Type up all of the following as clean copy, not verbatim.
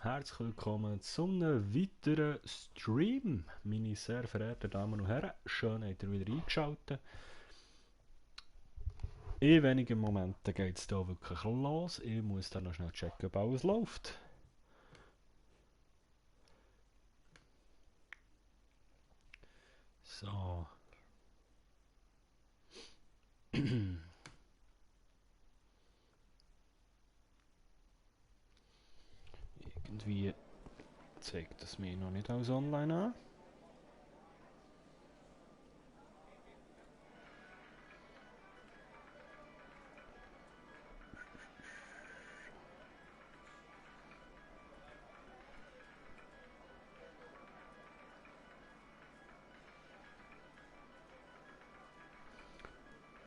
Herzlich willkommen zu einem weiteren Stream, meine sehr verehrten Damen und Herren. Schön, habt ihr wieder eingeschaltet. In wenigen Momenten geht es hier wirklich los. Ich muss dann noch schnell checken, ob alles läuft. So. Irgendwie zeigt das mir noch nicht alles online an.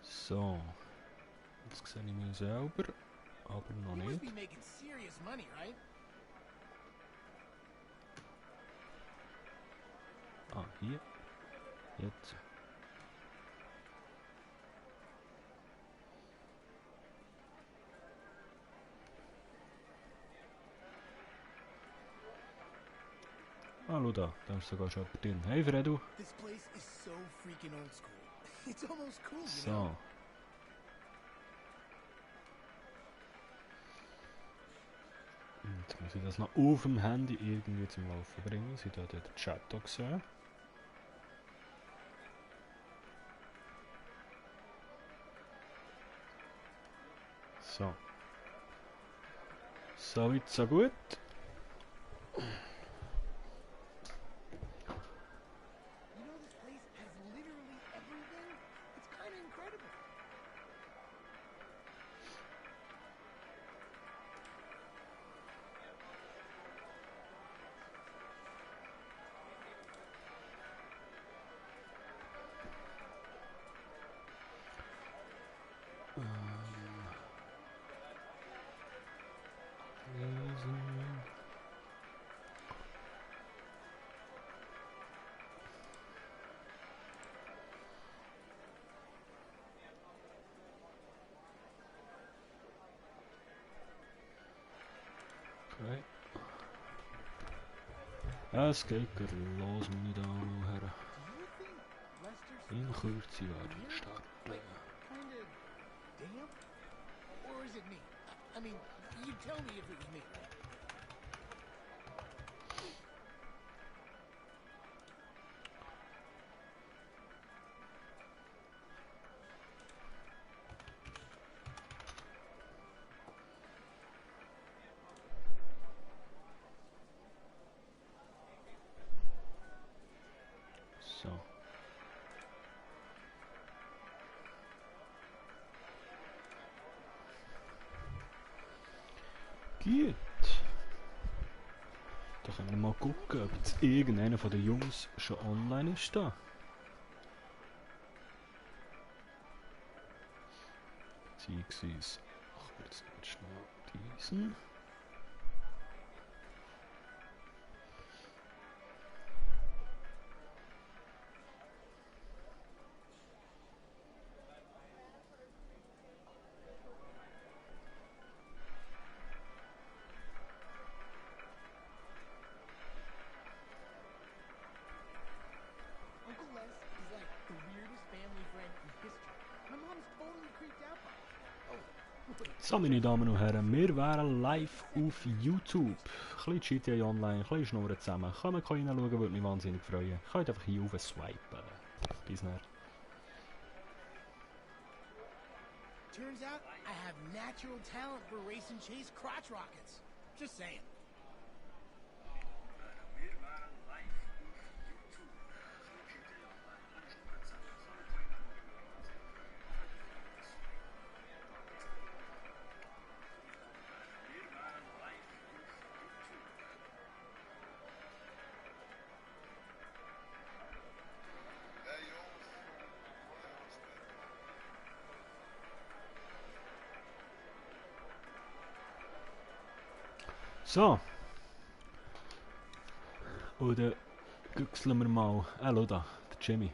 So. Jetzt sehe ich mich selber, aber noch You must nicht. be making serious money, right? Ah, hier. Jetzt. Ah, schau da ist sogar schon jemand drin. Hey Fredu. This place is so freaking old school. It's almost cool, you So. know? Jetzt muss ich das noch auf dem Handy irgendwie zum Laufen bringen. Sie da den Chat auch gesehen. So. So weit, so gut. You know this place has literally everything? It's kind of incredible. Lesen. Okay. Es geht gerade los, meine Damen und Herren. Do you think Lester's In stuff Kürze is werden wir weird? starten. Like, kind of damp? Or is it me? I mean, you tell me if it was me, right? So. Gut. Da können wir mal gucken, ob jetzt irgendeiner von den Jungs schon online ist da. Beziehungsweise, ach, jetzt nicht schnell diesen. Uncle Les is like the weirdest family friend in history. My mom's totally creeped out by it. Oh, wait. So, meine Damen und Herren, wir wären live auf YouTube. Ein bisschen GTA Online, ein bisschen Schnurren zusammen. Kommt reinschauen, würde mich wahnsinnig freuen. Könnt einfach hier rauf swipen. Bis dann. Turns out I have natural talent for race and chase crotch rockets. Just saying. So. Oder güchseln wir mal. Schau da, der Jimmy.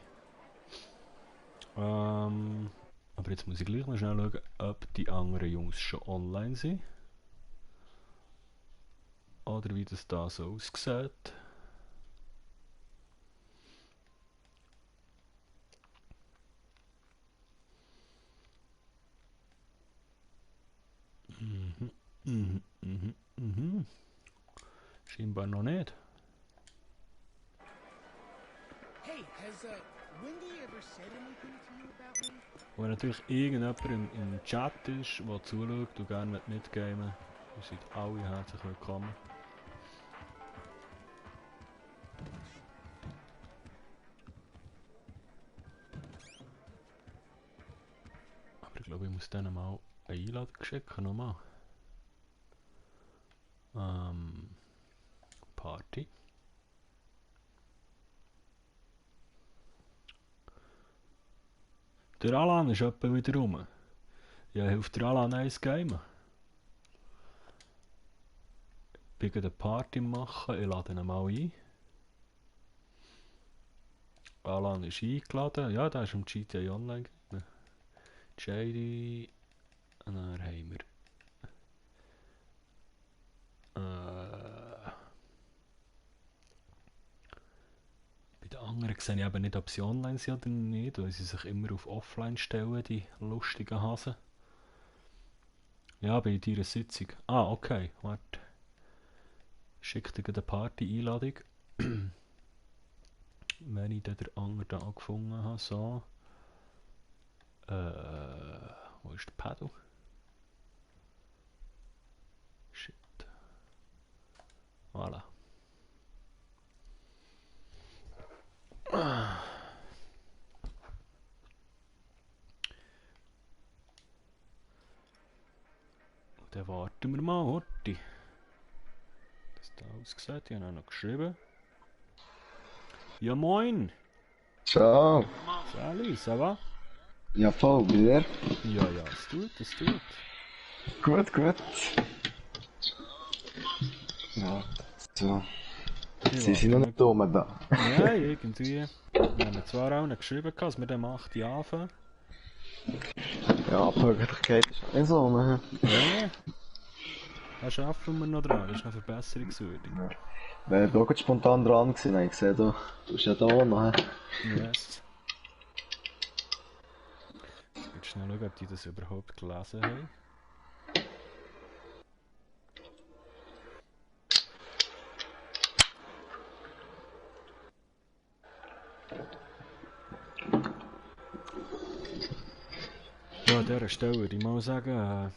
Aber jetzt muss ich gleich mal schnell schauen, ob die anderen Jungs schon online sind. Oder wie das da so aussieht. Scheinbar noch nicht. Hey, has Wendy ever said anything to you about me? Wenn natürlich irgendjemand im Chat ist, der zuschaut und gerne mitgamen will, ihr seid alle herzlich willkommen. Aber ich glaube, ich muss denen mal eine Einladung schicken, nochmal. Party. Der Alan ist etwa wieder rum. Ja, hilft der Alan eins Game. Ich bin eine Party machen, ich lade ihn mal ein. Alan ist eingeladen, ja, der ist im GTA Online. JD. Und dann haben wir. Bei den anderen sehe ich eben nicht, ob sie online sind oder nicht, weil sie sich immer auf Offline stellen, die lustigen Hasen. Ja, bei deiner Sitzung. Ah, okay, warte. Schick dir eine Party-Einladung. Wenn ich dann den anderen da gefunden habe, so. Wo ist der Pedal? Shit. Voilà. Und dann warten wir mal, Horti. Das da ausgesehen, ich habe auch noch geschrieben. Ja moin! Ciao. Salut, ça va? Ja, voll, bei dir? Ja, ja, es tut, es tut. Gut, gut. Ja, so. Sie sind noch nicht dumm da. Nein, irgendwie. Wir haben zwar auch nicht geschrieben, dass wir dann um 8 Uhr anfangen. Ja, Pünktlichkeit ist nicht so, ne? Ja. Da schaffen wir noch dran, das ist noch verbesserungswürdig. Wäre auch gerade spontan dran gewesen, ich sehe, du bist ja da noch. Yes. Jetzt will ich schnell schauen, ob die das überhaupt gelesen haben. Ja, an dieser Stelle würde ich mal sagen,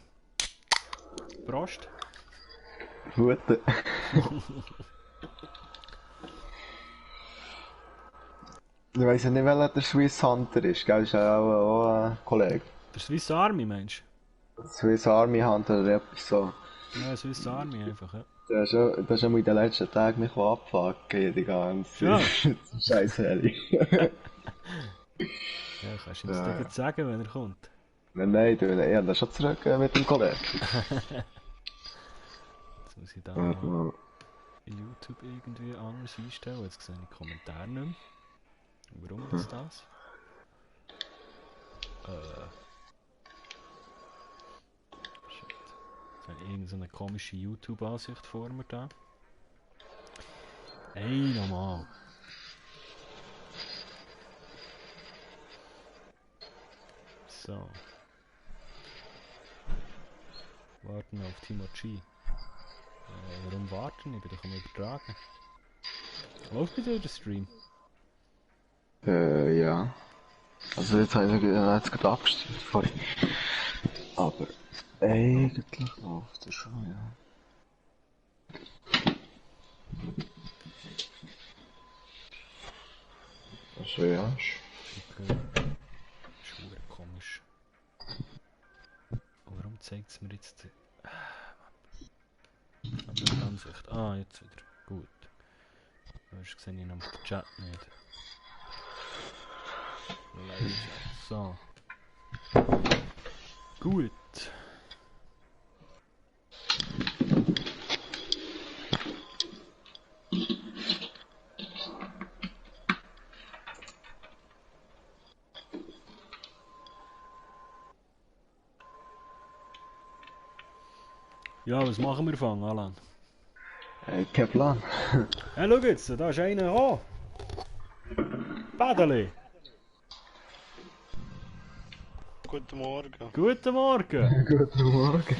Prost. Gute. Ich weiss ja nicht, welcher der Swiss Hunter ist, gell? Ist ja auch ein Kollege. Der Swiss Army, meinst Swiss Army Hunter oder etwas so. du? Ja, Swiss Army einfach, ja. Der ist schon in den letzten Tagen mich abfucken, die ganze Ja. Scheiße. Ja, kannst du ihm das nicht sagen, wenn er kommt. Nein, du, ich habe schon zurück mit dem Kollegen. Jetzt muss ich da mal YouTube irgendwie anders einstellen. Jetzt sehe ich die Kommentare nicht mehr. Warum ist das? Shit. Jetzt habe ich irgendeine komische YouTube-Ansicht vor mir da. Hey, nochmal. So. Warten auf Timo G. Warum warten? Ich bin doch am Übertragen. Läuft bei dir der Stream? Ja. Also jetzt habe ich jetzt gerade abgestellt vorhin. Aber eigentlich läuft es schon, ja. Also ja. Okay. Das ist verdammt komisch. Warum zeigt es mir jetzt... Andere Ansicht. Ah, jetzt wieder. Gut. Du hast gesehen, ich nämlich den Chat nicht. Live-Chat. So. Gut. Ja, was machen wir, Alan? Kein Plan. Ja, schau jetzt, da ist einer gekommen. Badeli. Guten Morgen. Guten Morgen. Guten Morgen.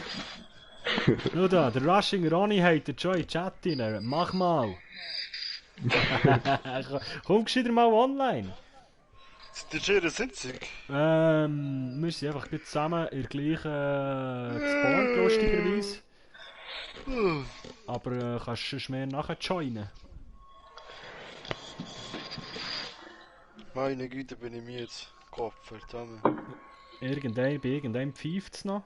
Schau da, der Rushing Ronny hat schon in den Chat rein. Mach mal. Komm gescheiter mal online. Das ist Ihre Sitzung. Wir sind einfach gut zusammen in der gleichen gespawnt, lustigerweise. Aber kannst du mehr nachher joinen. Meine Güte, bin ich mir jetzt Kopf, verdammt. Bei irgendeinem pfeift es noch.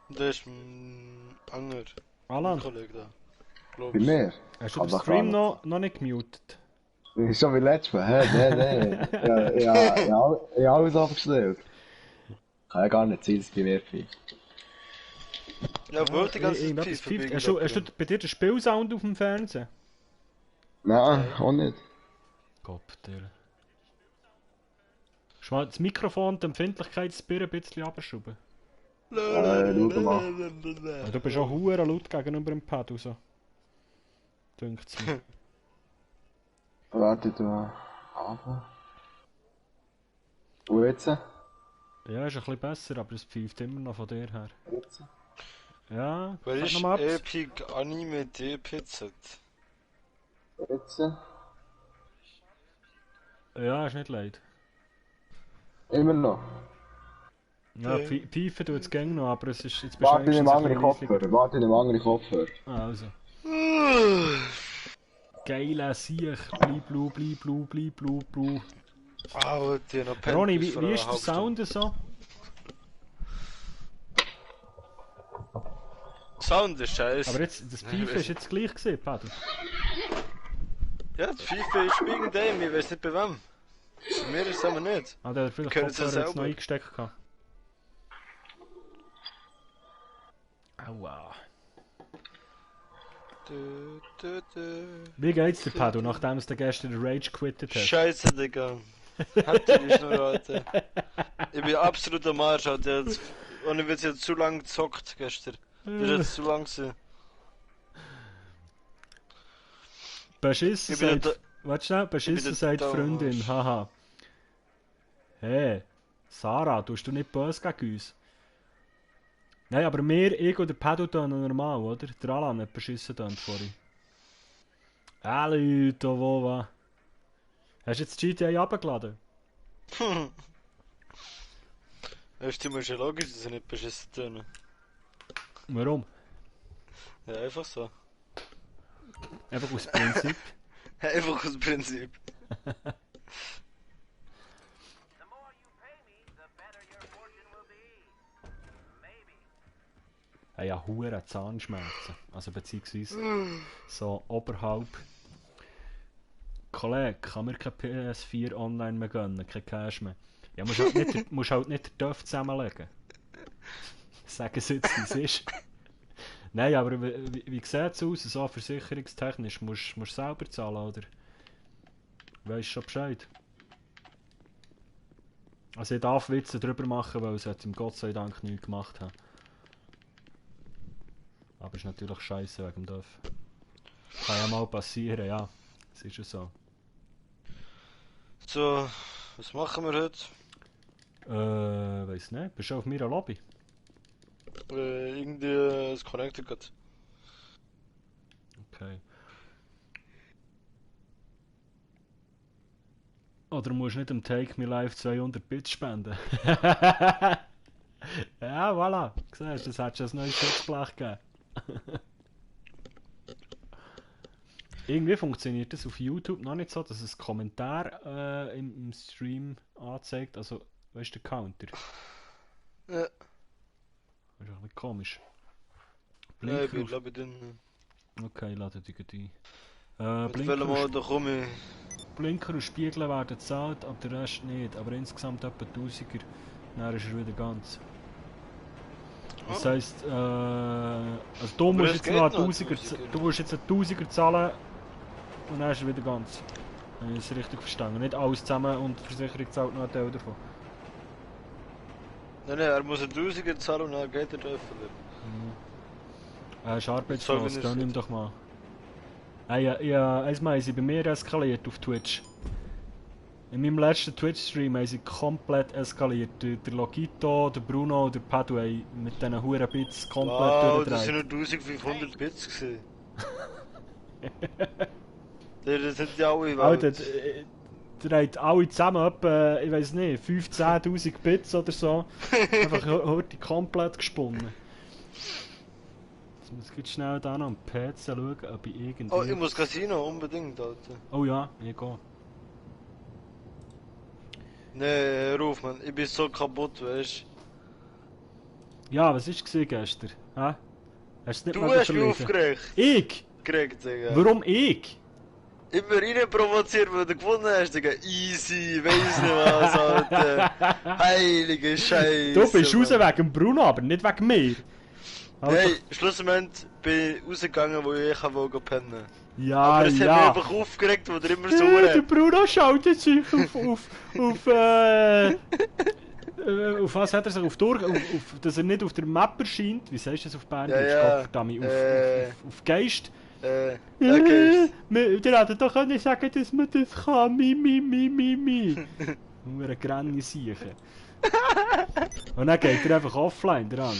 Und das ist ein anderer Alan, Kollege da. Bei Glaubst mir? hast du Kann den doch Stream gar noch nicht gemutet? nicht. Schon wie letztes Mal, hä? Nee. Ja, alles abgestellt. Kann ja gar nicht sein, dass es bei mir pfeift. Ja, wollte die ganze Zeit Irgendetwas pfeifen pfeift. wegen Hast du jemandem. bei dir den Spielsound auf dem Fernsehen? Nein, auch nicht. Gott, der. Kannst du mal das Mikrofon, die Empfindlichkeitsspür ein bisschen abschrauben? Schau mal. Ja, du bist auch hure laut gegenüber dem Pad raus. Dünkt's mir. Warte, du. Aber. Und jetzt? Ja, ist ein bisschen besser, aber es pfeift immer noch von dir her. Jetzt? Ja, Wer sag ist noch mal etwas. Epic Anime DPZ? Jetzt? Ja, ist nicht leid. Immer noch. Ja, pfeifen tut es gäng noch, aber es ist jetzt Warte, ich nehme ein andere bisschen Kopfhörer. Warte, ich nehme andere Kopfhörer. Ah, also. Geiler Siech, blu. Ah, die noch pennt Ronny, bis wie vor ist einer der halben Sound so? Stunde. Sound ist scheiße. Aber jetzt, das Pfeifen ist jetzt gleich gesehen, Pedro. Ja, das FIFA ist wegen dem, ich weiß nicht bei wem. Bei mir ist es aber nicht. Ah, der hat vielleicht Können Sie Kopfhörer jetzt selber? noch eingesteckt gehabt. Aua. Wie geht's dir, Pedro, nachdem du gestern den Rage quittet hast? Scheiße, Digga. Hat die nicht nur, Alter. Ich bin absolut am Arsch, Alter. Und ich bin jetzt zu lang gezockt gestern. Das ist jetzt zu lang gewesen. Beschissen Ich bin sagt... da- Warte schnell, Beschissen bin sagt da- Freundin, haha. Hey, Sarah, tust du nicht böse gegen uns? Nein, aber ich und der Pedro tun normal, oder? Der Alan hat beschissen getan vorhin. Leute, wo was? Hast du jetzt GTA runtergeladen? Weißt du, ist ja logisch, dass ich nicht beschissen tun. Warum? Ja, einfach so. Einfach aus Prinzip. Einfach aus Prinzip. Ja, hure Zahnschmerzen. Also beziehungsweise so oberhalb. Kollege, kann mir kein PS4 online mehr gönnen, kein Cash mehr. Ja, musst halt nicht den Dörf zusammenlegen. Sagen sie jetzt, wie es ist. Nein, aber wie sieht es aus, so versicherungstechnisch? Musst du selber zahlen, oder? Weisst schon Bescheid? Also ich darf Witze drüber machen, weil sie ihm Gott sei Dank nichts gemacht haben. Aber ist natürlich scheiße wegen dem Dörf. Kann ja mal passieren, ja. Es ist ja so. So, was machen wir heute? Weiss nicht. Bist du auf meiner Lobby? Irgendwie das Connecticut. Okay. Oder musst du nicht am Take Me Live 200 Bits spenden? Ja, voilà. Siehst du, das hat schon ein neues Schutzblech gegeben. Irgendwie funktioniert das auf YouTube noch nicht so, dass es Kommentar im Stream anzeigt. Also, weißt du, der Counter. Ja. Das ist ein bisschen komisch. Ja, ich bin Blinker, glaube ich drin. okay, lade dich ein. Mit welchem Mal da komme ich? Blinker und Spiegel werden gezahlt, aber der Rest nicht. Aber insgesamt etwa 1000er. Dann ist er wieder ganz. Das heisst, also du Aber musst es jetzt noch geht noch, 1000er, 1000er. du musst jetzt einen 1000er zahlen und dann ist er wieder ganz. Wenn ich es richtig verstanden. Nicht alles zusammen und die Versicherung zahlt noch einen Teil davon. Nein, er muss 1000 zahlen und dann geht er öffnen. Er ist So arbeitslos, wie er gönn ihm ist. doch mal. Einmal haben sie bei mir eskaliert auf Twitch. In meinem letzten Twitch-Stream haben sie komplett eskaliert. Der Logito, der Bruno und der Padu haben mit diesen huren Bits komplett Wow, das sind durchgedreht. nur 1500 Bits gewesen. Das sind ja alle Alter, Welt. der hat alle zusammen etwa, ich weiß nicht, 15.000 Bits oder so. Einfach heute komplett gesponnen. Jetzt muss ich jetzt schnell da noch am PC schauen, ob ich irgendwie... Oh, ich muss Casino, unbedingt, Alter. Oh ja, ich gehe. Nee, hör auf, Mann. Ich bin so kaputt, weißt Ja, was war gestern? Hä? Hast du du? nicht Du hast mich verlesen? aufgeregt. Ich? Digga. Warum ich? Immer rein provoziert, weil du gewonnen hast, Digga. Easy, weiss nicht was, Alter. Heilige Scheiße. Du bist raus Mann. wegen dem Bruno, aber nicht wegen mir. Also, Hey, schlussendlich bin ich rausgegangen, wo ich wollte pennen. ja, Aber es hat mich ja. einfach aufgeregt, wo der immer so Der redet. Bruno schaltet sich auf was hat er sich? Dass er nicht auf der Map erscheint. Wie sagst du das auf Bernisch? Ja, ja. Gottverdammt, Äh. auf Geist. Okay. Der hätte doch können sagen, dass man das kann. Mi. Nur eine Granny siechen. Und dann geht er einfach offline, der andere.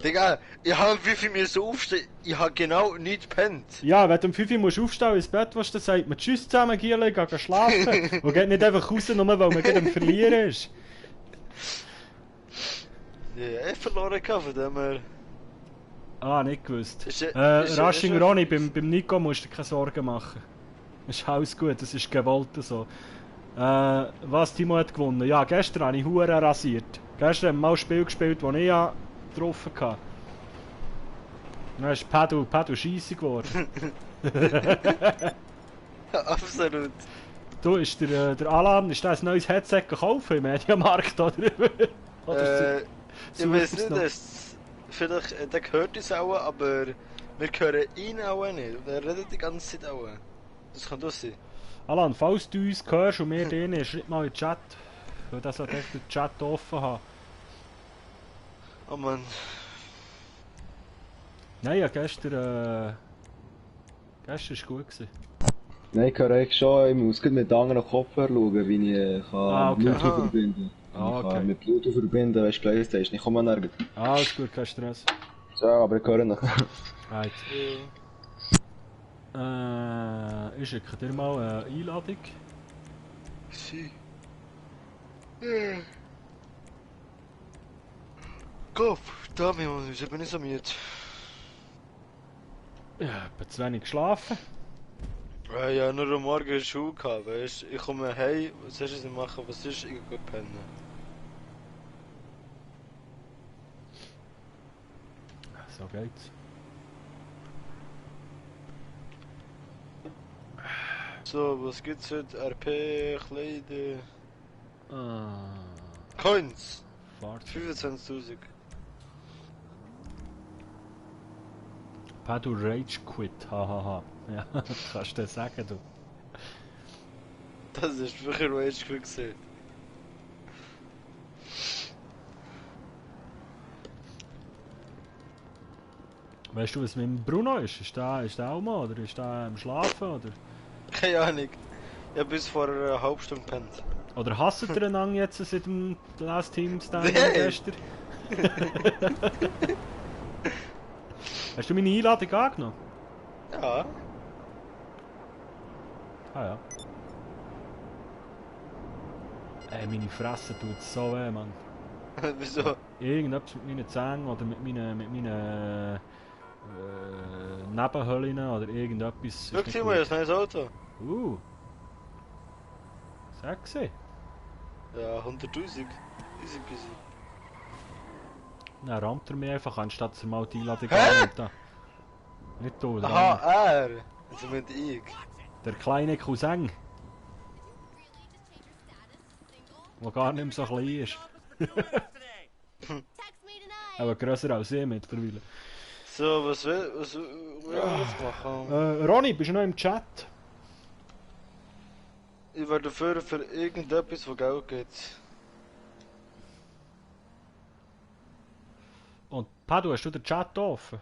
Digga, ich hab wie viel mir so aufstehen, ich hab genau nicht gepennt. Ja, wenn du um 5 Uhr musst aufstehen ins Bett, was dann sagt man Tschüss zusammen, Giele, geh schlafen. Und geht nicht einfach raus, nur weil man gerade am Verlieren ist. Ja, ich verloren gehabt von dem her. Ah, nicht gewusst. Ist ist Rushing ist- Ronny, beim Nico musst du dir keine Sorgen machen. Ist alles gut, das ist gewollt so. Was Timo hat gewonnen? Ja, gestern habe ich Huren rasiert. Gestern haben wir mal ein Spiel gespielt, das ich ja getroffen hatte. Dann ist Pedal scheisse geworden. Absolut. Du, ist der Alan, ist das ein neues Headset gekauft im Mediamarkt, oder? Oder Ich sucht weiß es nicht, noch? vielleicht, der hört uns auch, aber wir hören ihn auch nicht. Und er redet die ganze Zeit auch. Das kann das sein. Alan, falls du uns hörst und wir den, schreib mal in den Chat. Weil das sollte echt den Chat offen haben. Oh Mann. Nein, ja, gestern war gut gewesen. Nein, ich höre eigentlich schon, ich muss gerade mit anderen Kopfhörer schauen, wie ich Ah, okay. Bluetooth Aha. verbinden kann. Ah, Ich okay. kann mit Bluetooth verbinden, weißt du, Playstation. Ich komme nirgends. Alles gut, kein Stress. So, aber ich höre noch. Right. Ich schicke dir mal eine Einladung. Sie. Kopf, Dami, Mann, ich bin nicht so müde. Ja, etwa zu wenig geschlafen. Ja, nur am Morgen Schule gehabt, weißt du. Ich komme heim, was soll ich machen, was ist, ich gehe pennen. So geht's. So, was gibt's heute? RP, Kleider... Ah, Coins! Fahrzeug. 25.000. Pedal Rage Quit, hahaha. Ja, kannst du das sagen, du. Das ist früher Rage Quit gesehen. Weißt du, was mit dem Bruno ist? Ist der auch mal, oder ist der am Schlafen, oder? Keine Ahnung. Ich hab bis vor einer halben Stunde gepennt. Oder hasst ihr einander jetzt seit dem Last Team Stand Nee. gestern? Hast du meine Einladung angenommen? Ja. Ah ja. Ey, meine Fresse tut so weh, Mann. Wieso? Irgendetwas mit meinen Zähnen oder mit meinen Nebenhöhlen oder irgendetwas. ist Schau nicht dir mal, gut. das neues Auto. Sexy. Ja, 100.000. Easy peasy. Dann rammt er mich einfach, anstatt dass er mal die Einladung Hä? annimmt. Da. Nicht du, der andere. Aha, er! Also mit ich. Der kleine Cousin. Der gar nicht mehr so klein ist. Aber grösser als ich mittlerweile. So, was will wir jetzt machen? Ronny, bist du noch im Chat? Ich werde dafür für irgendetwas, wo Geld geht. Und Padu, hast du den Chat offen?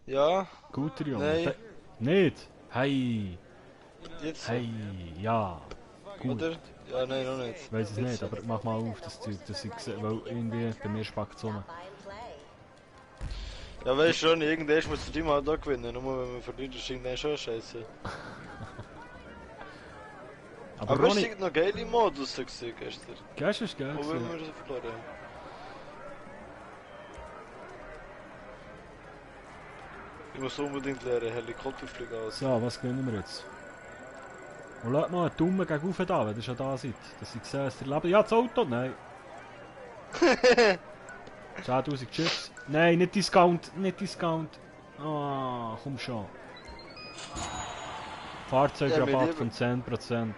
Ja, Guter Junge. Nein. Nicht? Hey, jetzt. hey, ja. Gut. Oder? Ja, nein, noch nicht. Ich weiß es nicht, aber mach mal auf, das Zeug, dass ich sehe, weil irgendwie bei mir spackt es rum. Ja, weißt du schon, irgendwann muss der Team halt auch gewinnen. Nur wenn man verliert, ist irgendwann schon scheiße. Aber Aber es Ronny, sind noch geile Modus gesehen gestern. gestern ist geil Auch wenn gewesen. wir so verloren haben. Ich muss unbedingt lernen, Helikopterflug aus. So, was gönnen wir jetzt? Und lasst mal einen Daumen gegen rauf da, wenn ihr schon da seid. Dass ich sehe, dass ihr lebt. Ja, das Auto? Nein. 10.000 Chips. Nein, nicht Discount, nicht Discount. Ah, komm schon. Fahrzeugrabatt Ja, von 10%.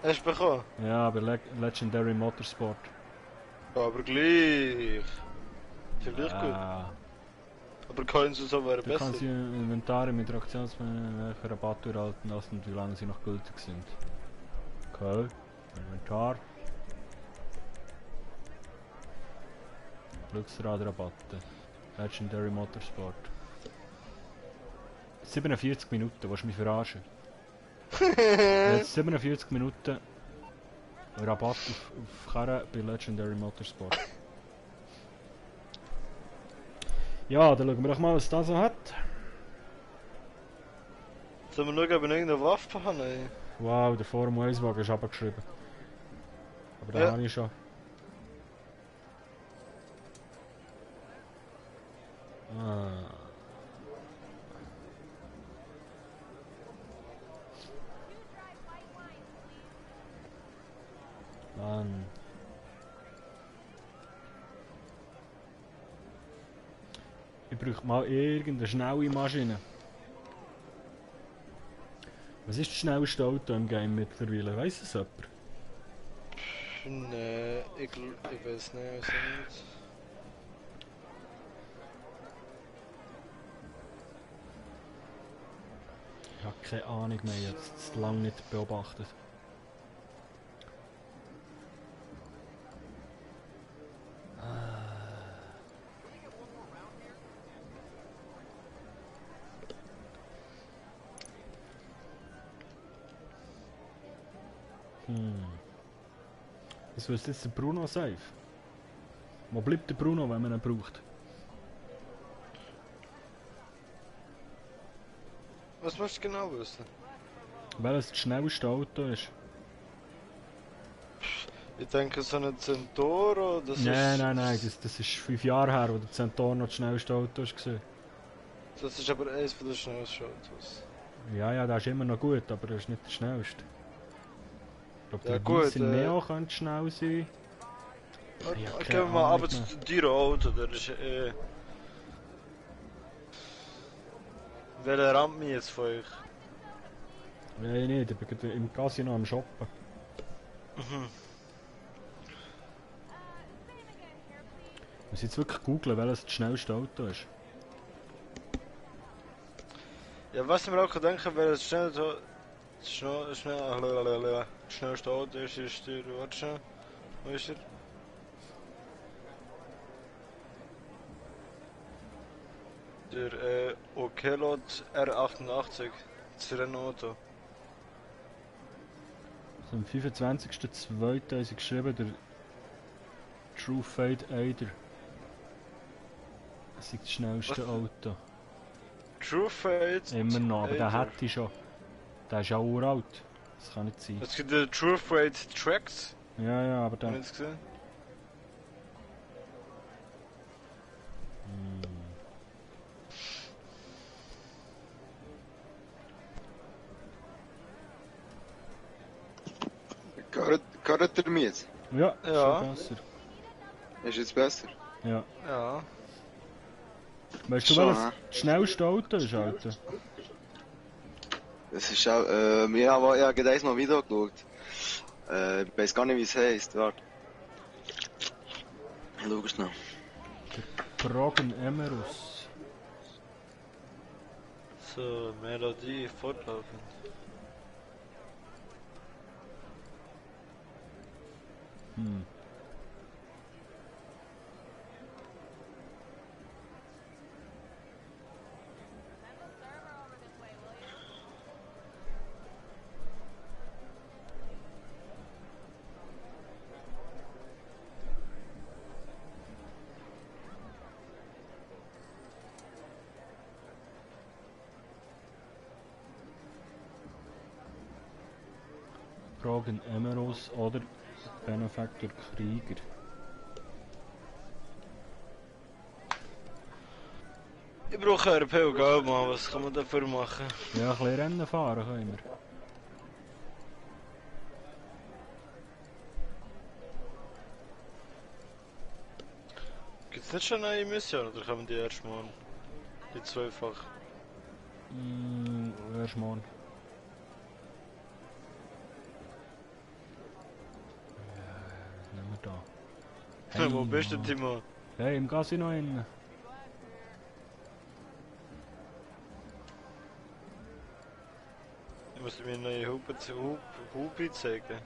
Hast du bekommen? Ja, bei Legendary Motorsport. Ja, aber gleich. Vielleicht gut. Aber können sie so wäre Du besser. kannst die Inventare mit Reaktionsmenü welche Rabatt durchhalten lassen und wie lange sie noch gültig sind. Okay. Inventar. Glücksradrabatte. Legendary Motorsport. 47 Minuten, willst du mich verarschen? Jetzt 47 Minuten Rabatt auf Karren bei Legendary Motorsport. Ja, dann schauen wir doch mal, was das so hat. Sollen wir schauen, ob wir irgendeine Waffe haben? Ey? Wow, der Formel 1 Wagen ist abgeschrieben. Aber den Ja. habe ich schon. Ah. Mann. Ich brauche mal irgendeine schnelle Maschine. Was ist das schnellste Auto im Game mittlerweile? Weiss es jemand? Nee, ich weiß nicht, was nicht. Ich habe keine Ahnung mehr, ich habe es zu lange nicht beobachtet. Was ist jetzt der Bruno safe? Wo bleibt der Bruno, wenn man ihn braucht? Was musst du genau wissen? Welches das schnellste Auto ist? Ich denke, so ein Centauro, das Nein, ist... nein, nein, das ist 5 Jahre her, wo der Centaur noch das schnellste Auto war. Das ist aber eines von den schnellsten Autos. Ja, ja, der ist immer noch gut, aber er ist nicht der schnellste. Ich glaube, Ja, der gut, Weiss in Neo könnte schnell sein. Ja, Gehen keine wir mal Ahnung ab mehr. zu deinem Auto, der ist Welcher rammt mich jetzt von euch? Nein, nicht, ich bin gerade im Casino am Shoppen. Ich muss jetzt wirklich googlen, welches das schnellste Auto ist. Ja, was ich mir auch denken, wer das schnellste Auto ist der, warte schnell, wo ist er? Der Ocelot R88, das Rennauto. Also am 25.02. haben sie geschrieben, der True Fate Aider. Das ist das schnellste Was? Auto. True Fate. Immer noch, aber den Aider. hätte ich schon. Der ist ja uralt. Das kann nicht sein. Es gibt den True Fate Tracks, Ja, ja, aber haben der... wir jetzt gesehen? Gehört ihr mir jetzt? Ja, Ja. schon besser. Ist jetzt besser? Ja. Ja. Weißt du, Schon, welches hä? das schnellste Auto ist, Alter? Das ist auch, wir haben ja gerade eins mal Video geschaut. Ich weiß gar nicht, wie es heisst, warte. Schau schnell. Progen Emerus. So, Melodie fortlaufend. Hm. Progen Emerus oder Benefactor Krieger. Ich brauche RP und Geld, Mann. Was kann man dafür machen? Ja, ein bisschen Rennen fahren können wir. Gibt's nicht schon eine Mission oder kommen die erst mal? Die zweifach. Erst mal. Was nehmen wir da? Wo bist du, Mann. Timo? Hey, im Casino innen. Ich muss mir eine neue Hupe zeigen.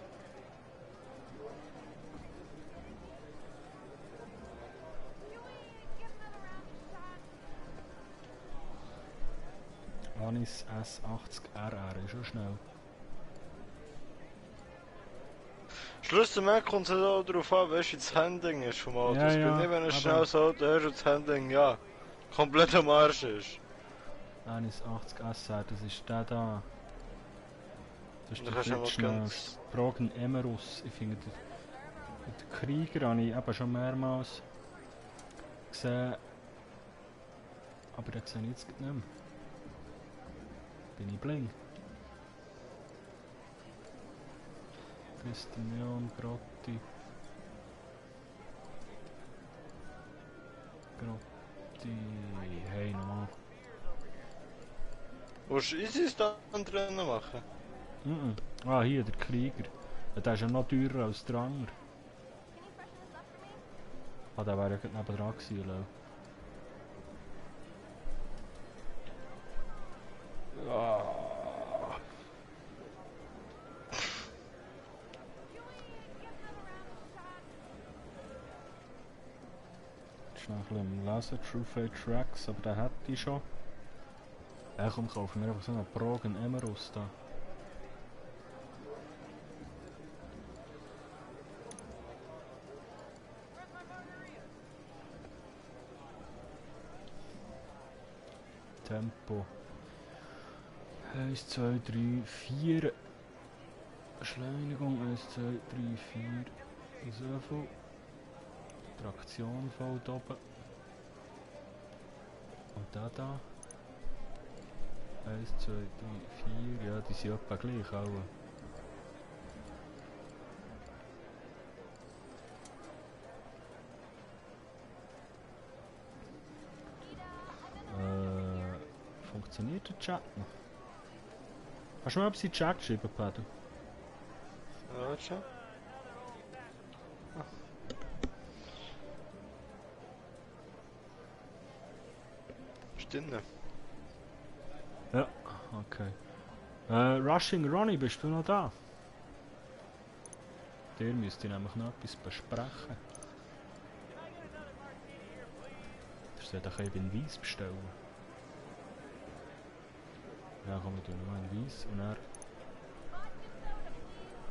Anis S80RR ist schon schnell. Schlussendlich kommt es auch darauf an, weißt du, wie das Handling ist vom Auto. Ja, Es ja, geht nicht, wenn ein aber- schnelles Auto hast und das Handling, ja, komplett am Arsch ist. Anis 80 SR, das ist der da. Das ist Da der kannst du mal Fitschnell. ganz... Progen Emerus. Ich finde, den Krieger habe ich eben schon mehrmals gesehen. Aber den sehe ich jetzt nicht mehr. Bin ich blind? Neon Grotti. Grotti. Hey, nochmal. Willst du easy Stand drinnen machen? Ah, hier, der Krieger. Ja, der ist ja noch teurer als der andere. Ah, der wäre ja gerade nebendran gewesen, Lau. Ah. Schnell ein bisschen am Lesen, True Fate Tracks, aber den hätte ich schon. Ja, komm, kaufen wir einfach so einen Progen Emerus da. Tempo. 1, 2, 3, 4. Beschleunigung 1, 2, 3, 4. So viel. Traktion voll oben. Und da. 1, 2, 3, 4. Ja, die sind etwa gleich auch. Funktioniert der Chat noch? Hast du mal etwas in den Chat geschrieben, Pedro? Ja, warte schon. Stimmt nicht. Ja, okay. Rushing Ronnie, bist du noch da? Der müsste nämlich noch etwas besprechen. Das sollte ich eben in Weiss bestellen. Ja, komm, wir tun noch in Weiss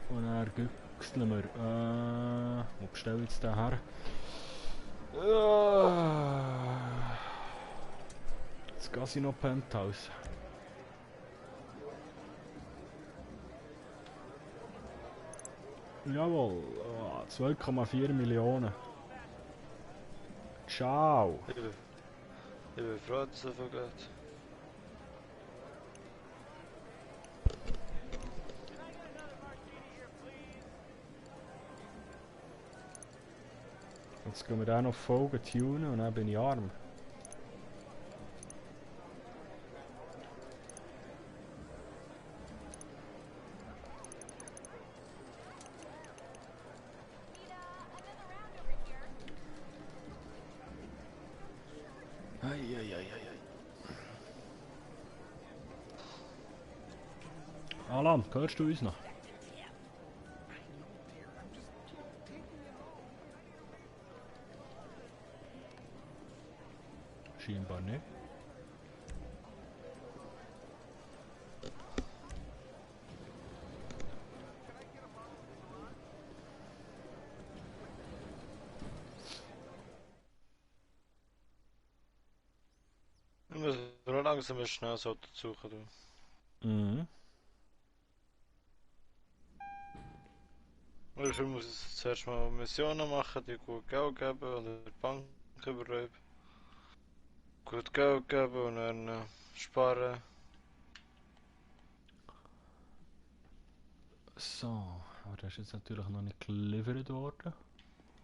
und dann güchseln wir. Wo bestelle ich jetzt den her? Das Casino Penthouse. Jawohl, 2,4 Millionen. Ciao. Ich bin froh, dass es so viel geht. Jetzt gehen wir da noch Folgen tunen und dann bin ich arm. Alan, hörst du uns noch? Scheinbar nicht. Wir müssen nur langsam ein schnelles Auto suchen. Du. Mhm. Dafür muss ich zuerst mal Missionen machen, die gut Geld geben oder die Bank überräumen. Gut Geld geben und dann sparen. So, aber das ist jetzt natürlich noch nicht geliefert worden.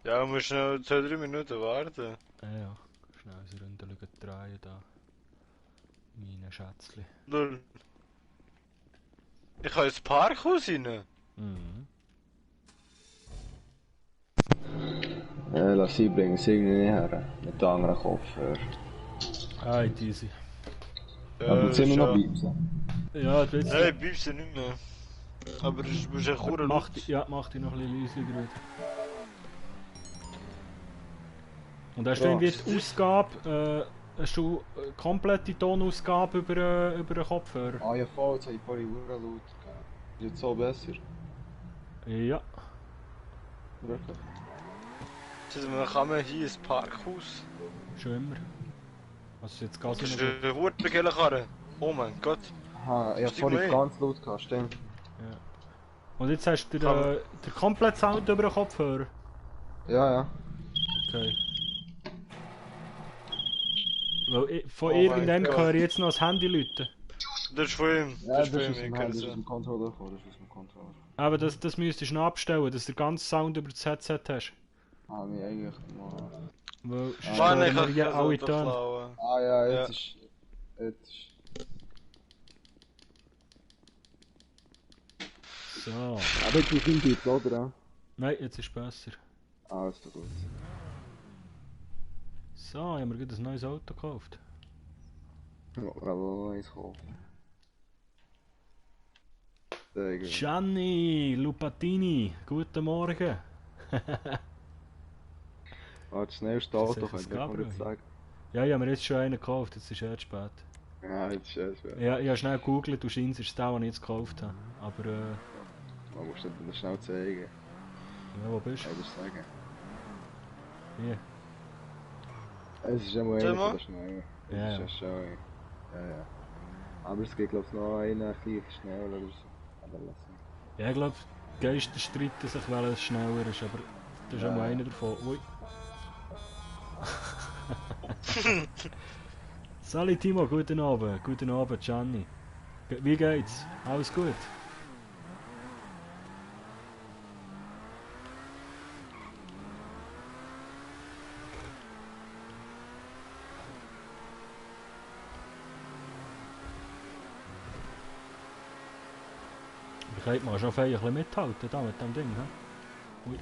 Ja, du musst noch 2-3 Minuten warten. Ja, schnell unsere Runde drehen da. Meine Schätzchen. Lol. Ich kann ins Parkhaus rein. Mhm. Lass sie bringen, sie irgendwie nicht her. Mit den anderen Kopfhörer. Ah, easy. Aber sind wir noch schon. bleiben? Ja, das Nein, jetzt. bleibst du nicht mehr. Aber du bist ein Kuren Mach die noch ein bisschen leiser wieder. Und hast du Ja. irgendwie die Ausgabe, hast du komplette Tonausgabe über den Kopfhörer? Ah ja, voll, jetzt habe ich vorhin laut gegeben. Ist jetzt so besser? Ja. Wirklich? Man kann man hier ins Parkhaus. Schon immer. Also jetzt Das Gas ist noch. eine gute Karre. Oh mein Gott. Aha, ich habe Steig vorhin mal ein. ganz laut gehabt, stimmt. Ja. Und jetzt hast du Kann- den kompletten Sound über den Kopfhörer? Ja, ja. Okay. Weil von Oh mein irgendeinem Gott. höre ich jetzt noch das Handy läuten. Das ist von ihm. Ja, Das das ist ist von ihm. aus dem Ich Hand, kenne das ist sie. aus dem Controller vor, das ist aus dem Controller. Aber das müsstest du noch abstellen, dass du den ganzen Sound über das Headset hast. Ah, mir eigentlich mal. Weil sonst Mann, hören ich wir kann ja das alle Auto Töne. klauen. Ah ja, Ja. jetzt ist... Jetzt ist... So. Aber jetzt ist im Bild, oder? Nein, jetzt ist es besser. Ah, ist doch gut. So, haben wir gerade ein neues Auto gekauft. Ja, aber eins kaufen. Sehr gut. Gianni Lupatini, guten Morgen. Ah, das schnellste Das ist Auto, echt ein könnte ich mal Cabrio jetzt sagen. Ja, ich habe mir jetzt schon einen gekauft, jetzt ist erst spät. Ja, jetzt ist es schwer. Ja, ich habe schnell gegoogelt und scheint, es ist der, den ich jetzt gekauft habe. Aber, Man muss das dann schnell zeigen. ja, wo bist du? Oder sagen. Hier. Es ist immer Sag einer mal. von der Schnellen. Es Ja, ist ja. ja schon... Ja, ja. Aber es gibt, glaube ich, noch einen, ein bisschen schneller oder so. Aber lass ihn. Ja, ich glaube, die Geister streiten sich, weil es schneller ist, aber das ist Ja, auch mal ja. einer davon. Ui. Sali Timo, guten Abend Gianni. Wie geht's? Alles gut? Ich könnte mal schon ein bisschen mithalten da mit dem Ding, hä? Ui.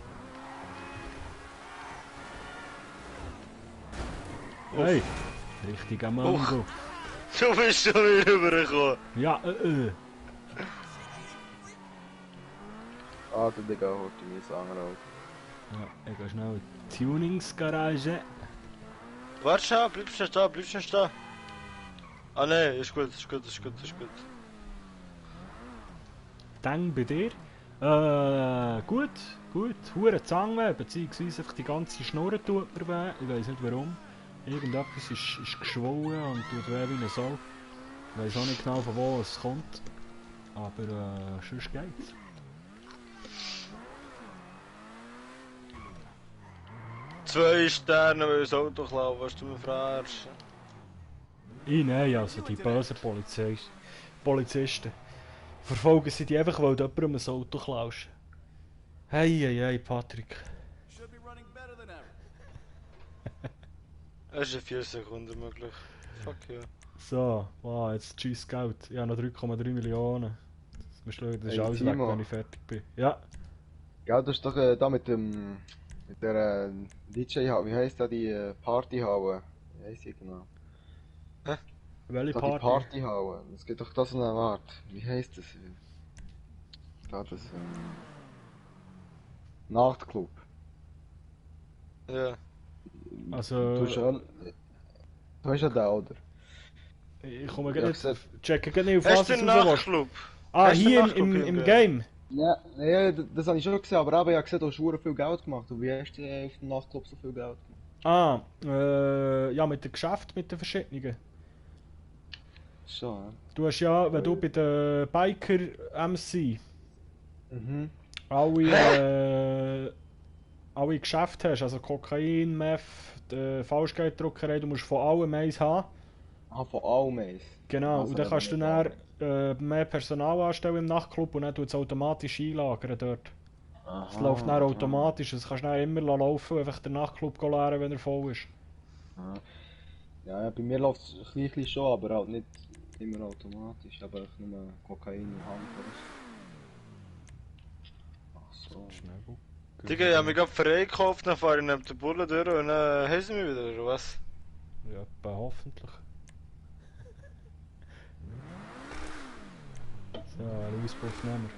Hey! Richtiger Mango. Du bist schon wieder rübergekommen. Ja, Ah, der Digga holt mir das andere Auto. Ja, ich gehe schnell in die Tuningsgarage. Warte schon, bleibst nicht da, bleibst nicht da. Ah ne, ist gut, ist gut, ist gut, ist gut. Dann bei dir. Gut. Hure Zange, beziehungsweise einfach die ganze Schnurre tut mir weh. Ich weiß nicht warum. Irgendetwas ist geschwollen und tut weh wie eine Sau. Ich weiß auch nicht genau von wo es kommt. Aber sonst geht's. Zwei Sterne, weil das Auto klauen, was du mir verarschen. Nein, also die bösen Polizisten verfolgen sie die einfach, weil du jemandem ein Auto klaust. Hey, Patrick. Should be running better than ever. Es ist in 4 Sekunden möglich. Fuck ja. So, wow, jetzt tschüss Geld. Ich habe noch 3,3 Millionen. Das musst du schauen, das ist Hey, alles weg, Timo. wenn ich fertig bin. Ja, Ja, das ist doch da mit dem... Mit der DJ-Halle, wie heisst da die Partyhalle? Wie heisst die genau? welche Da die Party? Partyhalle. Es gibt doch da so eine Art. Wie heisst das? Da das... Nachtclub. Ja. Also, Du schon... Du hast ja den, oder? ich komme Ja, gerade nicht, gesagt. checke gerade nicht auf Hast was du es den raus will. Nachtclub? Ah, Hast du den hier Nachtclub im im Game? Ja, nee, das habe ich schon gesehen, aber eben, ich habe gesehen, du hast verdammt viel Geld gemacht. Und wie hast du auf dem Nachtclub so viel Geld gemacht? Ah, ja, mit dem Geschäft, mit den verschiedenen. Schon, Du hast ja, wenn du bei den Biker MC ja. Mhm. alle Geschäfte hast, also Kokain, Meth, Falschgelddruckerei, du musst von allem eins haben. Ah, von allem eins. Genau, Also, und dann wenn kannst du man dann mehr Personal anstellen im Nachtclub und dann tut es automatisch einlagern dort. Es läuft dann Aha, automatisch, es kannst du dann immer laufen und einfach den Nachtclub leeren, wenn er voll ist. aha. Ja, bei mir läuft es ein bisschen schon, aber halt nicht immer automatisch. Aber ich nur Kokain in Hand, oder? Ach so. Schnell gucken. Digga, ich hab mich gerade freigekauft, dann fahre ich neben der Bulle durch und dann haben sie mich wieder, oder was? Ja, etwa hoffentlich. So, einen Auspuff nehmen wir.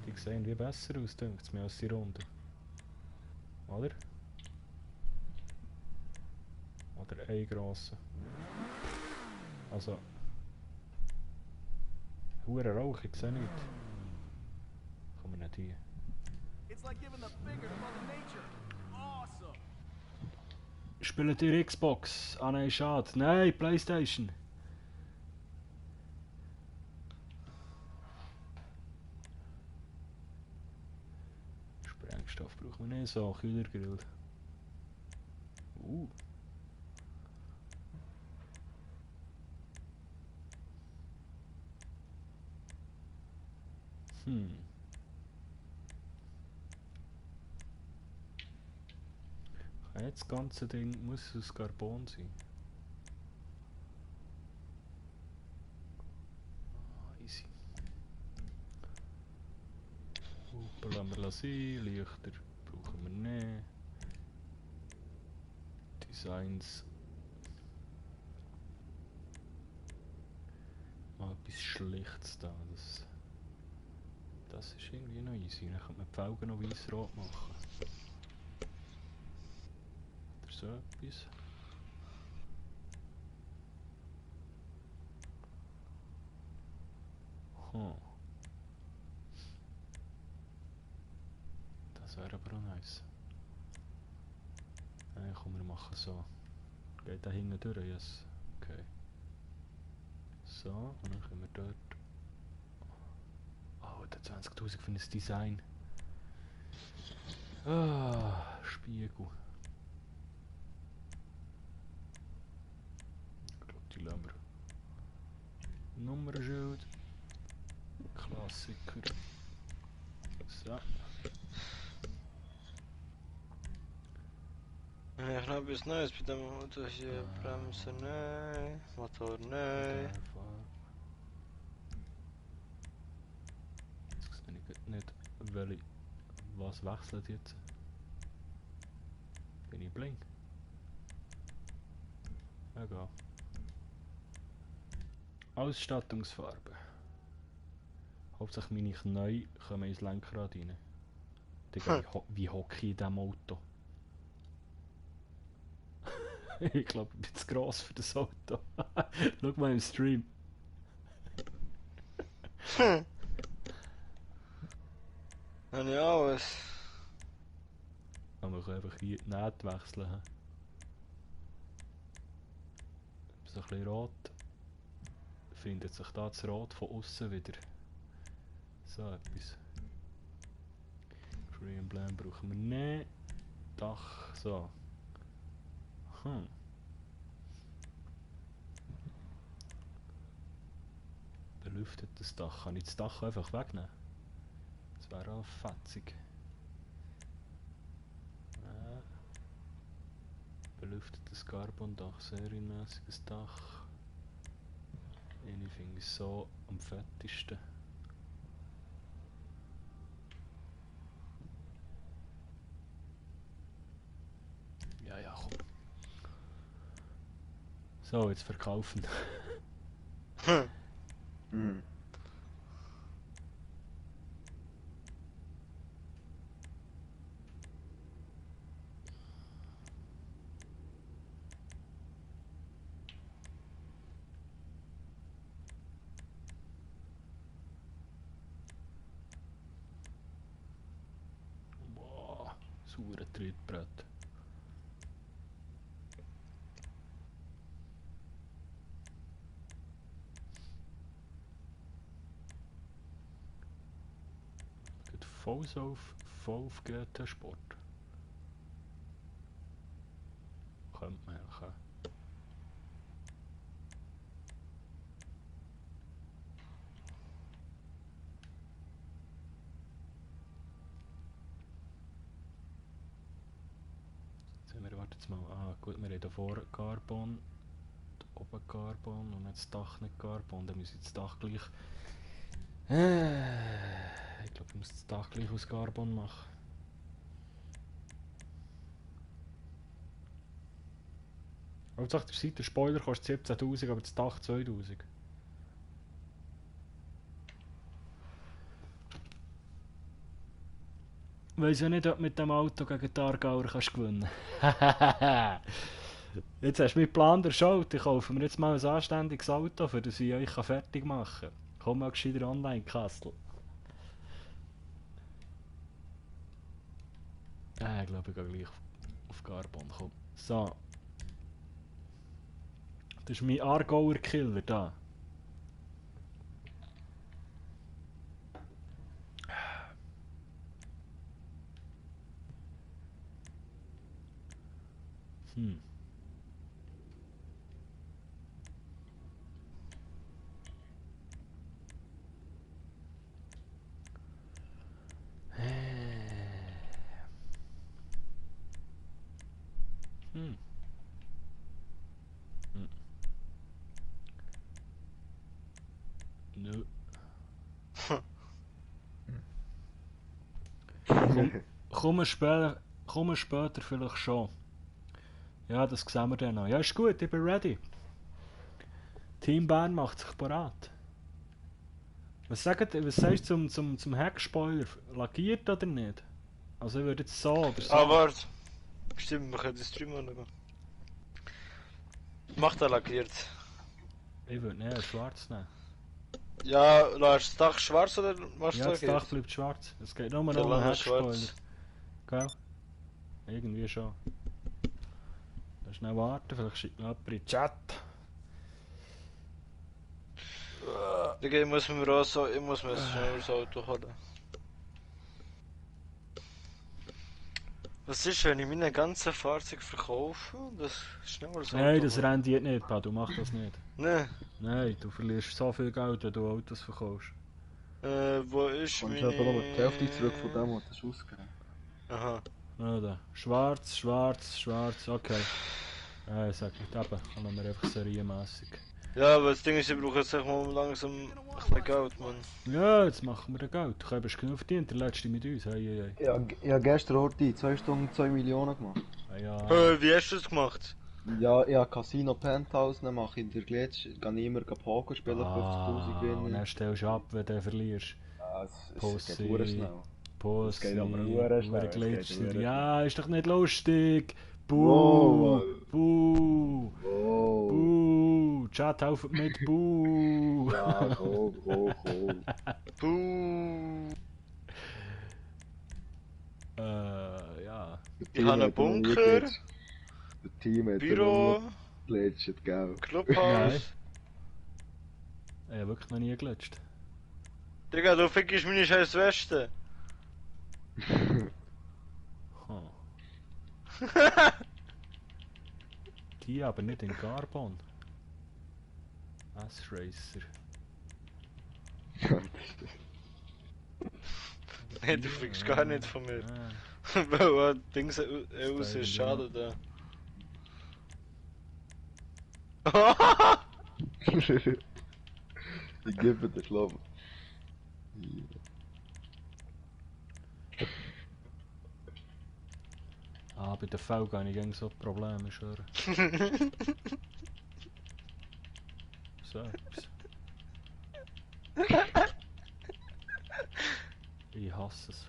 Die sehen wie besser aus, denkt es mir, als die Runde. Oder? Oder ein grosser. Also. Hure Rauch, ich sehe nichts. Kommen wir nicht hier. It's like giving the finger to Mother Nature. Awesome. Spielt ihr Xbox? Ah nein, schade. Nein, Playstation. Sprengstoff brauchen wir nicht, so Kühlergrill. Hm. Jetzt das ganze Ding muss aus Carbon sein. Ah, easy. Hupen lassen wir sein, Lichter brauchen wir nicht. Designs. Mal etwas Schlichtes da. Das ist irgendwie noch easy. Dann könnte man die Felgen noch weiß-rot machen. Oder so etwas. Hm. Das wäre aber auch nice. Nein, komm, wir machen so. Geht da hinten durch, yes. Okay. So, und dann können wir dort... Oh, der 20.000 für ein Design. Ah, Spiegel. Ich glaube, die lassen wir. Nummernschild. Klassiker. So. Ich habe noch etwas Neues bei dem Auto hier. Bremse, nein. Motor, nein. Jetzt sehe ich nicht, was wechselt jetzt. Bin ich blink? Egal. Ausstattungsfarbe. Hauptsächlich meine Knie kommen ins Lenkrad rein. Digga, wie hocke ich in diesem Auto? Ich glaube, ich bin zu gross für das Auto. Schau mal im Stream. Habe ich alles. Aber ich kann einfach hier die Nähte wechseln. So ein bisschen rot. Findet sich da das Rot von außen wieder. So etwas. Free Emblem brauchen wir nicht. Dach, so. Belüftetes Dach. Kann ich das Dach einfach wegnehmen? Das wäre auch fetzig. Belüftetes Carbondach, serienmäßiges Dach. Ich finde es so am fettesten. Ja, komm. So, jetzt verkaufen. Mhm. Boah, saure Trittbrett. Voll auf GT-Sport. Könnte man eigentlich auch. Jetzt haben wir, warte jetzt mal, gut, wir haben hier vorne Carbon, da oben Carbon und jetzt das Dach nicht Carbon, dann müssen wir das Dach gleich... ich glaube, ich muss das Dach gleich aus Carbon machen. Hauptsache der Seitenspoiler kostet 17'000, aber das Dach 2'000. Weiss ja nicht, ob du mit dem Auto gegen die Aargauer kannst gewinnen. Jetzt hast du mit Plan der Schuld. Ich kaufe mir jetzt mal ein anständiges Auto, für das ich euch fertig machen kann. Komm mal gescheiter online, Kastel. Ich glaube, ich gehe gleich auf Carbon. Komm. So. Das ist mein Aargauer Killer da. Nö. Kommen später vielleicht schon. Ja, das sehen wir dann noch. Ja, ist gut, ich bin ready. Team Bern macht sich parat. Was sagst du zum Heckspoiler? Lackiert oder nicht? Also ich würde jetzt so oder so. Ah, warte. Stimmt, wir können den Stream anschauen. Macht er lackiert. Ich würde nicht schwarz nehmen. Ja, lässt das Dach schwarz oder machst du Ja, das lackiert? Dach bleibt schwarz. Es geht nur Dann noch um lass Heckspoiler. schwarz. Gell? Irgendwie schon. Dann schnell warten, vielleicht schickt noch jemand in den Chat. Digga, ich muss mir schnell das Auto holen. Was ist, wenn ich meine ganzen Fahrzeuge verkaufe? Das schnell das Auto Nein, das holen? rendiert nicht, Pa, du machst das nicht. Ne, Nein, du verlierst so viel Geld, wenn du Autos verkaufst. wo ist Kommst meine... du aber noch die Hälfte zurück von dem, was du ausgegeben hast. Aha. Oder? Schwarz, schwarz, schwarz, okay. Ja, ich sag nicht, eben, kann man einfach serienmässig. Ja, aber das Ding ist, ich brauche jetzt echt mal langsam ein bisschen Geld, Mann. Ja, jetzt machen wir den Geld. Du hast genug verdient, der letzte mit uns. Hey. Ja, ich habe gestern Horti 2 Stunden 2 Millionen gemacht. Ja. Wie hast du das gemacht? Ja, ich habe Casino Penthouse, dann mache ich in der Glitch, gehe ich immer Poker spielen, 50'000 und gewinnen. dann stellst du ab, wenn du verlierst. Ja, es Pussy. geht verdammt schnell. Pussy, geht aber verdammt schnell, es geht Glitch. verdammt Ja, ist doch nicht lustig. Wow, Buh, Buh, Oh, Buh. Chat, helft mit, Buh. ja, komm. Buh. Ja. Ich habe einen Bunker, Das Team hat Büro, glitscht, gell? Nein. Clubhaus. Ich habe wirklich noch nie geglitscht. Digga, du fickst meine scheiß Weste. Huh. Die aber nicht in Carbon. S-Racer. Nee, du fickst gar nicht von mir. Ah. Weil Dings aus ist schade da. Ich gebe dir Schlaf. Bei der V habe ich gegen so Probleme, ich schwöre. So etwas. Ich hasse es.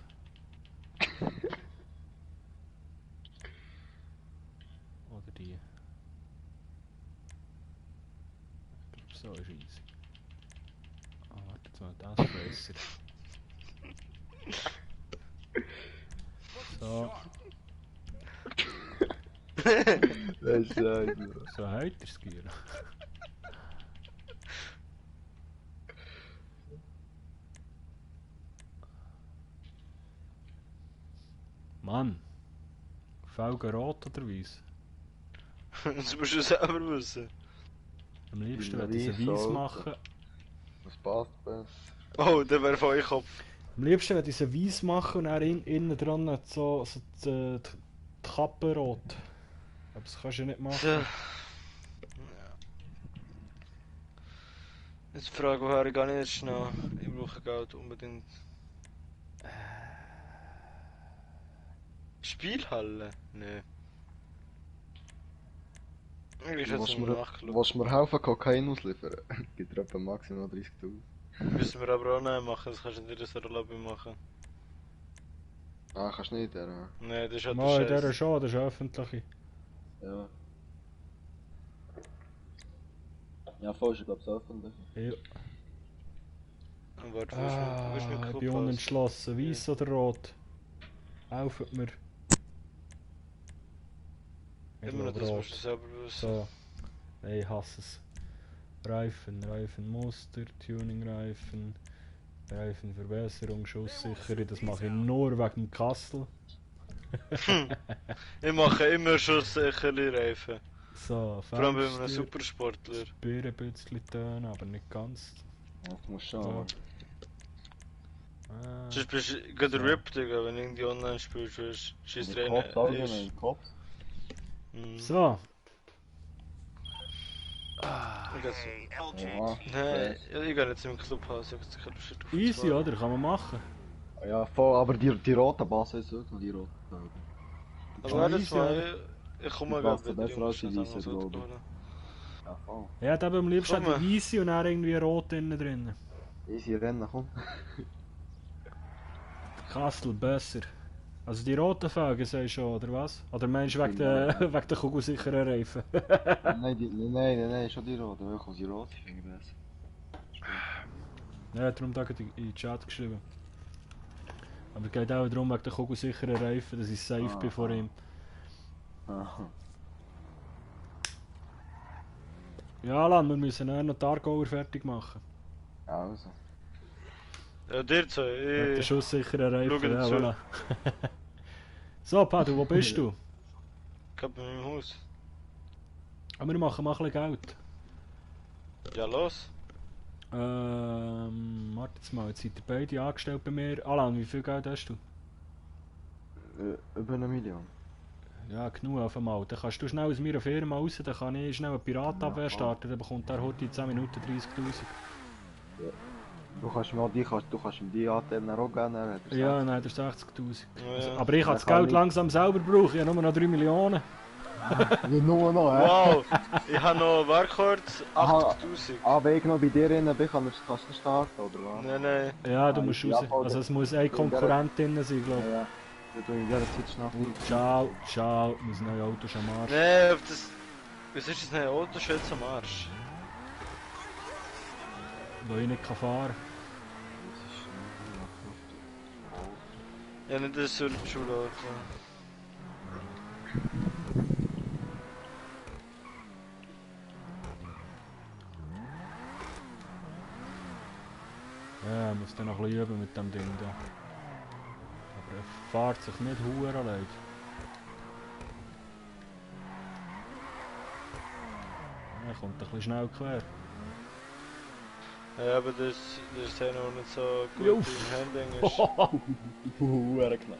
Oder die. Ich glaube, so ist easy. Warte jetzt mal, das Racer. So, Das ist scheiße. so hat er es Gier. Mann. Felgen rot oder weiß? Das musst du selber wissen. Am liebsten Weil würde ich sie weiss weiß Auto. machen. Was passt besser? Oh, der wäre von euch Kopf. Am liebsten würde ich sie weiß machen und dann innen dran so die Kappe rot. Aber das kannst du ja nicht machen. Ja. Jetzt die Frage, woher ich gar nicht jetzt schnell. Ich brauche Geld unbedingt. Spielhalle? Nee. Eigentlich hat es nur nachgeschaut. Willst du mir helfen, Kokain ausliefern? Gibt er etwa maximal 30.000. Müssen wir aber auch nicht machen, das kannst du nicht in der Lobby machen. Ah, kannst du nicht, ja. Nee, das ist halt Mal in der dieser Scheiß. schon, das ist öffentliche. Ja. Ja, voll, ich glaube es öffentlich. Ja. Warte, wo ist mein Ich bin Clubhaus? unentschlossen. Weiß oder rot? Helft mir. Ich Immer noch glaube das musst du rot. selber wissen. So. Nein, ich hasse es. Reifenmuster, Tuningreifen, Reifenverbesserung, Schusssichere, das mache ich nur wegen dem Kassel. Ich mache immer schon sichere Reifen. So, Vor allem bei einem Fenster, Supersportler. Spüre ein bisschen Töne, aber nicht ganz. Ja, du musst schon, So. aber... Sonst bist du gerade So. ripped, Digga, wenn du irgendwie online spielst, weißt du. Scheiß Der Kopf, allgemein, rein. Kopf. So. Ich gehe so. Ja, Nein, ich gehe nicht zum Clubhaus, ich habe keine Lust drauf. Easy, oder? Kann man machen. ja, voll, aber die roten Bassen ist wirklich die roten. Aber easy, das mal, ich komme Die gerade passen wieder. besser als die weißen, glaube ich. Ja, voll. Ja, da am liebsten Komm mal. die Weisse und dann irgendwie rot innen drin. Easy Rennen, komm. Kassel besser. Also die roten Felgen sagst du schon, oder was? Oder meinst du wegen Ja. wegen der kugelsicheren Reifen? nein, schon die roten, wirklich die roten finde ich besser. Ja, darum da gerade in den Chat geschrieben. Aber es geht auch darum, wegen der kugelsicheren Reifen, dass ich safe bin vor ihm. Aha. Ja, Alan, wir müssen auch noch die Aargauer fertig machen. Also. Ja, dir zwei, Wegen der schusssicheren Reifen, schau dir ja, zu. voilà. So, Padu, wo bist du? Ich hab bei meinem Haus. Aber wir machen mal ein bisschen Geld. Ja, los. Warte jetzt mal, jetzt seid ihr beide angestellt bei mir. Alan, wie viel Geld hast du? Über 1 Million. Ja, genug auf einmal. Dann kannst du schnell aus meiner Firma raus, dann kann ich schnell eine Piratenabwehr Ja, starten, dann bekommt er heute in 10 Minuten 30'000. Du kannst mir ihm die Anteile auch geben, dann hat er Ja, nein, das ist 60'000. Ja, Also, ja. aber ich kann das Dann kann Geld ich- langsam selber brauchen, ich habe nur noch 3 Millionen. Wie nur noch, hä? Wow, ich habe noch Werkort Aha. 80'000. Ah, wenn ich noch bei dir drin bin, kannst du starten, oder was? Nein, nein. Ja, du Ah, musst ja, raus. voll. Also es muss ein Konkurrent drin sein, glaube Ja, ja. Dann tue ich in dieser Zeit schnell. ich. Ciao, wir sind neue Autos am Arsch. Nein, auf das. Wieso ist das nicht ein Auto schon jetzt am Arsch? Wo ich nicht fahren Ja, nicht das soll die Schulauto. kann. Ja, ich muss dann noch ein bisschen üben mit dem Ding da. Aber er fährt sich nicht hure leid. Er kommt ein bisschen schnell quer. Ja, aber das ist ja noch nicht so gut Juff. im Handling ist. Huere knapp.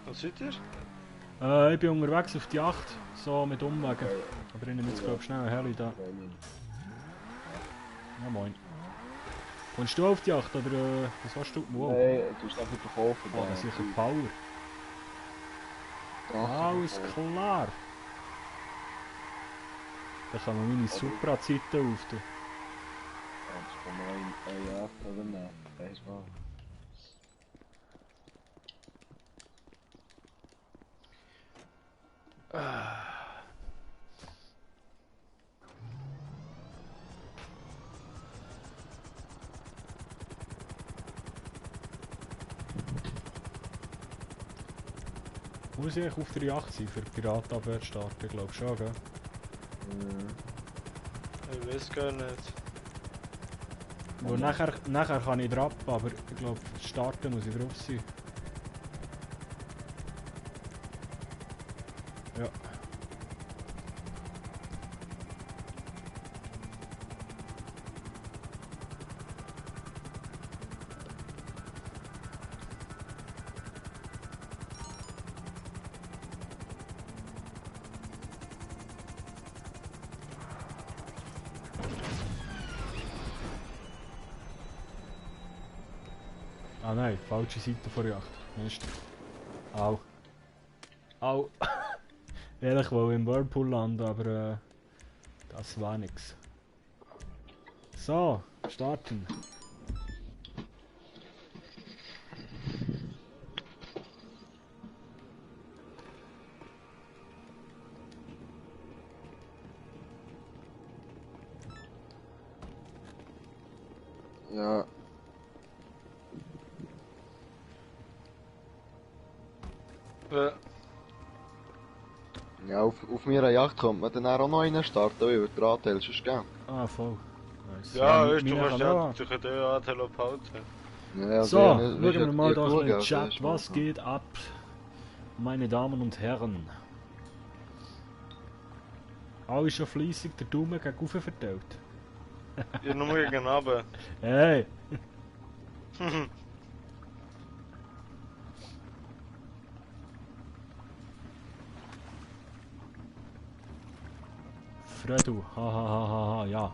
Was seid ihr? Ich bin unterwegs auf die 8, so mit Umwegen. Aber ich nehme jetzt glaube schnell einen Heli da. Ja moin. Kommst du auf die 8 oder was hast du? Wow. Nein, du musst einfach verkaufen. Oh, das ist sicher Power. Alles klar. Da kann man meine Supra-Zeiten auf. Du. Das kann man ein Jahr übernehmen. Das ist wahr. Muss ich eigentlich auf der Yacht sein für Piratenabwehr starten? Ich glaube schon, gell? Ich weiß gar nicht. Wo nachher kann ich drauf, aber ich glaube, starten muss ich drauf sein. Ja. Ah nein, falsche Seite vor Yacht. Mist. Au. Au. Ehrlich, wollte im Whirlpool landen, aber das war nix. So, starten. Ja. Ja, auf meiner Yacht kommt man dann auch noch einen starten, weil der Anteil sonst gell. Ah, voll. Nice. Ja, weißt du, meine kannst kann ja auch. durch den Anteil abhalten. Ja, So, der schauen nicht- wir mal ja, da gut, in den ja, Chat, der ist was mal geht ab, meine Damen und Herren. Alle schon fleissig der Daumen gegen oben verteilt. Ja, nur gegen runter. Hey! Fredu, hahaha, ja.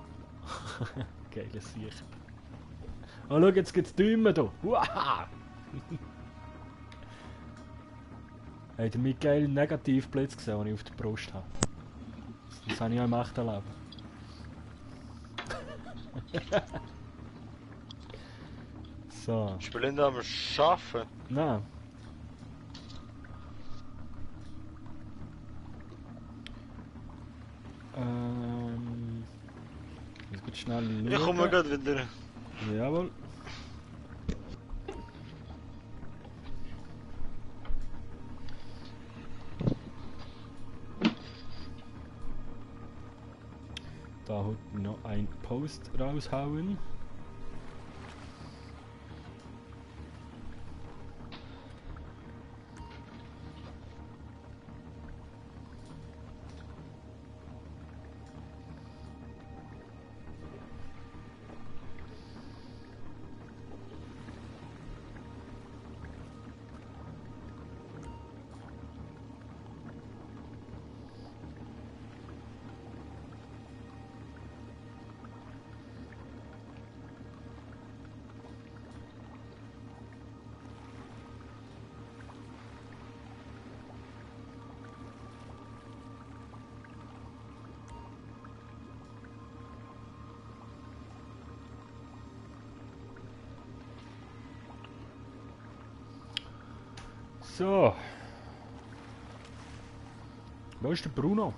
Geiles Sieg. Oh, schau, jetzt gibt's Däume da. Uaha! Habt ihr meinen geilen Negativblitz gesehen, den ich auf der Brust habe? Das habe ich auch im echten Leben. So, Ich will ihn da am Schaffen. nein. Jetzt geht schnell schauen. Ich komme gerade wieder. Jawohl. Da heute noch ein Post raushauen. So. Wo ist der Bruno?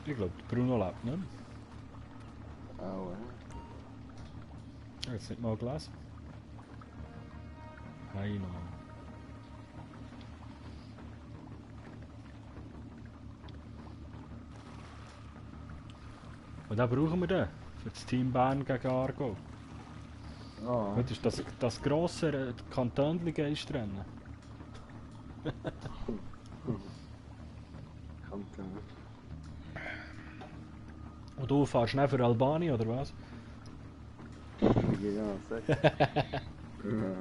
Ich glaube, der Bruno lebt, ne? Auch, Jetzt nicht mal gelesen. Nein, nochmal. Und den brauchen wir dann für das Team Bern gegen Argo. Ah, Das ist das grosse Kantönli-Geistrennen. kommt dann. Und du fährst nicht für Albanien, oder was? Ja, sag. Ja.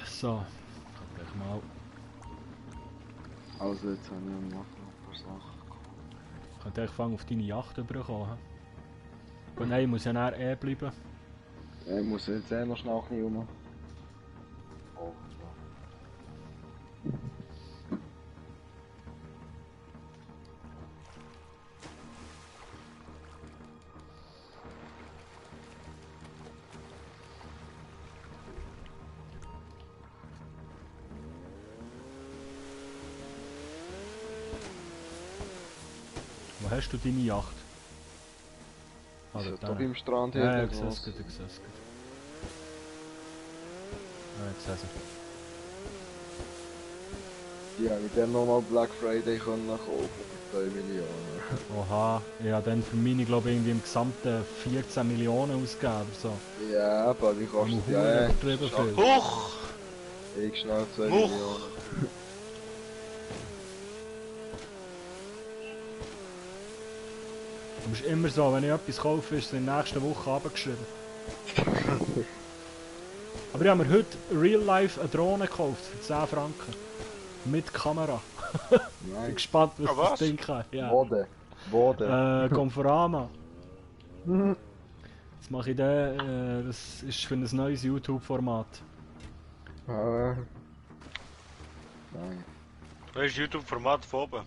So. Gleich mal. Also jetzt habe ich noch ein paar Sachen. Ich könnte eigentlich fangen auf deine Yacht überkommen. Aber nein, ich muss ja nachher bleiben. Ja, ich muss jetzt noch schnell ein bisschen rum. Oh, hast du deine Yacht? Ist ja dort da hinten. beim Strand Ja, hier. ich sehe es gut, ich sehe es gut. Ja, ich sehe es. Die haben dann nochmal Black Friday können kaufen für 2 Millionen. Oha, ich habe dann für meine, glaube ich, irgendwie im Gesamten 14 Millionen ausgegeben oder so. Ja, aber die kostet Am ja Huren übertrieben viel. Huch! Ich schnell 2 Much. Millionen. Du musst immer so, wenn ich etwas kaufe, ist es in der nächsten Woche abgeschrieben. Aber ich habe mir heute real life eine Drohne gekauft für 10 Franken. Mit Kamera. Ich bin Nein. gespannt, was Ah, was? das Ding kann. Ja. Boden. Conforama. Jetzt mache ich den, das ist für ein neues YouTube-Format. Nein. Weißt du, YouTube-Format von oben?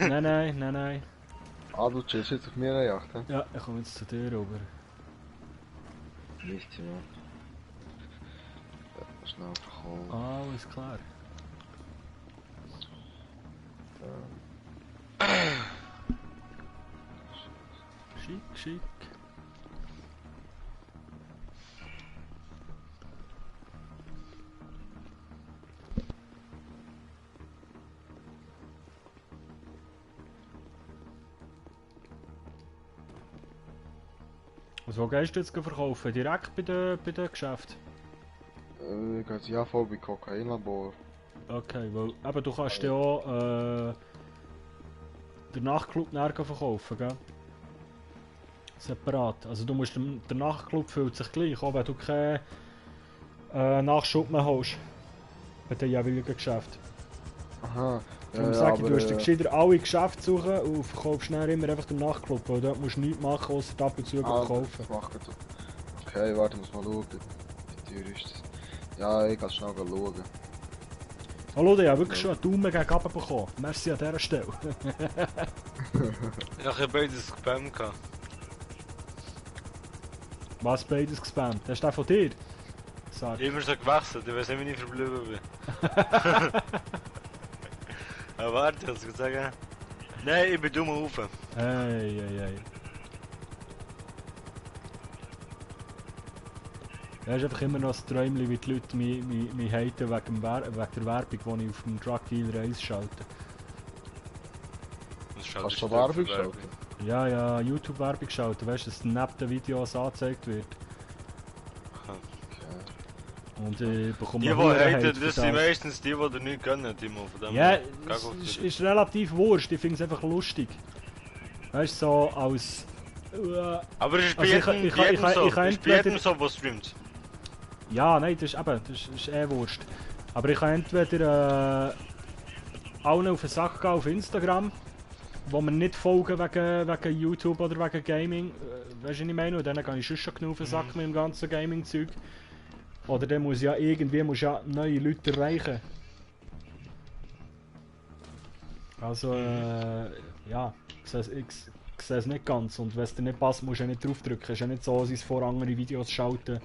Nein. Ah, du chillst jetzt auf meiner Yacht, hä? Ja, ich komme jetzt zu dir rüber. Nicht, ja. Schnell verkaufen. Alles klar. Schick. Also wo gehst du jetzt verkaufen? Direkt bei den Geschäften? Ich gehe ja voll bei Kokainlabor. Okay, weil eben, du kannst ja auch den Nachtclub nirgends verkaufen, gell? Separat. Also du musst der Nachtclub fühlt sich gleich, auch wenn du keinen Nachschub mehr hast. Bei den jeweiligen Geschäften. Aha. Darum sage ich, du hast dir gescheiter alle Geschäfte suchen und verkaufst dann immer einfach den Nachtclub, weil dort musst du nichts machen, außer ab und zu kaufen. Das macht so. Okay, warte, ich muss mal schauen. Wie teuer ist das? Ja, ich kann schnell schauen. Hallo, ich habe wirklich schon einen Daumen gegen runter bekommen. Merci an dieser Stelle. Ich habe beides gespammt gehabt. Was beides gespammt? Das ist der von dir? Sag. Immer so gewechselt, ich weiß nicht, wie ich verblieben bin. Aber warte, was soll ich sagen? Nein, ich bin dumm rauf. Hey. Ja, ist einfach immer noch ein Träumchen, wie die Leute mich haten wegen der Werbung, die ich auf dem Drug Dealer 1 schalte. Kannst du Werbung schalten? Ja, YouTube-Werbung schalten, weißt du, dass neben den Videos angezeigt wird. Und ich bekomme Die, die verdammt haten, Hate das für sind meistens die dir nicht gönnen, Timo. Von dem Ja, her, es geh auf ist relativ wurscht, ich finde es einfach lustig. Weißt du, so als... Aber es ist bei Also jedem, bei jedem so, ich kann es ist bei jedem entweder- so, was streamt. Ja, nein, das ist eh wurscht. Aber ich kann entweder allen auf den Sack gehen auf Instagram, wo mir nicht folgen wegen YouTube oder wegen Gaming. Weißt du, was ich meine? Und dann kann ich schon genug auf den Sack mit dem ganzen Gaming-Zeug. Oder dann muss ja irgendwie neue Leute erreichen. Also, ja, ich sehe es nicht ganz. Und wenn es dir nicht passt, musst du ja nicht draufdrücken. Es ist ja nicht so, dass es vor andere Videos schalten,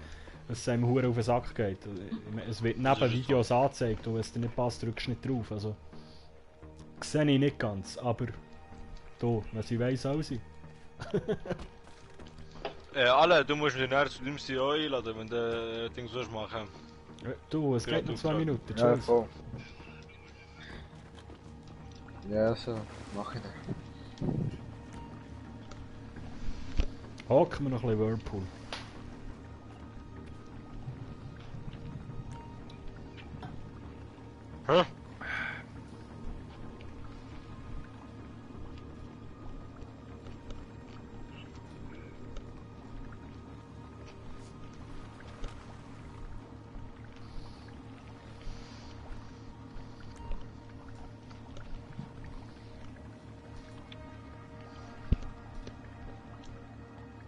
dass es einem Huren auf den Sack geht. Ich meine, es wird neben Videos angezeigt und wenn es dir nicht passt, drückst du nicht drauf. Also, sehe ich nicht ganz, aber du, was ich weiss, auch sie. Alle, du musst mich dann zu dem CEO einladen, wenn du Ding so machen. Du, es Ja, geht noch du 2 klar. Minuten, Ja, tschüss. voll. Ja, so. Mach ich dann. Hocken wir noch ein bisschen Whirlpool. Hä?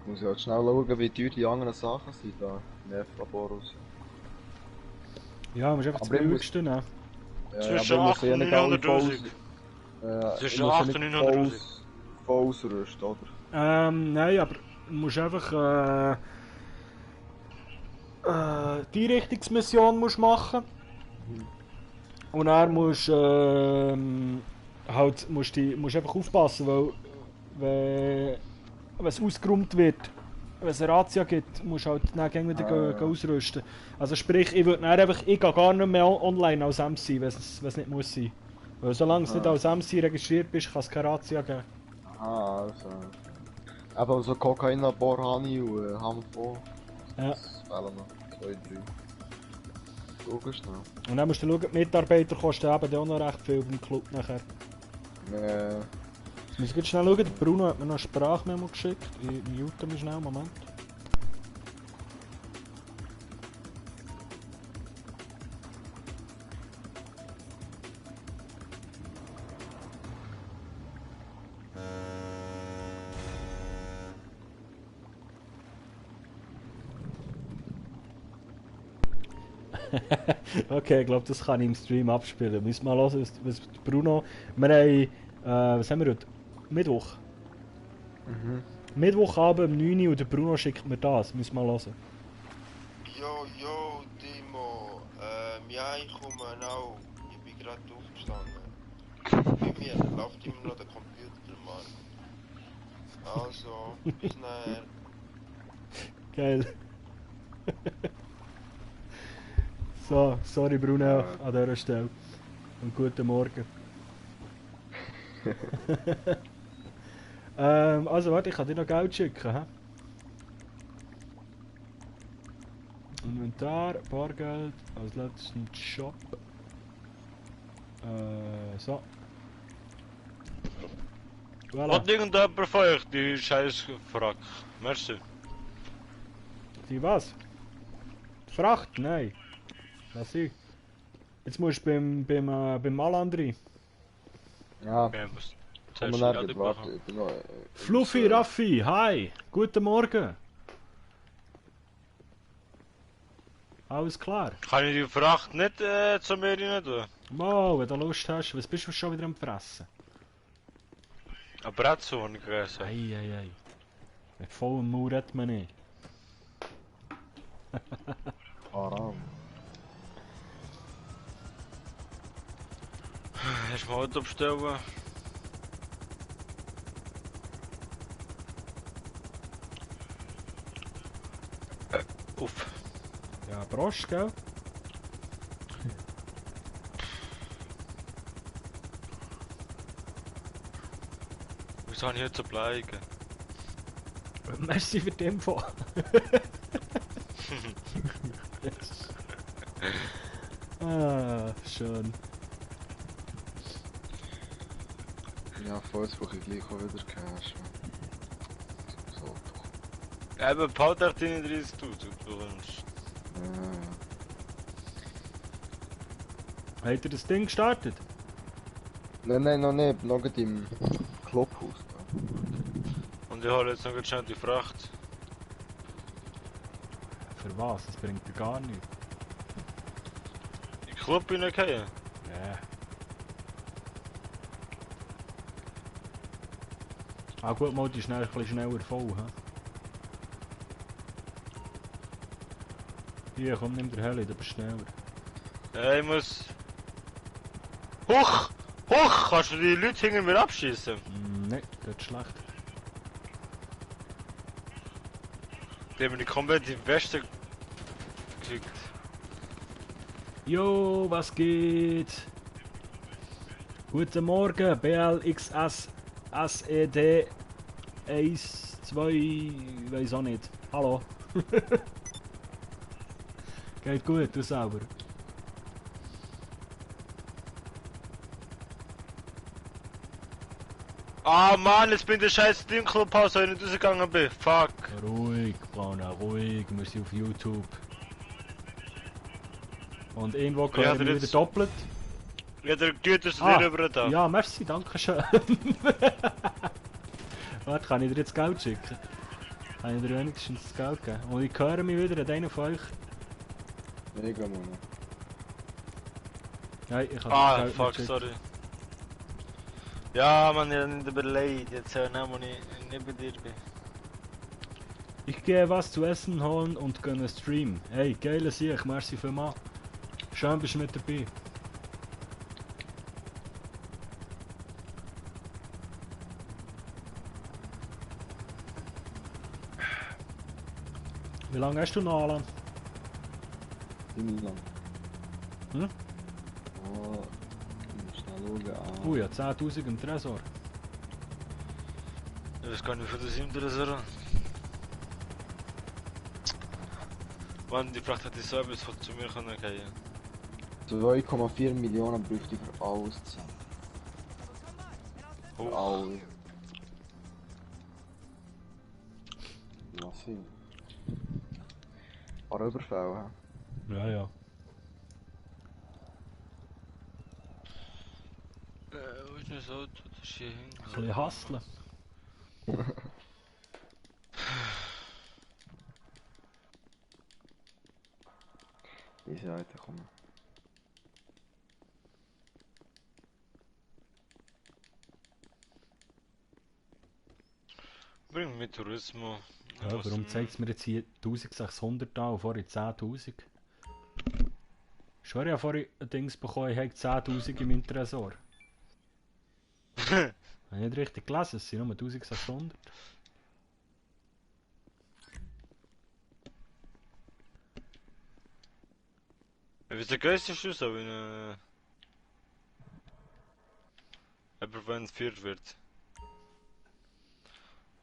Muss ich halt schnell schauen, wie teuer die anderen Sachen sind da. Nervlaborus. Ja, du musst einfach das Aber ich muss- Billigste nehmen. Ja, Zwischen aber ich muss ja 800 nicht alle 900'000. Zwischen 800 und 900'000. voll ausrüsten, oder? Nein, aber du musst einfach die Einrichtungsmission musst machen. Und dann musst halt musst einfach aufpassen, weil wenn es ausgeräumt wird, wenn es eine Razzia gibt, musst du halt dann gleich wieder ausrüsten. Also sprich, ich würde einfach, ich gehe gar nicht mehr online als MC, wenn es nicht muss sein. Weil solange es nicht als MC registriert bist, kann es keine Razzia geben. Ah, also. Eben so Kokain, Borhani und Hampo. Ja. Das fehlen noch 2, 3. Schau schnell. Und dann musst du schauen, die Mitarbeiter kosten eben auch noch recht viel beim Club nachher. Jetzt muss ich jetzt schnell schauen, der Bruno hat mir noch eine Sprachmemo geschickt. Ich mute mich schnell, Moment. Okay, ich glaube, das kann ich im Stream abspielen. Müssen wir mal hören, was Bruno... Wir haben... was haben wir heute? Mittwoch. Mittwochabend um 9 Uhr und der Bruno schickt mir das. Müssen wir mal hören. Yo, Timo. Ja, ich komme auch. Ich bin gerade aufgestanden. Bei mir läuft immer noch der Computer, Mann. Also, bis nachher. Geil. So, sorry Bruno an dieser Stelle. Und guten Morgen. Also warte, ich kann dir noch Geld schicken. He? Inventar, Bargeld, als letzten Shop. So. Voilà. Hat irgendjemand von euch die scheiß Frack? Merci. Die was? Die Fracht? Nein. Lass ich. Jetzt musst du beim Malandri. Ja, Ja, muss komm zuerst mal die nicht, Erde warte. machen. Ich bin noch... Fluffy, Raffi, hi! Guten Morgen! Alles klar? Kann ich die Fracht nicht zu mir rein tun? Wow, wenn du Lust hast, was bist du schon wieder am Fressen? Ein Bretzel habe ich gegessen. Ei. Mit vollem Mund redet man nicht. Haram. Hast du mal Auto bestellen? Uff. Ja, Prost, gell? Wieso habe ich heute so bleiben? Merci für die Info. Ah, schön. Ja, voll, jetzt brauche ich gleich auch wieder Cash. Man. So, doch. Eben, behalte echt deine 30'000, du bekommst. Habt ihr das Ding gestartet? Nein, noch nicht. Noch gerade im Clubhaus. Da. Und ich hole jetzt noch schnell die Fracht. Für was? Das bringt dir gar nichts. In den Club reingehen? Ja. Ah gut, mal die ist schnell, ein bisschen schneller voll, hä? Hier, komm, nimm der Heli, du bist schneller. Ja, ich muss... Hoch! Hoch! Kannst du die Leute hinter mir abschießen? Nein, das ist schlecht. Die haben die komplett in die Weste geschickt. Jo, was geht? Guten Morgen, BLXS SED 1, 2, weiß auch nicht. Hallo. Geht gut, du selber. Ah Mann, jetzt bin ich der scheiß Clubhaus, weil ich nicht rausgegangen bin. Fuck. Ruhig, Brauner, ruhig. Wir sind auf YouTube. Und irgendwo Ja, können wir der wieder jetzt- doppelt. Ja, der Güter ist Ah, dir über da. ja, merci, danke schön. Warte, kann ich dir jetzt Geld schicken? Kann ich dir wenigstens das Geld geben? Und ich höre mich wieder an einen von euch. Mega, Mann. Nein, ich kann Ah, das Geld fuck, nicht schicken. sorry. Ja, man, ich hab nicht überlegt. Jetzt nicht, wo ich nicht bei dir bin. Ich gehe was zu essen holen und gönne Stream. Hey, geile Sieg, merci vielmals. Schön bist du mit dabei. Wie lange hast du noch, Alan? Ziemlich lang. Hm? Oh, ich muss schnell schauen. Ui, ja, 10.000 im Tresor. Ich weiß gar nicht, wie das im Tresor. Mann, die Fracht hat die Service von zu mir können gehen. 2,4 Millionen bräuchte ich für alles zusammen. Für Hoch. alle. Ja, viel. Ein paar Überfälle, hä? Ja, ja. Wo ist denn das Auto? Das ist hier Ein hinten. bisschen hustlen. Diese Seite kommen. Bring mit Tourismus. Ja, warum zeigt es mir jetzt hier 1600 an und vorhin 10.000? Schon, ich habe vorhin ein Dings bekommen, ich habe 10.000 im Tresor. Habe ich nicht richtig gelesen, es sind nur 1600. Wie ist der größte Schuss, wenn jemand entführt wird?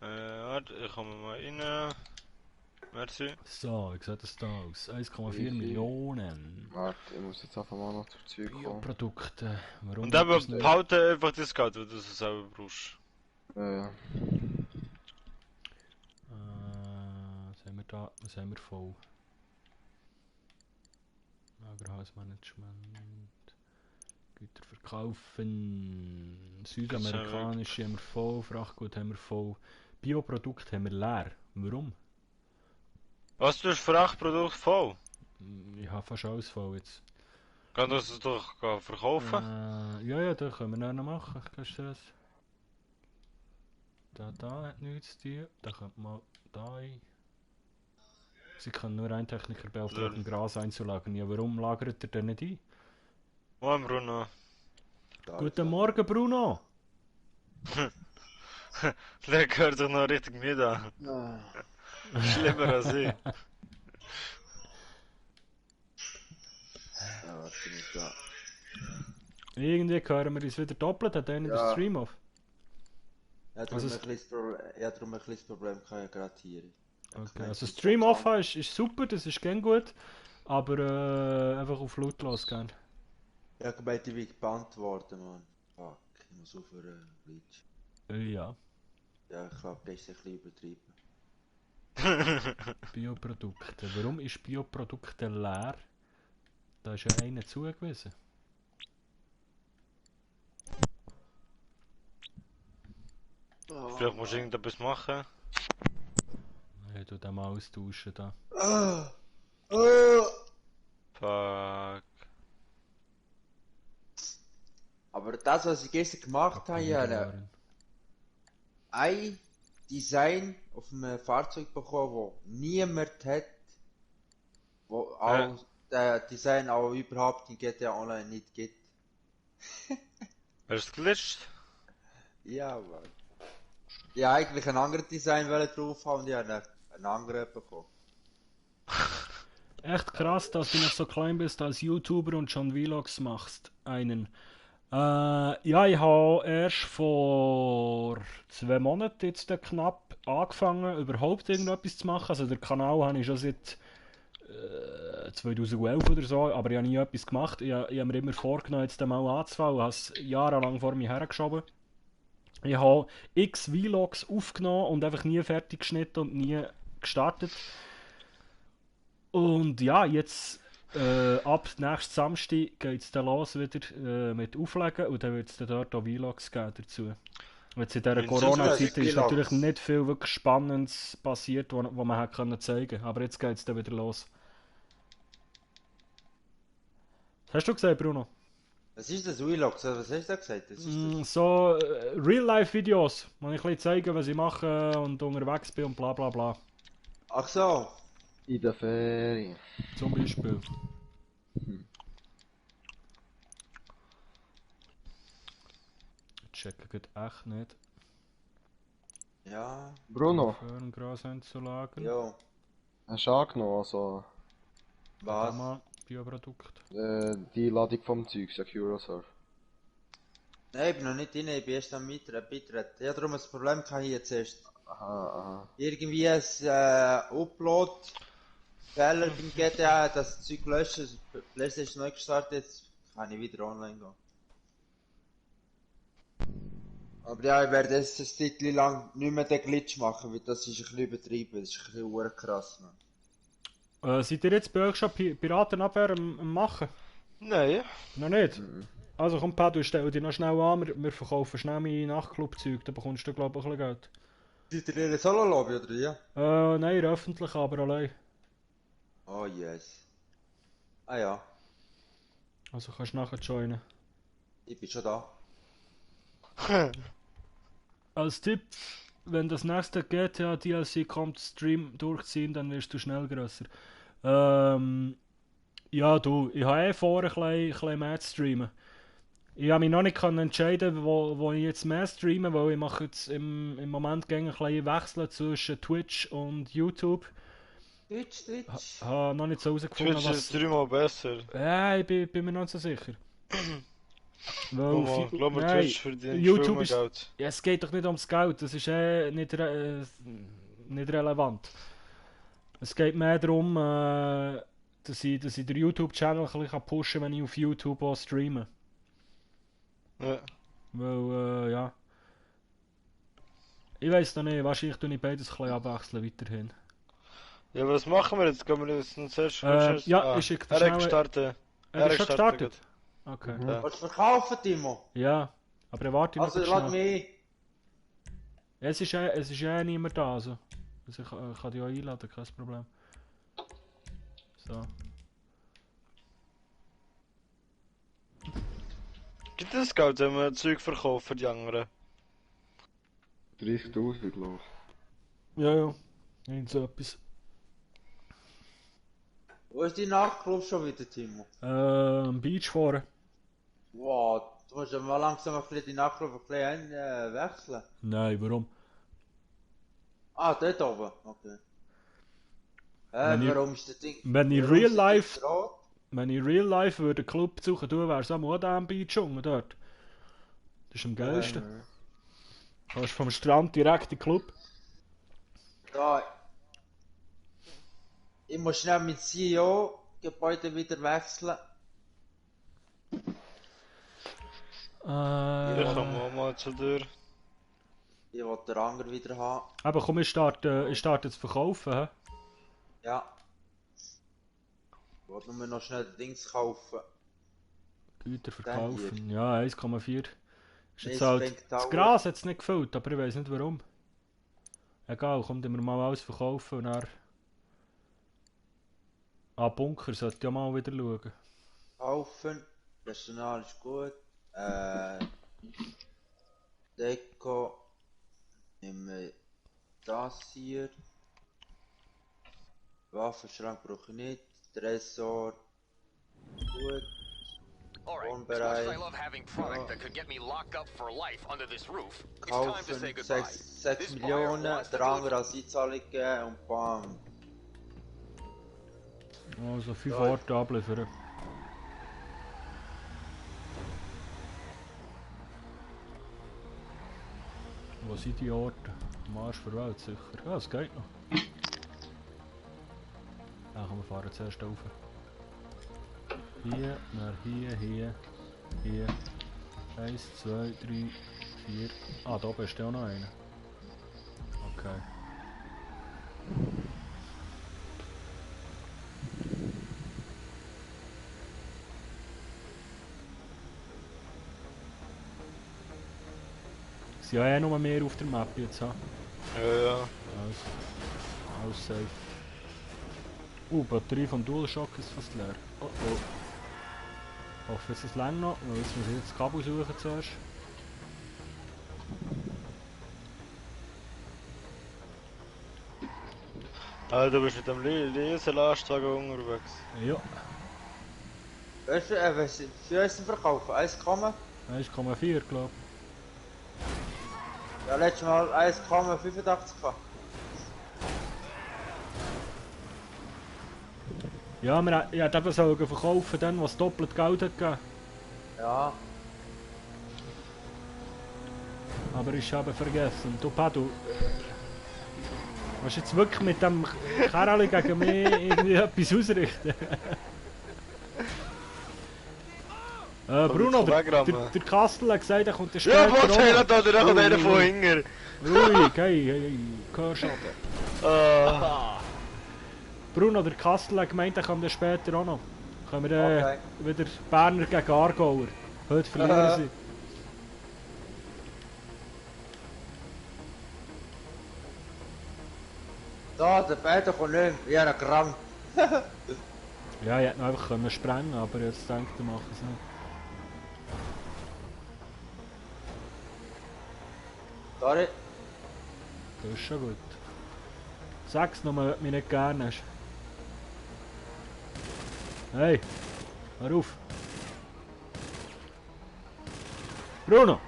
Warte, ich komme mal rein. Merci. So, wie sieht das da aus? 1,4 Wie viel? Millionen. Warte, ich muss jetzt einfach mal noch zum Zeug kommen. Bioprodukte. Warum Und wird eben das nicht? behalte einfach das Geld, weil du es selber brauchst. Ja. Was haben wir da? Was haben wir voll? Lagerhausmanagement. Güter verkaufen. Südamerikanische haben wir voll. Frachtgut haben wir voll. Bioprodukte haben wir leer. Warum? Was, du hast Frachtprodukt voll? Ich habe fast alles voll jetzt. Kann das doch verkaufen? Ja, das können wir dann noch machen. Kannst du das? Da hat nichts zu tun. Da kommt mal da ein. Sie kann nur ein Techniker beauftragen, Gras einzulagern. Ja, warum lagert er denn nicht ein? Moin Bruno. Guten Morgen, Bruno! Der gehört doch noch richtig mit an. Schlimmer als ich. Ja, warte nicht da. Irgendwie hören wir uns wieder doppelt. Hat einer den Ja. Stream auf? Ja, darum Also ein kleines Problem kann ich gerade hier. Okay, also Stream off ist super, das ist gern gut. Aber einfach auf lautlos gehen. Ja, ich gemeint, ich bin gebannt worden, Mann. Fuck, ich muss aufhören, Bleach. Ja. Ja, ich glaube, das ist ein bisschen übertrieben. Bioprodukte. Warum ist Bioprodukte leer? Da ist ja einer zugewiesen. Vielleicht musst du irgendetwas machen. Ich tu den mal austauschen da. Fuck. Aber das, was ich gestern gemacht habe, ja, ein Design auf einem Fahrzeug bekommen, wo niemand hat, wo auch der Design auch überhaupt in GTA Online nicht gibt. Hast du glitscht? Ja, Mann. Ich wollte eigentlich ein anderes Design drauf haben und ich habe einen anderen bekommen. Echt krass, dass du noch so klein bist als YouTuber und schon Vlogs machst. Ja, ich habe erst vor 2 Monaten jetzt knapp angefangen, überhaupt irgendetwas zu machen. Also den Kanal habe ich schon seit 2011 oder so, aber ich habe nie etwas gemacht. Ich habe mir immer vorgenommen, jetzt mal anzufangen und habe es jahrelang vor mir hergeschoben. Ich habe x Vlogs aufgenommen und einfach nie fertig geschnitten und nie gestartet. Und ja, jetzt ab nächsten Samstag geht es dann los wieder mit Auflegen und dann wird es dann dort auch Vlogs geben dazu. Jetzt in dieser Wenn Corona-Zeit es ist natürlich nicht viel wirklich Spannendes passiert, was man hat können zeigen. Aber jetzt geht es dann wieder los. Was hast du gesagt, Bruno? Was ist das, Vlogs? Was hast du da gesagt? Das ist das. So Real-Life-Videos, wo ich ein bisschen zeige, was ich mache und unterwegs bin und bla bla bla. Ach so. In der Ferien. Zum Beispiel. Ich checke geht echt nicht. Ja. Bruno, Aufhören, Gras einzulagern. Ja. Hast du angenommen, also Was? Mal Bioprodukt. die Einladung vom Zeug, Securasurf? Nein, ich bin noch nicht drin, ich bin erst am Beitreten. Ich habe darum ein Problem gehabt hier zuerst. Aha. Irgendwie ein Upload-Fehler beim GTA, das Zeug gelöscht ist, PlayStation neu gestartet, jetzt kann ich wieder online gehen. Aber ja, ich werde jetzt ein Zeitchen lang nicht mehr den Glitch machen, weil das ist ein bisschen übertrieben, das ist ein bisschen krass. Man. Seid ihr jetzt bei euch schon Piratenabwehr am machen? Nein. Noch nicht? Also komm Pedro, stell dich noch schnell an, wir verkaufen schnell meine Nachtclub-Zeug, da bekommst du glaube ich ein bisschen Geld. Seid ihr in der Solo-Lobby oder wie? Nein, in der öffentlichen, aber allein. Oh yes. Ah ja, Also kannst du nachher joinen. ich bin schon da. Als Tipp, wenn das nächste GTA DLC kommt, Stream durchziehen, dann wirst du schnell grösser. Ja du, ich habe vor, ein bisschen mehr zu streamen. Ich habe mich noch nicht entscheiden, wo ich jetzt mehr streame, weil ich mache jetzt im Moment ein bisschen Wechsel zwischen Twitch und YouTube. Twitch. Habe noch nicht so herausgefunden, Twitch was... ist 3-mal besser. Ja, ich bin mir noch nicht so sicher. Weil Ich glaube, nein, Twitch verdient YouTube viel mehr ist... Geld. Ja, es geht doch nicht ums Geld, das ist nicht relevant. Es geht mehr darum, dass ich den YouTube-Channel ein bisschen pushen kann, wenn ich auf YouTube auch streame. Ja. Weil, ja... Ich weiß noch nicht, wahrscheinlich tue ich beides ein bisschen abwechseln weiterhin. Ja, was machen wir jetzt? Gehen wir jetzt zuerst? Ja, ich schicke dir Er schnell... hat gestartet. Er ist schon gestartet? gestartet. Okay. Ja. Willst du verkaufen, Timo? Ja, aber er wartet noch Also, kurz lad schnell. mich ein. Es ist ja niemand da, also ich kann dich auch einladen, kein Problem. So. Gibt es Geld, wenn wir Zeug verkaufen für die anderen? 30.000, glaube ich. Ja. Irgend so etwas. Wo ist dein Nachtclub schon wieder, Timo? Am Beach fahren. Wow, du musst ja mal langsam ein bisschen die Nachtclub ein bisschen wechseln. Nein, warum? Ah, dort oben, okay. Wenn ich- Warum ist das Ding... wenn ich warum real ist das life- Ding rot? Wenn ich real life würde einen Club besuchen tun, wäre es auch da am Beach unten dort. Das ist am geilsten. Du kannst vom Strand direkt in den Club. Ja. Ich muss schnell mit CEO-Gebäude wieder wechseln. Ich komme auch mal zu dir. Ich will den Anger wieder haben. Aber komm, ich starte zu verkaufen. He? Ja. Ich will nur noch schnell die Dings kaufen. Güter Den verkaufen. Ja, 1,4. Ist jetzt Ace halt, Bank das Tower. Gras hat es nicht gefüllt, aber ich weiß nicht warum. Egal, kommt immer mal alles verkaufen und dann... Bunker sollte ja mal wieder schauen. Kaufen. Personal ist gut. Deko. Nehmen wir das hier. Waffenschrank brauche ich nicht. Tresor. Gut. Alright, as much Wohnbereich. as I love having product that could get me locked up for life under this roof, it's time to say Kaufen. goodbye. 6 This buyer Millionen. wants to Der do andere als Einzahlung geben und bam. Also 5 Ja. Orte abliefern. Wo sind die Orte? Am Arsch der Welt sicher. Ja, es geht noch. Ja, komm, wir fahren zuerst rauf. Hier, nach hier. 1, 2, 3, 4. Ah, da oben ist ja auch noch einer. Okay. Es sind ja eh nur mehr auf der Map jetzt. Ha? Ja. Alles safe. Die Batterie vom DualShock ist fast leer. Oh oh. Ich hoffe, es ist lang noch, weil jetzt muss ich jetzt das Kabel suchen zuerst. Ah, du bist mit dem Riesenlastwagen unterwegs. Ja, Weißt du, was für uns verkaufen? 1,4? 1,4 glaube Ja, letztes Mal 1,85 gehabt. Ja, ich hätte eben sollen verkaufen, dann, was doppelt Geld hat gegeben. Ja. Aber ich habe vergessen. Du Padu, willst du jetzt wirklich mit dem Kerl gegen mich irgendwie etwas ausrichten? Bruno, der Kastel hat gesagt, er kommt der später. Ja, was hat er da? Kommt einer von hinten. Ruhig, hey, Gehörschaden. Bruno, der Kastel hat gemeint, er kommt dann später auch noch. Können wir wieder Berner gegen Aargauer. Heute verlieren sie. Da, der Peter kommt nicht. Ich habe ihn gerammt. Ja, ich hätte ihn einfach können sprengen, aber jetzt denkt er, machen es nicht. Sorry. Das ist schon gut. Sag's noch mal, wenn du mich nicht gerne hast. Hey, hör auf. Bruno!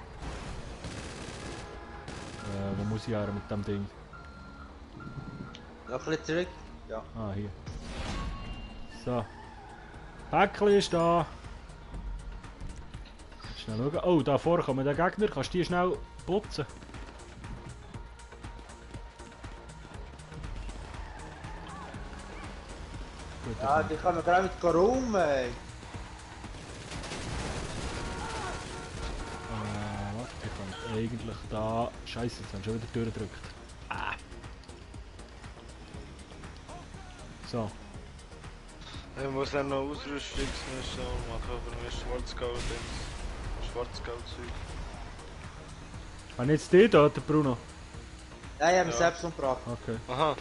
Wo muss ich her mit dem Ding? Noch ein bisschen zurück. Ja. Ah, hier. So. Päckchen ist da. Schnell schauen. Oh, da vorne kommen der Gegner. Kannst du die schnell putzen? Gut, Ja, die kommen gerade mit rum, ey. Warte, ich kann eigentlich da... Scheiße, jetzt haben wir schon wieder durchgedrückt. Ah. So. Ich muss dann noch Ausrüstungsmission machen, aber mir Schwarzgeld-Zeug. Haben jetzt die da, der Bruno? Nein, ich habe mich selbst umgebracht. Okay. Aha.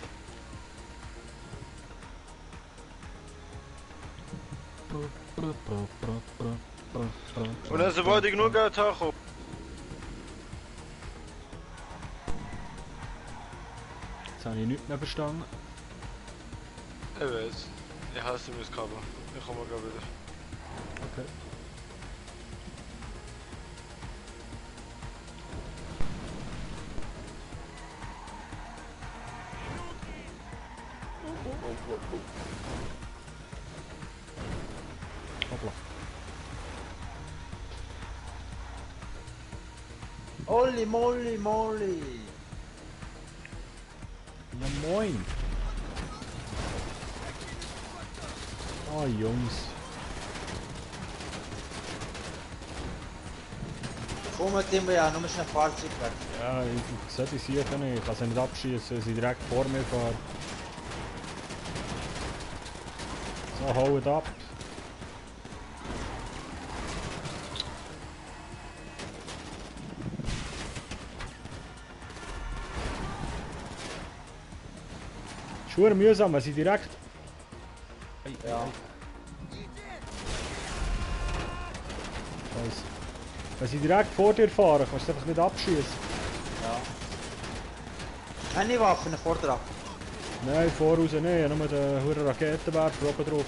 Und dann sobald ich genug Geld habe, Jetzt habe ich nichts mehr verstanden. ich weiß. Ich hasse mein Kabel. Ich komme gleich wieder. Okay. Hoppla. Holy moly moly. Ja moin. Oh Jungs. Komm mit dem, ja, nur schnell Fahrzeug weg. Ja, ich sollte sie hier nicht. Ich kann sie nicht abschießen, sie direkt vor mir fahren. So, haut ab. Schuhe mühsam, wenn sie direkt... Ja. Scheiße. Wenn sie direkt vor dir fahren, kannst du einfach nicht abschießen. Keine Waffen vordrauf. Nein, voraus nicht, nur den hohen Raketenwerfer oben drauf.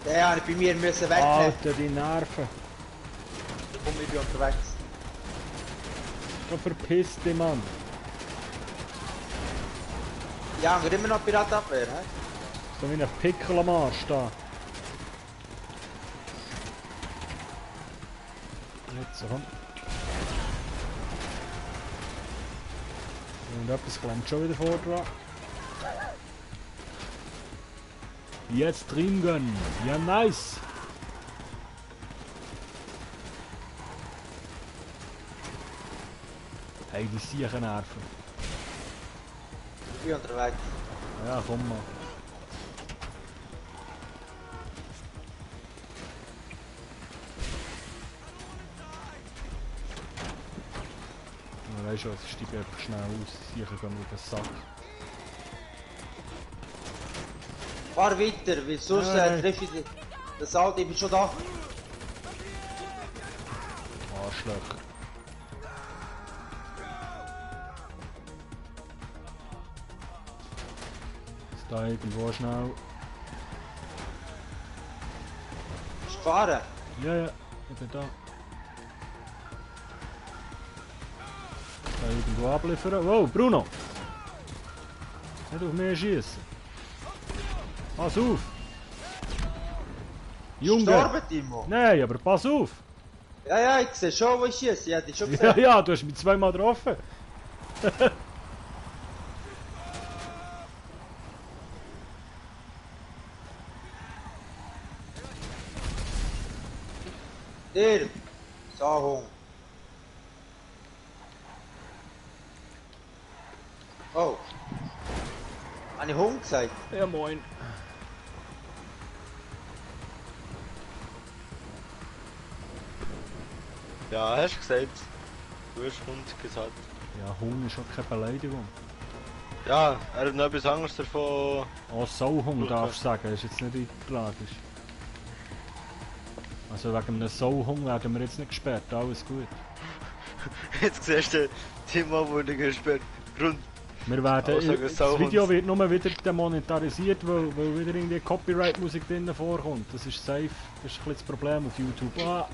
Den habe ich bei mir müssen wegnehmen. Alter, die Nerven. Da komme ich unterwegs. Geh verpiss dich, Mann. Ja, wir immer noch Piratenabwehr, hä? So wie ein Pickel am Arsch da. Jetzt so, komm. Und etwas klemmt schon wieder vor dran. Jetzt trinken. Ja, nice. Hey, die siechen Nerven. Ich bin unterwegs. Ja, komm mal. Ja, weißt du was, ich steige einfach schnell aus. Die Siechen gehen mir auf den Sack. Fahr weiter, weil sonst Nein. treffe ich das Alte, ich bin schon da. Arschloch. Ist da irgendwo schnell? Ist gefahren. Ja, ja, ich bin da. Ist da irgendwo abliefern? Wow, Bruno! Nicht auf mich schießen. Pass auf! Junge! Gestorben, Timo? Nein, aber pass auf! Ja, ja, ich sehe schon, wo ich schieße. Ich hätte dich schon Ja, gesehen. ja, du hast mich zweimal getroffen. Der Sahung. Oh. Habe ich Hund gesagt? Ja, moin. Ja, hast du gesagt. Du hast Hund gesagt. Ja, Hund ist auch keine Beleidigung. Ja, er hat noch etwas anderes davon. Oh, Sauhund darfst du sagen, ist jetzt nicht tragisch. Also wegen einem Sauhund werden wir jetzt nicht gesperrt, alles gut. Jetzt siehst du Timo wurde gesperrt. Grund. Wir werden, Also, das Sauhund. Video wird nur wieder demonetarisiert, weil wieder irgendwie Copyright-Musik drin vorkommt. Das ist safe, das ist ein bisschen das Problem auf YouTube. Ah,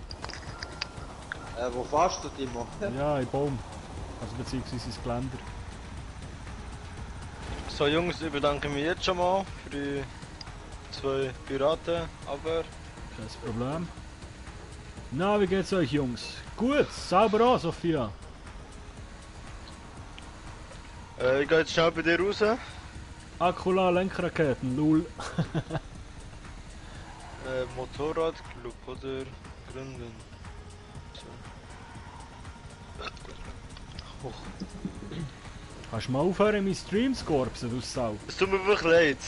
Wo fährst du, Timo? ja, im Baum. Also beziehungsweise ins Geländer. So Jungs, ich bedanke mich jetzt schon mal für die 2 Piraten, aber Kein Problem. Na, wie geht's euch, Jungs? Gut, sauber an, Sophia. ich gehe jetzt schnell bei dir raus. Akula Lenkraketen, lul. Motorradclub oder gründen. So. Kannst du mal aufhören, meine Streams zu korbsen, du Sau? Es tut mir wirklich leid.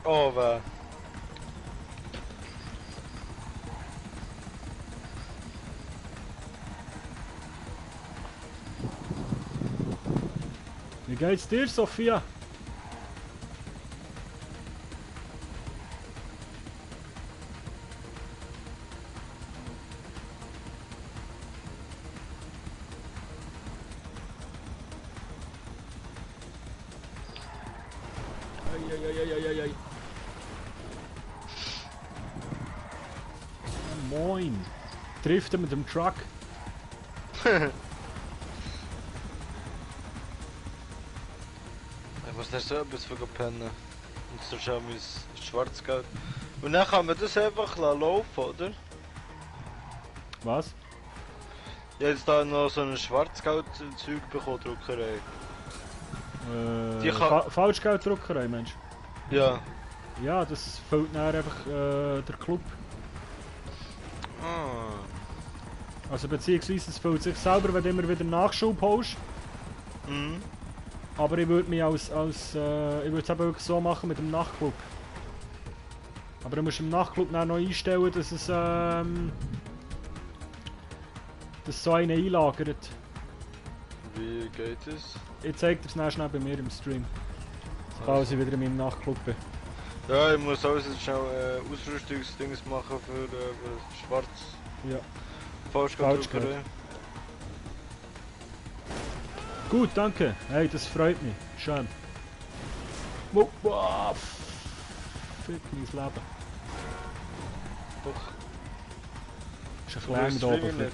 Oh, weh. Wie geht's dir, Sophia? Eieieiei. Moin. Trifft er mit dem Truck? Ich muss nicht so etwas für pennen. Und so schauen wir Schwarzgeld. Und dann kann man das einfach laufen, oder? Was? Ich habe jetzt da noch so ein Schwarzgeld-Zeug bekommen, Druckerei. Die kann- Falschgelddruckerei, Mensch. Ja. Ja, das füllt dann einfach der Club. Ah. Also beziehungsweise es füllt sich selber, wenn du immer wieder Nachschub holst. Mhm. Aber ich würde mich ich würde es eben wirklich so machen mit dem Nachtclub. Aber du musst im Nachtclub dann noch einstellen, dass es dass so einen einlagert. Wie geht es? Ich zeig dir es dann schnell bei mir im Stream. Sobald ich wieder in meinem Nachtclub bin. Ja, ich muss auch jetzt schnell Ausrüstungsdings machen für Schwarz. Ja. Falschgelddruckerei. Gut, danke. Hey, das freut mich. Schön. Wow, fick mein Leben. Doch. Ist ein kleiner da oben. nicht.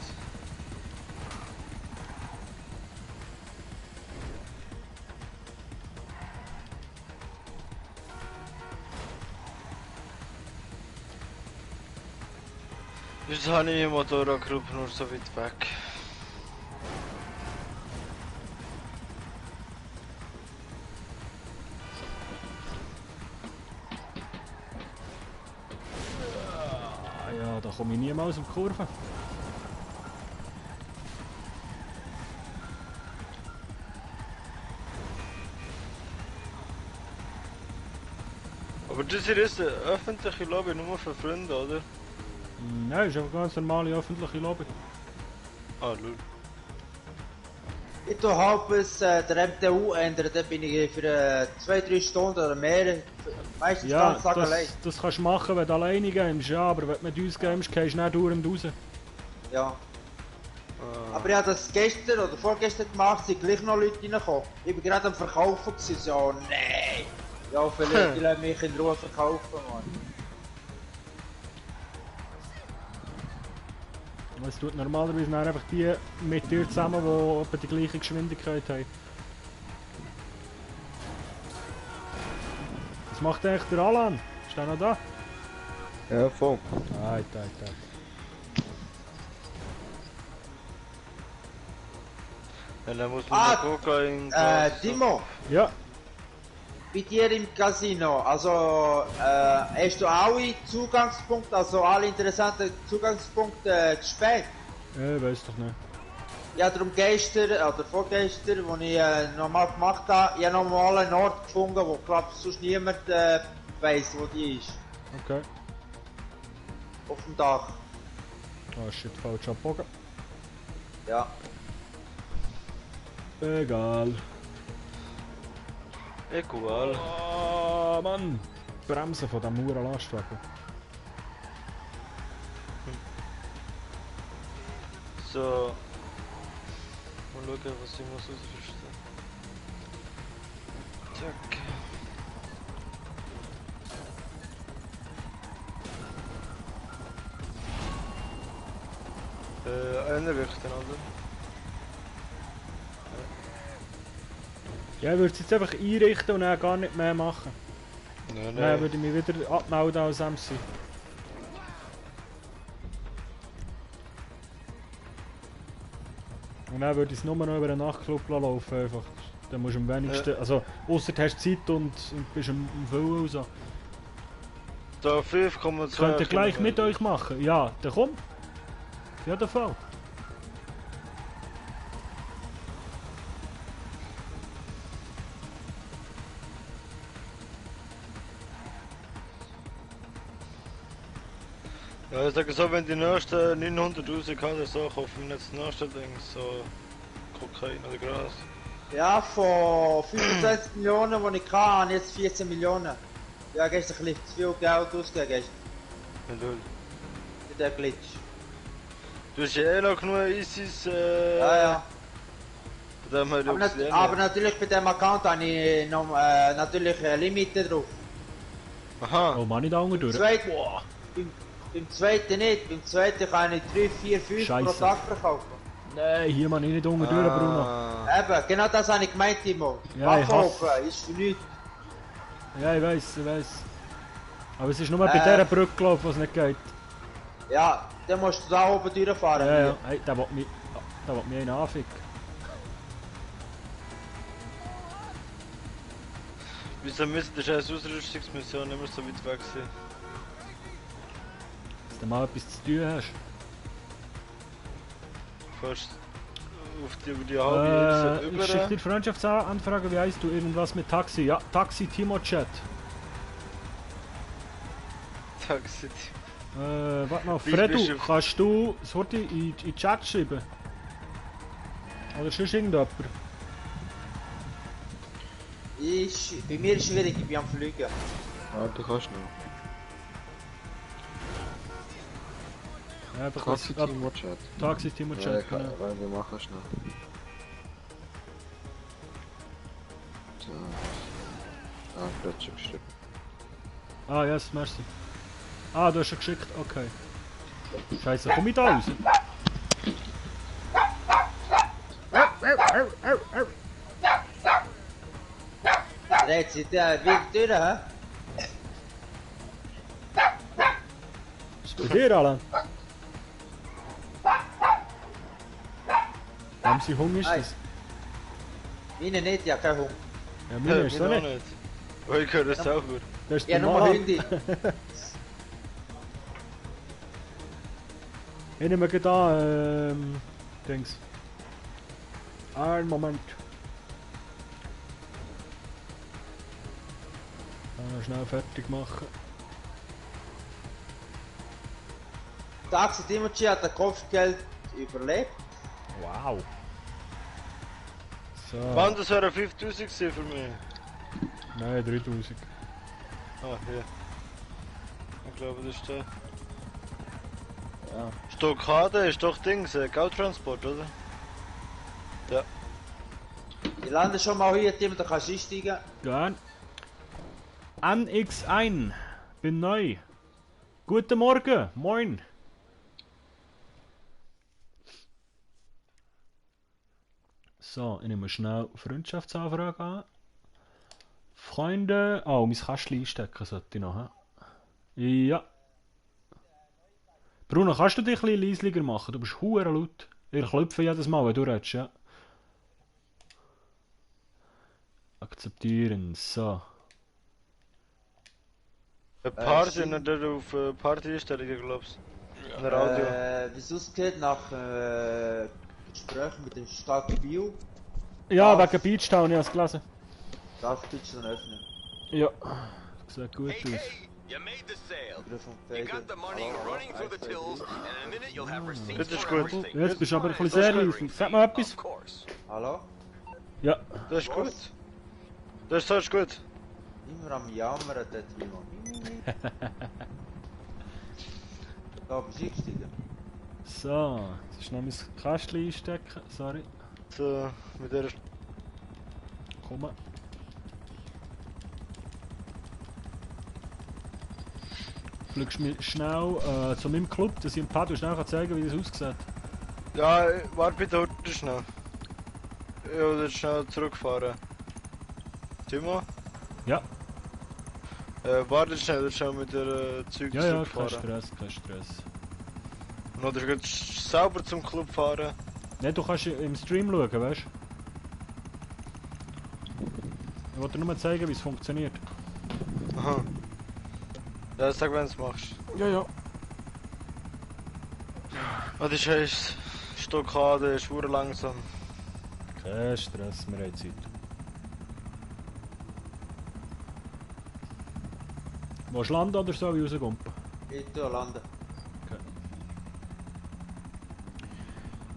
Jetzt habe ich im Motorradclub nur so weit weg. Ah, ja, da komme ich niemals um die Kurve. Aber das hier ist eine öffentliche Lobby nur für Freunde, oder? Nein, ist einfach eine ganz normale öffentliche Lobby. Ah, lol. Ich tue halb bis der MTU ändern, dann bin ich für 2-3 Stunden oder mehr. Meistens Ja, ganz Tag allein. das kannst du machen, wenn du alleine gamest, ja, aber wenn du mit uns gamest, gehst du nicht dauernd raus. Ja. Ah. Aber ich habe das gestern oder vorgestern gemacht, sind gleich noch Leute reingekommen. Ich war gerade am Verkaufen gewesen, so, nein! Ja, vielleicht die lassen mich in Ruhe verkaufen, Mann. Es tut normalerweise dann einfach die mit dir zusammen, die etwa die gleiche Geschwindigkeit haben. Was macht eigentlich der Alan? Ist der noch da? Ja, voll. Alter. Ja, dann muss man noch gucken. Timo, Ja. bei dir im Casino, also hast du alle Zugangspunkte, also alle interessanten Zugangspunkte gesperrt? Ich weiß doch nicht. Ja, darum gestern oder vorgestern, als ich nochmal gemacht habe, ich habe nochmal einen Ort gefunden, wo glaub sonst niemand weiss, wo die ist. Okay. Auf dem Dach. Oh shit, falsch abbogen. Ja. Egal. Egal. Oh Mann! Bremsen von diesem Huren Lastwagen. So. Mal schauen, was ich muss ausrüsten. Zack. Einrichten, oder? Ja, ich würde es jetzt einfach einrichten und dann gar nicht mehr machen. Nein, Dann würde ich mich wieder abmelden als MC. Und dann würde ich es nur noch über den Nachtclub laufen einfach. Dann musst du am wenigsten, also ausser du hast Zeit und bist am Füllen und so. Da 5,2. Könnt ihr gleich mit euch machen? Ja, dann komm. Auf jeden Fall. Ja, ich sage so, wenn die nächsten 900.000 hat, so kaufen wir jetzt das nächste Ding, so Kokain oder Gras. Ja, von 25 Millionen, die ich hatte, habe ich jetzt 14 Millionen. Ja, gestern ein bisschen zu viel Geld ausgegeben gestern. Und du, Für den Glitch. du hast ja eh noch genug Isis, Ja. von dem her du Aber natürlich bei dem Account habe ich noch natürlich Limite drauf. Aha. Oh Mann, ich da unten durch. Beim zweiten nicht. Beim zweiten kann ich 3, 4, 5 pro Scheisse. Tag verkaufen. Nein, hier man ich nicht unten durch, Bruno. Eben, genau das habe ich gemeint, Timo. Ja, ich Waffen ist für nichts. Ja, ich weiß. Aber es ist nur bei dieser Brücke gelaufen, wo es nicht geht. Ja, dann musst du da oben durchfahren. Ja. Hey, der will mich einen anficken. Wieso müssen die scheiß Ausrüstungsmission immer so weit weg sein? Dass du mal etwas zu tun hast. Fast auf die halbe Ich schicke über. dir Freundschaftsanfrage, wie heißt du? Irgendwas mit Taxi? Ja, Taxi Timo Chat. Taxi. Warte mal, Wie bist Fredu, du- kannst du das Wort in den Chat schreiben? Oder sonst irgendjemand? Bei mir ist es schwierig, ich bin am Fliegen. Ja, du kannst noch. Ja, einfach Taxi das- Timo Chat. Taxi Timo Ja, Chat, ich kann, genau. weil wir machen schnell. So. Ah, gerade schon geschrieben. Ah, yes, merci. Ah, du hast schon geschickt, okay. Scheiße, komm ich da raus? Dreht sich der wieder durch, hä? Was ist bei dir, Alan? Haben sie Hunger ist Nein. das? Meine nicht, ich habe keinen Hunger. Ja, mir ist so Mir auch nicht. Oh, ich höre das auch gut. Das ist Ich habe der nur Mann. Hunde. Ich nehme gerade an, Dings. Einen Moment. Noch schnell fertig machen. Taxi Timoci hat das Kopfgeld überlebt. Wow. So. Mann, das wäre 5000 gewesen für mich. Nein, 3000. Ah, hier. Ich glaube, das ist der. Ja. Stockade ist doch Dings, Geldtransport, oder? Ja. Ich lande schon mal hier, Timo, da kannst du einsteigen. Gern. NX1. Bin neu. Guten Morgen. Moin. So, ich nehme schnell Freundschaftsanfrage an. Freunde... Oh, mein Kästchen einstecken sollte ich noch. He? Ja. Bruno, kannst du dich ein bisschen leislicher machen? Du bist hure laut. Ich klopfe jedes Mal, wenn du redest, ja. Akzeptieren, so. Party, nicht der auf Party-Einstellungen, glaubst du? In der Audio. Wie es aussieht nach Gesprächen mit der Stadt Biel, Ja, Was? wegen Beach Town, ich habe es gelesen. darf du dann öffnen. Ja. Sieht gut Hey, aus. hey! You made the sale. Wieder vom You Fegen. got the money Hallo, running through the 1, 2, tills, 3. and in a minute you'll have receipts Das ist for gut. everything. Jetzt bist du aber ein bisschen sehr leise. Sag mal etwas. Of course. Hallo? Ja. Das ist gut. Das ist gut. Immer am Jammern dort jemand. Da bist du eingestiegen. So. Jetzt ist noch mein Kästchen einstecken. Sorry. So, mit der... Komm. Fliegst mir schnell zu meinem Club, dass ich im Padu schnell zeigen kann, wie das aussieht. Ja, warte bitte heute schnell. Ich will schnell zurückfahren. Timo? Ja. Warte schnell mit der Zeug Ja, ja, kein zurückfahren. Stress, kein Stress. Oder gehst du selber zum Club fahren? Ne, du kannst im Stream schauen, weißt du? Ich wollte dir nur zeigen, wie es funktioniert. Aha. Ja, sag, wenn du es machst. Ja, ja. Ah, die scheiß Stockade ist verdammt langsam. Kein Stress, wir haben Zeit. Willst du landen oder soll ich rausgumpen? Ich tue landen.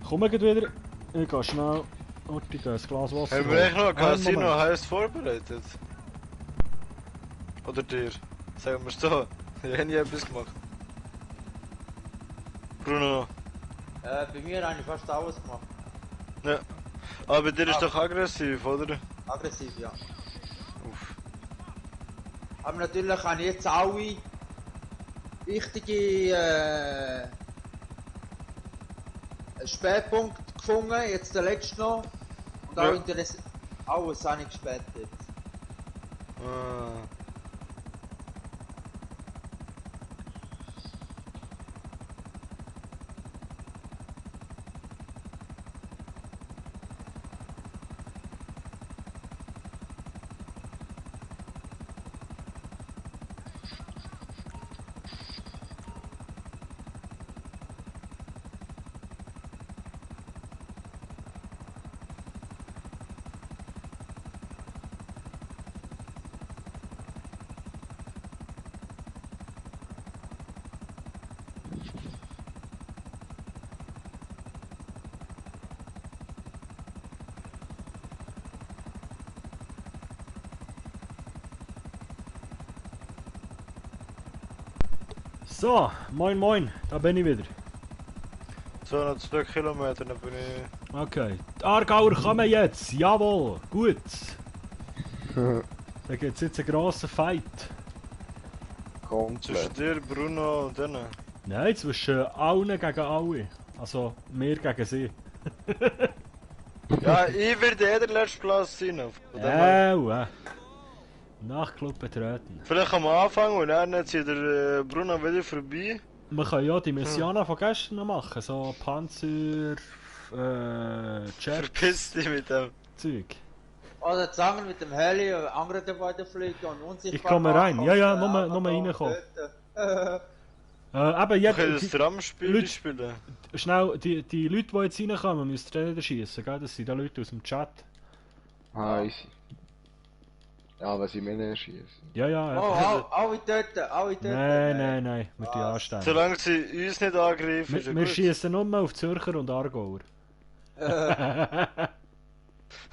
Komm gleich wieder. Ich gehe schnell. Orti, ein Glas Wasser. Haben wir echt noch ein Einen Casino Moment. heiß vorbereitet? Oder dir? Sagen wir es so. Ich habe nie etwas gemacht. Bruno. Bei mir habe ich fast alles gemacht. Ja. Aber bei dir ist doch aggressiv, oder? Aggressiv, ja. Uff. Aber natürlich habe ich jetzt alle wichtige Spätpunkte gefunden, jetzt der letzte noch. Und auch alles habe ich gespäht jetzt. Ah. So, moin moin, da bin ich wieder. So, noch 2 Kilometer, dann bin ich... Okay, die Aargauer kommen jetzt, jawohl, gut. Da gibt es jetzt einen grossen Fight. Zwischen dir, Bruno und denen. Nein, zwischen allen gegen alle. Also, wir gegen sie. Ja, ich werde der letzte Platz sein. Von dem her. Nach Club betreten. Vielleicht am Anfang und dann zieht der Bruno wieder vorbei. Wir können ja die Missionen von gestern noch machen, so Panzer, Jet, Verpiss dich mit dem. Zeug. Oder zusammen mit dem Heli und anderen dabei fliegen und unsichtbar Ich komme rein, machen ja, ja, und, nur reinkommen. dort. Eben, jetzt, Okay, das Tramspiel Leute- spielen. schnell, die Leute, die jetzt reinkommen, müssen dann nicht schiessen, gell? Das sind die Leute aus dem Chat. Ah, easy. Ja, was ich mir schießen. Ja, ja, Oh, einfach. alle dort, alle dort. Nein, wir die Was? anstellen. Solange sie uns nicht angreifen, ist ja Wir gut. schießen nur auf Zürcher und Aargauer.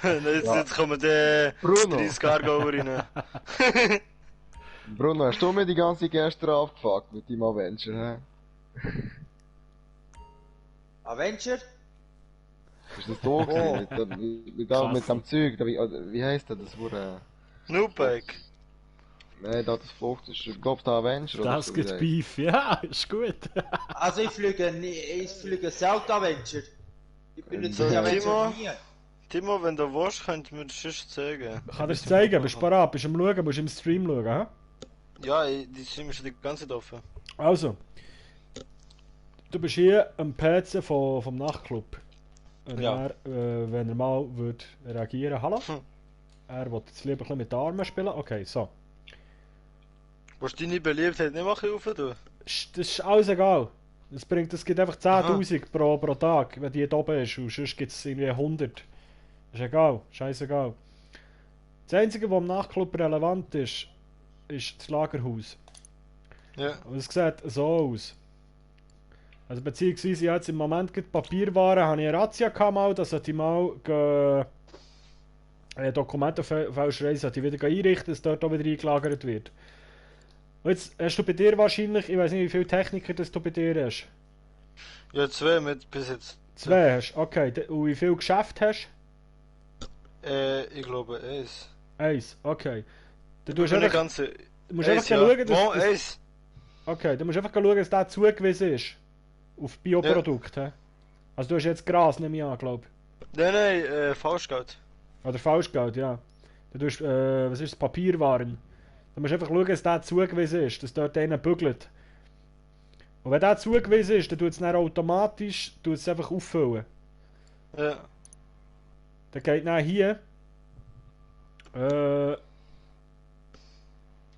Jetzt kommen die Bruno. 30 Aargauer rein. Bruno, hast du mir die ganze gestern abgefuckt mit deinem Avenger, hä? Avenger? Ist das so gewesen? Mit dem Zeug, da, wie heisst das? Noobag. Nein, das Frucht ist, ich glaub, der Avenger oder Das so, gibt wie Beef, ja, ist gut. Also ich fliege selten Avenger. Ich bin nicht so Ja. Avenger Timo? nie. Timo, wenn du willst, könnt ihr mir das sonst zeigen. Ich kann dir das zeigen, bist du parat, bist du am Schauen, musst du im Stream schauen, hä? Ja, die Stream ist schon die ganze Zeit offen. Also, du bist hier am PC vom Nachtclub. Und Ja. wenn er mal würde reagieren, hallo? Hm. Er will jetzt lieber ein bisschen mit den Armen spielen. Okay, so. Willst du deine Beliebtheit nicht machen auf, du? Das ist alles egal. Das gibt einfach 10.000 pro Tag, wenn die hier oben ist. Und sonst gibt es irgendwie 100. Ist egal, scheißegal. Das Einzige, was im Nachtclub relevant ist das Lagerhaus. Ja. Und es sieht so aus. Also beziehungsweise jetzt im Moment gibt Papierwaren, habe ich eine Razzia gehabt mal, dass ich mal Dokumentenfälscherei sollte ich wieder einrichten, dass dort auch wieder eingelagert wird. Und jetzt hast du bei dir wahrscheinlich, ich weiß nicht wie viele Techniker das du bei dir hast. Ja, 2 mit bis jetzt. 2 hast, okay. Und wie viel Geschäft hast Ich glaube 1. du? 1, okay. Dann Du musst du eine einfach, ganze. du musst einfach schauen, Mo, dass... eins. Okay, du musst einfach schauen, dass der zugewiesen ist. Auf Bioprodukte. Also du hast jetzt Gras, nehme ich an, glaube ich. Nein, Falschgeld. Oder Falschgeld, ja. Du tust, was ist das, Papierwaren. Du musst einfach schauen, dass der zugewiesen ist, dass dort einer bügelt. Und wenn der zugewiesen ist, dann tut es dann automatisch einfach auffüllen. Ja. Dann geht dann hier...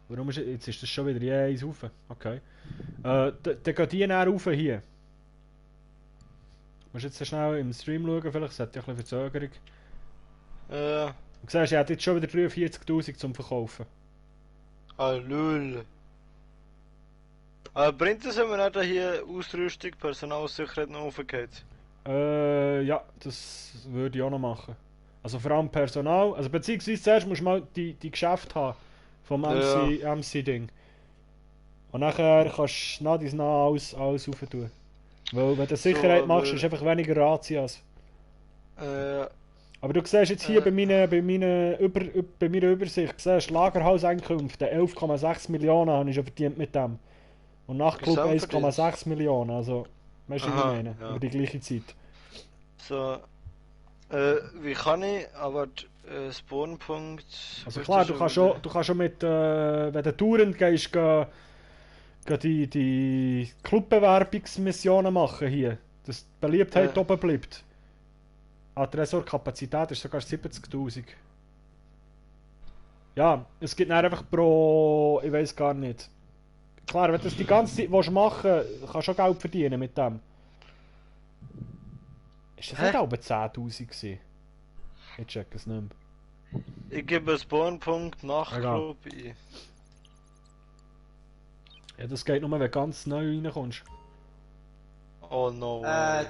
warum ist jetzt ist das schon wieder je eins rauf? Okay. Dann geht die dann rauf hier. Du musst jetzt schnell im Stream schauen, vielleicht hat ja ein bisschen Verzögerung. Du siehst, er hat jetzt schon wieder 43.000 zum Verkaufen. Ah, lul. Bringt es, wenn man nicht hier Ausrüstung, Personalsicherheit noch aufgeht? Ja, das würde ich auch noch machen. Also vor allem Personal, also beziehungsweise zuerst musst du mal die Geschäfte haben vom MC-Ding. Und nachher kannst du nach dies nach alles rauf tun. Weil wenn du Sicherheit machst, ist einfach weniger Razzias. Aber du siehst jetzt hier bei meiner Übersicht, siehst, Lagerhauseinkünfte 11,6 Millionen habe ich schon verdient mit dem. Und Nachtclub 1,6 Millionen, also weißt du, was ich meine? Ja. Über die gleiche Zeit. So. Wie kann ich, aber Spawnpunkt... Also klar, du kannst schon mit, wenn du Touren gehst, die Clubbewerbungsmissionen machen hier. Dass die Beliebtheit oben bleibt. Ah, die Resortkapazität ist sogar 70.000. Ja, es gibt dann einfach pro... ich weiß gar nicht. Klar, wenn du das die ganze Zeit machen willst, kannst du schon Geld verdienen mit dem. Ist das nicht auch 10.000 gewesen? Ich check es nicht mehr. Ich gebe Spawnpunkt Nachtclub ein. Ja, das geht nur, wenn du ganz neu reinkommst. Oh no.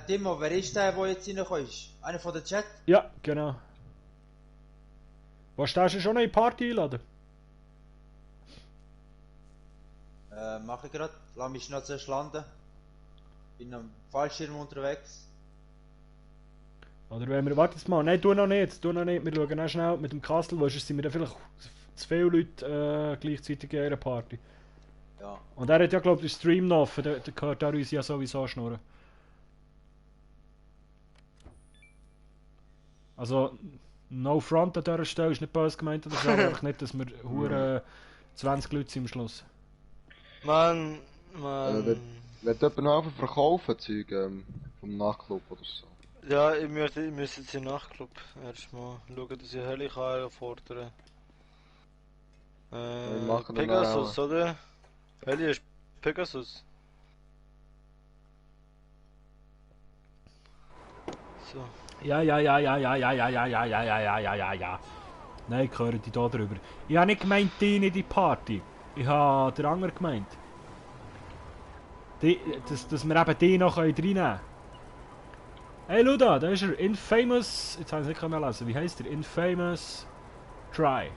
Timo, wer ist der jetzt reinkommst? Einer von der Chat? Ja, genau. Was stehst du schon noch in die Party einladen? Mach ich grad. Lass mich noch zuerst landen. Bin am Fallschirm unterwegs. Oder wenn wir, warte jetzt mal, nein, tu noch nicht, wir schauen auch schnell mit dem Kastel, weil sonst sind wir dann vielleicht zu viele Leute gleichzeitig in einer Party. Ja. Und er hat ja, glaube ich, den Stream noch offen, der gehört auch uns ja sowieso schnurren. Also, no front an dieser Stelle, ist nicht böse gemeint oder so, aber einfach nicht, dass wir hure 20 Leute sind am Schluss. Mann. Wenn jemand noch einfach verkaufen, Zeug vom Nachtclub oder so. Ja, ich müsste jetzt in den Nachtclub erstmal schauen, dass ich Heli kann fordern. machen dann Pegasus, oder? Heli ist Pegasus. So. Ja. Nein, ich höre die da drüber. Ich habe nicht gemeint, die nicht in die Party. Ich habe den anderen gemeint. Dass wir eben die noch reinnehmen können. Hey Luda, da ist er. Infamous... Jetzt habe ich es nicht mehr lesen. Wie heißt er? Infamous... Try.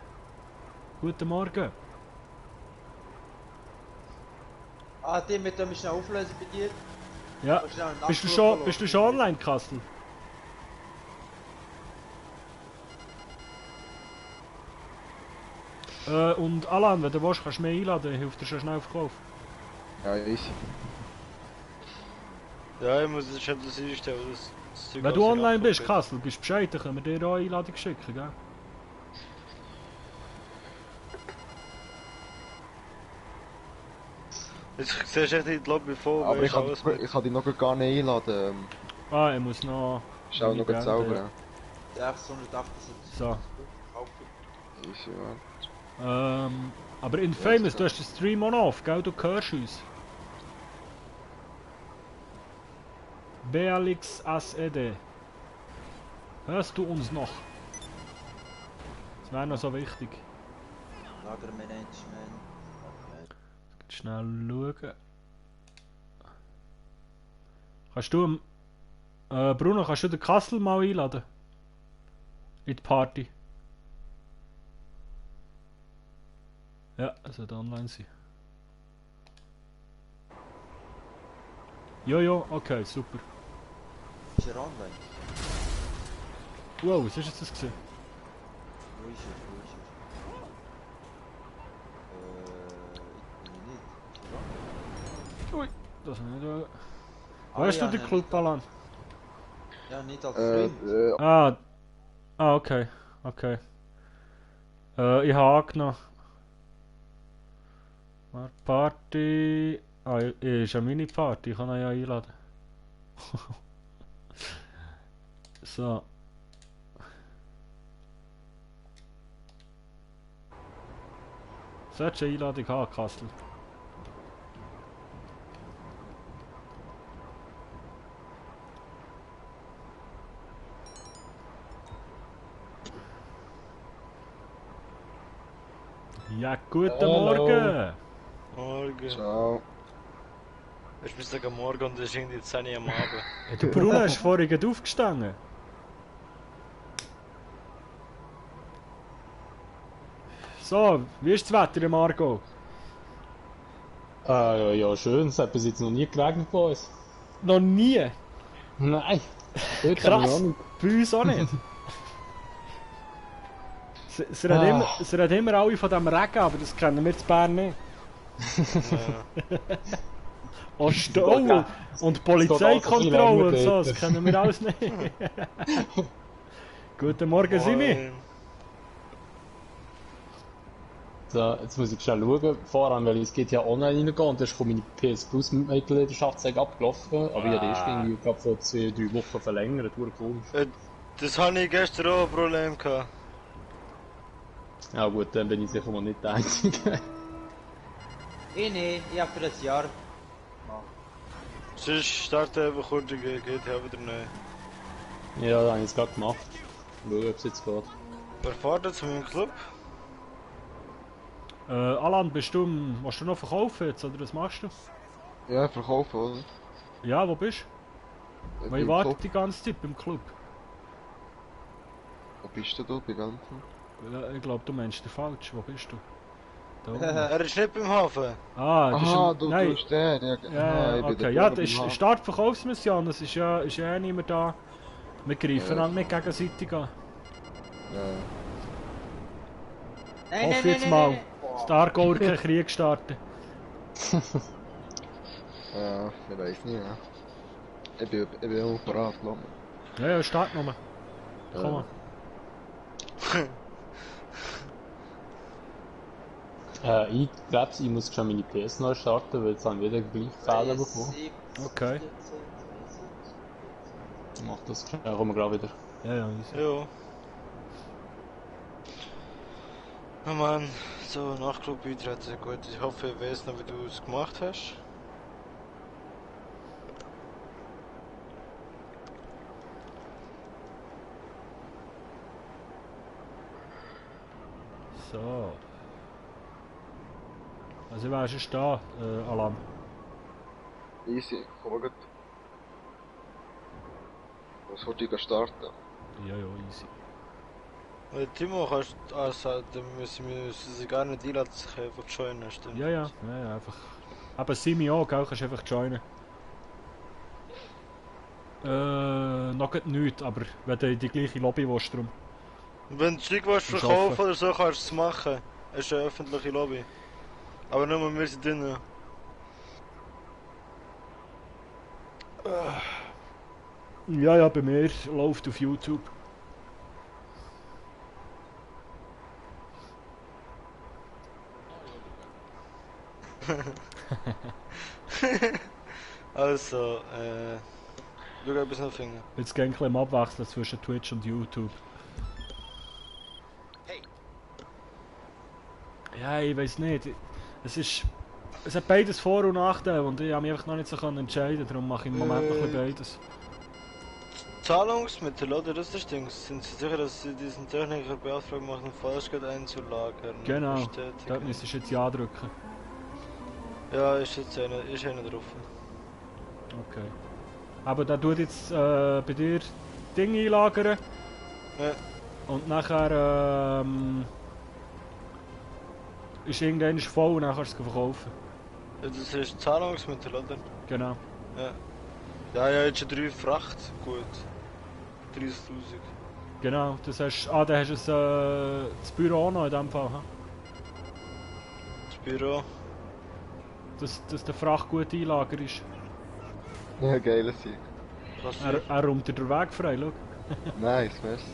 Guten Morgen. Ah, Tim, wir können schnell auflösen bei dir. Ja. Bist du schon online, Kastel? Und Alan, wenn du willst, kannst du mich einladen. Hilft dir schon schnell auf Kauf. Ja, easy. Ja, ich muss es schon das einstellen. Das Zeug Wenn du alles in online bist, Abflug Kassel, gibst Bescheid, dann können wir dir auch eine Einladung schicken, gell? geht. Jetzt siehst du echt in die Lobby voll, Aber weißt alles mit. ich kann dich noch gar nicht einladen. Ah, ich muss noch... Ist auch noch Legende. zaubern. 678. So. Easy, man. Aber Infamous, du hast den Stream on off, gell? Du hörst uns. Bealix SED. Hörst du uns noch? Das wäre noch so wichtig. Lagermanagement. Schnell schauen. Kannst du... Bruno, kannst du den Kassel mal einladen? In die Party. Ja, es sollte online sein. Jojo, okay, super. Ist er online? Wow, was ist jetzt das gewesen? Wo ist er? Wo ist er? Ich bin nicht. Ist er online? Ui, das ist nicht... Ah, Weißt ja, du den nein, Club, Alan? Ja, nicht als Freund. Okay, okay. Ich habe angenommen. Party... Ah, ist eine Mini-Party, ich kann ihn ja einladen. So. Solltest du eine Einladung haben, Kassel? Ja, guten Morgen! Morgen. Ciao. Ich muss sagen morgen und es ist irgendwie 10 Uhr am Abend. Hey, der Bruno ist vorhin gerade aufgestanden. So, wie ist das Wetter im Aargau? Ja, schön. Es hat bis jetzt noch nie geregnet bei uns. Noch nie! Nein. Dort Krass! haben wir auch nicht. Bei uns auch nicht. Es redet immer alle von dem Regen, aber das kennen wir in Bern nicht. Auch Stau und Polizeikontrolle und so, das kennen wir alles nicht. Guten Morgen, Simi. So, jetzt muss ich schnell schauen. Voran, weil es geht ja online reingehen und dann ist meine PS Plus Mitgliedschaft abgelaufen. Aber ich habe erst irgendwie, glaube vor 2-3 Wochen verlängert. Komisch. Das habe ich gestern auch ein Problem gehabt. Ja gut, dann bin ich sicher mal nicht der Einzige. Nee, ich hab für ein Jahr. Sonst starten einfach kurz und geht ja wieder neu. Ja, das habe ich jetzt gerade gemacht. Schauen, ob es jetzt geht. Wer fährt jetzt zu meinem Club? Alan, willst du noch verkaufen jetzt, oder was machst du? Ja, verkaufen, oder? Ja, wo bist du? Weil ich Im warte Club. die ganze Zeit beim Club. Wo bist du da, bei ganzen? Ja, ich glaube, du meinst den falsch. Wo bist du? Da oben. Er ist nicht beim Hafen. Ah, das ist Aha, ein- du nein. bist der. Ja, Ja, ich bin okay. der Ja, Bruno das ist beim Startverkaufsmission, das ist ja nicht mehr da. Wir greifen Ja. an nicht gegenseitig an. Ja. Hoffe jetzt mal. Das Aargauer keinen Krieg starten. Ja, ich weiß nicht, ja. Ich bin immer parat, glaub mir. Ja, start nochmal. Komm mal. Ich glaube, ich muss schon meine PS neu starten, weil jetzt haben wir wieder gleich Fehler bekommen. Okay. Ich mach das schnell, kommen wir gleich wieder. Ja, easy. Jo. Oh Mann, so Nachtclub beitreten, gut. Ich hoffe, ich weiß noch, wie du es gemacht hast. So. Also, wer ist da, Alan? Easy, komm mal gut. Was wollte ich starten? Ja, easy. Timo, kannst du dann müssen sie gar nicht einladen, sich einfach joinen, stimmt? Ja, einfach. Aber Simi auch, gell? Kannst einfach joinen. Noch nichts, aber wenn du in die gleiche Lobby willst, drum. Wenn du Zeug willst Im verkaufen Schaffen. oder so, kannst du es machen. Es ist eine öffentliche Lobby. Aber nur wir sind drinnen. Ja, ja, bei mir läuft auf YouTube. Also, schau etwas noch finden. Jetzt gehen wir abwechseln zwischen Twitch und YouTube. Hey. Ja, ich weiß nicht. Es hat beides Vor- und Nachteile und ich habe mich einfach noch nicht so entscheiden, darum mache ich im Moment noch ein bisschen beides. Zahlungsmittel, oder? Das ist das Ding. Sind Sie sicher, dass Sie diesen Techniker beauftragen machen, Falschgeld einzulagern? Genau, Bestätigen. dort müsstest du jetzt Ja drücken. Ja, ist einer drauf. Okay. Aber da tut jetzt bei dir Dinge einlagern Ja. und nachher ist irgendwann voll und dann kannst du es verkaufen. Ja, das ist Zahlungsmittel, oder? Genau. Ja. Ja, ja, jetzt schon 3 Fracht. Gut. 30.000. Genau, das hast, dann hast du das Büro auch noch in dem Fall. He? Das Büro. Dass der Fracht gut einlager ist. Ja, geiler Sieg. Was Er räumt dir den Weg frei, schau. Nice, merci.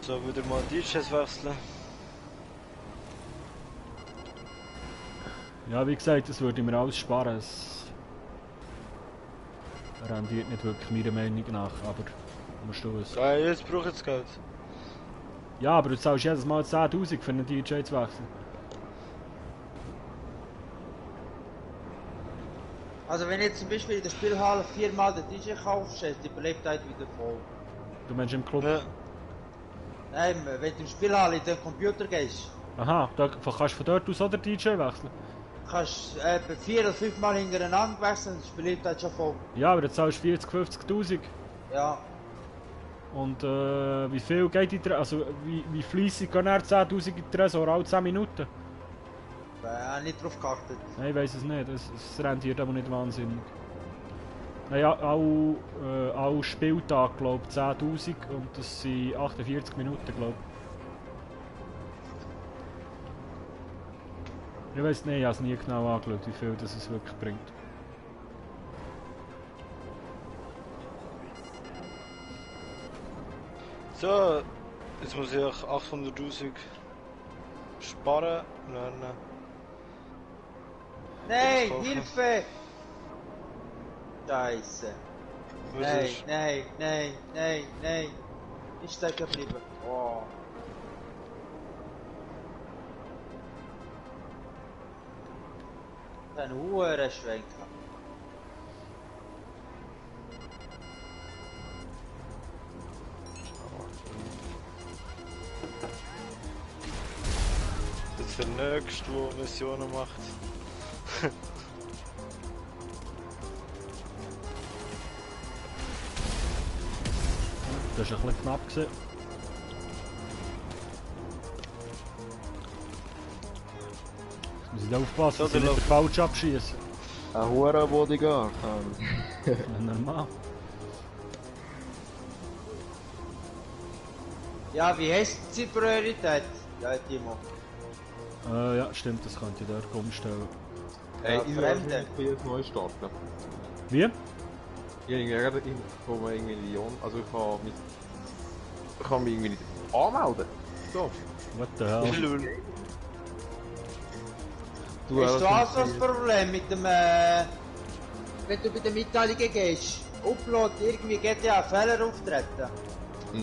So, wieder mal DJs wechseln. Ja, wie gesagt, das würde ich mir alles sparen. Es rendiert nicht wirklich meiner Meinung nach, aber musst du es. Ah, jetzt brauche ich das Geld. Ja, aber du zahlst jedes Mal 10.000 für einen DJ zu wechseln. Also wenn jetzt zum Beispiel in der Spielhalle 4-mal den DJ kaufst, ist die Beliebtheit wieder voll. Du meinst im Club? Ja. Nein, wenn du in der Spielhalle in den Computer gehst, Aha, da kannst du von dort aus auch den DJ wechseln. kannst du etwa 4 oder 5 Mal hintereinander wechseln, ist die Beliebtheit schon voll. Ja, aber dann zahlst du 40.000, 50.000. Ja. Und wie viel geht in der, also wie fleissig gehen er 10.000 in den Tresor, alle 10 Minuten? Ich habe nicht drauf geachtet. Nein, ich weiss es nicht, es rentiert aber nicht wahnsinnig. Nein, all Spieltag, glaube ich, 10.000 und das sind 48 Minuten, glaube ich. Ich weiss nicht, ich habe es nie genau angeschaut, wie viel das es wirklich bringt. So, jetzt muss ich auch 800.000 sparen. Nein. Nein, kaufen. Hilfe! Scheiße. Was Nein, ist? nein. Ich steig geblieben. Oh. Ein hoher Schwenker. Das ist der Nächste, der Missionen macht. Das war ein bisschen knapp gewesen. Jetzt muss ich da aufpassen, dass ich nicht den falsch abschieße. Ein hoher Bodyguard. Ja, normal. Ja, wie heißt die Priorität? Ja, Timo. Ja, stimmt, das könnte ich dort umstellen. Hey, Ja, ich Fremde. werde jetzt neu starten. Wie? Ich habe irgendwie Million. Also ich kann mich irgendwie nicht anmelden. So. What the hell? Hast du auch so ein Problem mit dem, wenn du bei den Mitteilungen gehst? Upload, irgendwie GTA Fehler auftreten.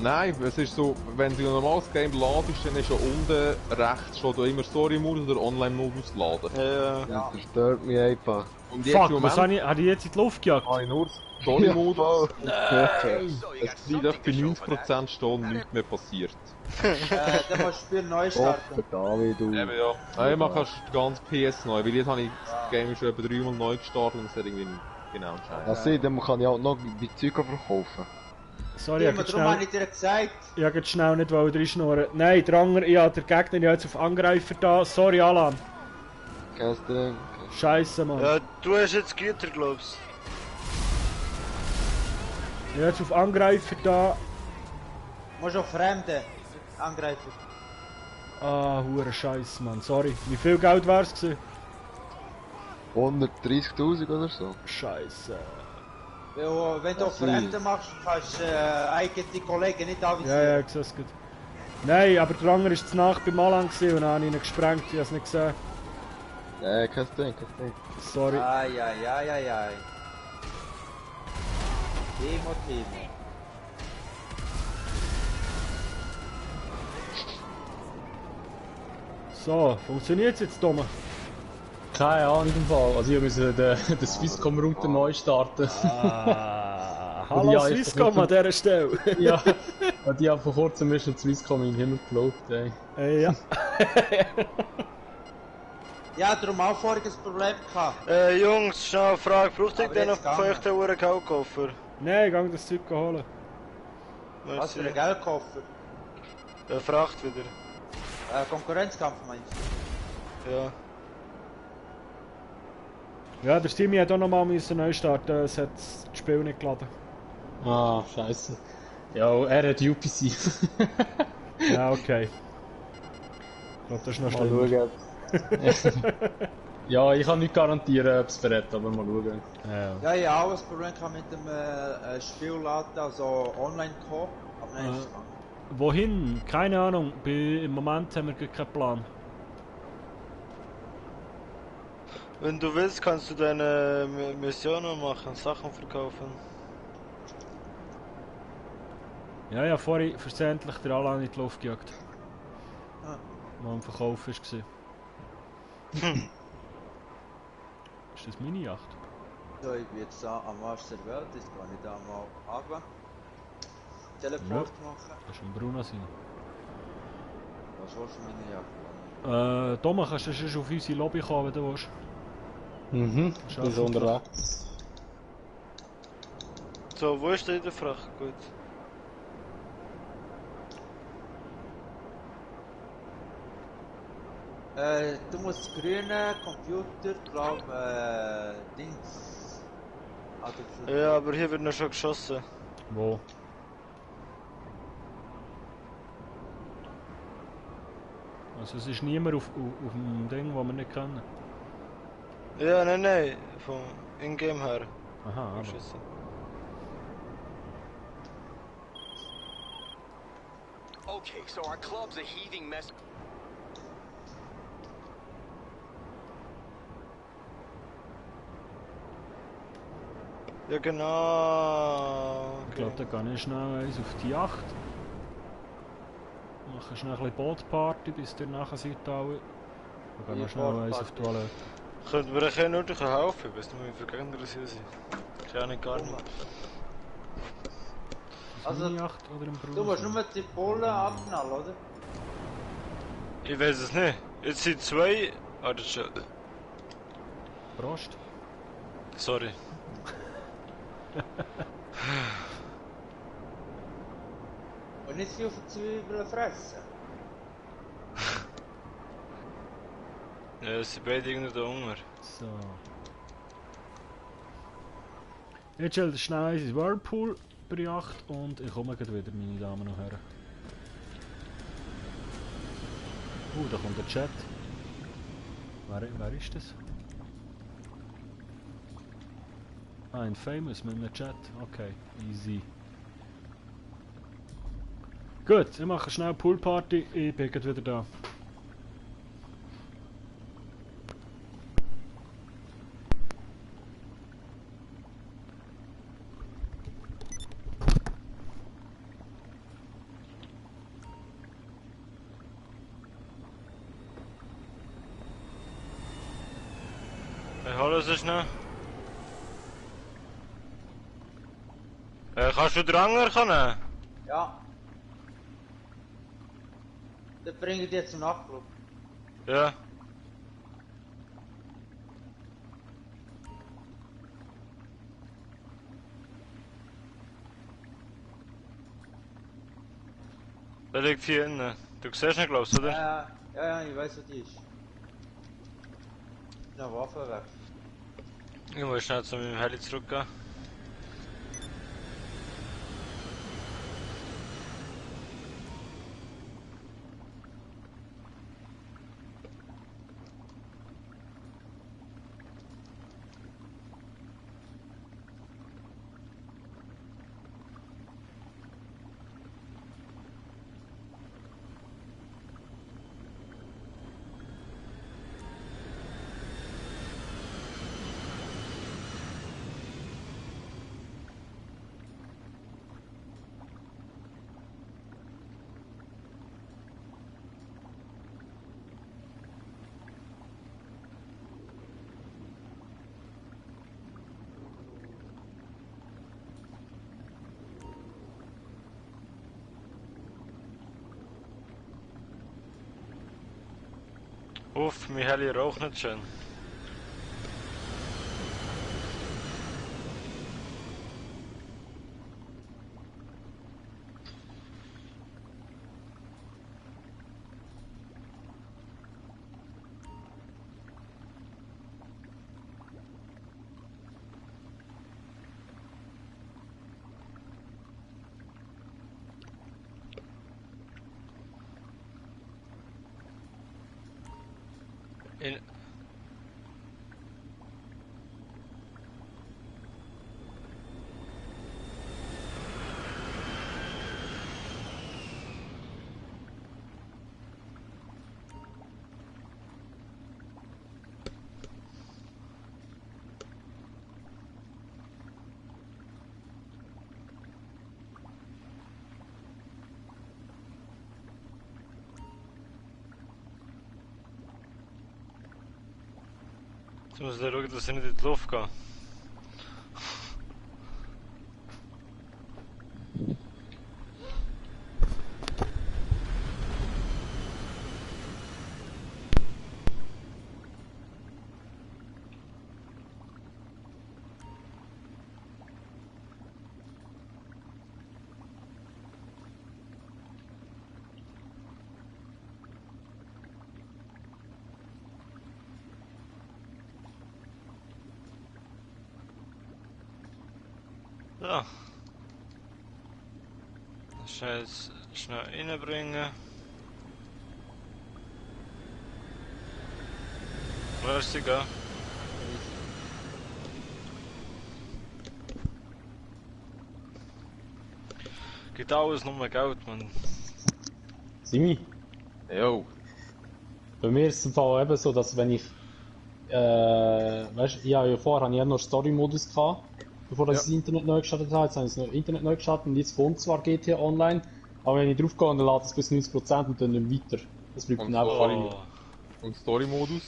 Nein, es ist so, wenn du ein normales Game ladest, dann ist ja unten rechts schon da immer Story-Modus oder Online-Modus laden. Ja. Das stört mich einfach. Und Fuck, was habe ich jetzt in die Luft gejagt? habe ich nur Story-Modus. So, you got Es bleibt auf bei 90% stehen und nichts mehr passiert. Dann musst du das Spiel neu starten. David, du. Eben ja. Nein, man kannst die ganze PS neu, weil jetzt habe ich das Game schon etwa 3-mal neu gestartet und es hat irgendwie nicht genau entscheidend. Also, dann kann ich auch noch bei Zeug verkaufen. Sorry, Timo, darum habe ich dir gesagt. ich wollte schnell nicht reinschnurren. Nein, der andere, ich habe den Gegner ja jetzt auf Angreifer da. Sorry, Alan. Kein Ding. Scheiße, Mann. Ja, du hast jetzt Gitter, glaubst Ich habe jetzt auf Angreifer da. Du musst auch Fremde angreifen. Ah, hure Scheiß, Mann. Sorry. Wie viel Geld wär's gewesen? 130.000 oder so. Scheiße. Weil, wenn du Was Fremde machst, kannst du eigene Kollegen nicht Ja, avisieren. ja, ich sehe es gut. Nein, aber der andere war zu Nacht beim Alan und dann habe ich ihn gesprengt. Ich habe es nicht gesehen. Kein Ding, kein Ding. Sorry. Ai. Timo. So, funktioniert es jetzt, Thomas? Keine Ahnung im Fall. Also ich musste den Swisscom-Router neu starten. Ah, Und hallo ja, Swisscom an dieser Stelle. Ja, und ich habe vor kurzem ist noch Swisscom in den Himmel gelobt, ey. Ja. Ja, darum auch vorhin ein Problem gehabt. Jungs, schnell eine Frage. Braucht ihr Aber denn noch jetzt feuchten Uhren Geldkoffer? Nein, ich gehe das Zeug holen. Was für ein Geldkoffer? Fracht wieder. Konkurrenzkampf meinst du? Ja. Ja, der Timmy hat auch nochmal neu starten, es hat das Spiel nicht geladen. Ah, scheiße. Ja, er hat UPC. Ja, okay. Ich glaube, das ist noch Mal schlimmer. schauen. Ja, ich kann nicht garantieren, ob es verrät, aber mal schauen. Ja. Ja, auch ein Problem gehabt mit dem Spielladen, also Online-Co. Aber nein, ist gegangen. Wohin? Keine Ahnung. Im Moment haben wir gar keinen Plan. Wenn du willst, kannst du deine Missionen machen, Sachen verkaufen. Ja, ja, vorhin versehentlich der Alan in die Luft gejagt. Ah. Wo am Verkauf war. Ist das meine Yacht? So, ich bin jetzt da am Arsch der Welt, jetzt kann ich da mal runter. Teleport machen. Das ist ein Bruno sein. Was willst du meine Jagd? Thomas, kannst du schon auf unsere Lobby kommen, wenn du willst? Mhm, Ist ich bin unterwegs. So, wo ist der Fracht? Gut. Du musst grüne Computer, glaub, Dings. Ja, aber hier wird noch schon geschossen. Wo? Also es ist niemand auf dem Ding, das wir nicht kennen. Ja, nein, vom Ingame her. Aha, aber. Schiessen. Okay, so our club's a heaving mess. Ja, genau. Ich glaube, da kann ich schnell eins auf die Yacht. Mache schnell ein bisschen Bootparty, bis ihr nachher seid alle. Dann kann Wie ich schnell eins auf die Toilette. Könnten wir euch nur durch einen Haufen, bis wir für Gegner sind. Keine Ahnung, gar nicht. Ist Also, meine Yacht oder ein Bruder? Du musst nur die Bullen abknallen, oder? Ich weiß es nicht. Jetzt sind zwei. Ah, das ist schon. Prost. Sorry. Und nicht viel von Zwiebeln fressen. Ja, es sind beide irgendwo da unten. So. Jetzt stellt schnell ins Whirlpool per Yacht und ich komme gleich wieder, meine Damen und Herren. Da kommt der Chat. Wer ist das? Ah, ein Famous mit einem Chat. Okay, easy. Gut, ich mache schnell Poolparty, ich bin gleich wieder da. Ich hole es schnell. Kannst du den Anger nehmen? Ja. Dann bringe ich dich zum Nachtclub. Ja. Der liegt hier innen. Du siehst nicht, glaubst du, oder? Ja, ich weiß, wo die ist. Eine Waffe weg. Ich muss schnell zu meinem Heli zurückgehen. Uff, mein Heli raucht nicht schön. In Jetzt muss ich schauen, dass ich nicht in die Luft gehe. So. Schnell reinbringen. Wo ist sie gehen? Geht alles nur Geld, man. Simi, Jo. bei mir ist es im Fall eben so, dass wenn ich, weißt, ich habe ja vorher habe ich noch Story-Modus gehabt, bevor ich das Internet neu gestartet habe. Jetzt habe ich das Internet neu gestartet und jetzt kommt zwar GTA Online, aber wenn ich drauf gehe, dann lädt es bis 90% und dann nicht weiter. Das bleibt dann einfach Oh. Und Story-Modus?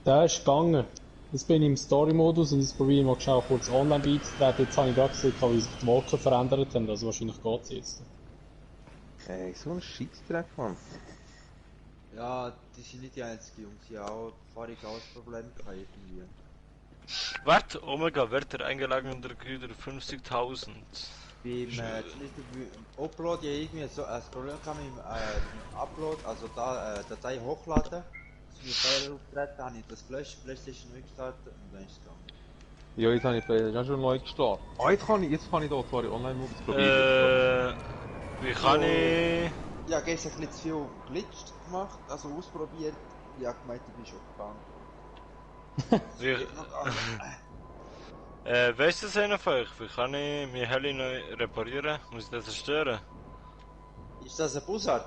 Der ist gegangen. Jetzt bin ich im Story-Modus und jetzt probiere ich mal schnell kurz online beizutreten. Jetzt habe ich gerade gesehen, wie sich die Wolken verändert haben, also wahrscheinlich geht es jetzt. Ey, so ein Scheissdreck, Mann. Ja, die sind nicht die einzigen Jungs, die haben auch vorhin auch ein Problem gehabt irgendwie. Warte, Omega wird er eingeladen unter Güter 50.000. Beim, zum Beispiel beim Upload ja irgendwie so ein Problem gehabt mit dem Upload, also da Datei hochladen. Als mir Fehler auftreten, habe ich das gelöscht, PlayStation neu gestartet und dann ist es gegangen. Ja, jetzt habe ich PlayStation schon neu gestartet. Ah, jetzt kann ich da zwar den Online-Modus probieren. Wie kann ich... Ja, gestern ein bisschen zu viel glitscht gemacht, also ausprobiert. Ja, gemeint, ich bin schon gegangen. Wie... weißt du das einer von euch? Wie kann ich mein Heli neu reparieren? Muss ich das zerstören? Ist das ein Bussard?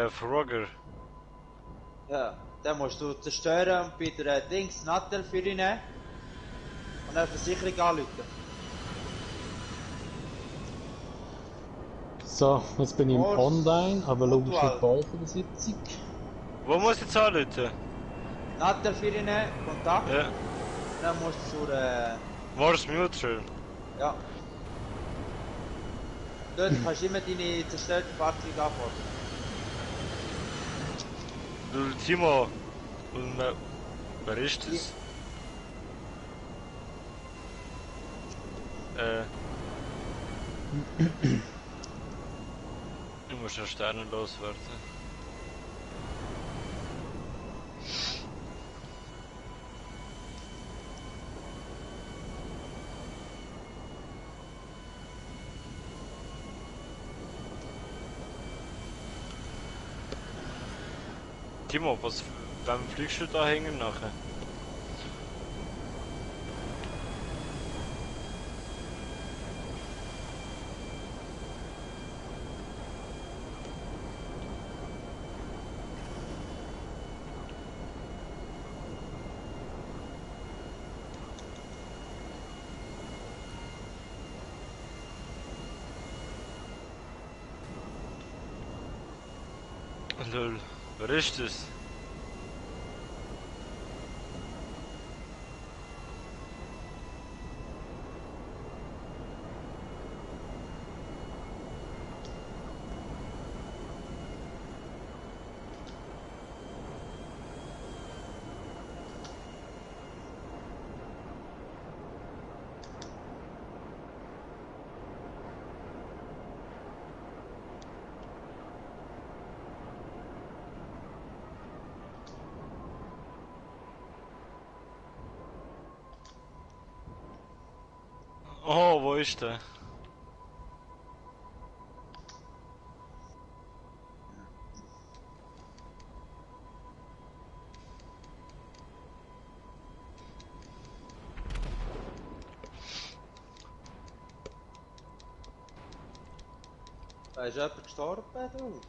Frogger. Ja, den musst du zerstören und bei der Dings Nattel für ihn nehmen und eine Versicherung anrufen. So, jetzt bin ich im Online, aber logisch nicht bei euch in der Sitzung. Wo muss ich jetzt anrufen? Nattel für ihn nehmen, Kontakt. Ja. Dann musst du zur... Morse Mutual. Ja. Dort kannst du immer deine zerstörten Fahrzeuge anfordern. Du, Timo. Und, wer ist das? Ich muss ja Sterne loswerden. Timo, wann fliegst du da hängen nachher? Lol, wer ist das? Oh, wo ist der? Da ist jemand gestorben, du.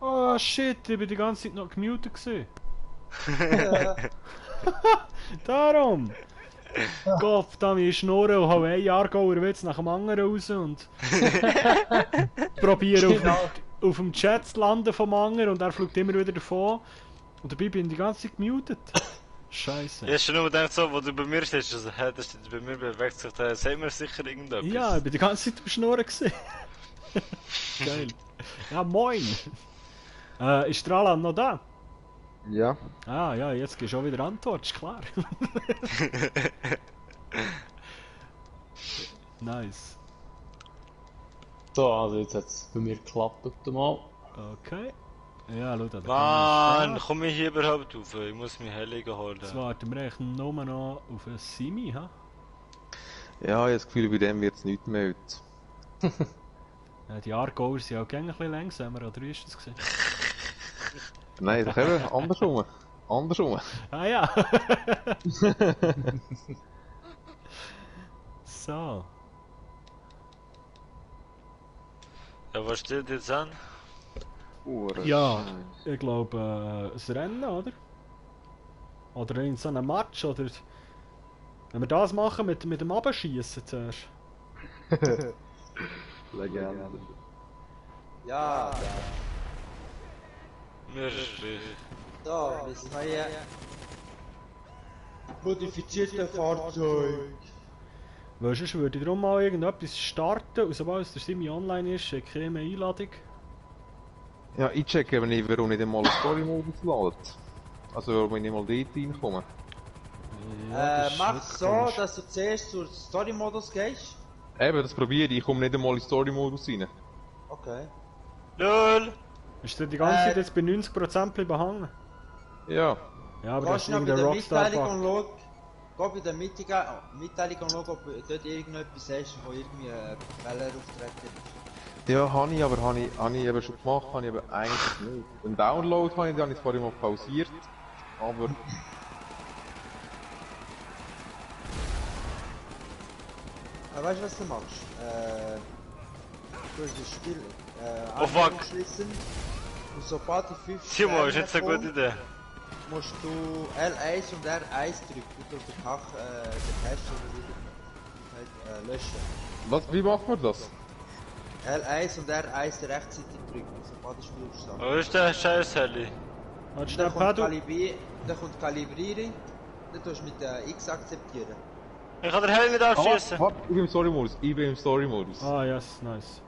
Oh shit, ich bin die ganze Zeit noch gemutet gewesen. Darum! Kopf, da mir Schnurren und hau einen Jahrgauer Witz nach dem anderen raus und probiere auf dem Chat zu landen vom anderen und er fliegt immer wieder davon. Und dabei bin ich die ganze Zeit gemutet. Scheiße. Ich hab schon nur gedacht, so, wo du bei mir stehst, also, hä, das steht bei mir bewegt sich, da sagt mir sicher irgendetwas. Ja, ich bin die ganze Zeit am Schnurren gewesen. Geil. Ja, moin! Ist der Alan noch da? Ja. Ah ja, jetzt gibst du auch wieder Antwort, ist klar. Nice. So, also jetzt hat es bei mir geklappt mal. Okay. Ja, schau da. Mann, komme ich hier überhaupt rauf? Ich muss mich Heiligen holen. Jetzt warten wir echt nur noch auf einen Simi, ha? Ja, ich habe das Gefühl, bei dem wird es nichts mehr heute. Ja, die Aargauer sind auch gerne ein bisschen langsamer, oder wie ist das gesehen? Nein, doch eben, andersrum. Andersrum. Ah ja! So. Ja, was steht jetzt an? Ja, ich glaube, ein Rennen, oder? Oder in so einem Match, oder... Wenn wir das machen mit dem Abschießen zuerst. Legende. Ja, Wir so, wir sind hier. Modifizierte Fahrzeug. Weil sonst würde ich darum mal irgendetwas starten und sobald der Simi online ist, schicke ich ihm eine Einladung. Ja, ich checke eben nicht, warum ich nicht mal einen Story-Modus lade. Also warum ich nicht mal dort reinkomme. Ja, Mach so, dass du zuerst zur Story-Modus gehst. Eben, das probiere ich. Ich komme nicht einmal in den Story-Modus rein. Okay. LOL! Ist der die ganze Zeit jetzt bei 90% bleiben hängen? Ja. Ja, aber das Gehst ist noch bei der irgendein Mitteilung Rockstar-Bug. und schau, geh bei der Mitteilung und schau, ob du dort irgendetwas hast, wo irgendwie ein Fehler auftreten ist. Ja, habe ich, aber habe ich eben schon gemacht, habe ich eben eigentlich nicht. Den Download habe ich vorhin mal pausiert, aber... Weißt du, was du machst? Du hast das Spiel Oh, fuck. anschließen und sobald die 5 Simon, ist jetzt eine gute Idee. musst du L1 und R1 drücken und den Cache oder löschen. Was, wie macht man das? L1 und R1 rechtzeitig drücken, sobald das Spiel startet. Wo ist der scheiß Heli? Warte schnell, Dann kommt, Pedro. dann kommt Kalibrieren, dann tust du mit der X akzeptieren. Ich kann den Heli nicht abschießen. Warte, ich bin im Story-Modus. Ich bin im Story-Modus. Ah, yes, nice.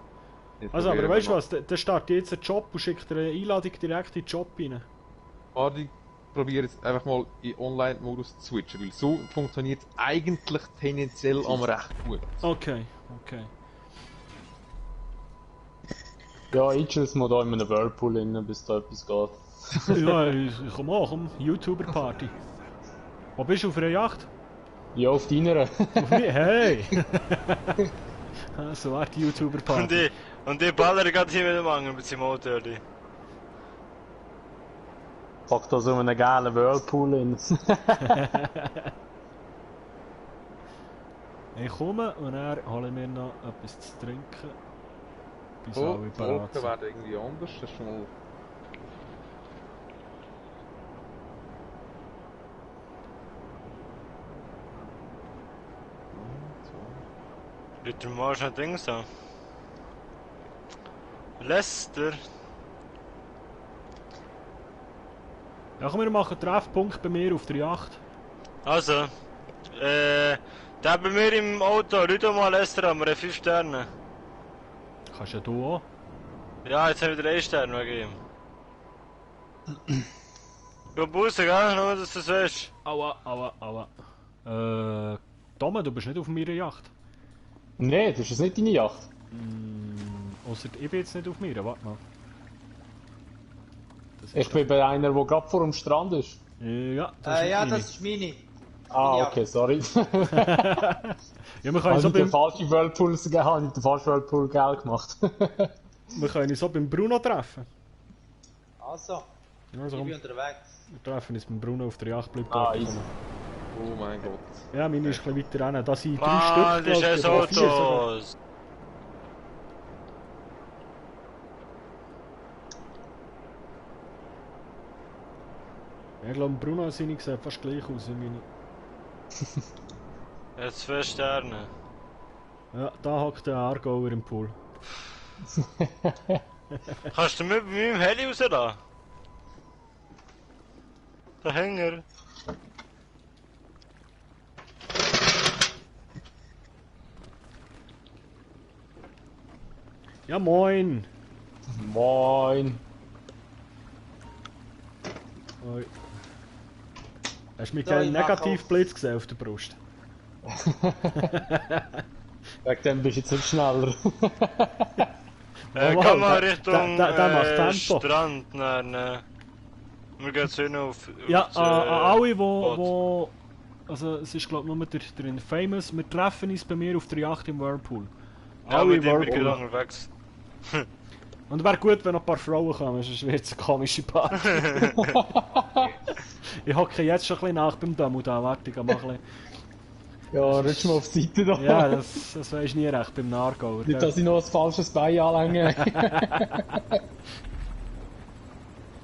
Jetzt Also, aber probieren weißt du wir was, der startet jetzt einen Job und schickt dir eine Einladung direkt in den Job rein. mal. Warte, ich probiere jetzt einfach mal in Online-Modus zu switchen, weil so funktioniert es eigentlich tendenziell am recht gut. Okay, okay. Ja, ich chill mal da in einem Whirlpool rein, bis da etwas geht. Ja, ich komm auch, komm, YouTuber-Party. Wo bist du auf einer Yacht? Ja, auf deiner. Auf mir? Hey! So war die YouTuber-Party. Und die ballern gerade hier mit dem Angel mit seinem Auto-Heli. Pack da so einen geilen Whirlpool rein. Ich komme und dann hole ich mir noch etwas zu trinken. Bis Oh, alle die parat Wolken sind. werden irgendwie anders, das ist schon mal... Leute, mal schon Dings an. Lester. Ja, komm, wir machen einen Treffpunkt bei mir auf der Yacht. Also, der bei mir im Auto, Leute mal Lester haben wir 5 Sterne. Kannst ja du auch. Ja, jetzt haben wir wieder 1 Stern wegen ihm. Du Busse, gell? Nur, dass du das weißt. Aua, aua, aua. Tome, du bist nicht auf meiner Yacht. Nee, das ist nicht deine Yacht. Ausser ich bin jetzt nicht auf mir, warte mal. Ich bin bei einer, der gerade vor dem Strand ist. Ja, das ist ja, meine. das ist meine. Ah, okay, sorry. Ja, wir können so den beim... falschen Whirlpool gegeben, habe ich den falschen Whirlpool geil gemacht. Wir können uns so beim Bruno treffen. Also, Ja, also, ich komm, bin unterwegs. wir treffen uns beim Bruno auf der Yacht. Bleib Ah, dort. easy. Oh mein Gott. Ja, meine ist ein bisschen weiter rein. Da sind 3 Mann, Stück, das ist glaub ein ich, oder 4 sogar. Autos. Ja, ich glaube, Bruno seine sehen fast gleich aus wie meine. Jetzt 2 Sterne. Ja, da hockt der Aargauer im Pool. Kannst du mit meinem Heli rauslassen? Der Hänger. Ja, moin! Moin. Oi. Hast du mich So, keinen ich mach Negativblitz gesehen auf der Brust? Wegen dem bist du jetzt nicht schneller. Wow, Komm mal der- Richtung der macht Tempo. Strand. Nein. Wir gehen jetzt hin auf Ja, das, an alle, Boot. wo... Also, es ist glaube ich nur der Infamous. Wir treffen uns bei mir auf der Yacht im Whirlpool. Ja, Alle mit dem bin ich Whirlpool. unterwegs. Und wäre gut, wenn noch ein paar Frauen kommen, sonst wird es eine komische Party. Ich hocke jetzt schon ein bisschen nach beim Damu da, warte, ich mach ein bisschen. Ja, rutsch mal auf die Seite da. Ja, das weisst nie recht beim Nargauer. Nicht, dass ich noch ein falsches Bein anlänge.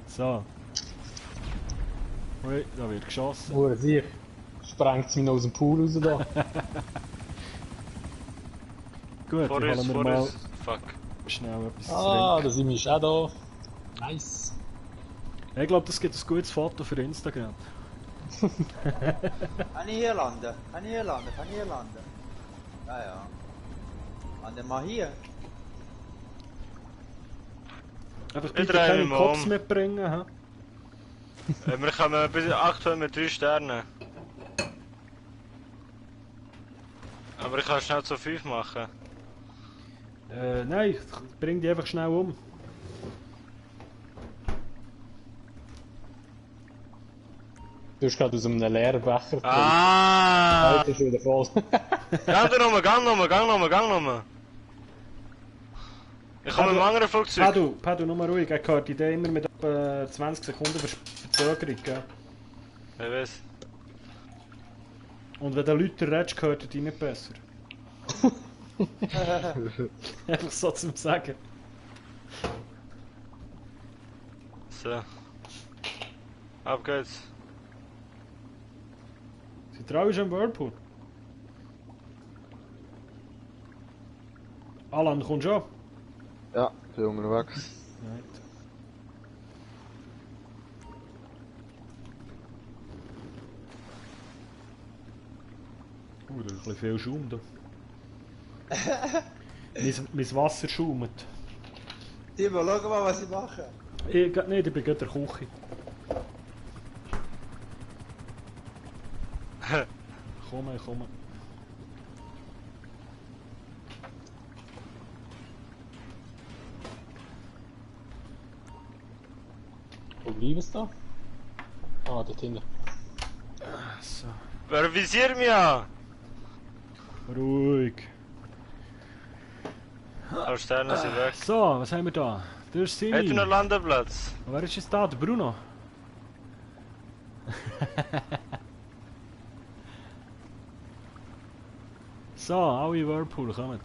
So. Ui, da wird geschossen. Hure sicher. Sprengt es mich noch aus dem Pool raus da. Gut, Vor ich uns, hole mir vor mal uns. Fuck. schnell etwas zu Ah, trinken. da sind wir schon da. Nice. Ich glaube, das gibt ein gutes Foto für Instagram. Kann ich hier landen? Kann ich hier landen? Kann ich hier landen? Ja, ja. Lande mal hier. Einfach Ich bitte drehe keine mich mal Cops um. mitbringen, hä? Wir kommen bis aktuell mit 3 Sternen. Aber ich kann schnell zu 5 machen. Nein, ich bring die einfach schnell um. Du hast gerade aus einem leeren Becher getrunken. Ah! Heute ist wieder voll. Gang nochmal. Ich komme mit einem anderen Flugzeug. Pedro, nur mal ruhig, er hört die Idee immer mit etwa 20 Sekunden Verzögerung, gell? Ich weiß. Und wenn der Leute redest, hört er die nicht besser. Einfach so zum Sagen. So. Ab geht's. Sie trauen schon im Whirlpool. Alan, kommst du schon? Ja, bin unterwegs. Nein. Da ist ein bisschen viel Schaum da. mein Wasser schaumt. Timo, schau mal, was ich mache. Ich bin nicht in der Küche. Komm. Wo bleiben sie da? Ah, dort hinten. So. Wer visiert mich an? Ruhig. Alle Sterne sind weg. So, was haben wir da? Das ist Simi. Hat er noch Landeplatz? Wer ist jetzt da? Der Bruno? So, alle Whirlpool kommen.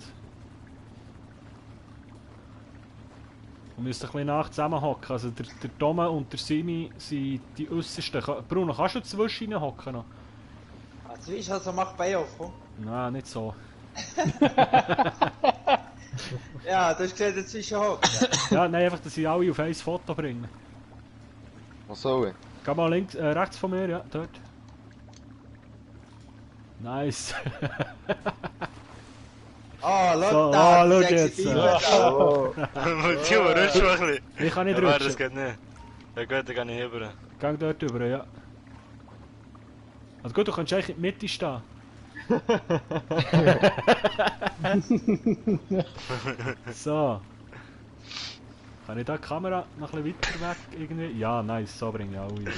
Wir müssen ein bisschen nach zusammenhocken. Also der Tome und der Simi sind die äußersten. Bruno, kannst du zwischen ihnen hocken noch? Also, ich also mach bei auf, komm. Nein, nicht so. Ja, du hast gesehen, dazwischen hocken. Ja, nein, einfach, dass sie alle auf ein Foto bringen. Was soll ich? Geh mal links, rechts von mir, ja, dort. Nice. Oh, So, schau da, schau die jetzt. sexy Biber da. Oh. Timo, rutsch mal ein bisschen. Ich kann nicht Ja, rutschen. das geht nicht. Ja gut, dann kann ich rüber. Gang dort rüber, ja. Also gut, du kannst eigentlich in die Mitte stehen. So. Kann ich da die Kamera noch ein bisschen weiter weg irgendwie? Ja, nice, so bringe ich alle rein.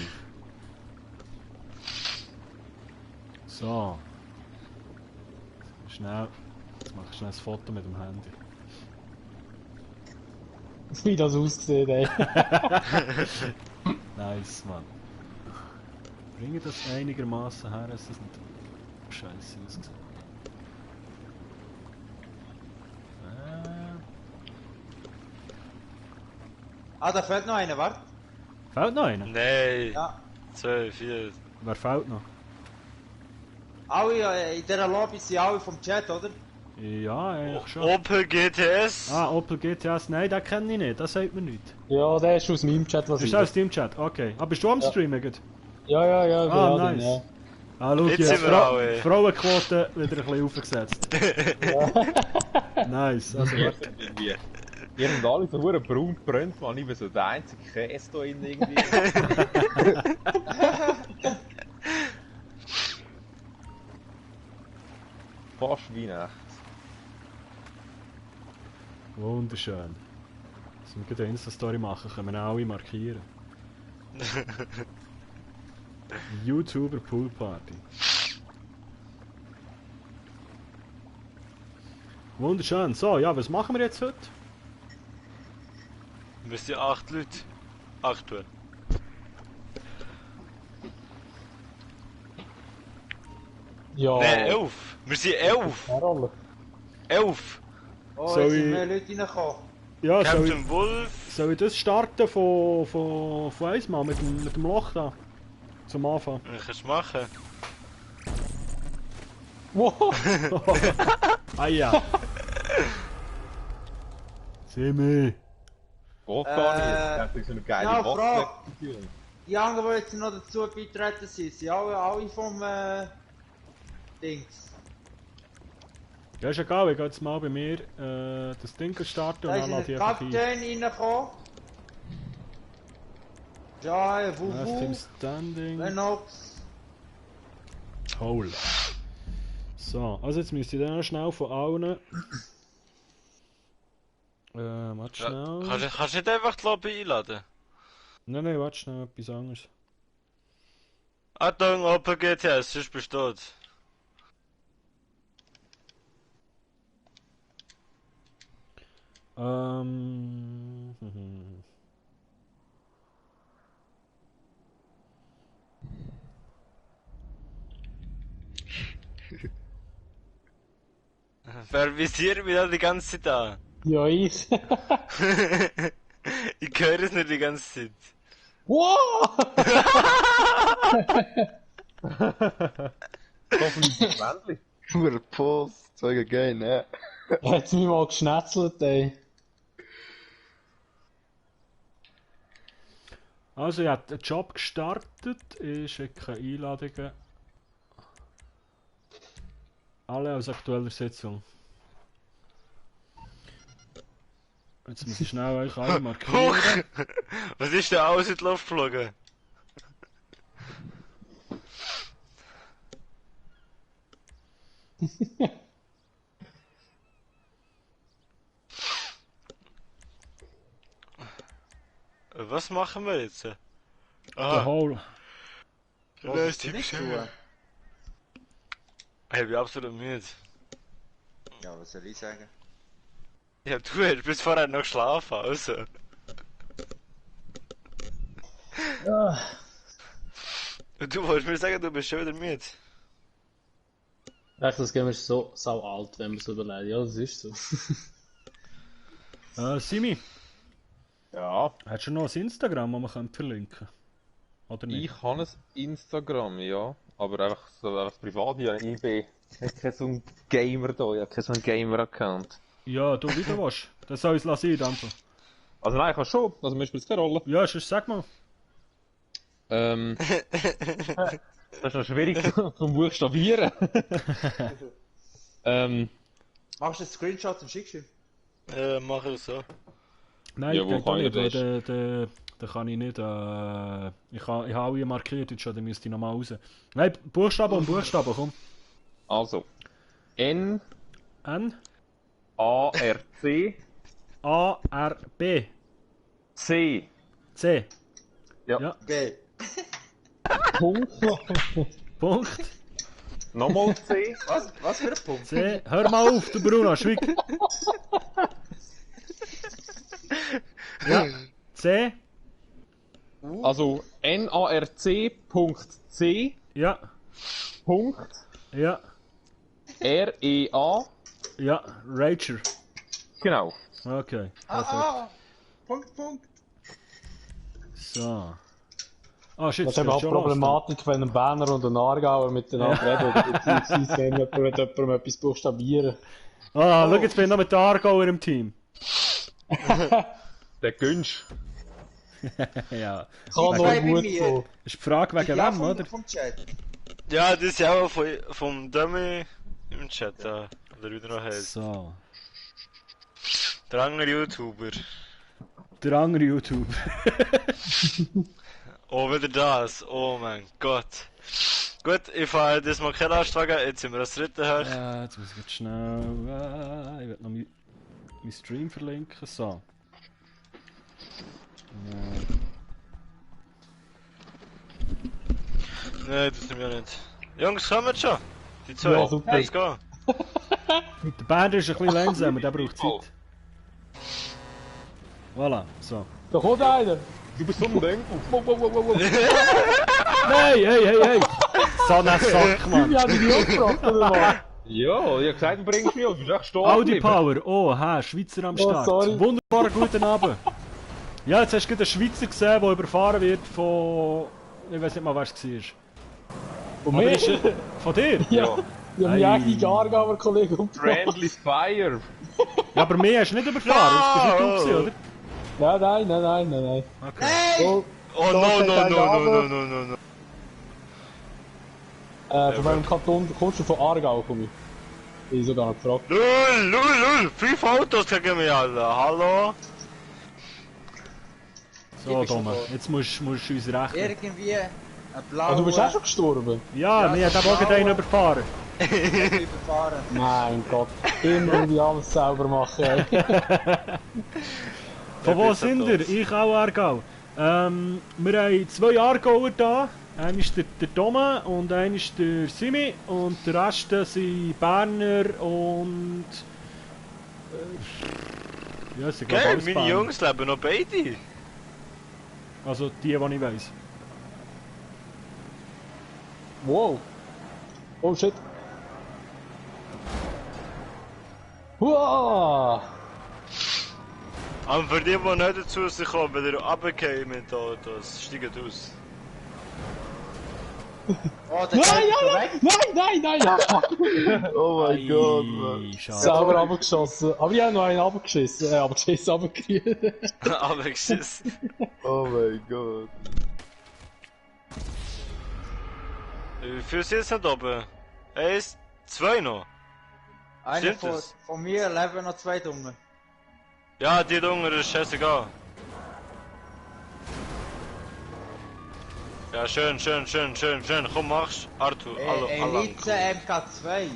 So. Schnell. Jetzt mache ich schnell ein Foto mit dem Handy. Wie das aussieht, ey. Nice, Mann. Bringe ich das einigermaßen her, dass das nicht scheiße aussieht. Ah, da fehlt noch einer, warte. Fehlt noch einer? Nein. Ja. 2, 4. Wer fehlt noch? Alle in dieser Lobby sind alle vom Chat, oder? Ja, eigentlich schon. Opel GTS. Ah, Opel GTS, nein, den kenne ich nicht, das sagt mir nichts. Ja, der ist aus meinem Chat, was Ist das aus deinem Chat? Okay. Ah, bist du am Streamen? Gerade? Ja, Ah, ja, nice. ja. Ah, schau, Jetzt hier, sind wir alle. Frauenquote wieder ein bisschen aufgesetzt. Nice, also warte. Ihr habt alle so verdammt braun gebrannt, man. Ich bin so der einzige Käse da drin irgendwie. Fast wie nachts. Wunderschön. Dass wir gerade eine Insta-Story machen, können wir auch alle markieren. YouTuber Pool Party. Wunderschön. So, ja, was machen wir jetzt heute? Wir sind 8 Leute. 8 tun. Ja. Nein, 11. Wir sind 11. 11. Oh, Soll jetzt sind ich- mehr Leute reingekommen. Ja, Captain Wolf. soll ich das starten von Eismann mit dem Loch da? Zum Anfang. Ich kann es machen. Wow. Ah ja. Simi. Geht gar nicht. Ich dachte, so eine geile ja, Frage. Wasserlektion. Die anderen, die jetzt noch dazu beitreten sind alle vom Dings. Ja, ist egal, ich gehe jetzt mal bei mir das Ding starten und Da dann ist lade ein ich einfach ein. Kapitän reingekommen. Ja, Last Team Wuhu, Standing. Lennox. Toll. So, also jetzt müsst ihr dann schnell von allen. Warte schnell. Kannst du nicht einfach die Lobby einladen? Nein, warte schnell, etwas anderes. Achtung, Opel GTS, sonst bist du tot. Mhm. Wer visiert mich da die ganze Zeit an? Ja, ich. Ich höre es nicht die ganze Zeit. Wow! Hoffentlich ein Männchen. Nur ein Post, sagen geil, ne? Er hat mich mal geschnetzelt, ey. Also, ich habe einen Job gestartet. Ich schicke Einladungen. Alle aus aktueller Sitzung. Jetzt muss ich schnell euch alle markieren. Huch! Was ist denn alles in die Luft geflogen? Was machen wir jetzt? Der Ah, Hole. der Was nächste ist Typ nicht schon. tun? Ich bin absolut müde. Ja, was soll ich sagen? Ja, du hast bis vorher noch geschlafen, also. Und du wolltest mir sagen, du bist schon wieder müde. Echt, das Game ist so sau alt, wenn man es überlegt. Ja, das ist so. Simi, Ja, hast du noch ein Instagram, das man verlinken könnte? Oder nicht? ich habe ein Instagram, ja. Aber einfach so einfach privat. Ich bin kein so ein Gamer da, ich habe keinen so einen Gamer-Account. Ja, du wieder was? Das soll ich es sein, Dampfer. Also nein, ich habe schon. Also mir spielt es keine Rolle. Ja, sonst sag mal. Das ist noch schwierig zum Buchstabieren. Machst du einen Screenshot und schickst ihn? Mach ich so. Nein, Ja, wo geht auch kann ich nicht, das? weil da kann ich nicht. Ich habe alle markiert, jetzt schon, dann müsste ich nochmal raus. Nein, Buchstaben und Buchstaben, komm. Also. N. N. A. R. C. A. R. B. C. C. Ja. G. Punkt. Punkt. Nochmal C. Was für ein Punkt? C. Hör mal auf, du Bruno, schwieg. Ja. C. Also NARC.C. Ja. Punkt. Ja. REA. Ja. Rager. Genau. Okay. Punkt. So. Ah, shit, Das ist eben auch die Problematik, wenn ein Berner und ein Aargauer miteinander reden, beziehungsweise wenn jemandem etwas buchstabieren. Ah, schau, jetzt bin ich noch mit der Aargauer im Team. Der Günsch. Ja. Kann noch gut so. Ist die Frage wegen wem, oder? Vom Chat. Ja, das ist ja auch vom Dummy im Chat da. Oder wie der noch heißt. So. Der andere YouTuber. Der andere YouTuber. Oh, wieder das. Oh mein Gott. Gut, ich fahre das mal keinen Lastwagen, jetzt sind wir das dritte hoch. Ja, jetzt muss ich jetzt schnell. Ich will noch meinen Stream verlinken. So. Nein, das sind wir nicht. Jungs, kommen schon! Die zwei. Ja, super. Let's go! Der Band ist ein bisschen langsamer, der braucht Zeit. Voilà, so. Da kommt einer! Du bist unbedingt. Nein, hey! So ein Sack, Mann! Ich hab dich auch gefragt, oder was? Ja, ich hab gesagt, du bringst mich, du bist echt stark. Audi Power, oh, Schweizer am Start. sorry. Wunderbar, guten Abend. Ja, jetzt hast du gerade einen Schweizer gesehen, der überfahren wird von. Ich weiß nicht mal, wer es war. Von Aber mir? ist von dir? Ja. Ich hab meinen eigenen Aargauer Kollegen umgebracht. Friendly Fire. Ja, aber mich hast du nicht überfahren, das bist nicht du gewesen, oder? Nein. Okay. So, Oh da no, steht no, einer no, runter. no. Von welchem Kanton kommst du? Von Aargau, komm ich. Ich sogar noch gefragt. Lul! 5 Autos gegen mich alle, hallo? So, Dome, jetzt musst du uns rechnen. Irgendwie ein blauer... Ah, du bist auch schon gestorben? Ja, mir hat auch gerade einen überfahren. überfahren. Mein Gott, immer irgendwie alles selber machen, ey. Von wo sind ihr? Ich auch Aargau. Wir haben 2 Aargauer da. Einer ist der Tome und einer ist der Simi. Und der Rest sind Berner und... ja, sie Geil, meine Jungs leben noch beide. Also die ich weiss. Wow. Oh shit. Wow. Aber für die nicht dazu kommen, wenn ihr runtergehen mit Autos, steigen aus. Oh, der geht schon weg. Nein! Oh mein Gott, Mann. Schade. Sauber runtergeschossen. Aber ich habe noch einen runtergeschissen. Runtergekriegt. Runtergeschissen. Oh mein Gott. Wie viel sind jetzt noch oben? 1, 2 noch. Einer Stimmt das? von mir leben noch 2 Dumme. Ja, die Dunger ist scheißegal. Ja, schön. Komm, mach's. Arthur, Elite MK2.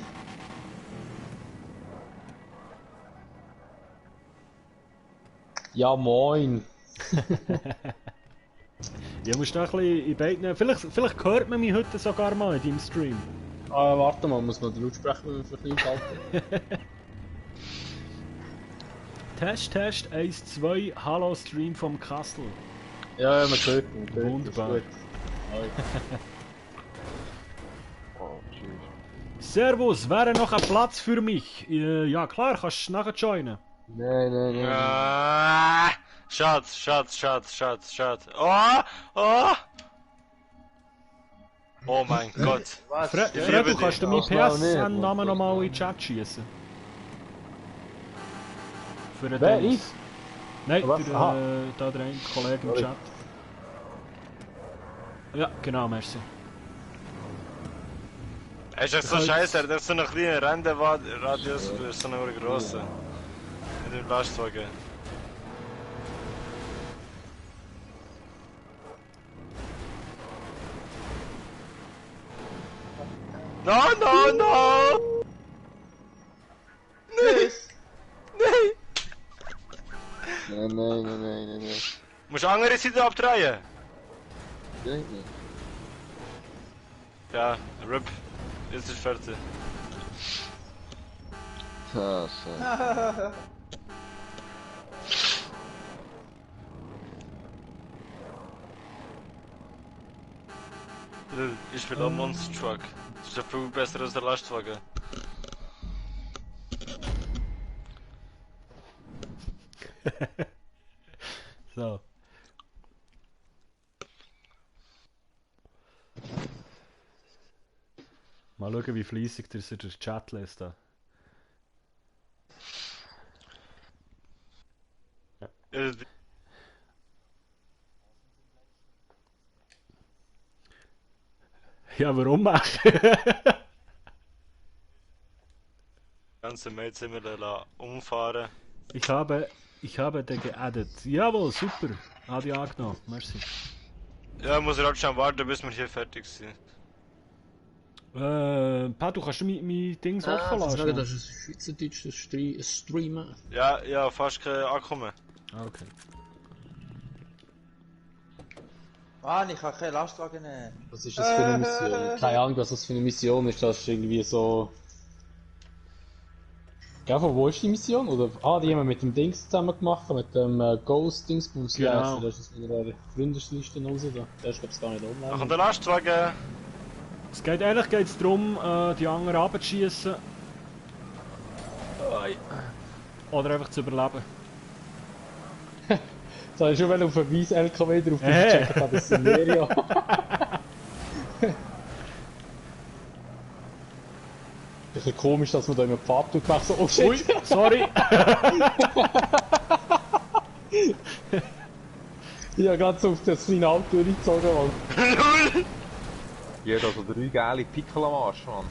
Ja, moin. Ja, musst du noch ein bisschen in beiden... Vielleicht hört man mich heute sogar mal in deinem Stream. Warte mal, muss man den Lautsprecher für ein bisschen halten? Test 1, 2, hallo Stream vom Kastel. Ja, man hört. Wunderbar. Ist gut. Oh, tschüss. Servus, wäre noch ein Platz für mich? Ja klar, kannst du nachher joinen. Nein. Schatz. Oh mein Gott. Was? Fred, du kannst du meinen Ach, nein, nicht, PSN-Namen Mann. nochmal in den Chat schießen. Für den Wer, Dings. ich? Nein, Was? der, Aha. da der eine Kollege im Sorry. Chat. Ja, genau, merci. Es ist so scheiße, er hat so einen kleinen Radius für so einen grossen. Mit dem Lastwagen. No, no, no! Tschüss! Nein! Nein. Musst du andere Seite abdrehen? Geht nicht. Ja, RIP. Jetzt ist fertig. Scheiße. Ich spiele auch Monster Truck. Das ist ja viel besser als der Lastwagen. So. Mal schauen, wie fleissig der sich durch den Chat lässt. Da. Ja, warum machen? Ganze Mails immer umfahren. Ich habe den geaddet. Jawohl, super. Adi angenommen. Merci. Ja, muss ich halt schon warten, bis wir hier fertig sind. Pat, du kannst mein Dings offen lassen. Das ist schweizerdeutsches Streamen. Ja, fast kein Ankommen. Okay. Mann, ich kann keine Lastwagen nehmen. Was ist das für eine Mission? Keine Ahnung, was das für eine Mission ist. Das ist irgendwie so... Ja, von wo ist die Mission? Oder, die haben wir mit dem Dings zusammen gemacht, mit dem Ghost-Dingsbums. Genau. Das ist in der Freundesliste raus. Der ist, glaube ich, gar nicht online. Ach, und der Lastwagen. Eigentlich geht es darum, die anderen abzuschießen. Oder einfach zu überleben. Jetzt habe ich schon auf einen weißen LKW drauf gecheckt, das ist Serio. Ein bisschen komisch, dass man da immer Pfad gemacht so, oh shit! Ui, sorry! Ich habe gerade so auf das kleine Auto durchgezogen, Mann. Ja, da so 3 geile Pickel am Arsch, Mann.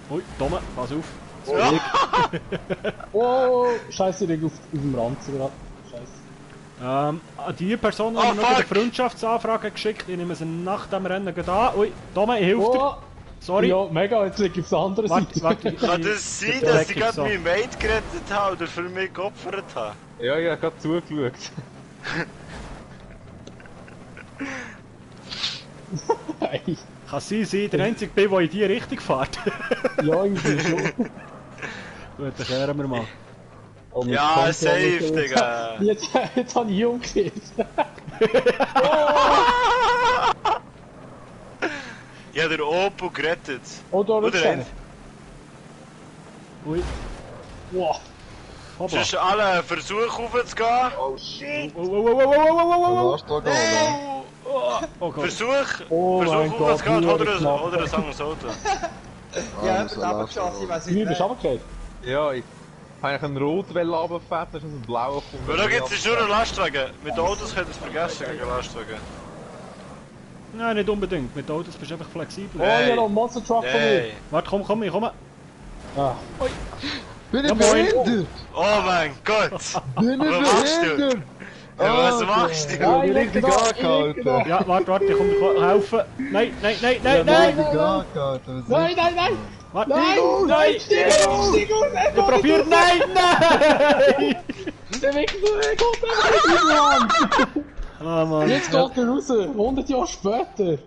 Ui, Tomme, pass auf. Oh, scheiße, ich liege auf dem Ranzen gerade. Scheiße. An die Person haben wir noch eine Freundschaftsanfrage geschickt. Ich nehme sie nach dem Rennen gerade an. Ui, Tomme, ich helfe dir. Sorry. Ja, mega, jetzt liege ich auf der anderen Seite. Kann das sein, dass ich gerade meinen Mate gerettet habe oder für mich geopfert habe? Ja, ich habe gerade zugeschaut. Hey. Kann sein, der Einzige bin, der in die Richtung fährt. Ja, irgendwie schon. Gut, dann kehren wir mal. Oh, ja, safe, Digga. Jetzt habe ich umgekehrt. Ich habe den Opel gerettet. Oh, da Oder nicht. Ui. Wow. Sonst alle versuchen raufzugehen. Oh shit! Versuch mein Gott, raufzugehen oder knapp. ein anderes Auto. Ja, ich habe geschossen, ich weiß Wie, bist nicht. du runtergefallen? Ja, ich habe einen Rotwelle runtergefährt, das ist ein blauer Kumpel. Weil da gibt es nur einen Lastwagen. Mit Autos könnt ihr es vergessen gegen Lastwagen. Nein, nicht unbedingt. Mit Autos bist du einfach flexibel. Oh, ja, noch ein Monster Truck von mir. Hey. Warte, komm, ich komme. Ah. Bin ich Ja, moin. behindert? Oh mein Gott! Bin ich Was machst du? behindert? Ja, was machst du? Ich hab mich richtig angehalten. Ja, warte, ich komme dir helfen. Nein! Ich hab mich richtig angehalten. Nein! Warte, Nein! Stieg aus! Ich probier, nein! Der Wichser kommt einfach nicht Ah, Mann. Jetzt geht er raus, 100 Jahre später.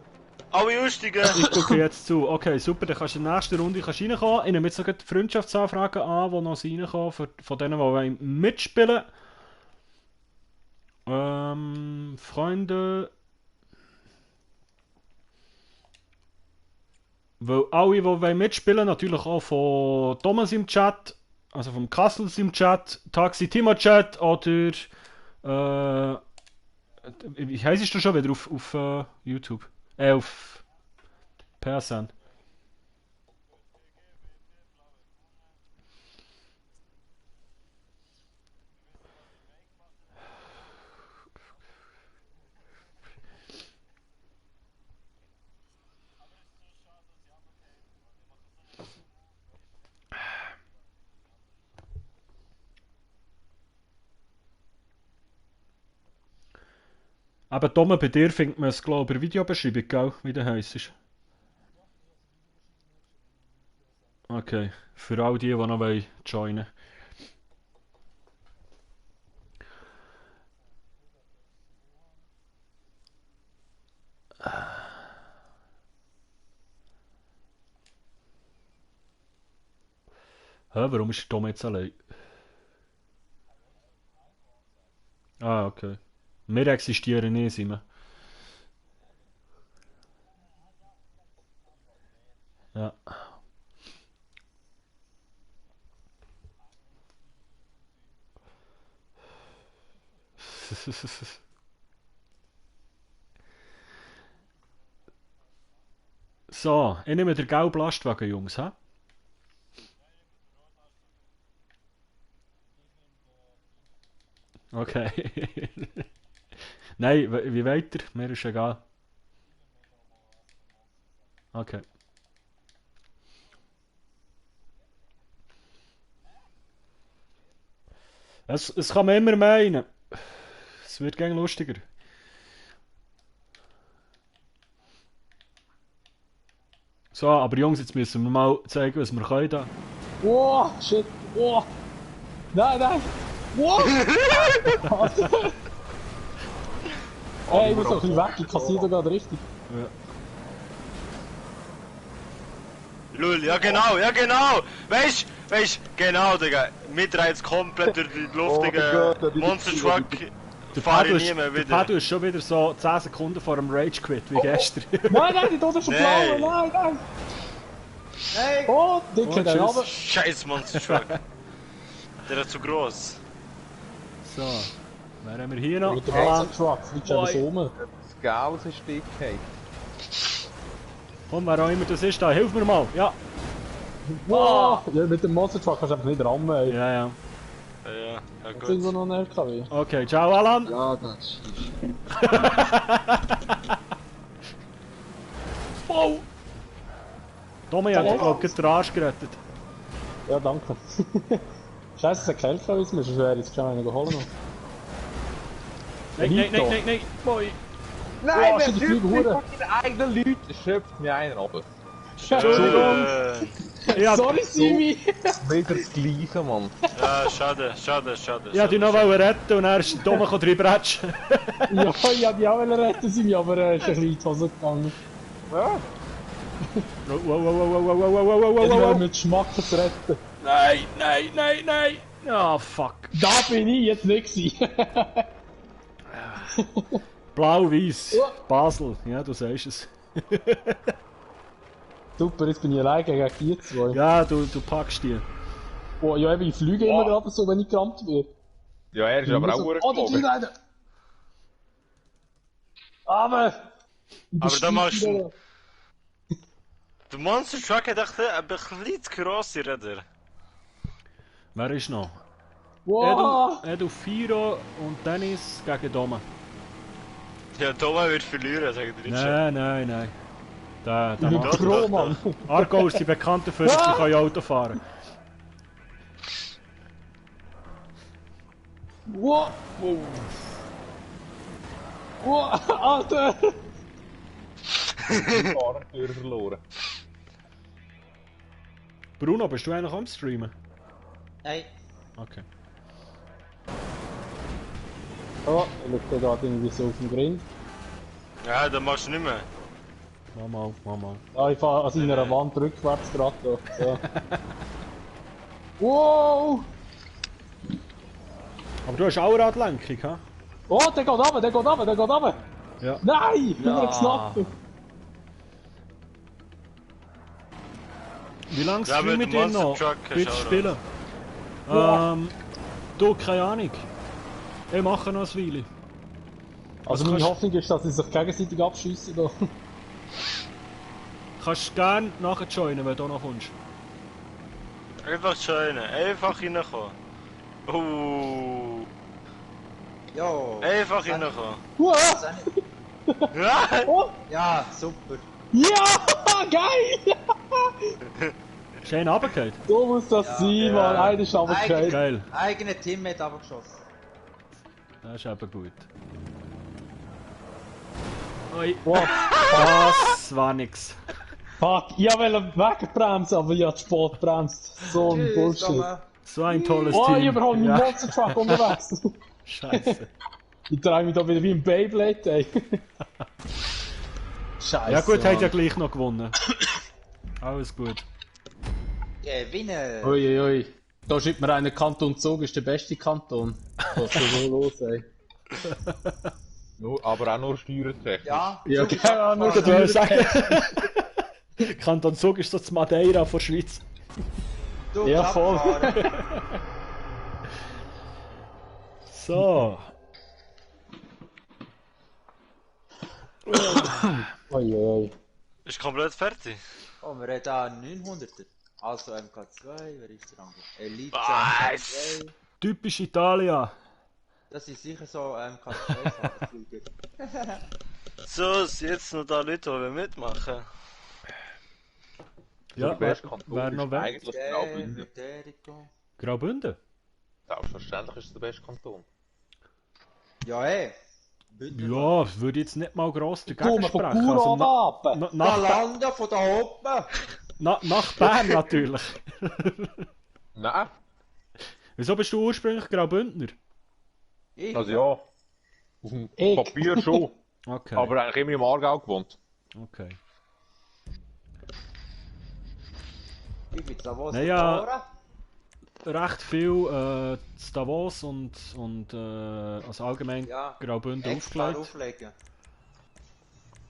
Alle Aussteigen! Ich gucke jetzt zu. Okay, super, dann kannst du in der nächsten Runde reinkommen. Ich nehme jetzt noch die Freundschaftsanfragen an, die noch reinkommen, von denen, die mitspielen Freunde... Weil alle, die mitspielen, natürlich auch von Thomas im Chat, also vom Kassels im Chat, Taxi Timo Chat oder wie heisst du schon wieder auf YouTube? Auf PSN. Aber Tom, bei dir findet man es, glaube ich, in der Videobeschreibung, gell? Wie der heisst. Okay, für all die noch joinen wollen. Hä, warum ist Tom jetzt allein? Ah, okay. Wir existieren nicht, Simon. Ja. So, ich nehme den gelben Lastwagen, Jungs, hä? Okay. Nein, wie weiter? Mir ist egal. Okay. Es kann man immer meinen. Es wird gern lustiger. So, aber Jungs, jetzt müssen wir mal zeigen, was wir können da. Wow, shit, wow. Nein, nein. Wow! Hey, ich muss noch ein bisschen weg, ich kassiere da gerade richtig. Ja. Lul, ja genau, weißt, genau, Digga, mit jetzt komplett durch die Luft, Digga, Monster Truck, fahre ich nie mehr wieder. Der Padu ist schon wieder so 10 Sekunden vor dem Rage Quit, wie gestern. Nein, die Dose ist schon blau, nein! Hey! Oh, Dicke, der aber. Scheiß Monster Truck. Der ist zu gross. So, wer haben wir hier noch? Mit dem Monster Truck, fliegt schon so rum. Das Gauss ist dick. Komm, wer auch immer das ist da, hilf mir mal, ja. Wow! Ja, mit dem Monster Truck kannst du einfach nicht rammen, ey. Ja. Ja, Jetzt gut. sind wir noch ein LKW. Okay, ciao Alan. Ja, das ist schief. Wow! Tommy hat, glaube ich, den Arsch gerettet. Ja, danke. Scheiße, es hat kein LKW mehr, sonst wäre ich jetzt schon einen holen noch. Nein, boy! Nein, Oh, wer shit, die schützt fliegen die hure. fucking eigenen Leute? Schöpft mir einen runter. Entschuldigung! Ja, Sorry, Simi! Wieder das Gleiche, Mann. Ja, schade. Ich wollte dich noch retten und er ist Tom reinbretschen. Ja, ich hab die auch retten, Simi, aber ist ein bisschen in die Hose gegangen. Ja. Ich will mit Schmack zu retten. Nein! Ah, fuck. Da bin ich jetzt nicht gewesen. Blau-Weiß, Basel, ja, du sagst es. Super, jetzt bin ich alleine gegen die zwei. Ja, du packst die. Oh, ja, eben, ich fliege immer gerade so, wenn ich gerammt werde. Ja, er ist aber auch Oh, der geflogen. Kleine! Aber da machst du... Der Monster Truck hat echt ein bisschen zu grosse Räder. Wer ist noch? Wow! Edu Firo und Dennis gegen Doma. Ja, Thomas wird verlieren, sag ich dir jetzt schon. Nein. Der Ich bin macht Pro, Mann! Argo ist die bekannt dafür, dass sie Auto fahren Wow! Wow! Alter! Fahrertür verloren. Bruno, bist du eigentlich am Streamen? Nein. Okay. Oh, er liegt da gerade irgendwie so auf dem Grind. Ja, das machst du nicht mehr. Mach mal. Ah, ich fahre an seiner Wand rückwärts gerade da. So. Wow! Aber du hast auch Radlenkung, hä? Oh, der geht runter! Ja. Nein! Ich bin Ja. gesnappt! Wie lange Ja, streamen mit wir dem noch? Monster Truck hast Bitte du auch spielen. Du, keine Ahnung. Ich mache noch ein Weile. Also meine Hoffnung ist, dass sie sich gegenseitig abschiessen da. Kannst du gerne nachher joinen, wenn du noch kommst. Einfach schön, einfach reinkommen. Jo. Einfach reinkommen. Wow! Ja! Oh! Ja, super. Ja! Geil! Schön runtergefallen. So muss das sein, Mann. Einer ist runtergefallen. Geil. Eigene Teammate abgeschossen. Das ist eben gut. Oi. Wow. Das war nix. Fuck, ich wollte wegbremsen, aber ich hab zu spät bremst. So ein Tschüss, Bullshit. Thomas. So ein tolles Oh, Team. ich überhole meinen Ja. Monster Truck unterwegs. Scheiße. Ich drehe mich da wieder wie ein Beyblade, ey. Scheiße. Ja gut, hat ja Mann. gleich noch gewonnen. Alles gut. Gewinnen! Uiuiui. Da schreibt mir einer, Kanton Zug ist der beste Kanton. Was ist so los, ey? Aber auch nur steuertechnisch. Ja, Ja, Zug ist genau, nur abgefahren. Ich würde sagen, Kanton Zug ist so das Madeira von der Schweiz. Zug Ja, ist voll. abgefahren. So. Uiuiui. Ist komplett fertig. Oh, wir haben da einen 900er. Also MK2, wer ist der andere? Elite Was? MK2. Typisch Italia. Das ist sicher so MK2-Flüger. So, sind jetzt noch da Leute, die mitmachen. Ja, der beste Kanton wer noch ist weg? eigentlich Graubünden. Meterico. Graubünden? Selbstverständlich ist es der beste Kanton. Ja, Ja, würde jetzt nicht mal gross dagegen Komm, von sprechen. Kuro Wapen. na, Da nach, landen von da oben! nach Bern natürlich. Nein, Wieso bist du ursprünglich Graubündner? Ich? also ja. Auf dem Ich. Papier schon. Okay. Aber eigentlich immer im Aargau gewohnt. Okay. Ich bin Davos Naja. geboren. Recht viel zu Davos und also allgemein Ja, Graubünden extra aufgelegt. auflegen.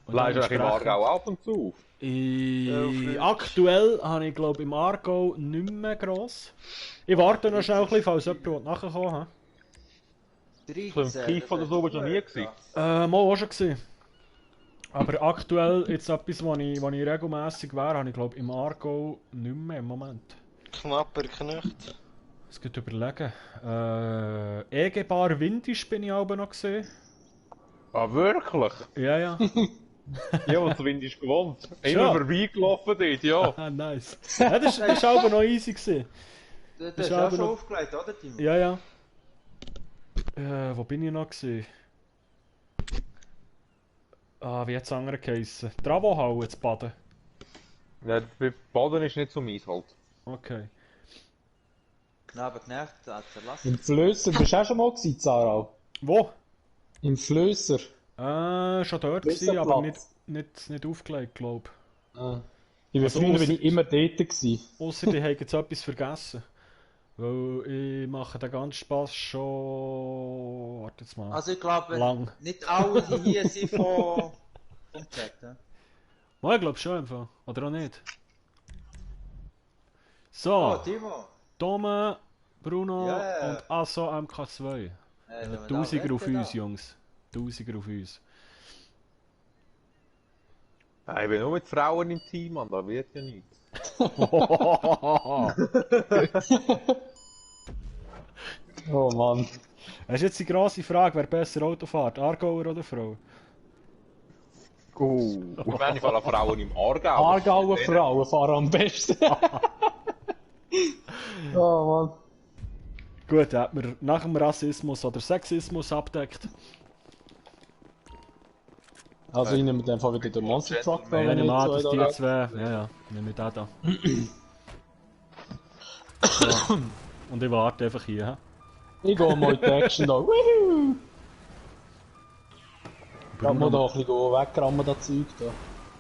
Und Leihst du eigentlich im dementsprechend- Aargau ab und zu auf? Aktuell habe ich glaube im Aargau nicht mehr gross. Ich warte noch schnell ein bisschen, falls jemand nachkommen will. 13, Im Kief das oder so ist bist du noch nie gut, gewesen? ja. Mal auch schon gewesen. Aber aktuell jetzt etwas, wo ich regelmässig wäre, habe ich glaube im Aargau nicht mehr im Moment. Knapper Knecht. Es geht überlegen. EG-Bar Windisch bin ich aber noch gesehen. Ah, wirklich? Ja, ja. Ja, was du Windisch gewohnt. Ja. Immer vorbeigelaufen dort, ja. Ah, nice. Ja, das war aber noch easy gewesen. Das ist ist auch aber schon noch- aufgelegt, oder Timo? Ja, ja. Wo bin ich noch gewesen? Ah, wie hat es andere geheissen? Travohalle zu baden. Ja, Baden ist nicht so mies halt. Okay. Knabe Knecht hat verlassen. Im Flösser, bist du auch schon mal gewesen, Zarau? Wo? Im Flösser. Schon dort gewesen, aber nicht aufgelegt, glaube Ah. Ich bin Also früher ausser- bin ich immer dort gewesen. ich. Ausser die haben jetzt etwas vergessen. Weil ich mache den ganzen Spaß schon... Warte jetzt mal. Also ich glaube, Lang. nicht alle die hier sind vom Chat. Ja? Ich glaube schon einfach. Oder auch nicht. So, Oh, Timo. Tome, Bruno Ja. und Asso MK2. Wenn wir da Tausiger auf wetten, uns, da. Jungs. Tausiger auf uns. Ja, ich bin nur mit Frauen im Team, Mann, da wird ja nichts. Oh Mann. Das ist jetzt die grosse Frage, wer besser Auto fährt, Aargauer oder Frau? Oh. Ich meine, ich fahre Frauen im Aargau. Aargauer Frauen fahren am besten. Oh Mann. Gut, hat man nach dem Rassismus oder Sexismus abdeckt. Also ich nehme in dem Fall wieder den Monster Truck, Wenn wenn ich ich mal, dass so die da. zwei, ja, nehme ich den da. So. Und ich warte einfach hier. hä? Ich gehe mal in die Action da. Woohoo! Kann man da Bruno, ein bisschen wegrammen, das Zeug da.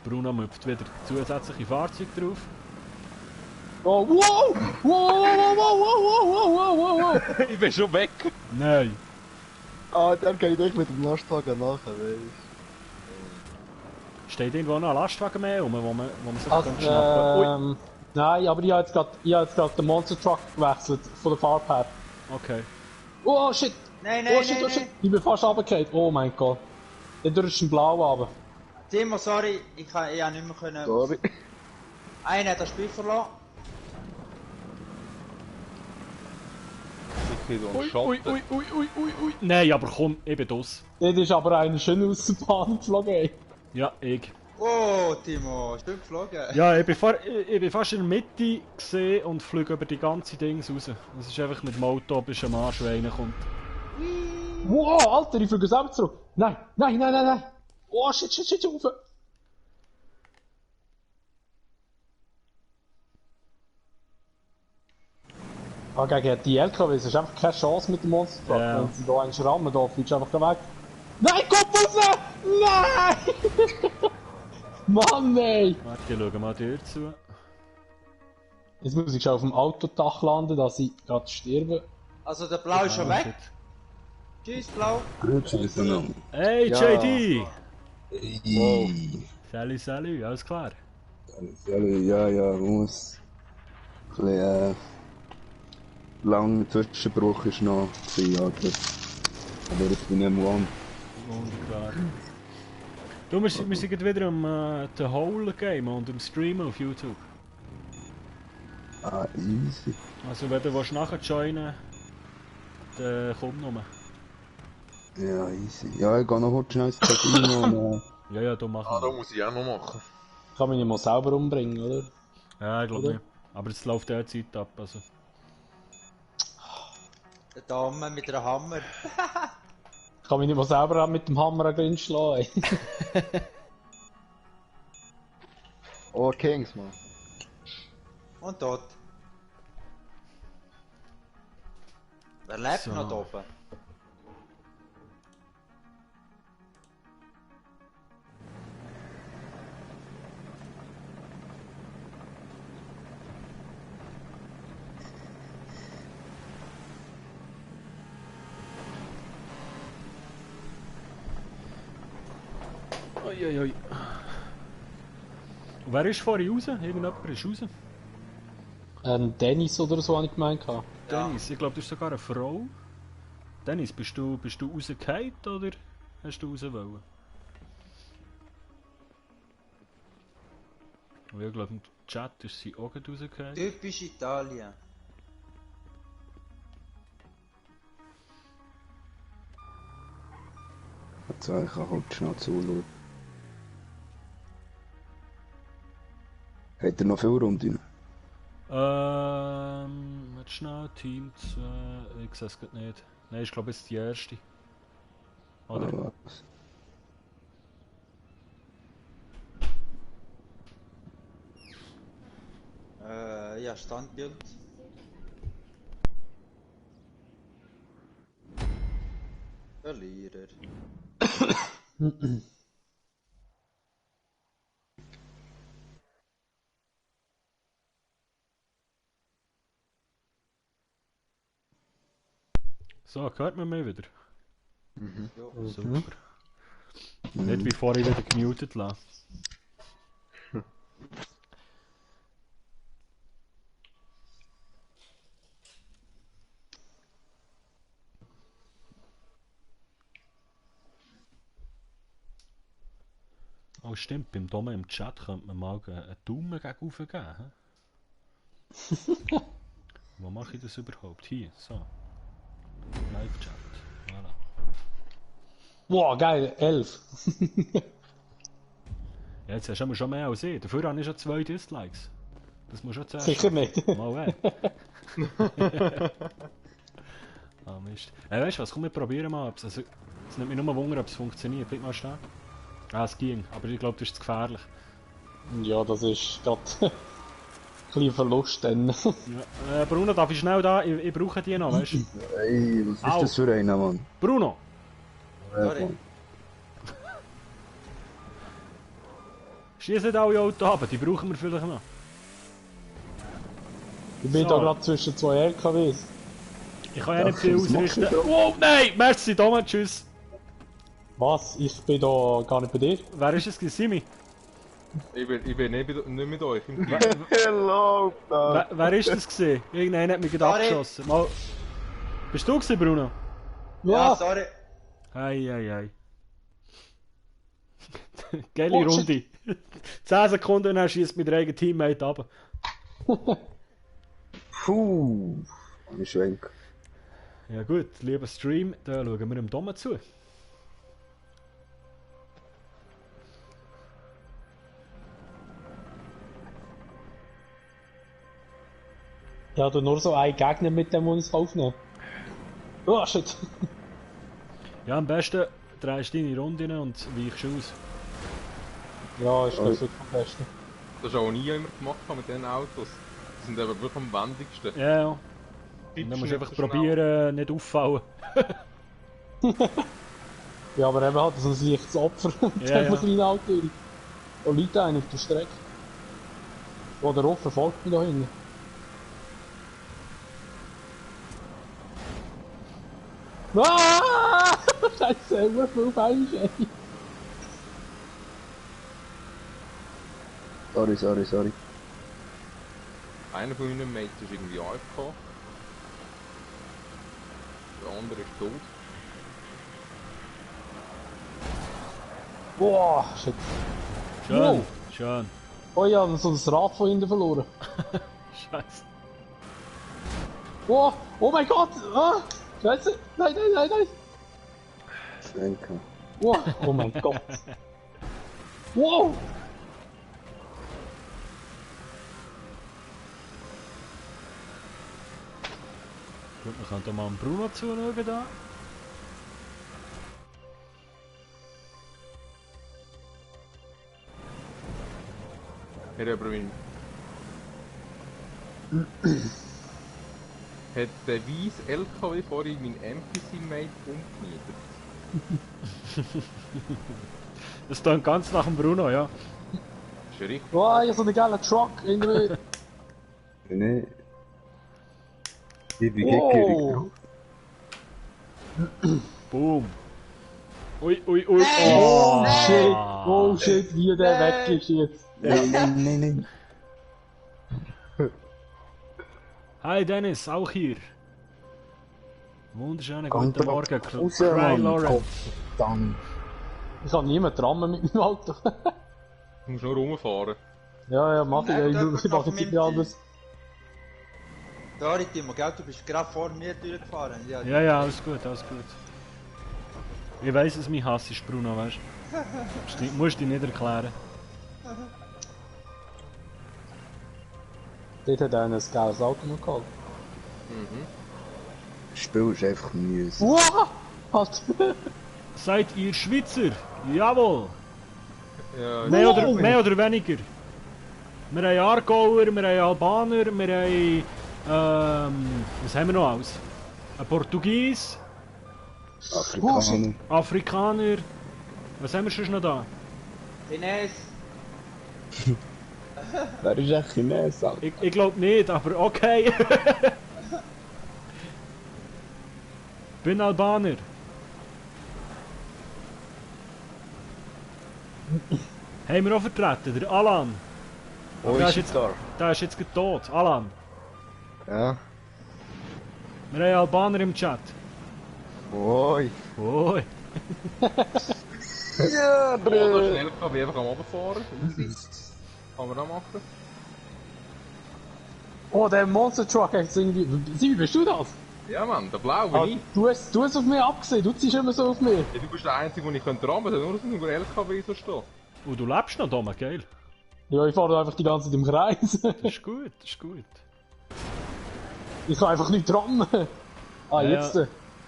Bruno müpft wieder zusätzliche Fahrzeuge drauf. Oh, wow! Wow, wow, wow, wow, wow, wow, wow, wow! Ich bin schon weg. Nein! Ah, dann gehe ich dich mit dem Lastwagen nachher, weißt Steht irgendwo noch ein Lastwagen mehr rum, wo man sich Also, könnte schnappen? Ui, nein, aber ich habe jetzt gerade den Monster Truck gewechselt, von der Farbe her. okay. Oh shit! Nein, Oh shit, oh shit! Ich bin fast runtergefallen. Oh mein Gott. Dann rutscht ein Blau runter. Timo, sorry, ich habe nicht mehr können. Sorry. Einer hat das Spiel verloren. Ich sehe so einen Ui, Schatten. ui, ui, ui, ui, ui, ui. Nein, aber komm, ich bin das. Dort ist aber einer schön aus der Bahn geflogen, ey. Ja, ich. Oh, Timo, schön geflogen. Ja, ich bin fast in der Mitte gesehen und fliege über die ganze Dings raus. Das ist einfach mit dem Auto, bis ein Marsch reinkommt. Wow, Alter, ich fliege selber zurück. Nein, nein, nein, nein, nein. Oh, shit, rauf! Ah, gegen die LKWs hast du einfach keine Chance mit dem Monstertruck. Ja. Wenn sie da einen rammen, da fliegst du einfach weg. Nein, komm raus! Nein! Mann, ey! Warte, ich schau mal die Tür zu. Jetzt muss ich schon auf dem Autodach landen, dass ich gerade sterbe. Also der Blau ist schon weg. Shit. Tschüss, Blau. Grüezi miteinander. Hey, Ja. JD! Hey. Salut, alles klar? Ja, muss. Ein bisschen, langer Zwischenbruch ist noch gewesen, aber ich bin nicht mehr warm. Wunderbar. Du, wir sind gerade wieder am The Hole Game und am Streamen auf YouTube. Ah, easy. Also wenn du nachher joinen willst, dann komm nur. Ja, easy. Ja, ich gehe noch kurz schnell ins Casino und Ja, du machst. Ah, da muss ich auch noch machen. Kann mich nicht mal selber umbringen, oder? Ja, ich glaube Oder? nicht. Aber es läuft derzeit ab, also. Der Dame mit einem Hammer. Kann mich nicht mal selber auch mit dem Hammer drin schlagen. Oh, Kings, man. Und tot. Wer lebt So. noch da oben? Uiuiui. Und wer ist vorhin raus? Irgendjemand ist raus? Dennis oder so habe ich gemeint. Dennis, ich glaube, du bist sogar eine Frau. Dennis, bist du rausgefallen oder hast du raus wollen? Und ich glaube, im Chat ist sie auch gerade rausgefallen. Typisch Italien. Also, ich kann kurz schnell zuschauen. Hat er noch viele Runden? Warte schnell, Team 2, ich sehe es gerade nicht. Nein, ich glaube, es ist die erste. Oder? Ah, was? Ja, Standbild. Verlierer. So, hört man mich wieder? Ja. Super. Nicht wie vorhin wieder gemutet lassen. Oh stimmt, beim Dom im Chat könnte man mal einen Daumen gegen rauf geben. Hä? Wo mache ich das überhaupt? Hier, so. Live-Chat. Voilà. Wow, geil, 11. Ja, jetzt hast du schon mehr als ich. Dafür habe ich schon 2 Dislikes. Das muss schon zuerst. Sicher nicht. Mal Ah, Mist. Weißt du was? Komm, wir probieren mal. Also, es nimmt mich nur Wunder, ob es funktioniert. Bleib mal stehen. Ah, es ging. Aber ich glaube, das ist zu gefährlich. Ja, das ist gerade ein bisschen Verlust dann. Ja. Bruno, darf ich schnell da? Ich brauche die noch, weißt du? Ey, was Au. ist das für einer, Mann? Bruno! Sorry. Schieß nicht alle Autos ab, die brauchen wir vielleicht noch. Ich bin So. da gerade zwischen 2 LKWs. Ich kann ja nicht viel was machst ausrichten. du da? Oh nein! Merci, Thomas, tschüss! Was? Ich bin da gar nicht bei dir? Wer ist es? Simi? Ich bin nicht mit euch im Team. Hello, Wer ist das gewesen? Irgendeiner hat mich gerade Sorry. abgeschossen. Mal. Bist du gewesen, Bruno? Ja, sorry. Ei. Geile Oh, Runde. 10 Sekunden und dann schießt mit der eigenen Teammate ab. Puh, ein Schwenk. Ja gut, lieber Stream, da schauen wir dem Dom zu. Ja, du nur so einen Gegner mit dem wir uns aufnehmen. Oh shit. Ja, am besten, drehst deine Runden und weichst aus. Ja, ist das wirklich am besten. Das ist auch nie immer gemacht mit diesen Autos. Die sind aber wirklich am wendigsten. Ja, ja. Und dann musst du einfach probieren, nicht auffallen. Ja, aber eben hat so ein leichtes Opfer. Ja, ja. Ein kleiner Auto. Und Leute einen auf der Strecke. Oh, der Ruf verfolgt mich da hinten. Ah! Scheiße, wie viel falsch, ey. Sorry. Einer von meinen Mates ist irgendwie AFK. Der andere ist tot. Boah, shit. Schön, Wow. schön. Oh ja, so das Rad von hinten verloren. Scheiße. Oh, oh mein Gott! Ah, Scheiße! Nein! Danke. Wow, oh mein Gott! Wow! Gut, man kann da mal Bruno zuschauen da. Hat aber mein... Hat der weiße LKW vorhin mein NPC-Mate umgenietet? Das klingt ganz nach dem Bruno, ja. Ist ja richtig. Wow, hier so einen geilen Truck irgendwie. Nee. Ich bin Wow. Boom. Ui. Oh shit, wie der weg ist jetzt. Nein. Hi Dennis, auch hier. Wunderschönen Gang guten doch Morgen, raus, Cry Mann. Lauren. Dann. Ich kann niemand rammen mit meinem Auto. Du musst nur rumfahren. Ja, mach ich. Nein, Ich das mach jetzt macht nicht anders. Sorry Timo, gell, du bist gerade vor mir durchgefahren. Ja, alles gut. Ich weiss, dass mein Hass ist, Bruno, weißt du? Musst dich nicht erklären. Dort hat einer ein geiles Auto noch gehabt. Das Spiel ist einfach mühsam. Wow! Halt! Seid ihr Schweizer? Jawohl! Ja, Mehr oder weniger. Wir haben Aargauer, wir haben Albaner, wir haben... was haben wir noch alles? Ein Portugies, Afrikaner... Was haben wir schon noch da? Ines! Wer ist echt Chines, Alter? Ich glaube nicht, aber okay. Bin Albaner. Haben wir auch vertreten, der Alan. Wo der ist ist er Der ist jetzt tot, Alan. da? Ja. Wir haben Albaner im Chat. Oi. Oi. Ja, da ist ein LKW einfach am Runterfahren. Kann man auch machen. Oh, der Monster Truck hat irgendwie... Sibi, bist du das? Ja Mann, der blaue ich. Du hast auf mich abgesehen, du ziehst immer so auf mich. Ja, du bist der Einzige, den ich rammen könnte, nur dass nur LKW so steht. Und du lebst noch, Doma, geil. Ja, ich fahre einfach die ganze Zeit im Kreis. Das ist gut. Ich kann einfach nicht rammen. Ah, Ja, jetzt.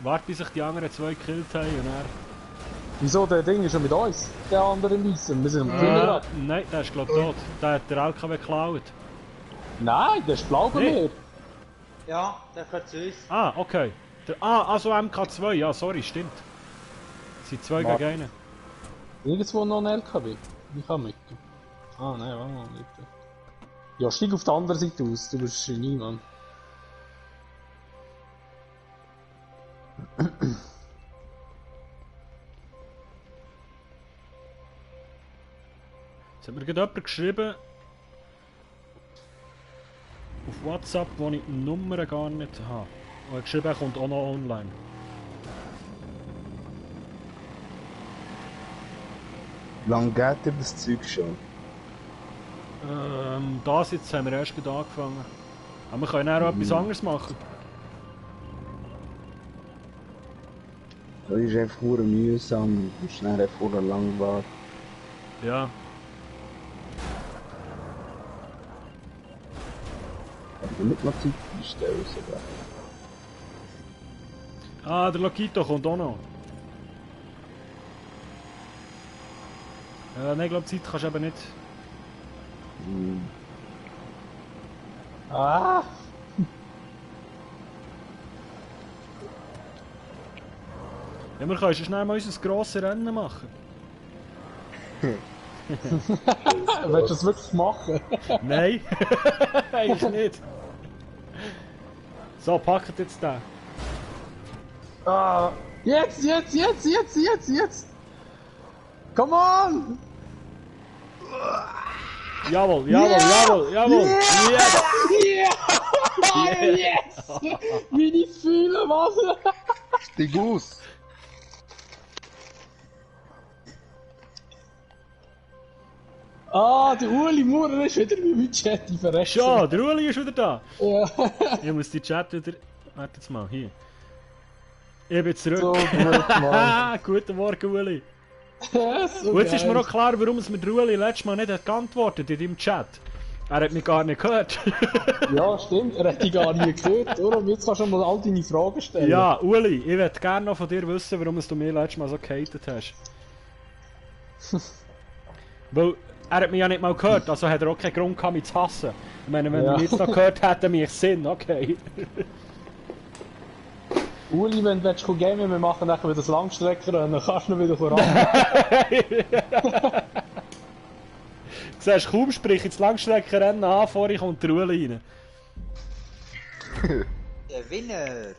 Warte, bis sich die anderen zwei gekillt haben und dann... Wieso, der Ding ist schon mit uns? Der andere im Weissen. Wir sind am Grünen. Nein, der ist glaub tot. Der hat der LKW geklaut. Nein, der ist blau bei Nee. mir. Ja, der gehört zu uns. Ah, okay. Also MK2, ja, sorry, stimmt. Es sind zwei Warte. gegen einen. Irgendwo noch ein LKW. Ich kann mit. Ah, nein, warte mal, nicht. Ja, steig auf der anderen Seite aus. Du bist Genie, Mann. Jetzt hat mir gerade jemand geschrieben auf WhatsApp, wo ich die Nummer gar nicht habe. Und er hat geschrieben, er kommt auch noch online. Wie lange geht dir das Zeug schon? Das jetzt haben wir erst gerade angefangen. Aber wir können auch etwas anderes machen. Das ist einfach nur mühsam. Du musst dann einfach nur lang warten. Ja. Aber nicht noch Zeit einstellen sogar. Ah, der Lokito kommt auch noch. Nein, ich glaube, Zeit kannst du eben nicht. Ah! Ja, wir können schon schnell mal unser grosses Rennen machen. Willst du das wirklich machen? Nein, eigentlich nicht. So, packt jetzt den. Ah! Jetzt! Come on! Jawohl. Yes! Yes! Yes! Wie ich fühle, was? Stieg aus! Ah, der Uli Maurer ist wieder bei meinem Chat, ich verrechne. Schon, der Uli ist wieder da. Ja. Ich muss die Chat wieder... Warte jetzt mal, hier. Ich bin zurück. So gut, Mann. Guten Morgen, Uli. So Und jetzt ist geil. mir auch klar, warum es mit Uli letztes Mal nicht hat geantwortet in deinem Chat. Er hat mich gar nicht gehört. Ja, stimmt, er hat dich gar nie gehört, oder? Und jetzt kannst du mal all deine Fragen stellen. Ja, Uli, ich würde gerne noch von dir wissen, warum du mir letztes Mal so gehatet hast. Weil er hat mich ja nicht mal gehört, also hat er auch keinen Grund gehabt, mich zu hassen. Ich meine, wenn Ja. er mich jetzt noch gehört hätte, mich Sinn, okay. Uli, wenn du willst, gamen, wir machen nachher wieder das Langstreckerrennen, dann kannst du noch wieder voran. Du siehst, kaum sprich ich das Langstreckenrennen an, vorher kommt der Uli rein. Der Winner!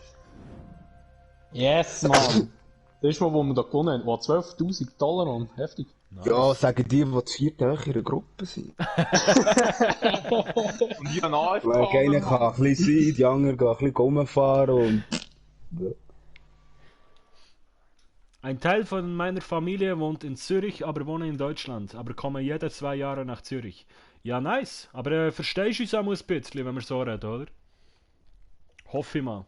Yes, Mann! Das ist mal, wo wir da gewonnen haben. Wow, $12.000 an. Heftig. Ja, sagen die 4 Tage in einer Gruppe sind. Und ich habe AFK. Weil einer kann ein bisschen sein, die anderen gehen ein bisschen rumfahren und... Ja. Ein Teil von meiner Familie wohnt in Zürich, aber wohne in Deutschland. Aber komme jede 2 Jahre nach Zürich. Ja, nice. Aber verstehst du uns auch ein bisschen, wenn wir so reden, oder? Hoffe ich mal.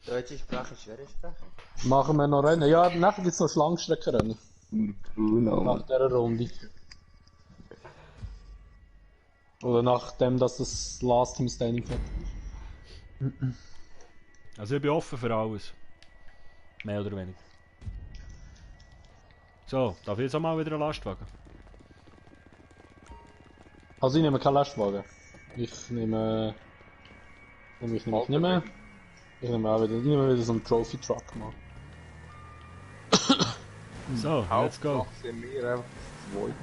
Deutsche Sprache, schwere Sprache. Machen wir noch Rennen? Ja, nachher gibt es noch das Langstreckenrennen. Bruno. Nach dieser Runde. Oder nachdem, dass das Last Team Standing hat. Also ich bin offen für alles. Mehr oder weniger. So, darf ich jetzt auch mal wieder einen Lastwagen? Also ich nehme keinen Lastwagen. Ich nehme nicht mehr. Ich nehme auch wieder so einen Trophy Truck mal. So, let's go. Hauptsache sind wir einfach das Zweite.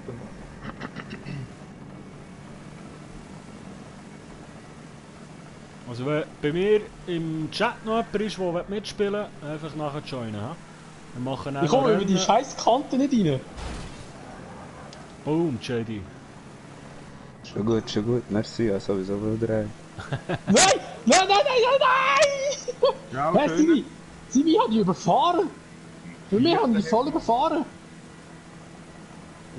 Also wenn bei mir im Chat noch jemand ist, der mitspielen will, einfach nachher joinen. Ha? Wir machen Ich komme über die scheiß Kante nicht rein. Boom, JD. Schon gut, merci, ja sowieso wieder rein. Nein! Ja, Hä, schön. Simi hat die überfahren! Für mich haben die voll überfahren!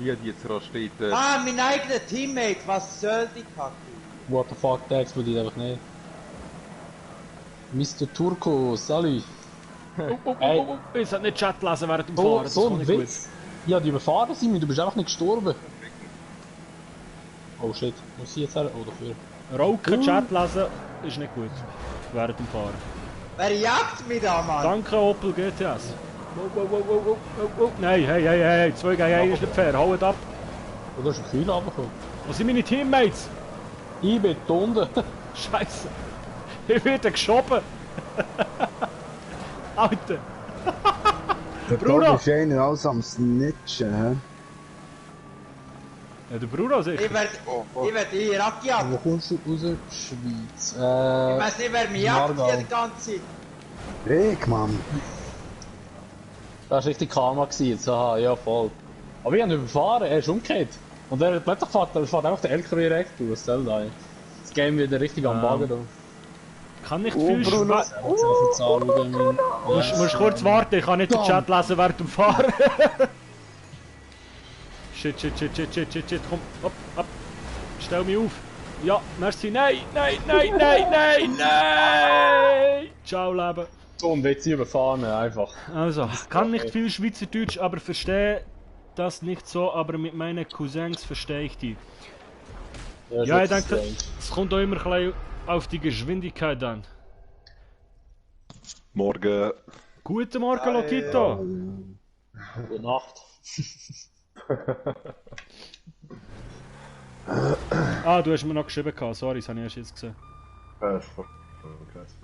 Ich habe die jetzt rastiert. Ah, mein eigener Teammate, was soll die Kacke? What the fuck, der explodiert einfach nicht. Mr. Turco, salut! Ich sollte nicht Chat lesen während dem Oh, Fahren, das so kommt ein nicht Witz! Ja, die überfahren Simi, du bist einfach nicht gestorben! Oh shit, muss ich jetzt her? Oh, dafür. gut. Rauchen, Chat lesen ist nicht gut während dem Fahren. Wer jagt mich da, Mann? Danke Opel GTS. Wow. Nein, hey, 2 gegen 1 ist nicht fair, haut ab. Oh, da ist ein Kühl runtergekommen. Wo sind meine Teammates? Ich bin unten. Scheiße. Ich werde geschoben. Alter. Der Bruno! Bruno ist einer alles am Snitchen, hä? Ja, der Bruno sicher. Ich werd hier Wo abgejagt. kommst du raus? Schweiz. Ich weiß nicht, wer mich jagt Margau. hier die ganze Zeit. Reg, Mann! Das war richtig Karma gewesen jetzt. Aha, ja voll. Aber ich habe ihn überfahren, er ist umgekehrt. Und er hat plötzlich fährt einfach der LKW direkt durch. Was soll da? Das Game wieder richtig am Wagen da. Kann nicht viel Bruno. Musst kurz warten, ich kann nicht den Chat lesen während dem Fahren. Shit, komm, ab. Stell mich auf. Ja, merci, nein. Ciao, Leben. So, und jetzt überfahren, einfach. Also, kann nicht viel Schweizerdeutsch, aber verstehe das nicht so, aber mit meinen Cousins verstehe ich die. Ja, ich denke, es kommt auch immer ein bisschen auf die Geschwindigkeit an. Morgen. Guten Morgen, Lokito. Gute Nacht. Ah, du hast mir noch geschrieben gehabt, sorry, das habe ich erst jetzt gesehen. Ist voll krass.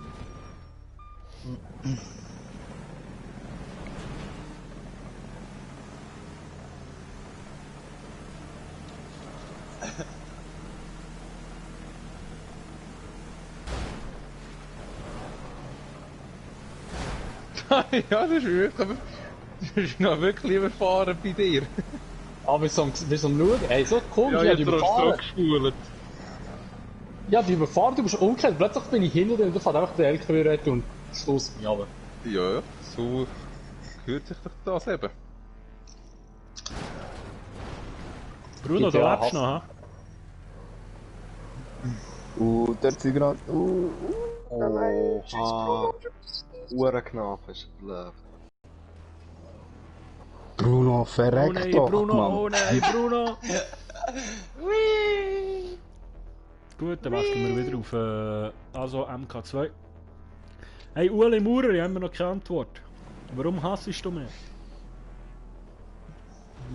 Ja, das ist wirklich, das ist noch wirklich überfahren bei dir. Aber wir sind am Schauen, ey, so komisch, Ja, ja, jetzt die hast du überfahren. zurückgespult. Ja, die überfahren, du bist umgekehrt, plötzlich bin ich hinter dir und du fährst einfach den LKW retten und stoßt mich runter. Ja, so gehört sich doch das eben. Bruno, du GTA lebst noch, ha? Der sind gerade. Oha. Uhrenknapp ist blöd. Bruno, Oh verreck nein, doch, Bruno, Mann. oh nein, Bruno! Gut, dann wechseln wir wieder auf also MK2. Hey, Ueli Maurer, ich habe mir noch keine Antwort. Warum hassest du mich?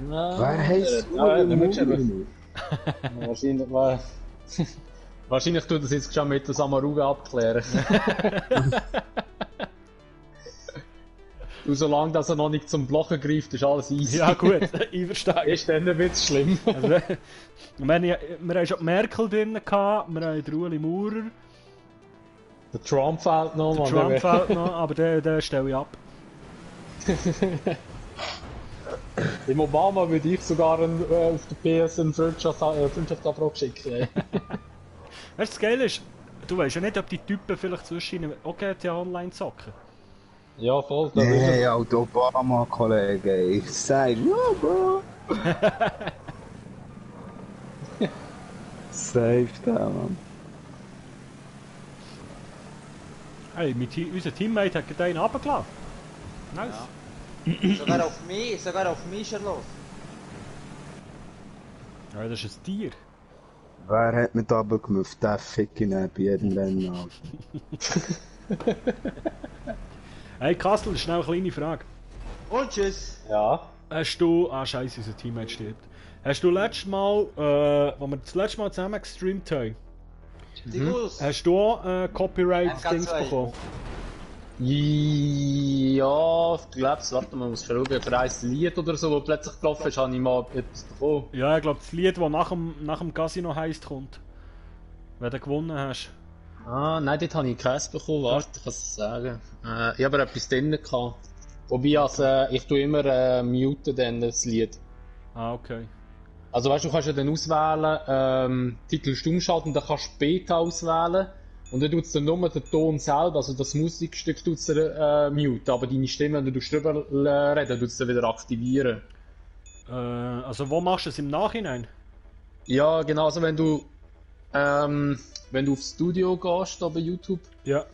Wer heisst Wahrscheinlich, wahrscheinlich tut das jetzt schon mit der Samaruga abklären. Du, solange dass er noch nicht zum Blocken greift, ist alles easy. Ja gut, ich verstehe. Ist dann ein bisschen schlimm. Also, ich meine, wir haben schon die Merkel drin gehabt, wir haben den Ueli Maurer, Der Trump fehlt noch, den Trump fehlt noch, aber den stelle ich ab. Dem Obama würde ich sogar auf der PS eine Freundschaftsanfrage schicken. Weißt du, das Geile ist, du weißt ja nicht, ob die Typen vielleicht zwischen auch GTA Online zocken. Ja, voll. Nee, Alter, Obama-Kollege, ich sag, ja, Bro. Safe da, Mann. Hey, unser Teammate hat gerade einen runtergelassen. Nice. Sogar auf mich schon los. Ja, das ist ein Tier. Wer hat mich da runtergemufft? Der Ficky bei jedem Rennen, Alter. Hey Kastel, schnell eine kleine Frage. Und tschüss. Ja. Hast du... Ah scheiße, unser Teammate stirbt. Hast du letztes Mal, wo wir das letzte Mal zusammen gestreamt haben, hast du auch Copyright-Dings bekommen? Ja, ich glaube, warte mal, muss schauen, für ein Lied oder so, das plötzlich gelaufen ist, habe ich mal etwas bekommen. Ja, ich glaube, das Lied, das nach dem Casino heisst, kommt. Wenn du gewonnen hast. Ah, nein, dort habe ich keins bekommen, warte, ich kann es sagen. Ich habe aber etwas drin gehabt. Wobei, also, ich tue immer muten dann das Lied. Ah, okay. Also weißt du, kannst ja dann auswählen, Titel stumm schalten, dann kannst du Beta auswählen. Und dann tut es dann nur den Ton selber, also das Musikstück tut es mute, aber deine Stimme, wenn du drüber reden, tut es dann wieder aktivieren. Also wo machst du es im Nachhinein? Ja, genau, also wenn du aufs Studio gehst, da bei YouTube, ja.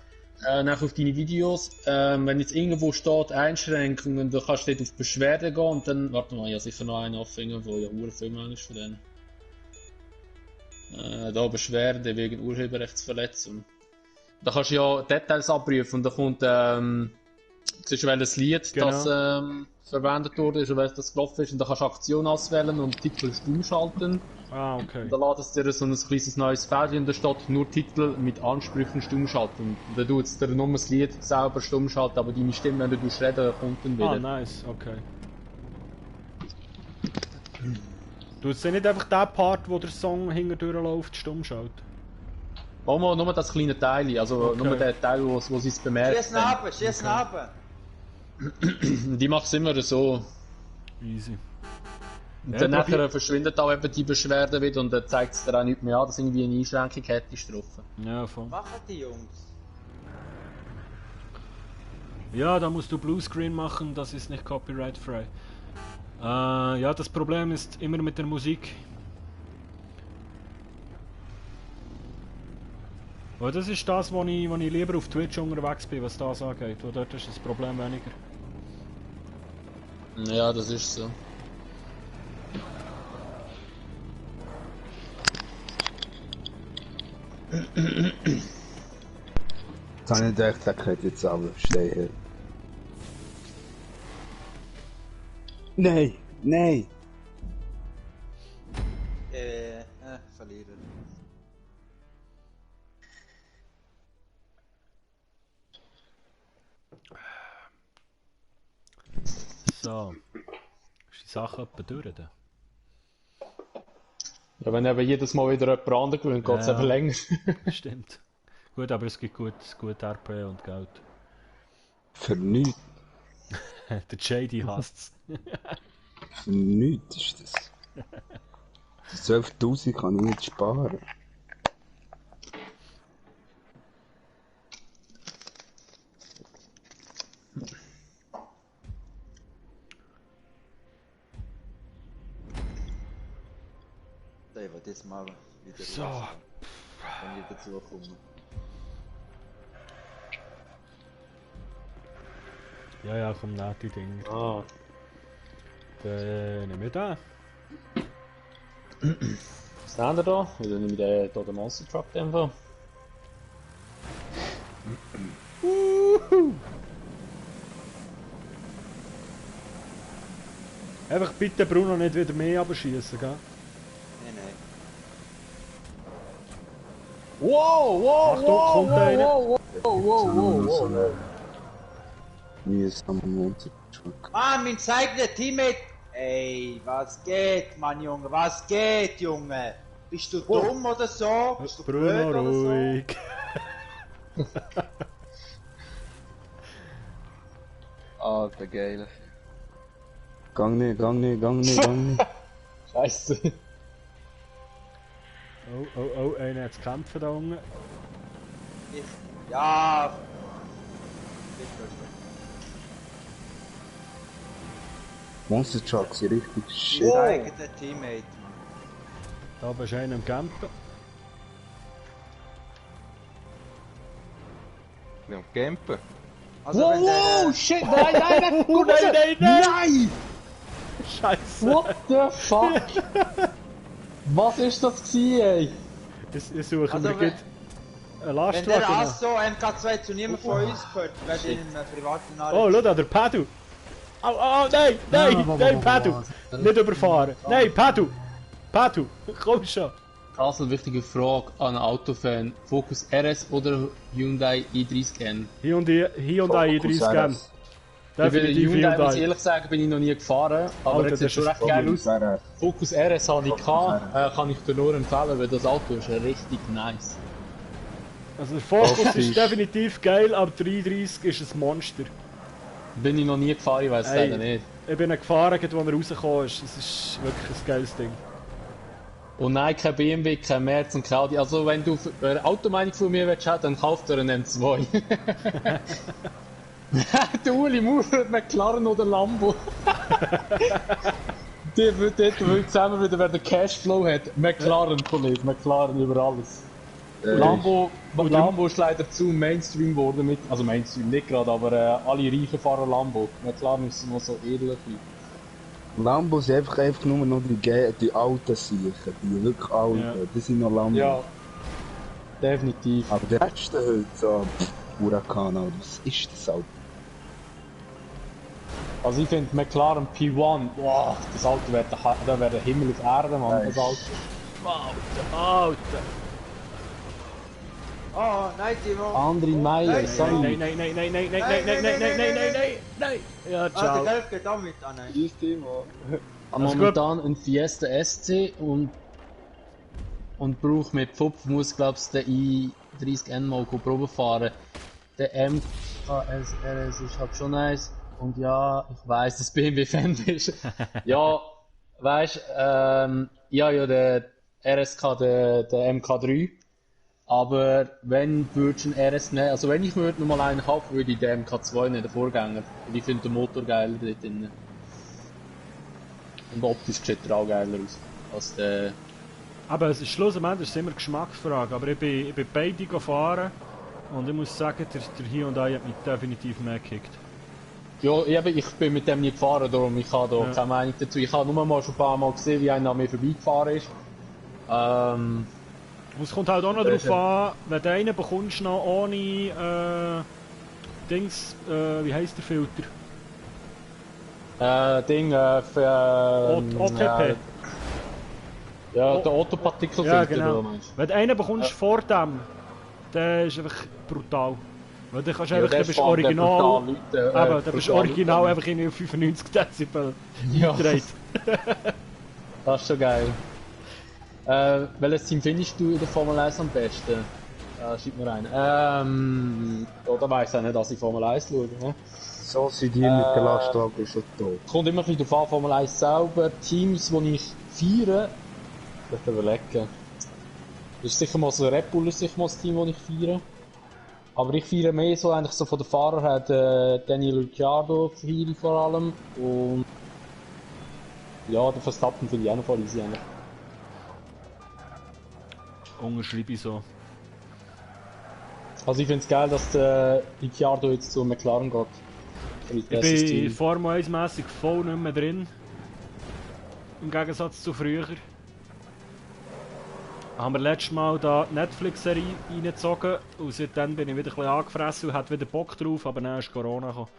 Nachher auf deine Videos, wenn jetzt irgendwo steht Einschränkungen, dann kannst du dort auf Beschwerde gehen und dann, warte mal, ja sicher noch einen anfangen, wo ja Urfilm ist von denen. Da Beschwerde wegen Urheberrechtsverletzung. Da kannst du ja Details abprüfen und da kommt, siehst du, welches Lied genau. das verwendet wurde und welches das gelaufen ist und da kannst du Aktion auswählen und Titel stumm schalten. Ah, okay. Und dann lädt es dir so ein kleines neues Feld und da steht nur Titel mit Ansprüchen stumm schalten. Und dann tut es dir nur das Lied selber stumm schalten, aber deine Stimme, wenn du reden, kommt dann wieder. Ah, nice, okay. Du hast ja nicht einfach den Part, wo der Song hinterher läuft, stumm schaut. Nur das kleine Teil, also okay. Nur der Teil, wo sie es bemerkt. Schießen runter! Die macht es immer so. Easy. Und dann nachher verschwindet auch eben die Beschwerde wieder und dann zeigt es dir auch nicht mehr an, dass irgendwie eine Einschränkung hättest drauf. Ja, voll. Machen die Jungs? Ja, da musst du Bluescreen machen, das ist nicht copyrightfrei. Ja, das Problem ist immer mit der Musik. Aber das ist das, wo ich lieber auf Twitch unterwegs bin, was das angeht. Wo dort ist das Problem weniger. Ja, das ist so. Jetzt habe ich gedacht, der könnte jetzt aber stehen. Nein, nein! Verlierer. So. Ist die Sache etwa durch? Dann? Ja, wenn eben jedes Mal wieder jemand anderes gewinnt, geht es Ja. eben länger. Stimmt. Gut, aber es gibt gut RP und Geld. Für nichts. Der JD hasst's. Für nichts ist das. Die 12.000 kann ich nicht sparen. Ich will jetzt mal wieder So. raus, wenn ich dazu komme. Ja, komm, nach die Dinger. Ah. Dann nehmen wir den. Was haben wir da? Wieder nehme ich den Monster Truck einfach. Einfach bitte Bruno nicht wieder mehr abschießen, gell? Nein. Wow, Achtung, kommt einer. wow. Mühsamer Monster-Truck. Mann, mein eigener Teammate! Ey, was geht, Mann, Junge? Was geht, Junge? Bist du dumm oder so? Bist du blöd Bruno, oder so? ruhig. Alter, geil. Gang nicht. Scheiße. Oh, einer hat zu kämpfen da unten. Ja. Monster-Trucks sind richtig shit. Mein eigener Teammate, Mann. Da bist du einer am Campen. Wir haben campen. Also wenn der... Shit, nein, guck mal, nein! Scheiße! What the fuck? Was ist das gewesen, ey? Ich suche Also mir wenn- gleich einen Wenn Lastwagen. der noch. Asso MK2 zu niemand von uns gehört, werde ich in einem privaten Oh, schau da, der Padu! Oh, nein, Padu! Nicht überfahren! Nein, Padu! Komm schon! Also, wichtige Frage an einen Autofan. Focus RS oder Hyundai i30N? Hyundai i30 N. Definitiv Hyundai, muss ich Hyundai. ehrlich sagen, bin ich noch nie gefahren. Aber Alter, jetzt sieht das schon ist recht geil aus. RS. Focus RS habe ich gehabt, kann ich dir nur empfehlen, weil das Auto ist richtig nice. Also der Focus ist definitiv geil, aber der i30 ist ein Monster. Bin ich noch nie gefahren, ich weiß es Ey. leider nicht. Ich bin gefahren, als er rausgekommen ist. Es ist wirklich ein geiles Ding. Und nein, kein BMW, kein Merz und kein Audi. Also wenn du eine Automeinung von mir willst, dann kauf dir einen M2. Der Uli Maurer hat McLaren oder Lambo. Die wird dort zusammen wieder, wer den Cashflow hat. McLaren, Kollege, McLaren über alles. Lambo ist leider zu Mainstream geworden mit, also Mainstream nicht gerade, aber alle Reichen fahren Lambo. McLaren ist noch so ehrlich. Lambo sind einfach nur noch die alten Siechen, die wirklich alten, Ja. die sind noch Lambo. Ja, definitiv. Aber der letzte heute, so, Huracan, was ist das Auto? Also ich finde McLaren P1, wow, das Auto wäre der Himmel auf Erde, Mann, das Auto. Alter! Oh, nein, Timo. André Meyer, Nein, sorry. Nein! Ja, Ah, der ciao. Gelb geht auch mit. Ah, nein. Tschüss, Timo. Momentan ein Fiesta SC und braucht mit Pfupf, muss glaub's der i30N mal Probe fahren. Der MKS RS ist halt schon nice. Und ja, ich weiss, dass BMW-Fan bist. Ja, weißt, ja, der RSK, der MK3. Aber wenn würdest du einen RS nehmen, also wenn ich mir nochmal einen kaufen würde, ich den MK2 nehmen, den Vorgänger. Und ich finde den Motor geiler dort drin. Und optisch sieht er auch geiler aus. Als der... Aber es ist schlussendlich ist immer Geschmacksfrage. Aber ich bin beide gefahren und ich muss sagen, der Hyundai hat mich definitiv mehr gekickt. Ja, eben, ich bin mit dem nie gefahren, darum ich habe da keine Meinung dazu. Ich habe nur mal schon ein paar Mal gesehen, wie einer an mir vorbeigefahren ist. Und es kommt halt auch noch darauf an, wenn du einen bekommst noch ohne Dings, wie heisst der Filter? Für, OTP. Ja, der Autopartikelfilter, Ja, genau. meinst du? Wenn du einen bekommst vor dem, der ist einfach brutal. Weil dann kannst du Ja, einfach, der du bist fährt den original, brutal Leute, aber du bist brutal original Leute. einfach in 95 Dezibel Ja. eingedreht. Das ist schon geil. Welches Team findest du in der Formel 1 am besten? Schreib mir rein. Oder weiss auch nicht, dass ich Formel 1 schaue. Ne? So sind die mit der Lastwagen schon tot. Kommt immer ein bisschen darauf an, Formel 1 selber. Teams, die ich feiere, ich muss überlegen. Ist sicher mal so Red Bull, ist sicher mal das Team, das ich feiere. Aber ich feiere mehr so eigentlich so von den Fahrern her, Daniel Ricciardo feiere ich vor allem. Und ja, der Verstappen finde ich auch noch voll easy eigentlich. Unterschreibe ich so. Also ich finde es geil, dass der Ricciardo jetzt zu McLaren geht. Ich bin Formel 1-mässig voll nicht mehr drin. Im Gegensatz zu früher. Haben wir letztes Mal da die Netflix-Serie reingezogen und seitdem bin ich wieder ein bisschen angefressen und hatte wieder Bock drauf, aber dann ist Corona gekommen.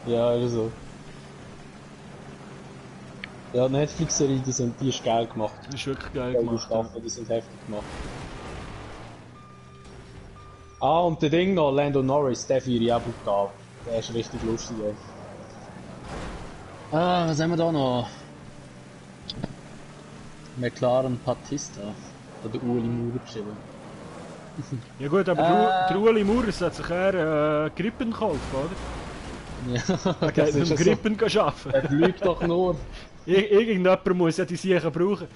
Ja, ist so. Ja, die Netflix-Serie, die ist geil gemacht. Die ist wirklich geil Die gemacht. Staffeln, die sind heftig gemacht. Ah, und der Ding noch, Lando Norris, der feiere ich auch brutal. Der ist richtig lustig, ey. Ah, was haben wir da noch? McLaren Battista. Hat der Ueli Maurer geschrieben. Ja gut, aber der Ueli Maurer hat sich eher Grippen gekauft, oder? Ja, Er geht mit dem Grippen arbeiten. Er lügt doch nur. Irgendjemand muss ja die Sachen brauchen.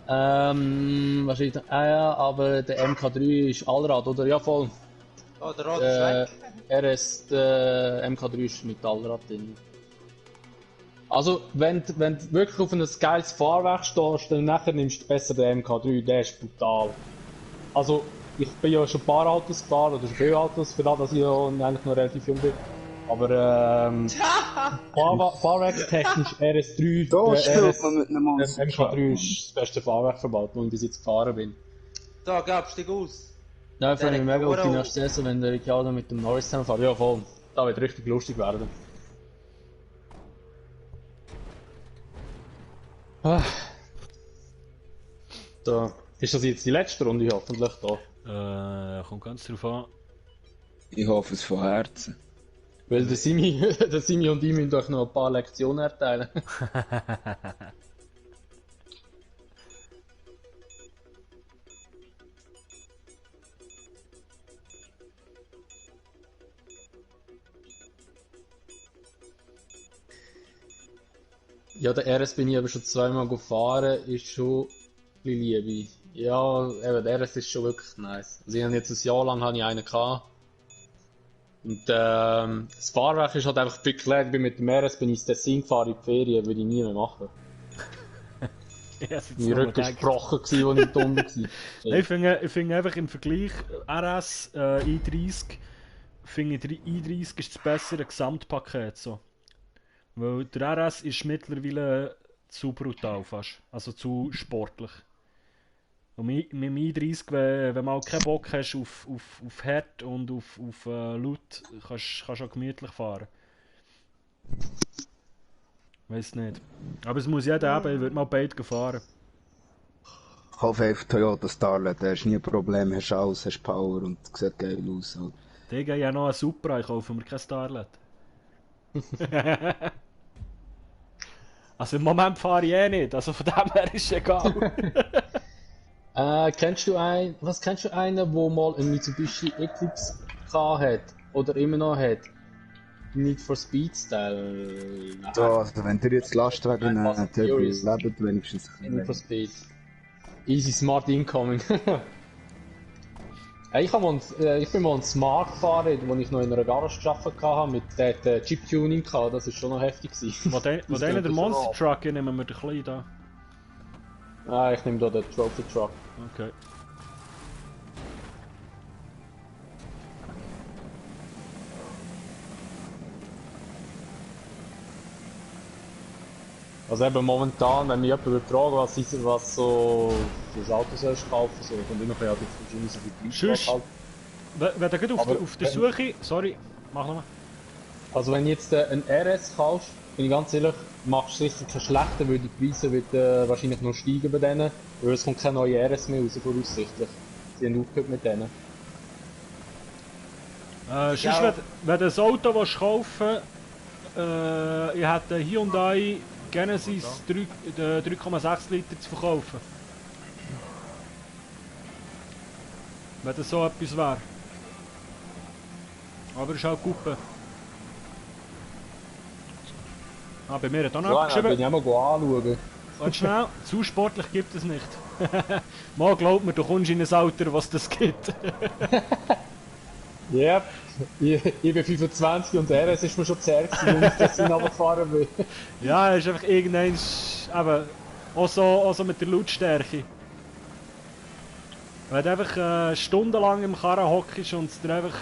Was steht da? Ah ja, aber der MK3 ist Allrad, oder? Ja, voll. Oh, der Rad ist weg. Der MK3 ist mit Allrad drin. Also, wenn du wirklich auf ein geiles Fahrwerk stehst, dann nachher nimmst du besser den MK3, der ist brutal. Also, ich bin ja schon ein paar Autos gefahren, oder schon viele Autos, für das, dass ich ja eigentlich noch relativ jung bin. Aber fahrwerkstechnisch RS3, Da spielt man mit einem Monster. MK3 ist das beste Fahrwerk verbaut, wo ich bis jetzt gefahren bin. Da, gab's dich aus. Ja, ich freue mich Der mega auf die Recaro. nächste Saison, wenn der Ricciardo mit dem Norris zusammenfährt. Ja, voll. Da wird richtig lustig werden. Ah. Da. Ist das jetzt die letzte Runde hoffentlich da? Kommt ganz drauf an. Ich hoffe es von Herzen. Weil der Simi und ich müssen euch noch ein paar Lektionen erteilen. Ja, der RS bin ich aber schon zweimal gefahren, ist schon ein bisschen Liebe. Ja, eben, der RS ist schon wirklich nice. Also ich habe jetzt ein Jahr lang habe ich einen gehabt. Und das Fahrwerk ist halt einfach beklärt. Ich bin mit dem RS bin ich ins Tessin gefahren in die Ferien, würde ich nie mehr machen. Mein Rücken war gebrochen, als ich dumm war. Ich finde einfach im Vergleich RS i30, finde ich der i30 ist das bessere Gesamtpaket. So. Weil der RS ist mittlerweile zu brutal fast, also zu sportlich. Und mit dem i30, wenn du mal keinen Bock hast auf Herd und auf Laut, kannst du auch gemütlich fahren. Weiß nicht. Aber es muss jeder haben, ich würde mal beide fahren. Ich hoffe einfach Toyota Starlet, da hast nie ein Problem, hast alles, hast Power und sieht geil aus. Halt. Die gehen ja noch einen Supra, ich kaufe mir kein Starlet. Also im Moment fahre ich eh nicht, also von dem her ist es egal. Kennst du einen, der mal einen Mitsubishi Eclipse hat? Oder immer noch hat? Need for Speed Style? So, also wenn ihr jetzt Lastwagen lebt, wenigstens ein Need for bisschen. Speed. Easy Smart Incoming. Ich bin mal einen Smart gefahren, wo ich noch in einer Garage gearbeitet habe, mit der Chip-Tuning gehabt, das war schon noch heftig. Wo der Monster Truck, nehmen wir den kleinen da. Ah, ich nehme da den Trophy Truck. Okay. Also eben momentan, wenn mich jemand fragen was so für ein Auto sollst kaufen, so, kommt immer ja die so viel Preis halt. Wenn du gerade auf der Suche... Sorry, mach nochmal. Also wenn du jetzt einen RS kaufst, bin ich ganz ehrlich, machst du sicher keinen schlechten, weil die Preise wird, wahrscheinlich noch steigen bei denen. Weil es kommt keine neue RS mehr raus, voraussichtlich. Sie haben aufgehört mit denen. Sonst, wenn du ein Auto willst kaufen ich hätte Hyundai Genesis 3,6 Liter zu verkaufen. Wenn das so etwas wäre. Aber es ist halt Kuppe. Ah, bei mir hat auch noch Ja, abgeschrieben. bin ich auch mal anschauen. Warte schnell, zu sportlich gibt es nicht. Mal glaub mir, du kommst in ein Alter, was das gibt. Yep. Ich bin 25 und der RS ist mir schon zu ärg, wenn ich das runtergefahren bin. Ja, es ist einfach irgendein, eben, auch so mit der Lautstärke. Wenn du einfach stundenlang im Karren hockst und es dir einfach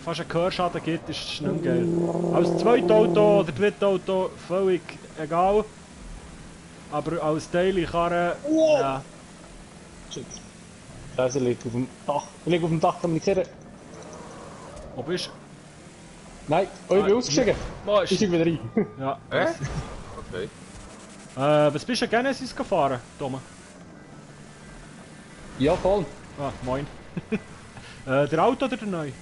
fast einen Gehörschaden gibt, ist es nicht geil. Als zweites Auto oder drittes Auto völlig egal. Aber als Teil Karren, ja. Shit. Scheiße, liegt auf dem Dach. Ich liege auf dem Dach, kann mich nicht kehren. Wo bist du? Nein, ich bin ausgestiegen. Wo Ich steig wieder rein. Ja. Okay. Was bist du Genesis gefahren, Thomas? Ja, voll. Ah, moin. Der Auto oder der neue?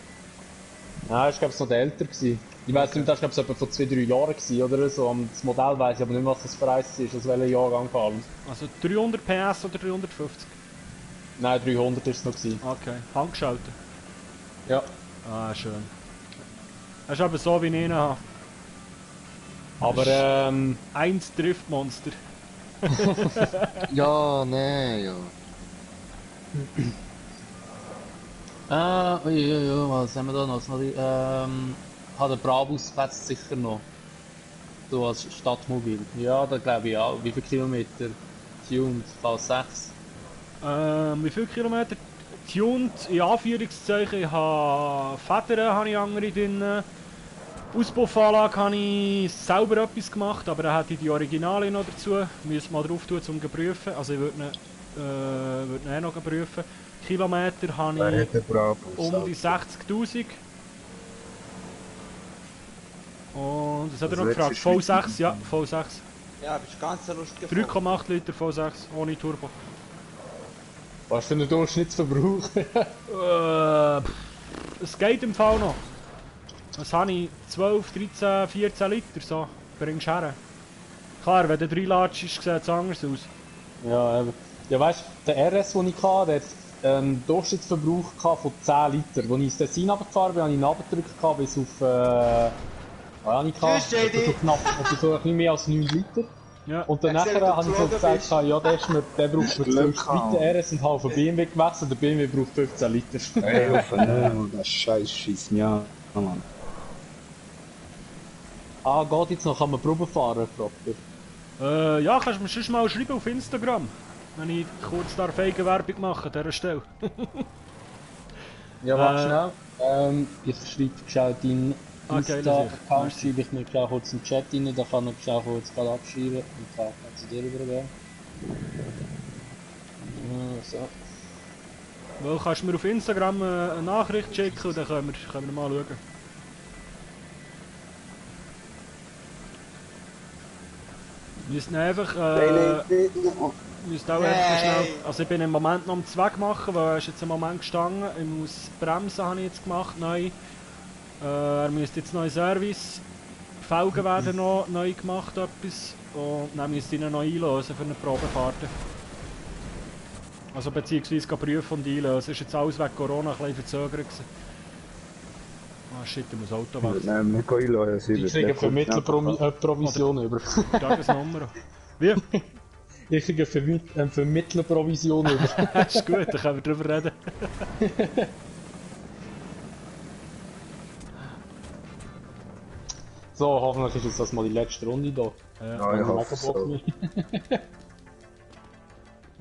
Nein, ich glaube, es noch der älter gewesen. Ich weiss nicht, das war glaube ich etwa vor 2-3 Jahren gewesen, oder so. Das Modell weiss ich aber nicht mehr, was das für eins ist, aus welchem Jahrgang vor allem. Also 300 PS oder 350? Nein, 300 ist es noch gewesen. Okay, handgeschaltet. Ja. Ah, schön. Das ist aber so, wie ich ihn habe. Aber Eins Driftmonster. Ja, nee, ja. Was haben wir da noch? Hat der Brabus fetzt sicher noch. So als Stadtmobil. Ja, da glaube ich auch. Wie viele Kilometer? Tuned, V6. Wie viele Kilometer? Tuned, in Anführungszeichen. Ich habe Federn habe ich andere drin. Auspuffanlage habe ich selber etwas gemacht, aber dann hätte ich die Originale noch dazu. Müssen mal drauf tun, um zu prüfen. Also ich würde ihn eh noch prüfen. Kilometer habe ich um die 60'000. Und das hat er noch gefragt. V6, ja, V6. Ja, bist ganz lustig. 3,8 Liter V6 ohne Turbo. was für ein Durchschnittsverbrauch? Es geht im Fall noch. Was habe ich? 12, 13, 14 Liter so. Bringst du her. Klar, wenn du 3 latschst, sieht es anders aus. Ja, ja weißt du, der RS, den ich hatte, der hat einen Durchschnittsverbrauch von 10 Liter. Als ich ins Tessin runtergefahren bin, habe ich ihn runtergedrückt bis auf... was habe ich gehabt? Tschüss, JD. Etwa so ein bisschen mehr als 9 Liter. Ja. Und dann nachher habe ich so gesagt, ja, der braucht mir 12 Liter RS und habe auf den BMW gewechselt. Der BMW braucht 15 Liter. Ey, auf den das Scheiß schießt mich an, Mann. Ah, geht jetzt noch, kann man Probe fahren, fragt er. Ja, kannst du mir sonst mal schreiben auf Instagram. Wenn ich kurz da Eigenwerbung mache an dieser Stelle. Ja, warte schnell. Ich schreibe schnell deinen Okay, Insta-Account, schreibe ich mir schnell kurz in den Chat rein, da kann ich schnell kurz abschreiben und kann zu dir übergeben. So. Weil kannst du mir auf Instagram eine Nachricht schicken und dann können wir mal schauen. Wir müssen einfach müsst auch einfach schnell, also ich bin im Moment noch am Zweck machen, weil er ist jetzt im Moment gestanden. Ich muss bremsen, habe ich jetzt gemacht, neu. Er müsste jetzt neuen Service. Felgen werden noch neu gemacht, etwas. Und dann müsste ich ihn noch einlösen für eine Probefahrt. Also beziehungsweise prüfen und einlösen. Ist jetzt alles wegen Corona ein bisschen verzögert gewesen. Ah shit, ich muss Auto wechseln. Nein, wir können einlösen. Ich kriege Vermittlerprovision über. Tagesnummer. Wie? Ich kriege eine Vermittlerprovision über. Das ist gut, dann können wir drüber reden. So, hoffentlich ist jetzt das mal die letzte Runde da. Ja, ich hoffe so. Mal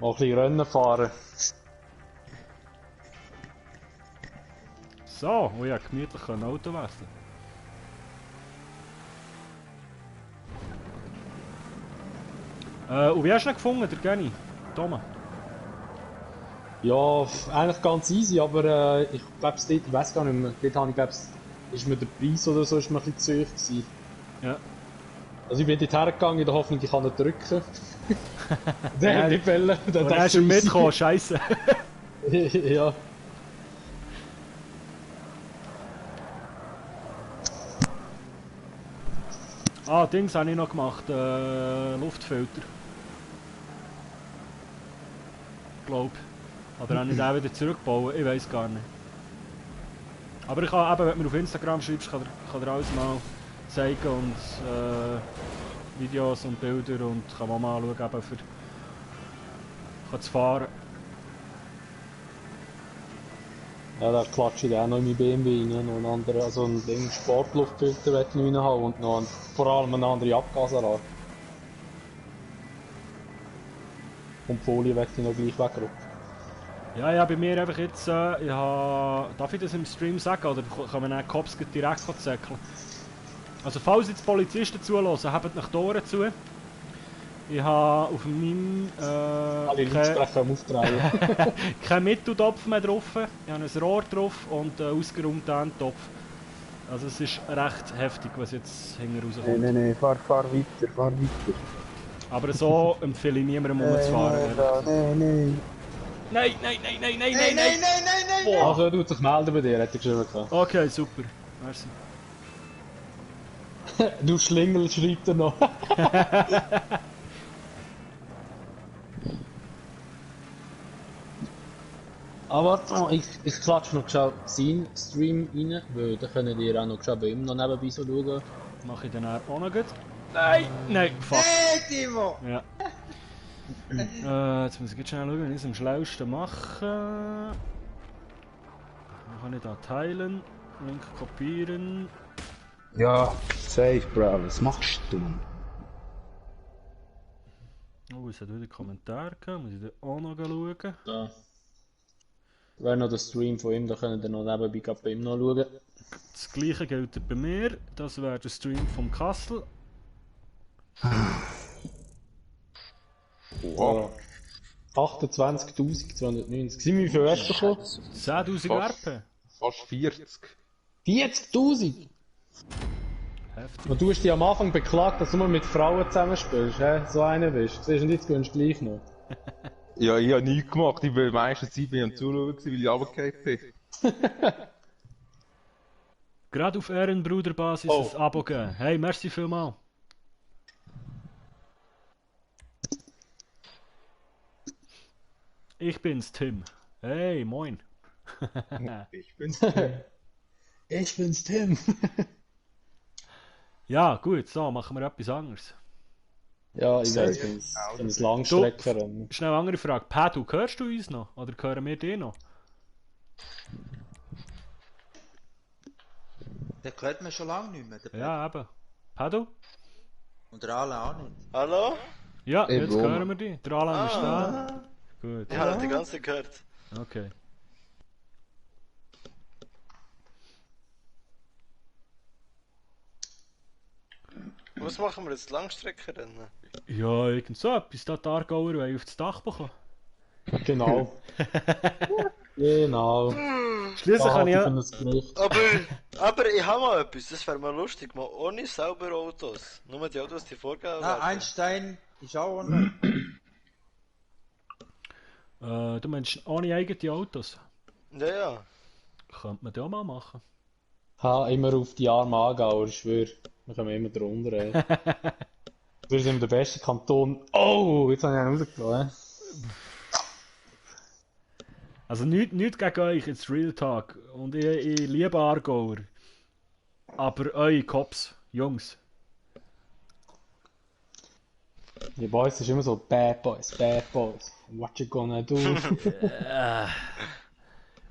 ein bisschen Rennen fahren. So, oh ja, gemütlich ein Auto wechseln. Und wie hast du ihn gefunden, der Genny? Thomas? Ja, eigentlich ganz easy, aber ich glaube, ich weiß gar nicht mehr. Dort habe ich, glaube ist mir der Preis oder so ist mir ein bisschen zu hoch gewesen. Ja. Also ich bin dort hergegangen in der Hoffnung, ich kann nicht drücken. Der hat nicht wollen. Und dann hast du mitgekommen, scheisse. Ja. Ah, Dings habe ich noch gemacht, Luftfilter. Glaub. Oder habe ich den wieder zurückbauen? Ich weiß gar nicht. Aber ich kann eben, wenn du mir auf Instagram schreibst, kann dir alles mal zeigen und Videos und Bilder und kann man mal anschauen, eben für zu fahren. Ja, da klatsche ich auch noch in mein BMW rein, noch einen anderen, also einen Ding Sportluftfilter will ich noch reinhaben und noch vor allem eine andere Abgasanlage. Und die Folie will ich noch gleich wegrücken. Ja, bei mir einfach jetzt, darf ich das im Stream sagen, oder kann man den Cops direkt zäckeln? Also falls jetzt Polizisten zuhören, habt nach die Ohren zu. Ich habe auf meinem kein Mitteltopf mehr drauf, ich habe ein Rohr drauf und einen ausgeräumten Topf. Also es ist recht heftig, was jetzt hinten rauskommt. Nein, fahr weiter. Aber so empfehle ich niemandem umzufahren. Nein! Boah. Also er tut sich melden bei dir, hätte ich geschrieben. Okay, super. Merci. Du Schlingel, schreibt er noch. Aber ich klatsche noch schnell seinen Stream rein, weil dann könnt ihr auch noch schnell bei ihm noch nebenbei so schauen. Mache ich dann auch noch gut? Nein, fuck. Hey, Timo! Ja. Jetzt muss ich jetzt schnell schauen, wie ich es am schlausten mache. Dann kann ich da teilen, Link kopieren. Ja, safe, bro, was machst du? Oh, es hat wieder Kommentare gegeben, muss ich da auch noch schauen. Ja. Wäre noch der Stream von ihm, da könnt ihr noch nebenbei bei ihm noch schauen. Das gleiche gilt bei mir, das wäre der Stream vom Kassel. Wow. 28.290. Sind wir für West bekommen? 10.000 RP. Fast 40. 40.000? Heftig. Und du hast dich am Anfang beklagt, dass du immer mit Frauen zusammenspielst, hä? So einer bist. Siehst du, und jetzt gönnst du gleich noch. Ja, ich habe nichts gemacht. Ich war meistens Zeit am Zuschauen, weil ich runtergefallen bin. Gerade auf Ehrenbruderbasis ein Abo geben. Hey, merci vielmals. Ich bin's, Tim. Hey, moin. Ich bin's, Tim. Ich bin's, Tim. Ja, gut, so, machen wir etwas anderes. Ja, ich weiß, ich bin ein Langstreckenrennen. Schnell eine andere Frage. Padu, hörst du uns noch? Oder hören wir dich noch? Der hört man schon lange nicht mehr. Ja, eben. Padu? Und der Alan auch nicht. Hallo? Ja, jetzt hören wir dich. Der Alan ist da. Gut. Ich habe die ganze Zeit gehört. Okay. Was machen wir jetzt? Langstreckenrennen? Ja, irgend so etwas. Da die Aargauer wollen auf das Dach bekommen. Genau. Genau. Schließlich kann ich ja... Aber ich habe mal etwas, das wäre mal lustig, mal ohne saubere Autos. Nur die Autos, die vorgehen werden. Einstein ist auch online. Du meinst ohne eigene Autos? Ja. Könnte man das auch mal machen. Ha, immer auf die armen Aargauer, ich schwöre. Wir kommen immer drunter, ey. Wir sind der beste Kanton. Oh, jetzt habe ich einen rausgelassen. Also nichts gegen euch, jetzt Real Talk. Und ich liebe Aargauer. Aber eure Cops, Jungs. Die Boys ist immer so Bad Boys. What you gonna do?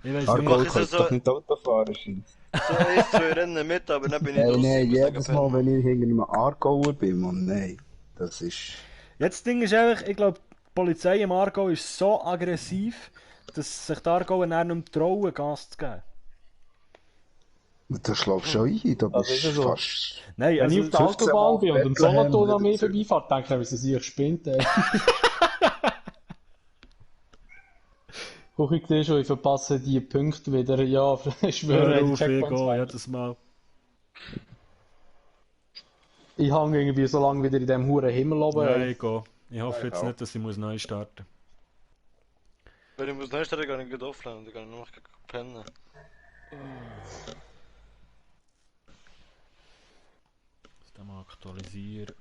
Ich weiß Aargau nicht. kann doch nicht Auto fahren, Scheiße. So 2 Rennen mit, aber dann bin ich draussen. Nein, jedes Mal, wenn ich hinter einem Aargauer bin, Mann, nein. Das ist... Jetzt das Ding ist einfach, ich glaube, die Polizei im Aargau ist so aggressiv, dass sich die Aargauer nicht mehr trauen, Gas zu geben. Da schläfst du schon ein, da bist du so. fast... Nein, Wenn also ich auf der Autobahn bin und ein Solothurn an mir vorbeifährt, denke ich, wie sie sich spinnt, ey. Guck, ich sehe schon, ich verpasse die Punkte wieder. Ja, ich schwöre, ich schwöre, jedes Mal. Ich hänge irgendwie so lange wieder in dem huren Himmel oben. Nein, ich gehe. Ich hoffe Ja, jetzt auch. nicht, dass ich muss neu starten Wenn ich muss neu starten, kann ich gut offline, dann kann ich nur noch pennen. muss. Das mal aktualisieren.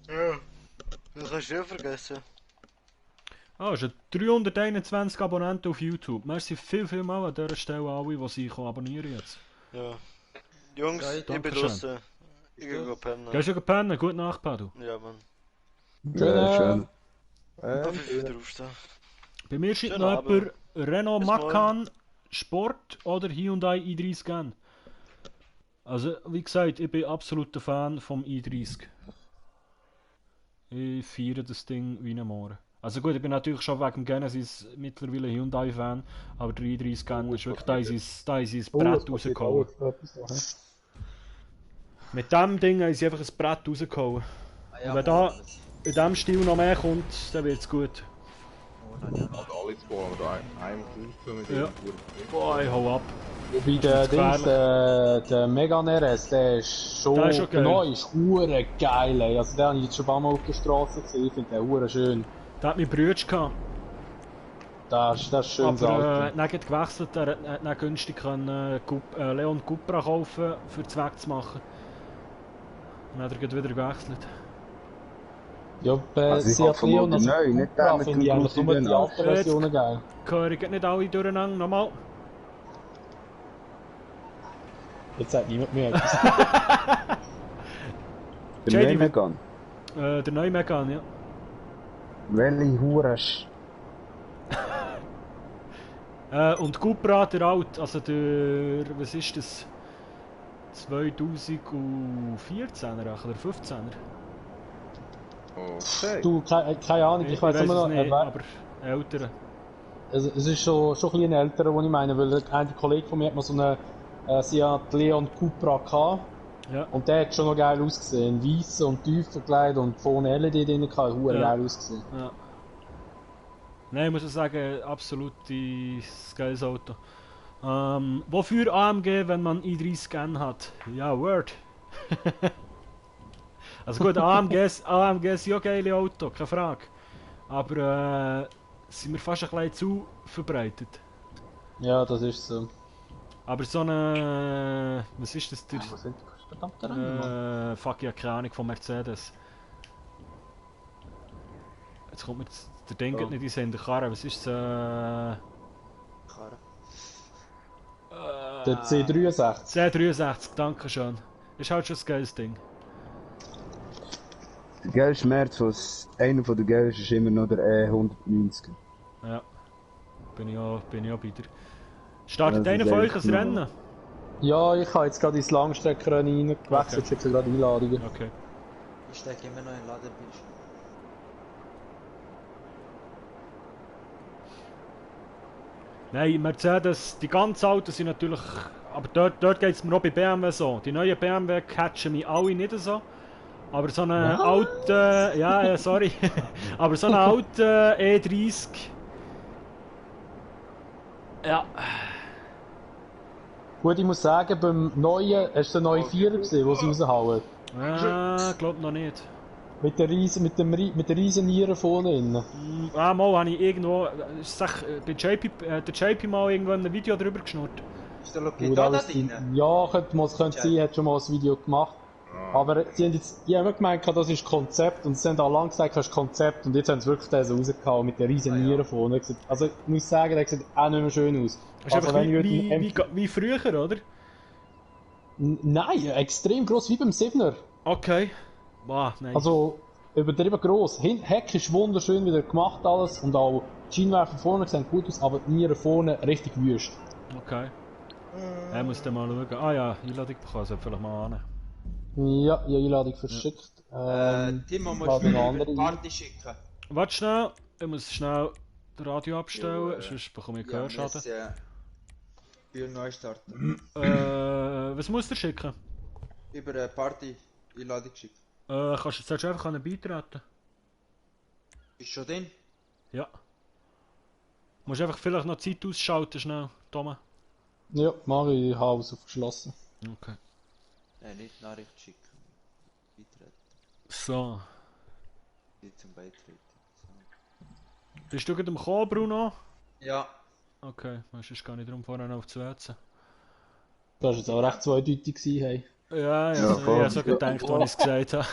Ja. Das hast du ja vergessen. Ah, es sind 321 Abonnenten auf YouTube. Merci viel mal an dieser Stelle alle, die sich abonnieren jetzt. Ja. Jungs, Ja, ich bin danke schön. draussen. Ich gehe pennen. Gehst du pennen? Gute Nacht, Padu. Ja, Mann. Ja, schön. Darf ich wieder aufstehen? Bei mir steht Schönen noch Abend. jemand Renault Bis Macan Sport oder Hyundai i30 Gen. Also, wie gesagt, ich bin absoluter Fan vom i30. Ich feiere das Ding wie ein Mohren. Also gut, ich bin natürlich schon wegen dem Genesis mittlerweile Hyundai-Fan, aber der i30 Gen ist wirklich, da ist sein Brett rausgehauen. Mit dem Ding haben sie einfach ein Brett rausgehauen. Und wenn da in diesem Stil noch mehr kommt, dann wird's gut. Also alle zu bauen, oder einem Kumpel mit Ja. dem Boah, ich hau ab. Wobei der Dings, der Megane RS, der ist schon, Der ist schon der geil. neue ist hure geil, ey. Also den habe ich jetzt schon ein paar Mal auf der Straße gesehen, ich finde den hure schön. Der hat mich Brütsch gehabt. Das ist schön Aber Auto. hat nicht gewechselt, er hat nicht günstig können, Leon Cupra kaufen, für den Zweck zu machen. Dann hat er gleich wieder gewechselt. Ja, Also ich Seat hoffe Leon, mal also neu, nicht Cupra der mit finde dem ich eigentlich nur die grossen alten Versionen geil. Höre ich nicht alle durcheinander, nochmal. Jetzt sagt niemand mehr etwas. Der JD neue Megan. Der neue Megan, ja. Welche Hure Und Cupra, der alt, also der, was ist das? 2014er oder 15er? Okay. Du, keine Ahnung, ich weiß weiss immer es noch, nicht, aber ältere. Also, es ist schon ein bisschen älter, was ich meine, weil ein Kollege von mir hat mal so einen Seat Leon Cupra gehabt. Ja. Und der hat schon noch geil ausgesehen. Weiss und tief verkleidet und vorne LED drin gehabt, hure Ja. geil ausgesehen. Ja. Nein, ich muss auch sagen, absolut geiles Auto. Wofür AMG, wenn man i30 Gen hat? Ja, Word. Also gut, AMG sind ja geile Auto, keine Frage. Aber sind wir fast ein bisschen zu verbreitet. Ja, das ist so. Aber so eine... Was ist das? Der, Was sind die verdammte Rennen, fuck, ja, keine Ahnung von Mercedes. Jetzt kommt mir der Ding Oh. nicht in den Sinn, der Karre, was ist das? Der C63. C63, danke schön. Ist halt schon ein geiles Ding. Der geilste Schmerz, einer von den geilsten ist immer noch der E190. Ja. Bin ich auch bei dir. Startet Ja, einer das von ist euch ein echt Rennen? Ja, ich habe jetzt gerade ins Langstreckenrennen reingewechselt, ich habe gerade Einladungen. Okay. Ich stecke immer noch in Ladebildschirm. Nein, Mercedes, die ganz alten sind natürlich... Aber dort geht es mir auch bei BMW so. Die neuen BMW catchen mich alle nicht so. Aber so eine alte... Ja, sorry. Aber so eine alte E30... Ja. Gut, ich muss sagen, beim neuen, hast du den neuen Vierer gesehen, den sie raushauen? Glaub noch nicht. Mit der riesen Niere vorne drin. Mal habe ich irgendwo... bei der JP mal irgendwo ein Video drüber geschnurrt. Ist der Gut, Loketada alles drin? ja, könnte sein, hat schon mal ein Video gemacht. Aber sie haben jetzt, ich habe immer gemeint, das ist Konzept, und sie haben auch lange gesagt, das ist Konzept, und jetzt haben sie wirklich das rausgehauen mit der riesen Niere vorne. Also, ich muss sagen, der sieht auch nicht mehr schön aus. Das ist Also, einfach wenn ich wie früher, oder? Nein, extrem gross, wie beim 7er. Okay. Wow, nein. Also, übertrieben gross. Heck ist wunderschön wieder gemacht alles, und auch die Schienenwerfer vorne sehen gut aus, aber die Niere vorne richtig wüst. Okay. Er muss dann mal schauen. Ah ja, Einladung bekommen, sollte vielleicht mal an. Ja, ich habe Einladung verschickt. Timo, ich musst habe du eine mir andere über die Party schicken. Warte schnell, ich muss schnell das Radio abstellen, sonst bekomme ich Gehörschaden. Für Neustarten. Was muss der schicken? Über eine Party-Einladung schicken. Sollst du einfach beitreten? Ist schon drin? Ja. Musst einfach vielleicht noch Zeit ausschalten, schnell, Thomas. Ja, mache ich Haus aufgeschlossen. Okay. Nicht Nachricht schicken. Beitreten. So. Nicht zum Beitreten. So. Bist du gerade am Kommen, Bruno? Ja. Okay, weißt du, ist gar nicht darum, vorher noch auf zu WC. Das war jetzt auch recht zweideutig gewesen, hey. Ja, ich habe so gedacht, als ich es gesagt habe.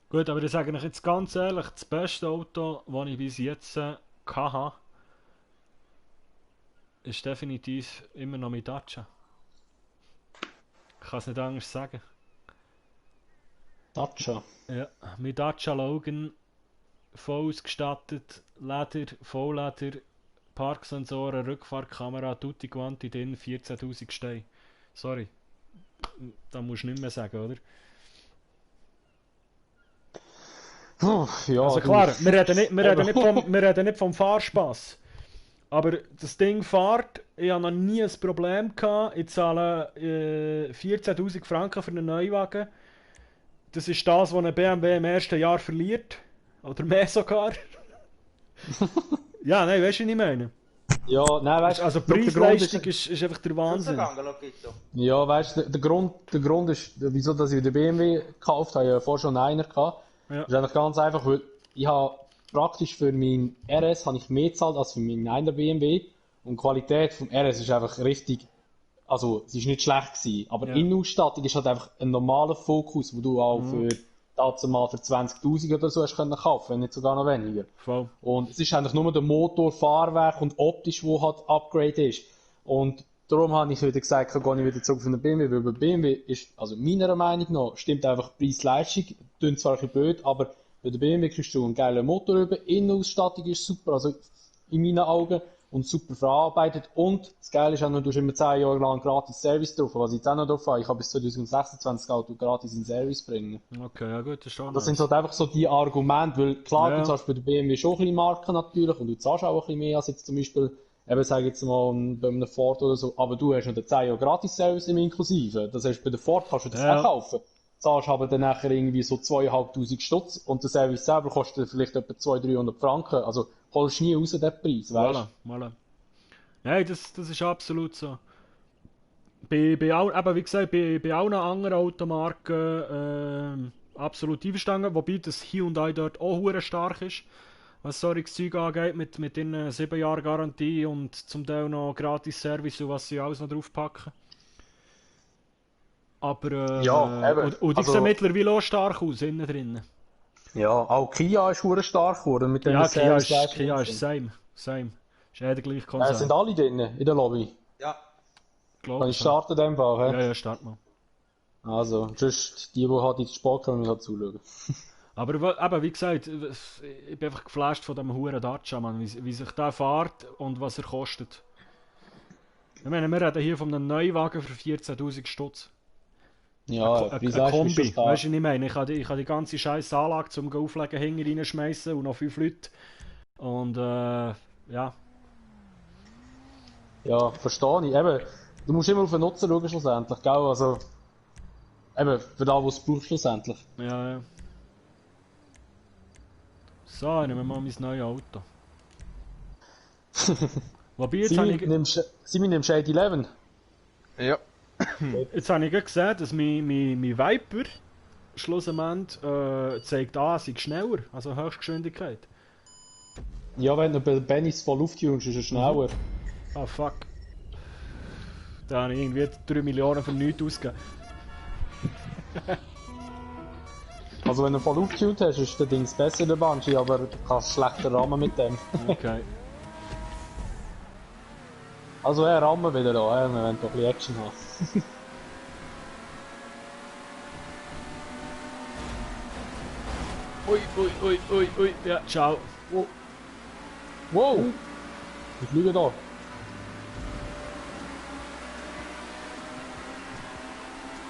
Gut, aber ich sage euch jetzt ganz ehrlich, das beste Auto, das ich bis jetzt hatte, ist definitiv immer noch mein Dacia. Ich kann es nicht anders sagen. Dacia? Ja, mein Dacia Logan, voll ausgestattet, Leder, Vollleder, Parksensoren, Rückfahrkamera, tutti quanti drin, 14'000 Steine. Sorry, da musst du nicht mehr sagen, oder? Ja, also klar, wir reden nicht vom Fahrspaß. Aber das Ding fährt, ich habe noch nie ein Problem gehabt. Ich zahle 14'000 Franken für einen Neuwagen. Das ist das, was ein BMW im ersten Jahr verliert. Oder mehr sogar. Ja, nein, weißt du, was ich meine? Ja, nein, weißt du, also die Preis-Leistung ist einfach der Wahnsinn. Ja, weißt du, der Grund ist, wieso dass ich den BMW gekauft habe, ich ja vorher schon einen gehabt. Ja. Das ist einfach ganz einfach, weil ich habe praktisch für meinen RS habe ich mehr gezahlt als für meinen einen BMW. Und die Qualität vom RS ist einfach richtig, also es ist nicht schlecht gewesen, aber die Innenausstattung ist halt einfach ein normaler Fokus, wo du auch für dazu mal für 20'000 oder so hast können kaufen, wenn nicht sogar noch weniger. Voll. Und es ist eigentlich nur der Motor, Fahrwerk und optisch, wo halt Upgrade ist. Und darum habe ich wieder gesagt, ich gehe wieder zurück von der BMW, weil bei BMW ist, also meiner Meinung nach, stimmt einfach Preis-Leistung, klingt zwar ein bisschen blöd, aber bei der BMW kriegst du einen geilen Motor über, Innenausstattung ist super, also in meinen Augen, und super verarbeitet. Und das Geile ist auch noch, du hast immer 10 Jahre lang gratis Service drauf, was ich jetzt auch noch drauf habe. Ich habe bis 2026 das Auto gratis in Service bringen. Okay, ja gut, das ist schon das sind halt einfach so die Argumente, weil klar, du zahlst bei der BMW schon ein bisschen Marken natürlich und du zahlst auch ein bisschen mehr als jetzt zum Beispiel, eben sag ich jetzt mal bei einem Ford oder so, aber du hast noch den 10 Jahre gratis Service im Inklusive. Das heißt, bei der Ford kannst du das auch kaufen. Zahlst aber dann nachher irgendwie so 2'500 Stutz und der Service selber kostet vielleicht etwa 200-300 Franken. Also holst du nie raus, den Preis, weißt du? Voilà. Nein, das ist absolut so. Wie gesagt, bei allen anderen Automarken absolut einverstanden, wobei das Hyundai dort auch hure stark ist, was solches Zeug angeht, mit den 7 Jahren Garantie und zum Teil noch gratis Service und was sie alles noch draufpacken. Aber ja, eben. Und die sehen mittlerweile auch stark aus, innen drin. Ja, auch Kia ist hure stark geworden mit dem Kia ist same. Ist der gleiche Konzern. Sind alle drin in der Lobby? Ja. Kann ich starten in dem Fall? Ja, start mal. Also, just die halt ins Sport können wir halt zuschauen. Aber wie gesagt, ich bin einfach geflasht von dem huren Dacia, Mann, wie sich der fährt und was er kostet. Ich meine, wir reden hier von einem Neuwagen für 14'000 Stutz. Ja, ein Kombi, weißt du, was ich meine? Ich habe die ganze scheiß Anlage zum Auflegen hinten reinschmeißen und noch 5 Leute. Und ja. Ja, verstehe ich. Eben, du musst immer auf den Nutzen schauen schlussendlich, gell? Also, eben, für das, was es braucht schlussendlich. Ja. So, nehmen wir mal mein neues Auto. Wobei jetzt habe ich... Simi, nimmst du 811? Ja. Jetzt habe ich gesehen, dass mein Viper schlussendlich zeigt an, es ist schneller, also Höchstgeschwindigkeit. Ja, wenn du bei Bennys voll auftunst, ist er schneller. Ah, fuck. Da habe ich irgendwie 3 Millionen für nichts ausgegeben. Also wenn du voll aufgetunt hast, ist der Dings besser, der Banshee, aber du kannst schlechter rammen mit dem. Okay. Also rammen wieder da, wenn du ein bisschen Action hast. Ui, ja, ciao. Wow! Ich fliege da.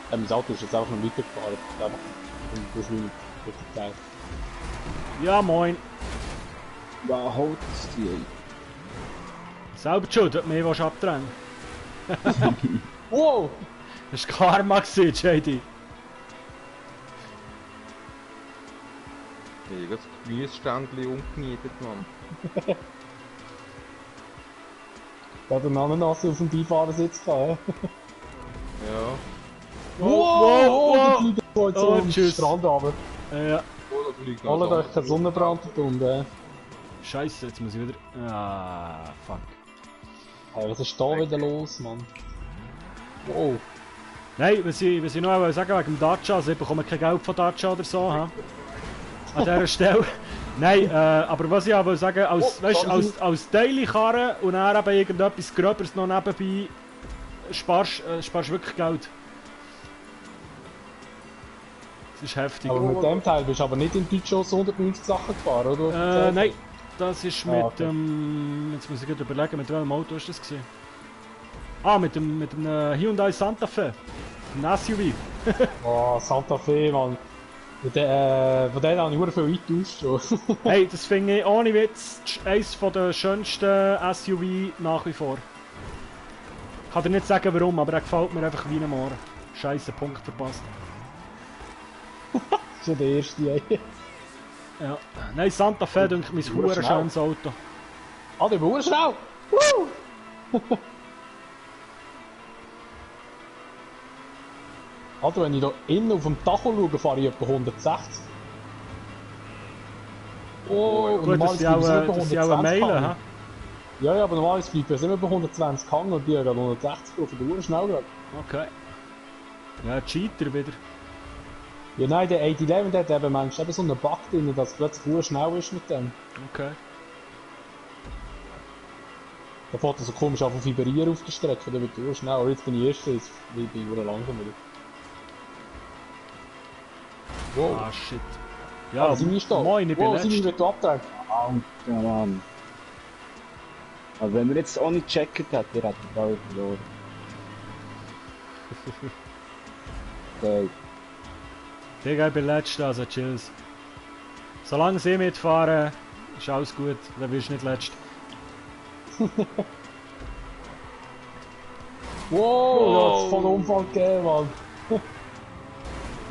Mein Auto ist jetzt auch noch weitergefahren. Einfach beschleunigt durch die Zeit. Ja, moin. Ja, haut es die. Selber schuld, dass du mich abdrängen. Wow! Das war Karma, JD. Ich habe das Gemüseständchen umgenietet, Mann. Ja, der Ananas auf dem Beifahrersitz gehabt, Ja. Wow, die fliegen jetzt so am tschüss. Strand runter. Ja. Holt euch keinen Sonnenbrand dort. Scheiße, jetzt muss ich wieder... Ah, fuck. Hey, was ist da wieder los, Mann? Wow. Nein, was ich noch sagen wegen dem Dacia, also ich bekomme kein Geld von Dacia oder so, ha? An dieser Stelle. Nein, aber was ich auch sagen will, als Daily-Karre und dann eben irgendetwas Gröberes noch nebenbei, sparst wirklich Geld. Das ist heftig. Aber mit dem Teil bist du aber nicht in Deutschland 190 Sachen gefahren, oder? Nein, das ist mit okay. jetzt muss ich gerade überlegen, mit welchem Auto ist das gewesen? Ah, mit dem Hyundai Santa Fe. Ein SUV. Oh, Santa Fe, Mann. Von denen habe ich sehr viel eingetauscht. Hey, das finde ich ohne Witz eines der schönsten SUV nach wie vor. Ich kann dir nicht sagen warum, aber er gefällt mir einfach wie ein Mohren. Scheiße, Punkt verpasst. Das ist ja der erste, ey. Ja. Nein, Santa Fe denke ich mein hure schönes Auto. Ah, der war schnell! Woo! Alter, wenn ich da innen auf dem Tacho schaue, fahre ich etwa 160. Oh, und Gut, das sind auch Meilen, hä? Ja, ja, aber normalerweise bleibt es immer bei 120 hängen und die haben 160 auf der Uhr schnell gerade. Okay. Ja, Cheater wieder. Ja, nein, der 811 hat eben manchmal eben so einen Bug drin, dass es plötzlich Uhr schnell ist mit dem. Okay. Da fährt er so komisch auf vibrieren auf der Strecke, dann wird die Uhr schnell. Aber jetzt bin ich erst, jetzt bin ich Uhr langsam wieder. Wow. Ah, shit. Ja, sind wir da? Moin, ich bin wow, sind wir wieder abgedreht? Alter Mann. Aber wenn wir jetzt auch nicht gecheckt hätten, hätten wir bald verloren. Okay. Digga, ich bin letzter, also chills. Solange sie mitfahren, ist alles gut, dann wirst du nicht letzt. Wow, da hat's voll Unfall gegeben, Mann.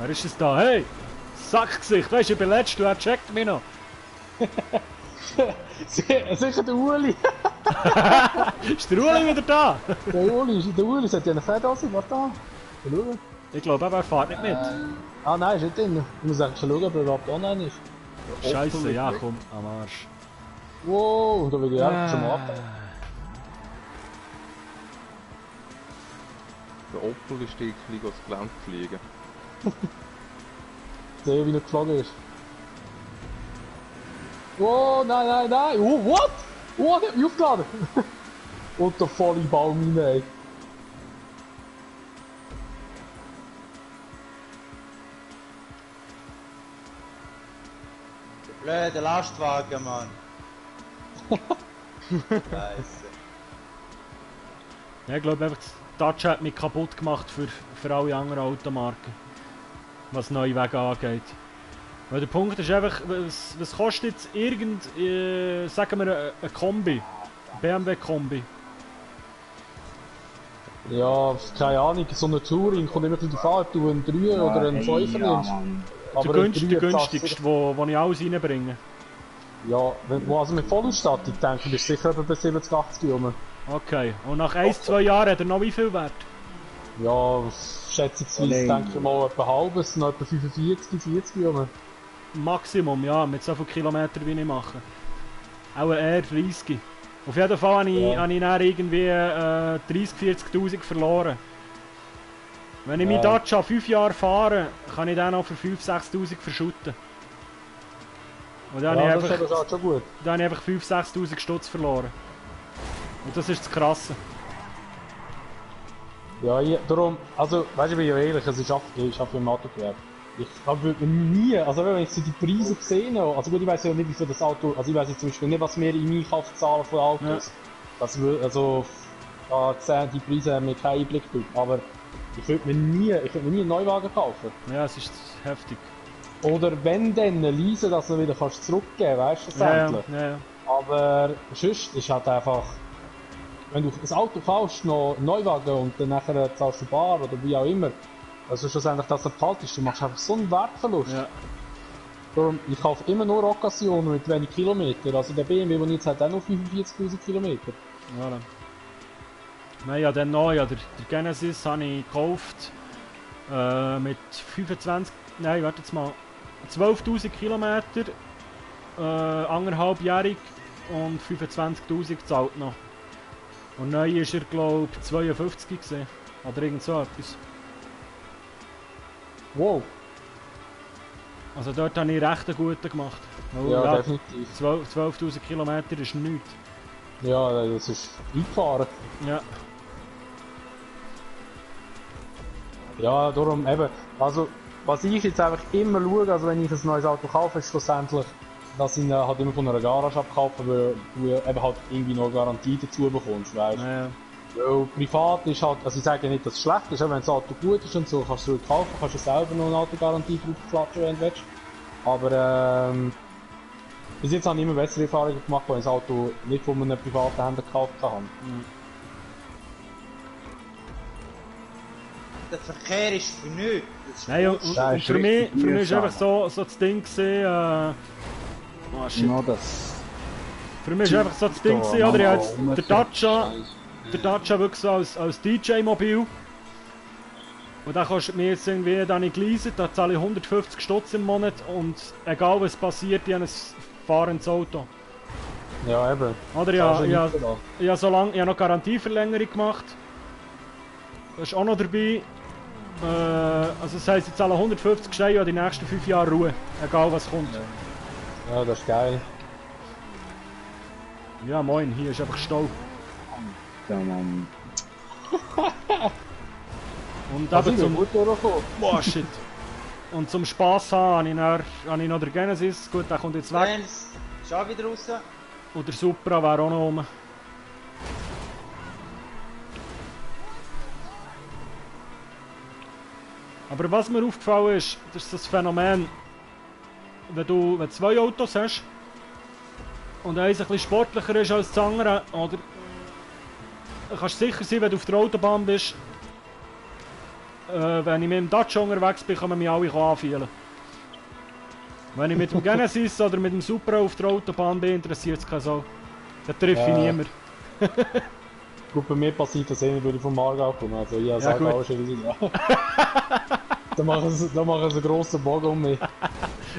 Wer ist es da? Hey! Sackgesicht, weißt du, ich bin letzter, wer checkt mich noch? Sicher der Uli. Ist der Uli wieder da? Der Uli sollte ja eine Fedose, warte da. Schauen. Ich glaube, er fährt nicht mit. Ah nein, ist nicht drin. Ich muss eigentlich schauen, ob er überhaupt online ist. Scheiße, ja, komm, am Arsch. Wow, da will ich auch schon mal ab. Der Opel ist irgendwie aufs Gelände fliegen. Sehen, wie er geflogen ist. Oh, nein, nein, nein! Oh, what? Oh, der hat mich aufgeladen! Und der volle Baum hinein. Blöde Lastwagen, Mann. Scheiße. Ja, ich glaube einfach, das Dacia hat mich kaputt gemacht für alle anderen Automarken. Was neue Wege angeht. Weil der Punkt ist einfach, was kostet jetzt sagen wir ein Kombi? BMW Kombi? Ja, keine Ahnung, so eine Touring kommt immer darauf an, ob du einen 3 oder einen 5 nimmst. Der günstigste, wo ich alles reinbringe. Ja, also mit Vollausstattung denke ich, bist du sicher etwa bei 70, 80 rum. Okay, und nach 1-2 Jahren hat er noch wie viel Wert? Ja, schätzungsweise denke ich mal etwa halbes, noch etwa 45, 40 rum. Maximum, ja, mit so vielen Kilometern wie ich mache. Auch eher 30. Auf jeden Fall habe ich dann irgendwie 30.000, 40.000 verloren. Wenn ich mit Dacia 5 Jahre fahre, kann ich den noch für 5.000, 6.000 verschütten. Und dann habe ich einfach 5.000, 6.000 Stutz verloren. Und das ist das Krasse. Ja, darum, also, weißt du, ich bin ja ehrlich, ich arbeite im Autogewerbe. Ich habe nie, also wenn ich so die Preise gesehen habe, also gut, ich weiß ja nicht, wie viel das Auto, also ich weiß jetzt zum Beispiel nicht, was wir im Einkauf zahlen von Autos. Ja. Das, also, da gesehen, die Preise haben mir keinen Einblick gegeben, aber ich würde mir nie einen Neuwagen kaufen. Ja, es ist heftig. Oder wenn dann leisen, dass du wieder kannst zurückgeben, weißt du, ja. Aber sonst ist halt einfach, wenn du das Auto kaufst, noch einen Neuwagen und dann nachher zahlst du bar oder wie auch immer, also schlussendlich das behaltest, du machst einfach so einen Wertverlust. Ja. Darum, ich kaufe immer nur Occasion mit wenig Kilometer. Also der BMW, den ich jetzt hat, auch noch 45.000 Kilometer. Voilà. Nein, ja, dann noch, ja, der Genesis habe ich gekauft mit 25, nein, warte jetzt mal, 12.000 Kilometer, anderthalbjährig und 25.000 gezahlt noch. Und neu ist er, glaube ich, 52 gewesen. Oder irgend so etwas. Wow. Also dort habe ich recht einen guten gemacht. Weil, Ja, definitiv. 12.000 Kilometer ist nichts. Ja, das ist eingefahren. Ja. Ja, darum eben, also was ich jetzt einfach immer schaue, also wenn ich ein neues Auto kaufe, ist schlussendlich, dass ich ihn halt immer von einer Garage abkaufe, weil du eben halt irgendwie noch Garantie dazu bekommst, weißt du? Ja. Weil privat ist halt, also ich sage nicht, dass es schlecht ist, wenn das Auto gut ist und so, kannst du es kaufen, kannst du selber noch eine Autogarantie draufklatschen, wenn du willst. Aber bis jetzt habe ich immer bessere Erfahrungen gemacht, wenn ich das Auto nicht von einem privaten Händler gekauft habe. Der Verkehr ist für nichts. Nein, und für mich ist einfach so das Ding gewesen, oh shit. No, das... Für mich ist einfach so das Ding gewesen, oder? Ich habe jetzt der Dacia wirklich so als DJ-Mobil. Und da kostet mir jetzt irgendwie dann nicht geleast, da zahle ich 150 Stutz im Monat und egal was passiert, ich habe ein fahrendes Auto. Ja, eben. Oder ich habe noch Garantieverlängerung gemacht. Das ist auch noch dabei. Also das heisst, ich zahle 150 Steine und die nächsten 5 Jahre Ruhe. Egal was kommt. Ja, das ist geil. Ja moin, hier ist einfach Stau. Ja, Mann. Und eben zum... Boah, shit. Und zum Spass haben habe ich noch den Genesis. Gut, der kommt jetzt weg. Jens, ist auch wieder raus. Und der Supra wäre auch noch rum. Aber was mir aufgefallen ist, das ist das Phänomen, wenn du zwei Autos hast und eins ein bisschen sportlicher ist als das andere, oder kannst du sicher sein, wenn du auf der Autobahn bist, wenn ich mit dem Dacia unterwegs bin, kann man mich alle anfühlen. Wenn ich mit dem Genesis oder mit dem Supra auf der Autobahn bin, interessiert es keine Sau. Da treffe ich niemand. Gut, bei mir passiert das eh, weil ich vom Aargau komme, also ich sage auch schon wieder. Da machen sie einen grossen Bogen um mich.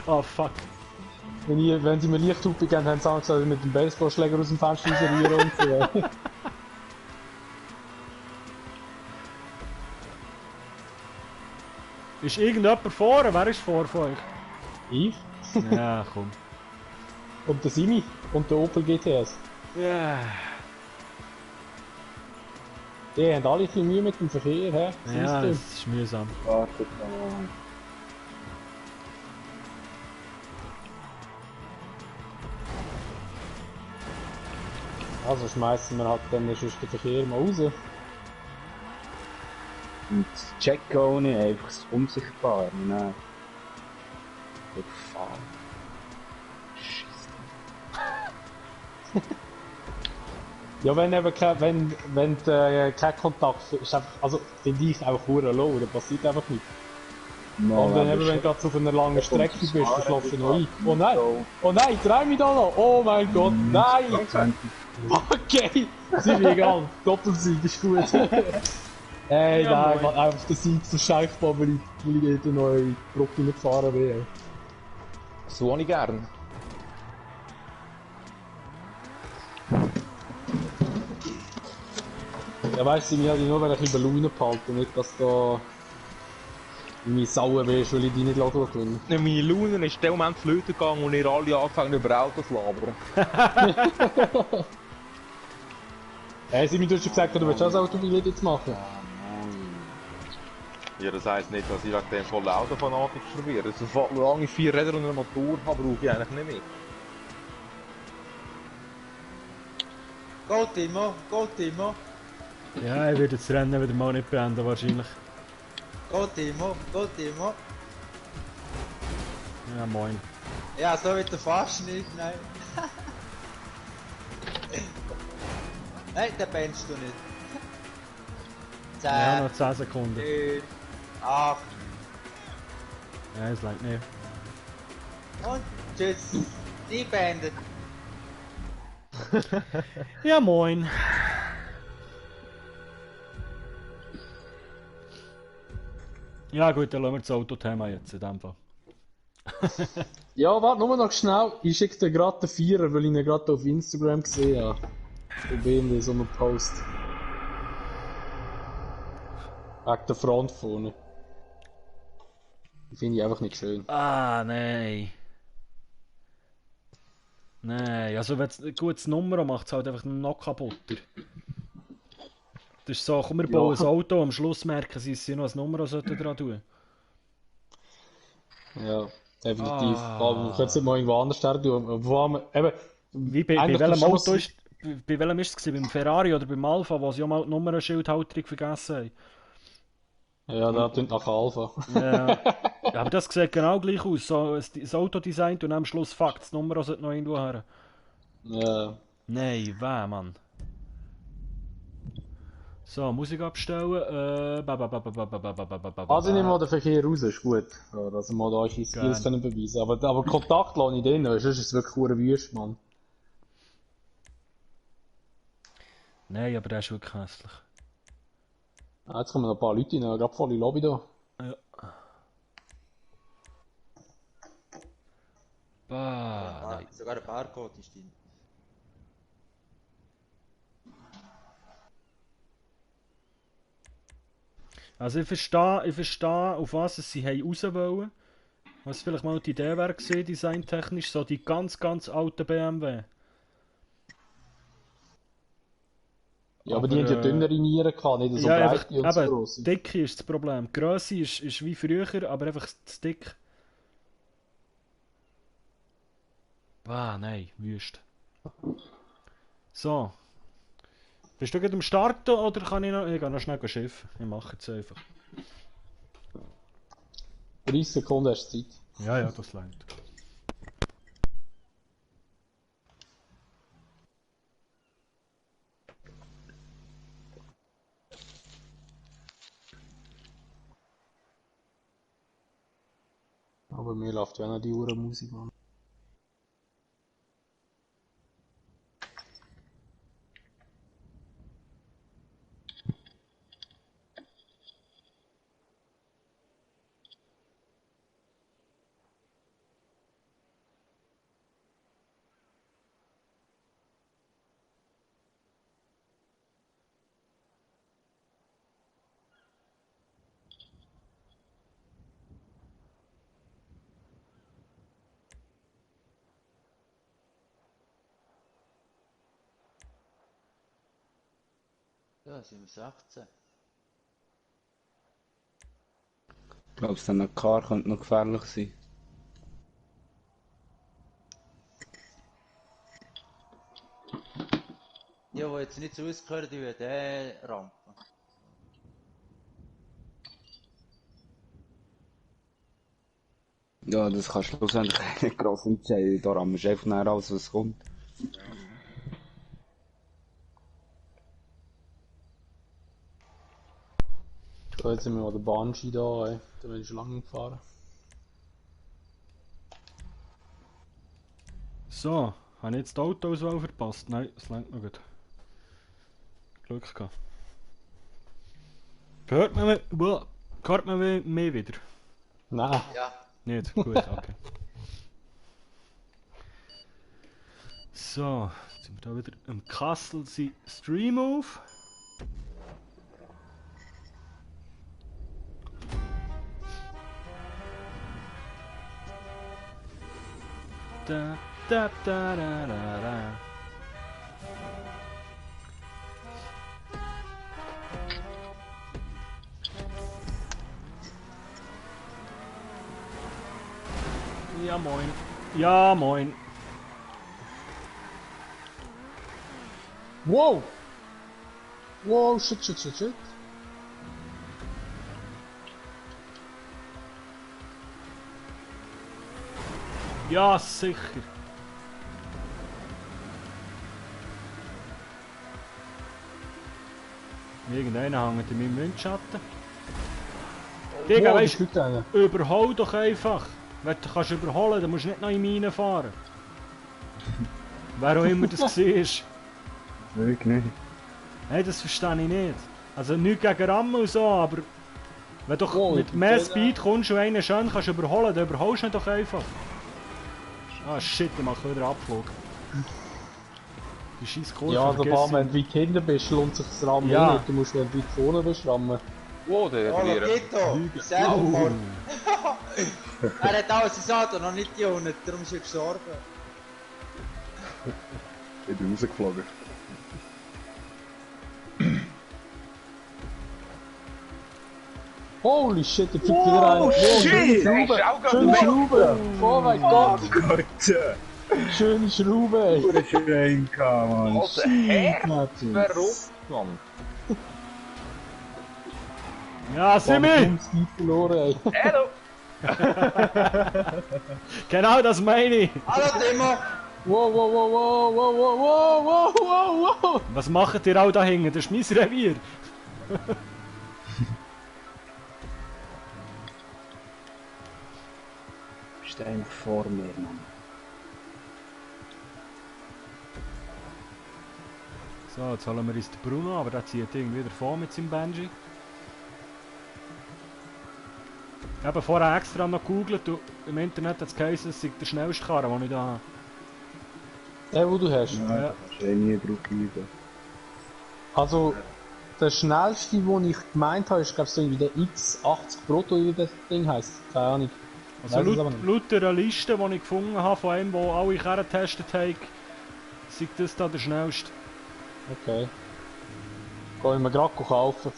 Oh fuck. Wenn sie mir Lichthupe geben, haben sie gesagt, mit dem Baseballschläger aus dem Fenster rausrühren und so. Ist irgendjemand vorne? Wer ist vor von euch? Ich? Ja, komm. Und der Simi und der Opel GTS. Ja. Die haben alle ein bisschen Mühe mit dem Verkehr, hä? Ja, das ist mühsam. Wartet mal. Also schmeißen wir halt dann sonst den Verkehr mal raus. Und das Check auch nicht, einfach das Unsichtbare, nein. Fahren. Scheiße. Ja, wenn eben kein Kontakt ist, einfach, also finde ich einfach hure low, da passiert einfach nichts. No, und dann eben, wenn du gerade auf einer langen Strecke bist, dann schläfst du noch ein. Oh nein, dreh mich da noch! Oh mein Gott, nein! Okay! Sieh mich an, Doppelsieg ist gut. Ey, ja, nein, einfach der Sieg so scheißbar, weil ich in eine neue Brücke gefahren bin. So habe ich gern. Ja, weißt du, ich wollte nur ein bisschen bei Laune behalten, nicht dass da meine Sauen wärst, weil ich die nicht durchkomme. Ja, meine Laune ist in dem Moment flöten gegangen und ihr alle angefangen über Autos zu labern. Hey, Simon, du hast schon gesagt, du willst auch das Autobillett jetzt machen? Ja, das heisst nicht, dass ich wegen dem vollen Autofanatik verwirre. Solange ich 4 Räder und einen Motor habe, brauche ich eigentlich nicht mehr. Go Timo, go Timo. Ja, ich werde das Rennen wieder mal nicht beenden, wahrscheinlich. Go Timo, go Timo. Ja, moin. Ja, so wird der fast nicht, nein. Nein, den bennst du nicht. 10, Ja, noch 10 Sekunden. 9, 8. Ja, es langt nicht. Und tschüss. Die beendet. Ja, moin. Ja gut, dann lassen wir das Autothema jetzt in dem Fall. Ja, warte, nur noch schnell. Ich schicke dir gerade den Vierer, weil ich ihn gerade auf Instagram gesehen habe. Ich bin in so einem Post. Wegen der Front vorne. Die finde ich einfach nicht schön. Ah, nein. Nein, also wenn es ein gutes Nummer macht, es halt einfach noch kaputter. Das ist so, komm, wir bauen ein Auto, am Schluss merken sie, dass sie noch ein Nummer dran tun. Ja, definitiv. Aber wir können es nicht mal irgendwo anders tun. Eben, Wie bei welchem Auto ist, bei welchem ist es gewesen? Beim Ferrari oder beim Alfa, wo sie auch mal die Nummernschildhalterung vergessen haben? Ja, das klingt nach Alpha. Ja. Ja, aber das sieht genau gleich aus. So das Auto designt und am Schluss fuckt das Nummer sollte noch irgendwo her. Ja. Nein, weh, Mann. So, Musik abstellen. Also ich nehme mal den Verkehr raus, ist gut. Ja, dass wir mal da eure Skills können beweisen. Aber Kontakt lasse ich drin, sonst ist es wirklich eine Wüste, Mann. Nein, aber der ist wirklich hässlich. Ah, jetzt kommen noch ein paar Leute rein, gerade volle Lobby da. Ja. Bah, nein. Sogar der Barcode ist drin. Also ich verstehe, auf was sie raus wollen. Was vielleicht mal die Idee wäre gewesen, designtechnisch, so die ganz alten BMW. Ja, aber die haben ja dünnere Nieren gehabt, nicht so ja, breite und so gross. Dicke ist das Problem. Die Grösse ist wie früher, aber einfach zu dick. Ah, nein, wüst. So. Bist du gerade am Starten oder kann ich noch... Ich gehe noch schnell Schiff. Ich mache jetzt einfach. 30 Sekunden hast du Zeit. Ja, das reicht. Aber mir läuft ja noch die Uhrenmusik an. Ja, sind wir 16. Ich glaube, so ein Car könnte noch gefährlich sein. Die jetzt nicht so ausgehört, die diese Rampe. Ja, das kannst du schlussendlich nicht gross entscheiden. Da rammst du einfach näher alles, was kommt. So, jetzt sind wir mal der Banshee da, ey. Da bin ich schon lange gefahren. So, habe ich jetzt die Autoauswahl verpasst? Nein, es reicht noch gut. Glück gehabt. Hört man mich wieder? Nein. Ja. Nicht? Gut, okay. So, jetzt sind wir da wieder im Kasselsee Stream auf. Da, da, da, da, da, da. Ja moin. Ja moin. Wow! Wow, shit. Ja, sicher. Irgendeiner hängt in meinem Windschatten. Digga, Wow, weißt du, überhol doch einfach. Wenn du kannst überholen, dann musst du nicht noch in Mine fahren. Wer auch immer das war. Wirklich nicht. Hey, das verstehe ich nicht. Also nichts gegen Rammen und so, aber wenn du Oh, mit mehr Speed kommst und einen schön kannst überholen, dann überholst du ihn doch einfach. Ah shit, ich mache wieder Abflug. Die scheiß Kurve Ja, also vergiss wenn du weit hinten bist, lohnt sich das Rammen Ja. nicht. Du musst, wenn du weit vorne bist, rammen. Wow, der Oh, Verlierer. Logito! Selbstmord! Er hat alles ins Auto, noch nicht die unten, darum ist er gestorben. Ich bin rausgeflogen. Holy shit, der fliegt wieder rein. shit! Schöne Schraube! Oh mein Gott! Gott! Schöne Schraube, ey! Pure Schrein, Mann. Alter, hä? Shit, Verrückt, Mann. Ja, Simi! Steve verloren, ey. Hallo! Genau das meine ich! Hallo Timo! Wow, wow, wow, wow, wow, wow, wow, wow, wow, wow! Was macht ihr auch da hinten? Das ist mein Revier! Bist einfach vor mir, Mann. So, jetzt holen wir uns den Bruno, aber der zieht irgendwie wieder vor mit seinem Benji. Ich habe vorher extra noch gegoogelt und im Internet hat es geheißen, es sei der schnellste Karren, den ich da habe. Den, den du hast? Ja, Ja. kannst du eh nie drauf eingehen. Also, der schnellste, den ich gemeint habe, ist glaube ich so irgendwie der X80 Proto, wie das Ding heisst. Keine Ahnung. Also Weiss es aber nicht. laut der Liste, die ich gefunden habe, von einem, der alle Karren getestet hat, sei das da der schnellste. Okay. Kann ich mir gerade kaufen.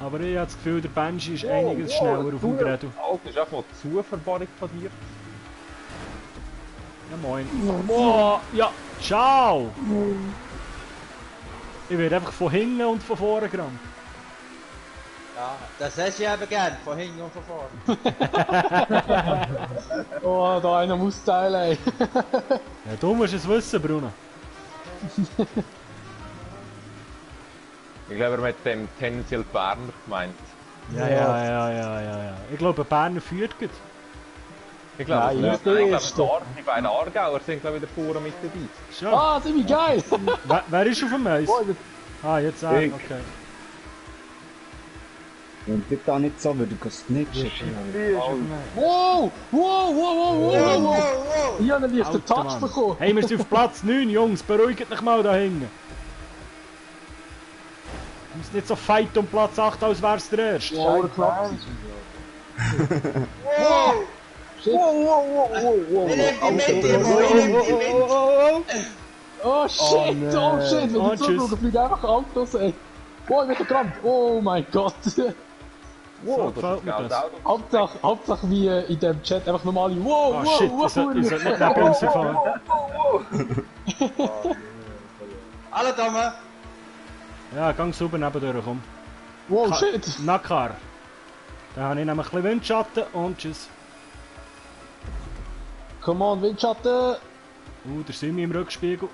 Aber ich habe das Gefühl, der Benji ist einiges schneller auf dem Grädel. Alter, ist einfach mal Zuverbarung von dir. Ja moin. Oh, ja, ciao! Ich werde einfach von hinten und von vorne gerannt. Ja, das hast du ja eben gern, von hinten und von vorne. Oh, da einer muss teilen, ey. Ja, du musst es wissen, Bruno. Ich glaube, er hat dem tendenziell Berner gemeint. Ja. Ich glaube, Berner führt gut. Ich glaube, Nein, es der ist Erste. die beiden Aargauer sind glaube ich wieder vorne mit dabei. Schon. Ah, ziemlich geil! Wer ist auf dem Eis? Oh, Ah, jetzt auch, Ich. okay. Und ich da nicht so würde snitchen. Wow! Wow, wow, wow, wow, wow, wow! wow! Ich habe einen leichten Alter, Touch Mann. bekommen. Hey, wir sind auf Platz 9, Jungs. Beruhigt euch mal da hinten. Du musst nicht so fight um Platz 8, als wär's der Erste. Wow, knapp. Wow! Shit. Ich nehm die mit, Timo, ich nehm die mit! Oh shit, oh shit, wenn Oh, ich tschüss. zuschaue, fliegen einfach Autos, ey. Oh, ich bin gerannt. Oh mein Gott. So das gefällt ist mir geil. das. Hauptsache wie in dem Chat einfach normale wow, Ah wow, shit, wow, ich sollte nicht neben uns fahren. Hallo Tome! Ja, gang sauber nebendurch, komm. wow, shit. Nakar. Da habe ich nämlich ein bisschen Windschatten und tschüss. Come on, Windschatten. Der Simi im Rückspiegel.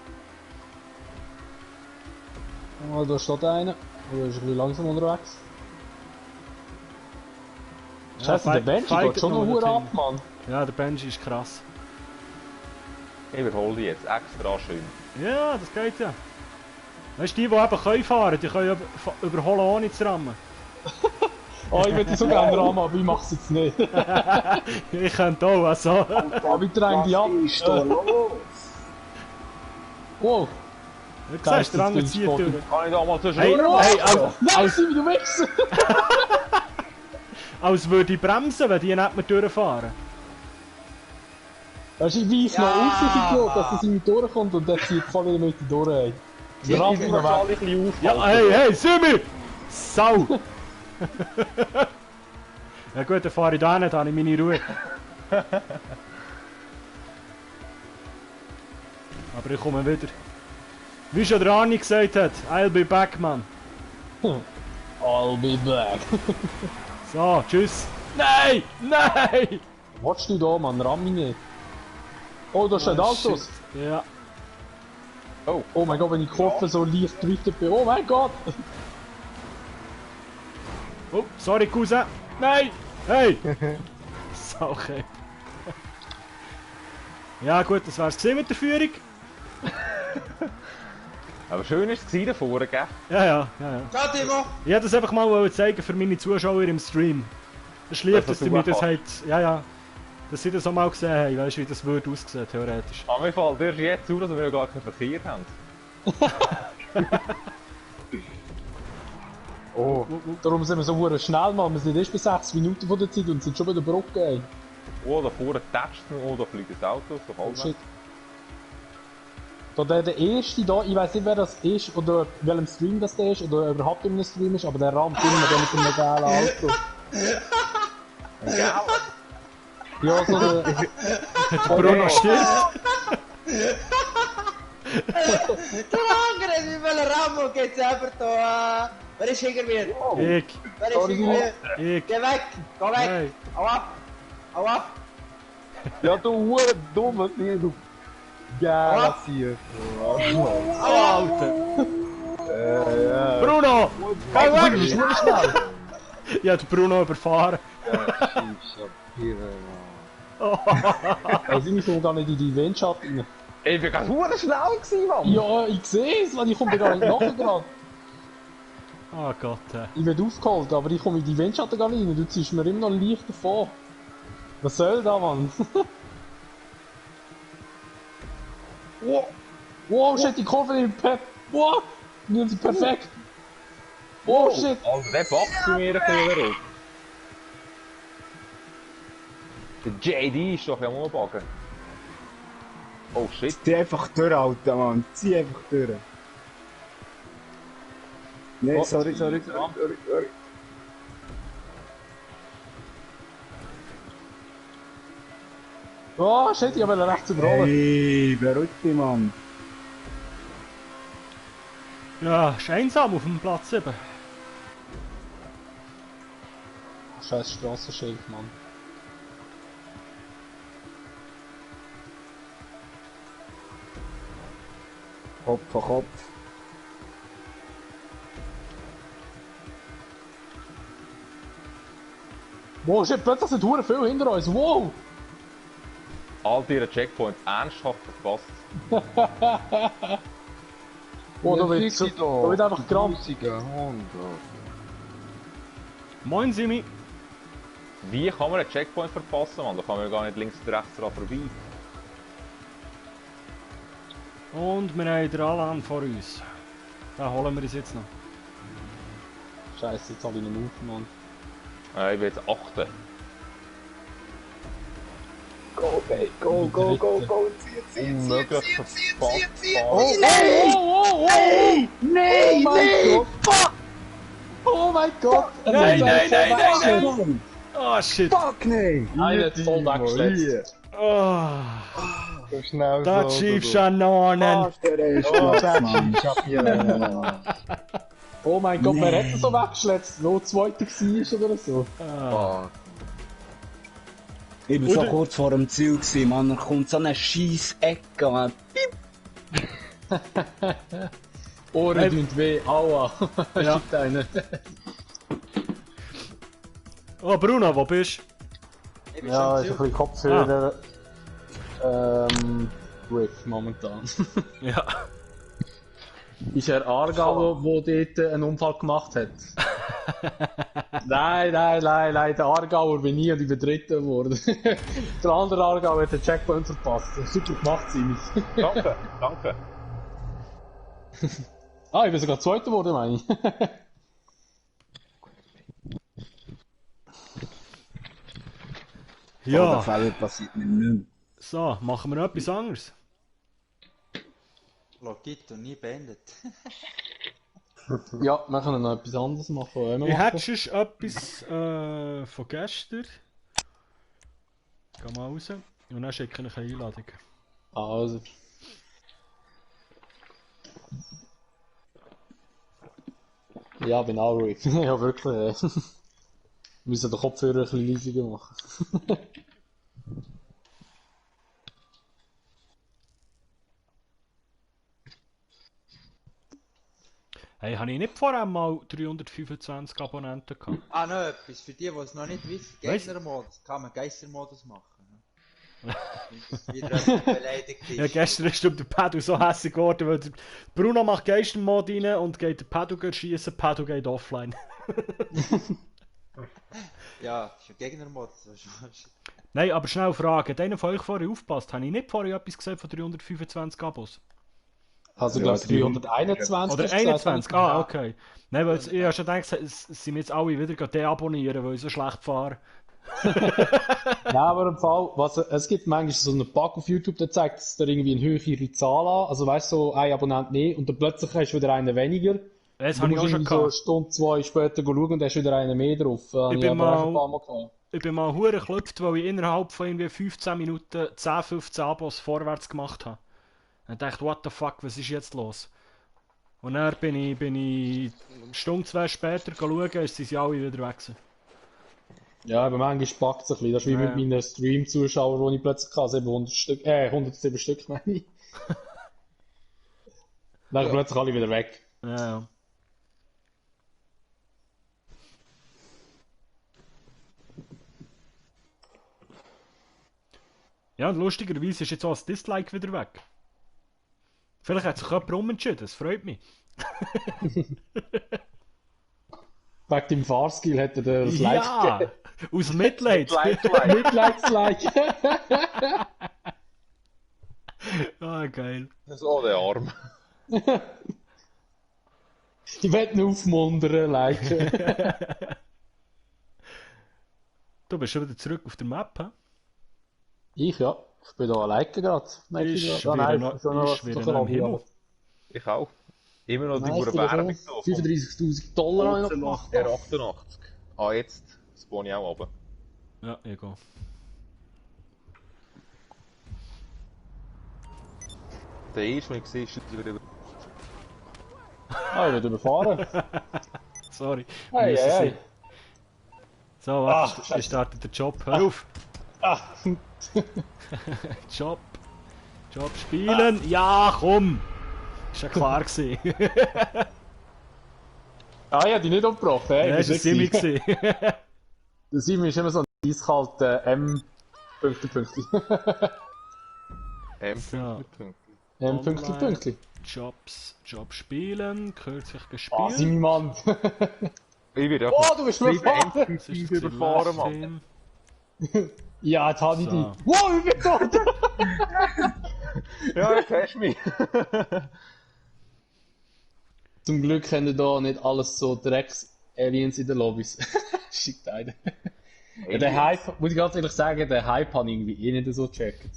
Oh, da steht einer. Oh, der ist ein bisschen langsam unterwegs. Scheiße, der Benji geht schon noch hure ab, Mann. Ja, der Benji ist krass. Ich überhole die jetzt extra schön. Ja, das geht ja. Weißt du, die eben können fahren, die können überholen ohne zu rammen. Oh, ich würde so gerne rahmen, aber ich mach's jetzt nicht. Ich könnte auch, also. Aber ich dränge die ab. ist da los? Wow. Du siehst, der andere zieht durch. Kann ich da mal zwischen Hey, Nein, Simi, du Wichser! als würde ich bremsen, wenn die nicht mehr durchfahren. Weißt du, ich weiss noch raus, dass es in mich durchkommt und dann zieht voll wieder mit durch, ey. Ich muss alle ein bisschen aufhalten. Ja, hey, Simi! Sau! Ja gut, dann fahre ich da nicht, dann habe ich meine Ruhe. Aber ich komme wieder. Wie schon der Arni gesagt hat, I'll be back, man. I'll be back. So, tschüss. Nein! Nein! Was willst du da, Mann? Ramm mich nicht. Oh, da stehen Autos. Shit. Ja. Oh mein Gott, wenn ich Koffer so leicht driftet bin. Oh mein Gott! Oh, sorry, Cousin. Nein! Hey! Sauche. Ja gut, das wär's gewesen mit der Führung. Aber schön war es davor, gell? Ja. Ciao, Timo! Ich wollte das einfach mal zeigen für meine Zuschauer im Stream. Das ist lieb, dass sie mir das halt... Ja. Dass sie das auch mal gesehen haben, weißt du, wie das würde aussehen, theoretisch. Aber mir fällt erst jetzt auf, dass wir gar keinen Verkehr haben. Oh, darum sind wir so verdammt schnell, Mann. Wir sind erst bei 6 Minuten von der Zeit und sind schon bei der Brücke, ey. Oh, da vorne tätscht es, oh, da fliegt das Auto, so Oh halb. shit. Da der erste da, ich weiß nicht wer das ist oder in welchem Stream das der ist oder überhaupt in einem Stream ist, aber der rammt immer der mit dem geilen Auto. Ja, so der... Bruno stirbt. Der andere, wie will Rambo geht selber da. Wer ist hinter mir? Ich. Wer ist hinter mir? Ich. Geh weg! Geh weg! Hey. Hau ab! Hau ab! Ja, du hure dummer Tier, du geiler Tier. Alter. Bruno! Geh weg! Ich hab den Bruno überfahren. Also ich komme gar nicht in die Windschatten rein. Ich bin gerade hure schnell gewesen, Mann. Ja, ich sehe es, weil ich komme gar nicht nachher gerade. Oh Gott. Ich werde aufgeholt, aber ich komme in die Windschatten gar nicht rein. Du ziehst mir immer noch leicht davon. Was soll da, Mann? Wow, shit, die Kurve in Pep. Wow, die sind perfekt. Oh shit. Also der backt bei mir ein bisschen. Der JD ist doch ja mal backen. Oh shit. Zieh einfach durch, Alter, Mann. Zieh einfach durch. Nee, Oh, sorry. Oh shit, ich habe rechts überrollen. Hey, beruhig dich, Mann. Ja, ist einsam auf dem Platz 7. Scheiß Strassenschild, Mann. Kopf an Kopf. Wow, shit, plötzlich sind hure viel hinter uns. Wow! All ihre Checkpoints ernsthaft verpasst. Oh, da wird einfach gerammt. Moin Simi. Wie kann man einen Checkpoint verpassen, Mann? Da kann man ja gar nicht links und rechts dran vorbei. Und wir haben den Alan vor uns. Den holen wir uns jetzt noch. Scheiße, jetzt habe ich einen Move, Mann. Ich will jetzt achten. Go, babe, go. Unmöglich verpasst. Oh, hey! Nein, fuck! Oh mein Gott! Nein! Oh shit! Fuck, nein! Nein, der hat voll weggeschletzt. Oh, So schnell das schiebst du an Nornen. Oh mein Gott, wer hat ihn so weggeschletzt? Wo Zweiter war oder so? Ich war so kurz vor dem Ziel gewesen, Mann. Da kommt so eine scheisse Ecke, Mann. Ohren tun weh, aua. Ja. Schickt einen. Oh Bruno, wo bist du? Ja, ist ein bisschen Kopfhörer. Riff momentan. Ja. Ist er Aargau, der dort einen Unfall gemacht hat? Nein, der Aargauer bin ich und ich bin Dritter geworden. Der andere Aargau hat den Checkpoint verpasst. Super gemacht, Simi. Danke. Ich bin sogar Zweiter geworden, meine ich. Ja. Der Fehler passiert mir nicht mehr. So, machen wir noch etwas anderes. Logito nie beendet. Ja, wir können noch etwas anderes machen. Ich hätte schon etwas von gestern. Geh mal raus. Und dann schicke ich eine Einladung. Also. Ja, bin auch ruhig. Ja, wirklich. Wir müssen den Kopfhörer ein bisschen leiser machen. Hey, habe ich nicht vorher mal 325 Abonnenten gehabt? Ah, noch etwas. Für die, die es noch nicht wissen, Weißt- Geistermodus. Kann man Geistermodus machen. Wieder jemand beleidigt ist. Ja, gestern ist der Pedro so hässlich geworden, weil der Bruno macht Geistermod rein und geht der Pedro schießen, Pedro geht offline. Ja, das ist ein Gegnermodus. das ist- Nein, aber schnell Frage, einer von euch vorher aufgepasst, habe ich nicht vorher etwas gesagt von 325 Abos? Also, Ja, glaube ich, 321 Oder hast du gesagt, 21? Ah, okay. Nein, weil ich habe schon gedacht, es sind jetzt alle wieder deabonnieren, weil ich so schlecht fahre. Ja, aber im Fall, es gibt manchmal so einen Bug auf YouTube, der zeigt es dir irgendwie eine höhere Zahl an. Also weißt du, so ein Abonnent mehr und dann plötzlich hast du wieder einen weniger. Das Du habe ich musst auch schon irgendwie so eine gehabt. Stunde, 2 später schauen und hast wieder einen mehr drauf. Ich bin aber auch ein mal- paar Mal gehabt. Ich bin mal hure geklopft, weil ich innerhalb von irgendwie 15 Minuten 10, 15 Abos vorwärts gemacht habe. Und dachte, what the fuck, was ist jetzt los? Und dann bin ich eine Stunde, 2 später schauen, sind sie alle wieder weg gewesen. Ja, aber manchmal packt es ein bisschen. Das ist wie Ja, mit ja. meinen Stream-Zuschauern, die ich plötzlich hatte, 700 Stück, 107 Stück meine ich. Dann sind plötzlich alle wieder weg. Ja, ja. Ja, und lustigerweise ist jetzt auch das Dislike wieder weg. Vielleicht hat sich jemand umentschieden, das freut mich. Wegen dem Fahrskill hat er das Like Ja, gegeben. aus Mitleid. Mitleidslike. Ah, geil. So, der Arm. Ich werde ihn aufmuntern, liken. Du bist schon wieder zurück auf der Map, hä? Ich ja. Ich bin da alleine gerade. Ist wieder noch im Himmel. Ich auch. Immer noch die Nein, ich bin Werbung schon 35.000 $, habe ich noch gemacht. R88. Ah, jetzt spawn ich auch runter. Ja, ich gehe. Der erste, den ich sehe, ist wieder über. Ah, ich werde überfahren. Sorry. Hey, müssen hey, sie- So, warte, ich starte den Job. Hör auf! Job. Job spielen. Ja, komm! Ist ja klar gewesen. Ah, ich habe die nicht umgebracht. Hey, Ja, das das war nicht Simi. Der Simi ist immer so ein eiskalter M. Pünktli. So. M. Pünktli. Job spielen, kürzlich gespielt. Ah, Simi, Mann. Ich werde ja Oh, du bist überfahren. Das ist überfahren, Mann. Livestream. Ja, jetzt habe ich So. die. Wow, ich bin tot. Ja, jetzt hast du mich. Zum Glück haben da nicht alles so Drecks-Aliens in den Lobbys. Schickt einer. Ja, der Hype, muss ich ganz ehrlich sagen, der Hype habe ich irgendwie eh nicht so gecheckt.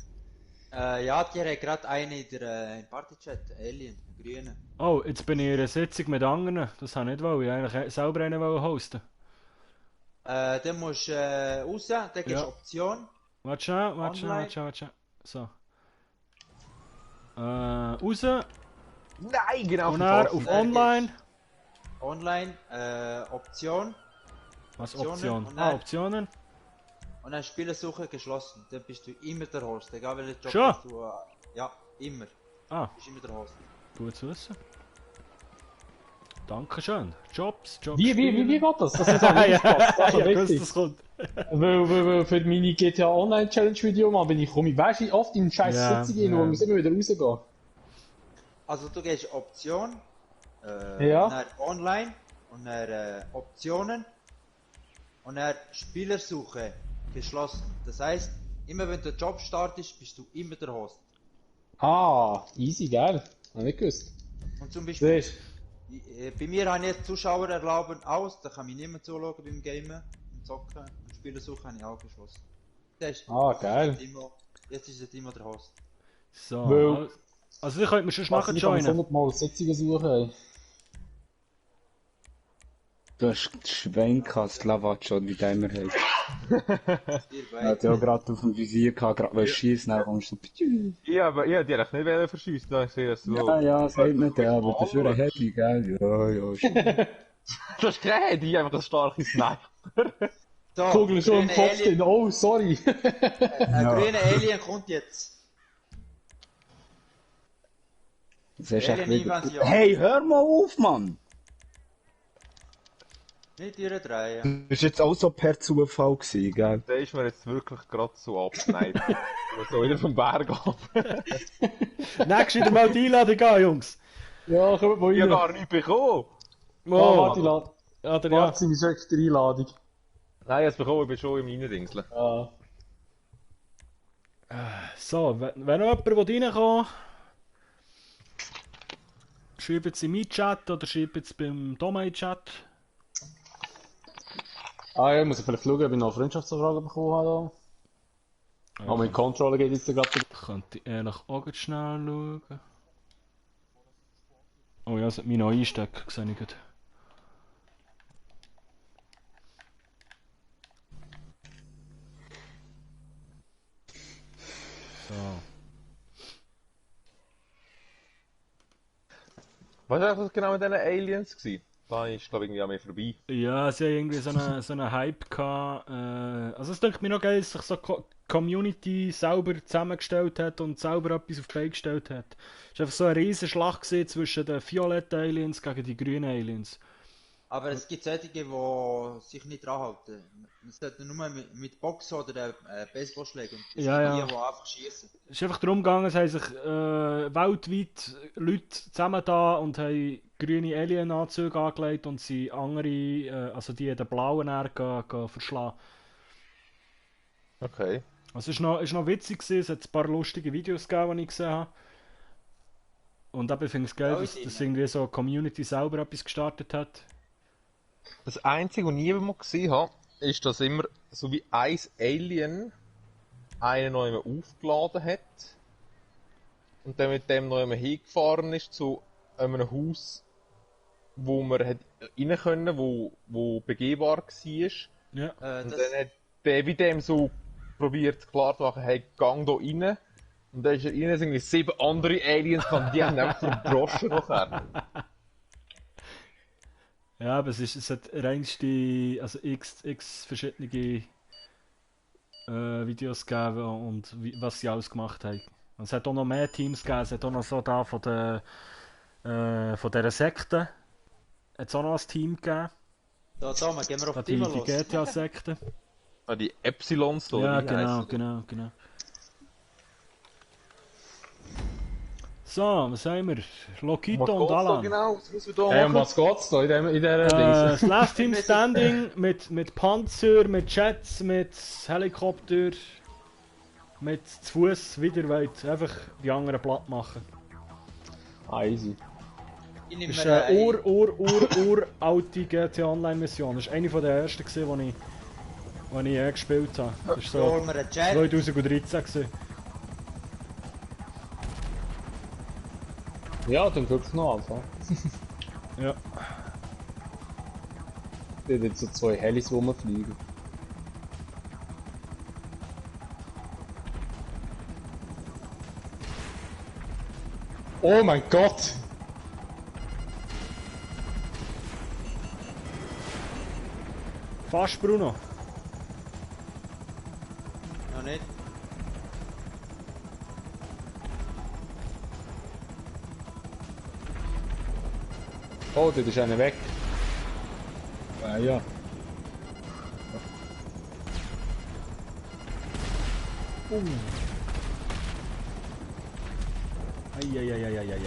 Ja, die hat gerade eine in der im Partychat, Alien, grüne. Oh, jetzt bin ich in einer Sitzung mit anderen. Das habe ich nicht wollen. Ich wollte eigentlich selber einen hosten. Dann musst du raus, dann gibst du Ja. Option. Warte schnell, warte schnell, Online. warte schnell. So. Raus. Nein, genau. Und dann auf Online. Online, Option. Was Optionen Option? und Ah, dann- Optionen. Und dann Spielersuche geschlossen. Dann bist du immer der Host. Egal welchen Job Schon? du. Ja, immer. Ah, Du bist immer der Host. gut zu wissen. Dankeschön. Jobs. Wie spielen. geht das? Das ist auch nicht Ja, Spaß. Das ist ja, richtig. das kommt. Weil für meine GTA Online Challenge Video mal bin ich komme, weißt du, oft in scheiß Ja, Sitzungen, ja. wo wir immer wieder rausgehen. Also du gehst Option. Ja. Dann Online. Und dann Optionen. Und dann Spielersuche geschlossen. Das heißt, immer wenn der Job startest, bist du immer der Host. Ah, easy, geil. Hab ich nicht gewusst. Und zum Beispiel, Siehst bei mir habe ich jetzt Zuschauer erlauben aus, da kann mich niemand zuschauen beim Gamen und Zocken. Und Spielersuche habe ich auch geschlossen. Das ist, Ah, geil. Jetzt ist der Timo der Host. So. Weil- Also, ihr könnt mir schon du, nachher ich kann joinen. 100 Mal Sitzungen suchen, ey. Du hast das Schwein gehabt, Slavac, wie der immer heißt. Ihr Er hat beide. ja gerade auf dem Visier gehabt, gerade weil schießen, dann kommst du so. Ja, aber ich hätte die eigentlich nicht verschiessen, da ist das so. Ja, ja, sagt nicht der, aber dafür ein Happy, gell? Ja, ja, schon. Das ist kein Handy, einfach ein starkes Sniper. So, Kugel schon im grüne Kopf Alien, drin. Oh, sorry. ein grüner Alien kommt jetzt. Das ist echt Alien wieder... Invasion. Hey, hör mal auf, Mann! Nicht durchdrehen. Das war jetzt auch so per Zufall gewesen, gell? Der ist mir jetzt wirklich gerade so abgeneigt. So wieder vom Berg ab. Nächstes wieder mal die Einladung an, Jungs. Ja, kommt mal rein. Ich habe gar nicht bekommen. Oh, warte, ja. Ja. Warte, seine sechste Einladung. Nein, jetzt bekommen, ich bin schon im Innendingseln. Ja. So, wenn noch jemand reinkommt, schreibt es in meinen Chat oder schreibt es beim Domain-Chat. Ah ja, ich muss vielleicht schauen, ob ich noch Freundschaftsanfragen bekommen habe. Ja. Aber mein Controller geht jetzt gerade. Könnte ich ehrlich auch schnell schauen. Oh ja, es hat mich noch einstecken, sehe ich gerade. So. Was war das genau mit diesen Aliens gewesen? Da ist, glaube ich, irgendwie an mir vorbei. Ja, sie haben irgendwie so einen Hype gehabt. Also es denkt mir noch geil, dass sich so Community selber zusammengestellt hat und selber etwas auf die Beine gestellt hat. Es war einfach so eine riesen Schlacht zwischen den violetten Aliens gegen die grünen Aliens. Aber es gibt solche, die sich nicht dran halten. Man sollte nur mit Boxen oder Baseballschlägen. Das Ja, sind ja. die einfach schießen. Es ist einfach darum gegangen, es haben sich weltweit Leute zusammen da und haben grüne Alien-Anzüge angelegt und sie andere, also die in den blauen verschlagen. Okay. Also es war noch witzig gewesen, es hat ein paar lustige Videos gegeben, die ich gesehen habe. Und eben finde ich es geil, dass irgendwie so eine Community selber etwas gestartet hat. Das Einzige, was ich immer mal gesehen habe, ist, dass immer so wie ein Alien einen noch einmal aufgeladen hat und dann mit dem noch einmal hingefahren ist zu einem Haus, wo man hat rein können, wo begehbar war. Ja. Und dann hat der wie dem so probiert klar zu machen, hey, gang da rein. Und dann ist er rein, sind 7 andere Aliens gekommen, die haben einfach verdroschen nachher. Ja, aber es hat reinste, also x verschiedene Videos gegeben und was sie alles gemacht haben. Und es hat auch noch mehr Teams gegeben, es hat auch noch so da von dieser Sekte, hat es auch noch ein Team gegeben. Da, gehen wir auf die los. Die GTA-Sekte. Ah, die Epsilons, ja, oder? Genau. So, was haben wir? Lokito und Alan. Genau, um was geht's da in dieser Das Last Team Standing mit Panzer, mit Jets, mit Helikopter, mit zu Fuß wieder weit. Einfach die anderen platt machen. Easy. Das ist eine uralte GTA Online Mission. Das war eine der ersten, die ich gespielt habe. Das war so 2013 gewesen. Ja, dann wirklich noch Alpha. Ja. Ich habe jetzt so 2 Helis rumfliegen. Oh mein Gott! Fast, Bruno. Noch nicht. Oh, dort ist einer weg. Ja. Eieieiei.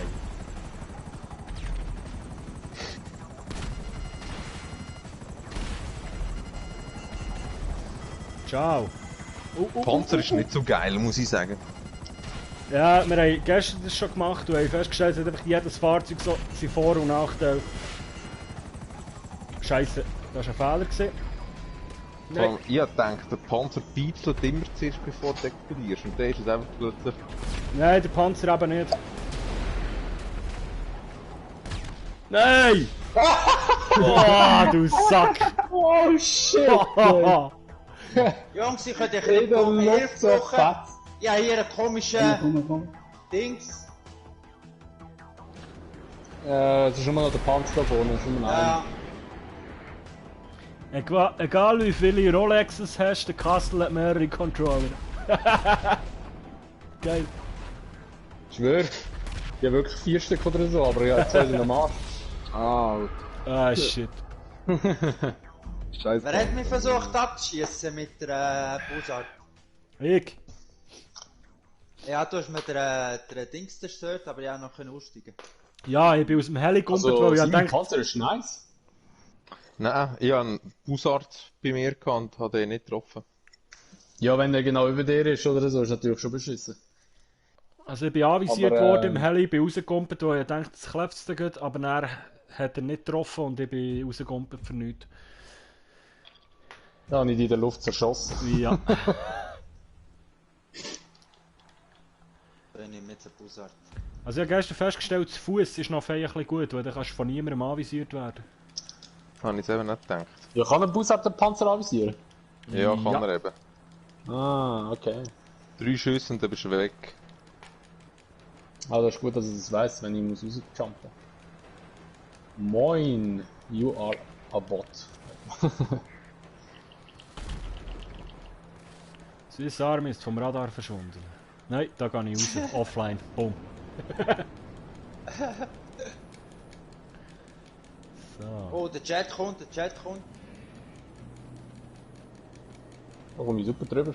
Ciao. Panzer ist nicht so geil, muss ich sagen. Ja, wir haben gestern das schon gemacht und haben festgestellt, dass einfach jedes Fahrzeug so seine Vor- und Nachteile. Scheiße, das war ein Fehler gewesen. Nein. Ich habe gedacht, der Panzer piepselt immer zuerst, bevor du explodierst. Und der ist es einfach plötzlich... Nein, der Panzer eben nicht. Nein! Oh, du Sack! Oh shit! Jungs, ich könnte euch nicht Hilfe brauchen. Ja, hier einen komischen Dings. Es ist immer noch der Panzer da vorne, ist immer noch Ja. Egal wie viele Rolexes hast, der Castle hat mehrere Controller. Geil. Ich schwör. Ich habe wirklich 4 Stück oder so, aber ich habe 2 sind am Arsch. Ah, shit. Scheiße. Wer hat mich versucht abzuschießen mit der Bussard? Ich? Ja, du hast mir den Dings zerstört, aber ich auch noch aussteigen. Ja, ich bin aus dem Heli gekommen, Also, weil ich Simon dachte... Panzer ist nice. Nein, ich habe einen Bussard bei mir gehabt und habe den nicht getroffen. Ja, wenn der genau über dir ist oder so, ist natürlich schon beschissen. Also ich bin anvisiert Aber, worden im Heli, bin rausgekumpelt, weil ich dachte, es klappt es gut, aber dann hat er nicht getroffen und ich bin rausgekumpelt für nichts. Da habe ich die in der Luft zerschossen. Ja. Ich nehme jetzt einen Bussard. Also ich habe gestern festgestellt, der Fuß ist noch ein bisschen gut, weil dann kannst du von niemandem anvisiert werden. Habe ich selber nicht gedacht. Ja, kann ein Bussard den Panzer anvisieren? Ja, kann er eben. Ah, okay. 3 Schüsse und dann bist du weg. Ah, das ist gut, dass ich das weiss, wenn ich muss rausjumpen. Moin, you are a bot. Swiss Army ist vom Radar verschwunden. Nein, da gehe ich raus. Offline. Boom. So. Oh, der Chat kommt. Da komme ich super drüber.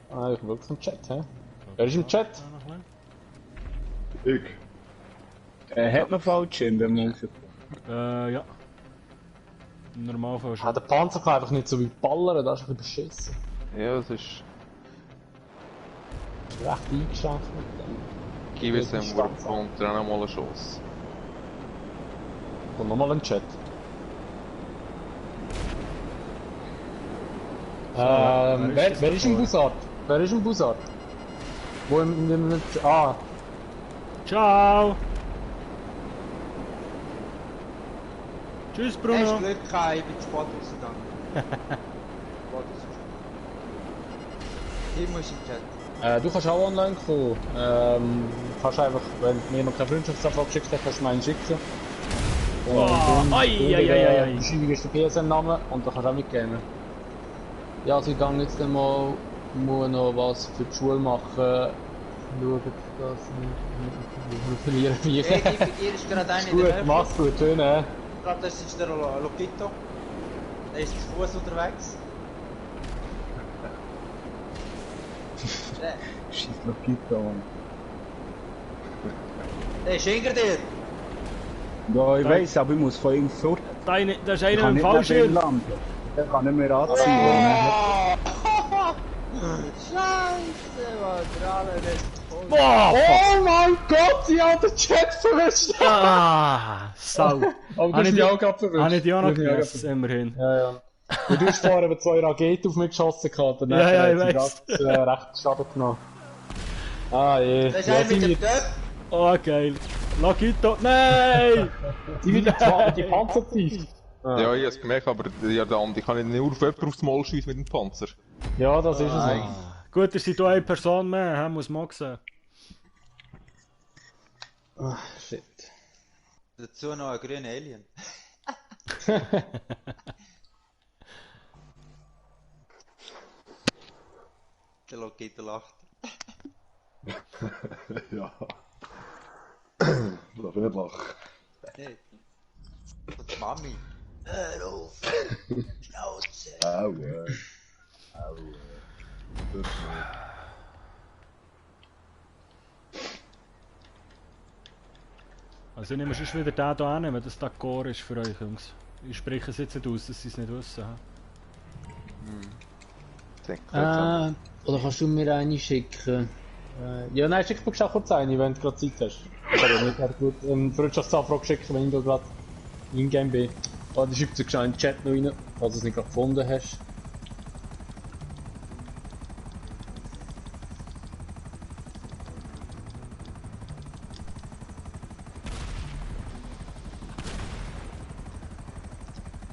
Ah, ich bin wirklich im Chat, hä? Wer ist im Chat? Ich. Hat man falsch in dem Moment? Ja. Im Normalfall schon. Ah, der Panzer kann einfach nicht so wie ballern, das ist ein bisschen beschissen. Ja, das ist... Recht eingeschränkt mit dem. Gib es dem Warp und dann auch mal einen Schuss. Und nochmal ein Chat. Wer ist im Bussard? Wer ist im Bussard? Wo im ah. Ciao! Tschüss, Hast Bruno! Glück gehabt, ich bin zu spät rausgegangen. Timo ist im Chat. Du kannst auch online kommen. Kannst einfach, wenn du mir noch keine Freundschaftsanfrage geschickt hast, kannst du mir einen schicken. Ei. Beschreibung ist der PSN-Name und dann kannst du auch mitgehen. Ja, also ich gehe jetzt mal, muss noch was für die Schule machen. Schauen, dass wir verlieren Viecher. Hier ist gerade einer in der Gut, Nähe. mach's gut, schön, Gerade das ist der Lokito. Der ist zu Fuß unterwegs. Scheiß Lokito, Mann. Der ist hinter dir. Ja, ich weiss, aber ich muss von ihm fort. Das ist Ich einer kann mit nicht dem neben ihm Fallschirm. landen. Der kann nicht mehr anziehen. Scheiße, Mann, der alle ist voll. Boah, Oh mein Gott, ich habe den Chat verwischt! Ah, Sau. Aber du hast mich auch gerade verwischt. Habe ich die auch noch Du hast mich gemessen, immerhin. Ja, ja. Und du hast vorher eben 2 Raketen auf mich geschossen gehabt. Und Ja, ja, ich hat weiss. sie recht Schaden genommen. Ah, je. Das ist einer mit dem Töpf. Oh, geil. Lokito, nein! Die Panzertief. Ja, ich habe es gemerkt, aber ja, der Andi kann nicht nur auf jemanden aufs Maul schiessen mit dem Panzer. Ja, das ist es eigentlich. Gut, ihr seid hier eine Person mehr, muss man auch sehen. Ah, shit. Dazu noch ein grüner Alien. Der Lokito lacht. Ja. Lass nicht lachen. Nicht. Und die Mami. Hör auf! Schnauze! Aua. Aua. Das nicht. Also ich nehme sonst wieder den hier an, wenn das da Core ist für euch, Jungs. Ich spreche es jetzt nicht aus, dass sie es nicht wissen. Oder kannst du mir eine schicken? Ja, nein, schick mir auch kurz eine, wenn du gerade Zeit hast. Ich kann ja nicht gut Freundschaftsanfrage schicken, wenn ich da gerade in-game bin. Oh, dann schreib dir in den Chat noch rein, falls du es nicht gerade gefunden hast.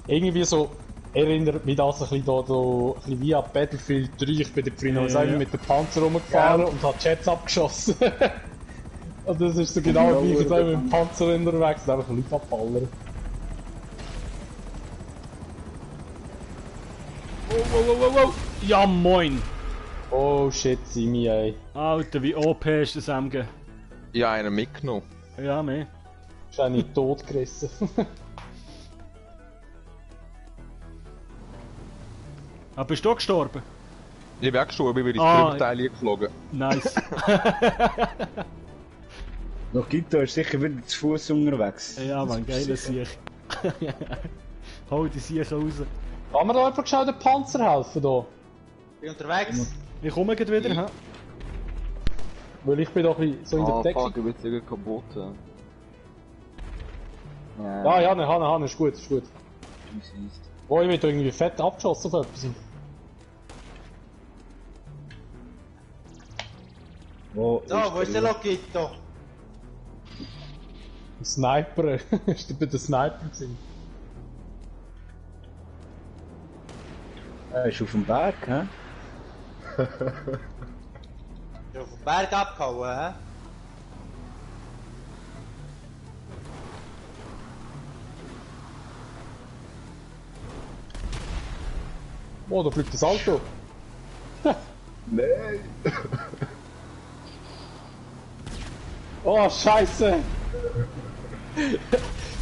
Irgendwie so erinnert mich das ein bisschen, ein bisschen wie an Battlefield 3. Ich bin dort vorhin Ja. mit dem Panzer rumgefahren und habe Jets abgeschossen. Und das ist so genau wie ich jetzt mit dem Panzer unterwegs und einfach Leute abballern. Wow. Ja, moin! Oh shit, Simi, ey. Alter, wie OP ist das MG? Ich habe einen mitgenommen. Ja, mehr. Ist eigentlich tot gerissen. Ah, bist du gestorben? Ich bin auch gestorben, weil ich ins Ah, Trümmerteil geflogen. Nice. Logito ist sicher wieder zu Fuß unterwegs. Ja, man, geiler Sieg. Hol die Sieg raus. Kann mir da einfach schnell den Panzer helfen da? Bin unterwegs. Ich komme gleich wieder, hä? Weil ich bin doch so in der Deckung. Fuck, ich bin sogar kaputt. Ja, Han, ist gut, ist gut. Oh, ich bin da irgendwie fett abgeschossen auf etwas. Wo ist der Logito? Ein Sniper, ist der bei der Sniper gewesen? Ist auf dem Berg, hä? Ist auf den Berg abgehauen, hä? Oh, da fliegt das Auto. Nein! Oh, Scheiße!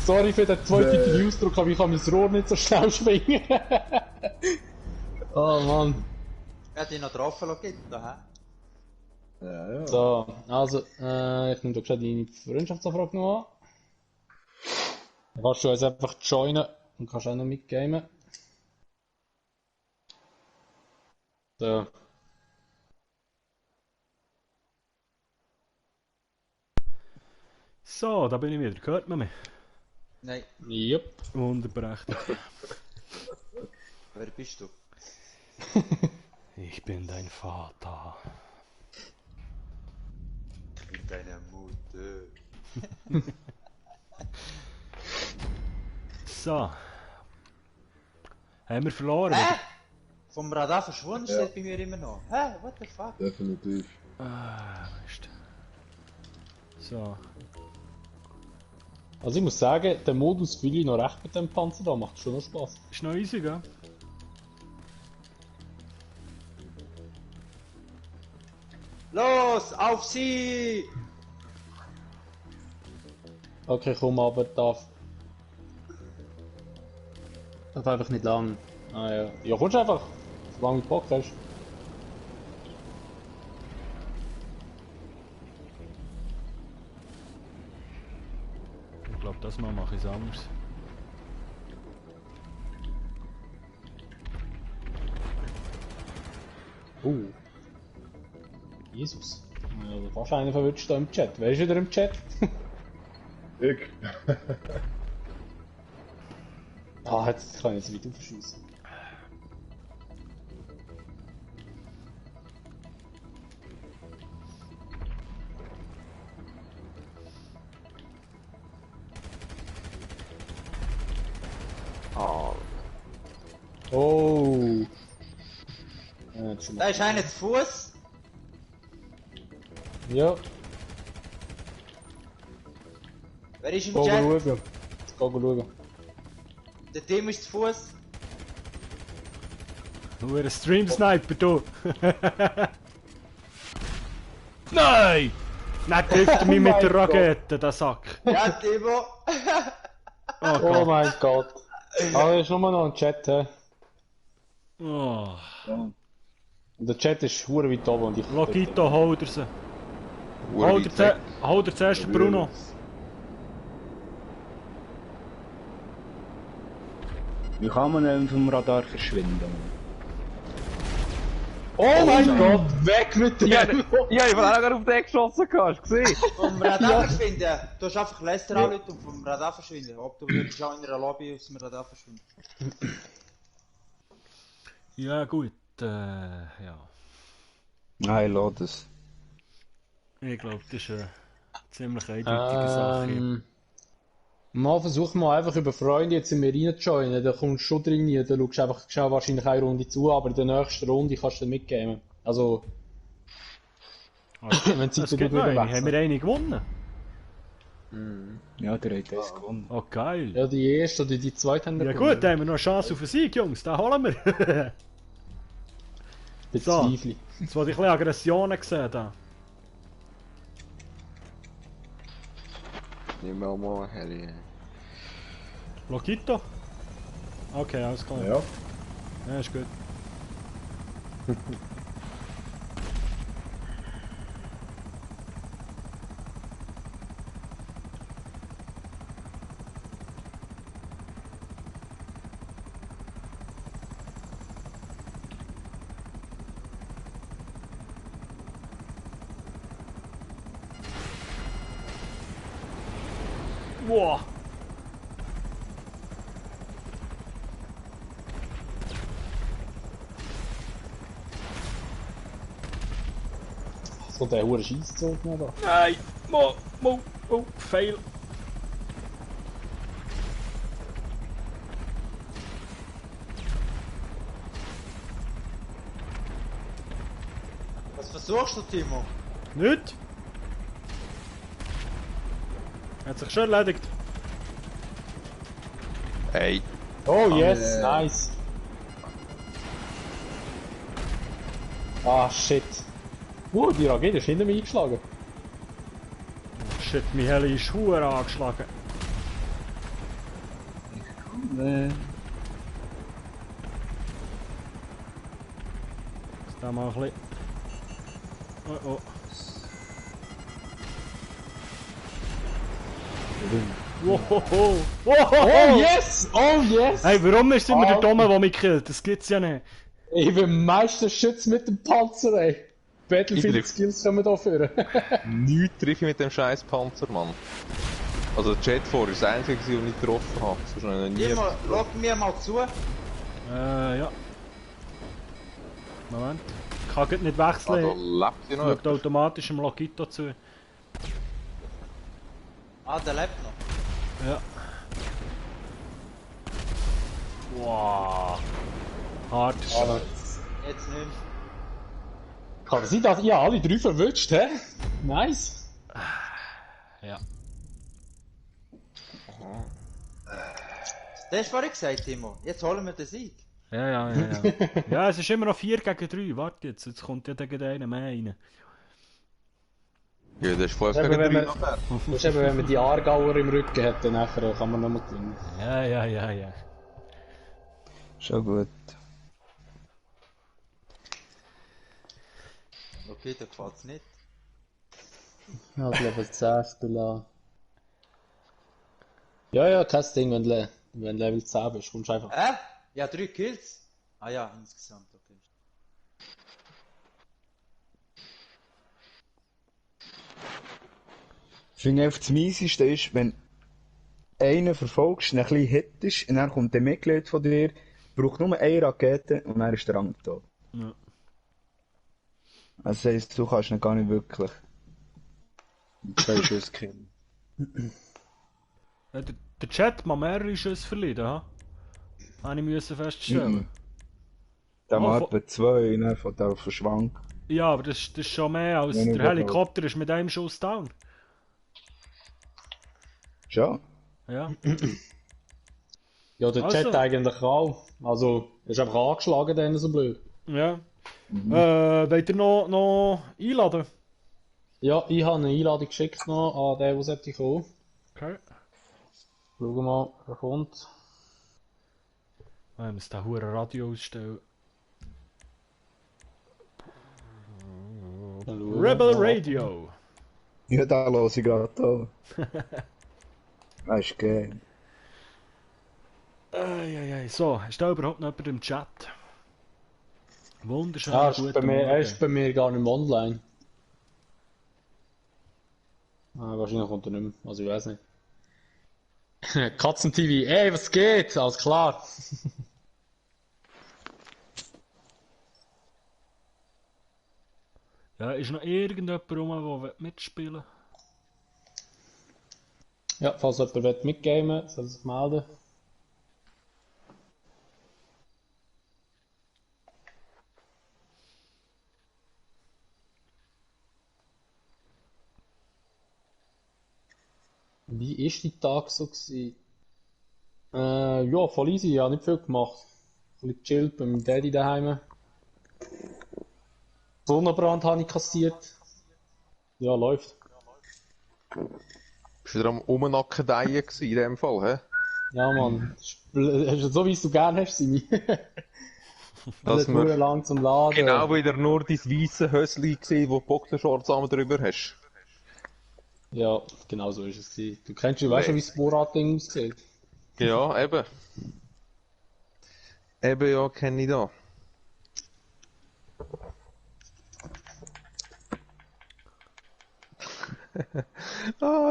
Sorry für den zweideutigen Ausdruck, aber ich kann mein Rohr nicht so schnell schwingen. Oh Mann. Wer hat dich noch getroffen, Logito, hä? Ja. So, also, ich nehme da gerade deine Freundschaftsanfrage noch an. Dann kannst du uns einfach joinen und kannst auch noch mitgamen. So. So, da bin ich wieder. Hört man mich? Nein. Jupp. Wunderprächtig. Wer bist du? Ich bin dein Vater. Ich bin deine Mutter. So. Haben wir verloren? Hä? Vom Radar verschwunden steht bei mir immer noch. Hä? What the fuck? Definitiv. Ah, Mist. So. Also ich muss sagen, der Modus fühle ich noch recht mit dem Panzer da, macht schon noch Spaß. Ist noch easy, gell? Los, auf sie! Okay, komm, aber darf einfach nicht lang. Ah ja. Ja, kommst einfach, solange du Bock hast. Ich glaube, das Mal mache ich es anders. Jesus. Ja, fast einer verwünscht da im Chat. Wer ist wieder im Chat? Ich. Ah, jetzt kann ich jetzt wieder verschießen. Oh. Da ist einer zu Fuß. Ja. Wer ist im Geh Chat? schauen. Jetzt geh schauen. Der Team ist zu Fuß. Nur ein Stream-Sniper, du! Nein! Nein, trifft mich mit der Rakete, der Sack! Ja, Timo! Oh mein Gott. Aber ist nur noch ein Chat, hä? Oh. Und der Chat ist verdammt weit oben und ich... Logito, hol dir sie! Hol dir zuerst den Bruno! Wie kann man denn vom Radar verschwinden? Oh mein Gott, weg mit dem! Ja, ich habe gerade auf den geschossen, hast du gesehen? Vom Radar verschwinden. Du hast einfach Lester anrufen und vom Radar verschwinden. Ob du willst auch in einer Lobby aus dem Radar verschwinden. Ja gut, ja. Nein, lass das. Ich glaube, das ist eine ziemlich eindeutige Sache. Mal versuch mal einfach über Freunde jetzt in mir reinzujoinen, da kommst du schon drin, da schaust du einfach schnell wahrscheinlich eine Runde zu, aber in der nächsten Runde kannst du dann mitgeben. Also... wenn die Zeit wieder wechseln. Haben wir eine gewonnen? Ja, der hat das gewonnen. Oh geil. Ja, die erste oder die zweite haben wir Ja gewonnen. gut, dann haben wir noch eine Chance auf einen Sieg, Jungs, den holen wir. So, Bezweifle. jetzt wollte ich ein bisschen Aggressionen sehen da. Nehmen wir auch mal Heli. Logito? Okay, alles klar. Ja. Ja, ist gut. Boah! So der hure Scheisszug noch da. Nein! Oh, fail! Was versuchst du, Timo? Nicht? Hat sich schon erledigt. Hey. Oh yes, nice. Ah shit. Die Rakete ist hinter mir eingeschlagen. Shit, mein Heli ist hure angeschlagen. Nee. Jetzt da mal ein bisschen. Oh. Wohoho! Oh yes! Oh yes! Hey, warum ist immer der Dumme, der mich killt? Das gibt's ja nicht. Ich bin Meisterschütz mit dem Panzer, ey. Battlefield Skills kommen da führen. Nichts treffe ich mit dem scheiß Panzer, Mann. Also der Jet vor ist das einzige, was ich nicht getroffen habe. Sonst noch nie. Timo, lock mir mal zu. Ja. Moment. Ich kann nicht wechseln. Da lebt sie noch. Schaut automatisch im Logito zu. Ah, der lebt noch. Ja. Wow. Hart. Jetzt nicht. Kann das sein, dass ihr alle drei verwünscht, hä? Nice. Ja. Das hast du vorhin gesagt, Timo. Jetzt holen wir den Sieg. Ja. Ja, es ist immer noch 4 gegen 3. Warte jetzt kommt ja gegen einen mehr rein. Ja, das ist voll Das gegen ist eben, 3 wenn nachher. das ist eben, wenn man die Aargauer im Rücken hat, dann nachher kann man noch mal gewinnen. Ja. Schon gut. Okay, da gefällt's nicht. Ja, Level 10 spielen. Ja, kein Ding, wenn du Level 10 bist, kommst du einfach. Ja, 3 Kills. Ah ja, insgesamt, okay. Ich finde einfach das Mieseste ist, wenn einen verfolgst, ein bisschen hittest, und dann kommt ein Mitglied von dir, braucht nur eine Rakete und dann ist der Rang da. Ja. Also das heisst, du kannst ihn gar nicht wirklich mit 2 Schüsse killen. Ja, der Chat mal mehrere Schüsse verlieren, ha? Habe ich müssen feststellen. Der Oh, macht bei 2, dann von der auf den Schwank. Ja, aber das ist schon mehr als Ja, nicht der Helikopter ist mit einem Schuss down. Schon? Ja. Ja, der Also. Chat eigentlich auch. Also, er ist einfach angeschlagen, dann so blöd. Ja. Wollt ihr noch einladen? Ja, ich habe eine Einladung geschickt noch an den, der sollte kommen. Okay. Schauen wir mal, wer kommt. Wir müssen da hure Radio ausstellen. Rebel Radio! Ja, da los ich gerade da. Das ist geil. So, ist da überhaupt noch jemand im Chat? Wunderschön. Ja, guten er ist Morgen. bei mir gar nicht mehr online. Wahrscheinlich kommt er nicht mehr, also ich weiß nicht. Katzen-TV, ey, was geht? Alles klar. Ja, ist noch irgendjemand rum, der mitspielen will? Ja, falls jemand mitgamen will, soll er sich melden. Wie ist die Tag so gewesen? Ja, voll easy, ich habe nicht viel gemacht. Ein bisschen gechillt beim Daddy daheim. Sonnenbrand habe ich kassiert. Ja, läuft. Bist du wieder am Umnackendeien gewesen, in dem Fall, hä? Ja, Mann. Das ist so wie es du gerne hast, Simi. Dass nur wir lang zum Laden. genau wieder nur dein weisse Hösli gesehen, wo Boxershorts einmal drüber hast. Ja, genau so ist es gewesen. Du kennst ja, weißt du, wie das Borat-Ding aussieht? Ja, eben. Eben ja, kenne ich da.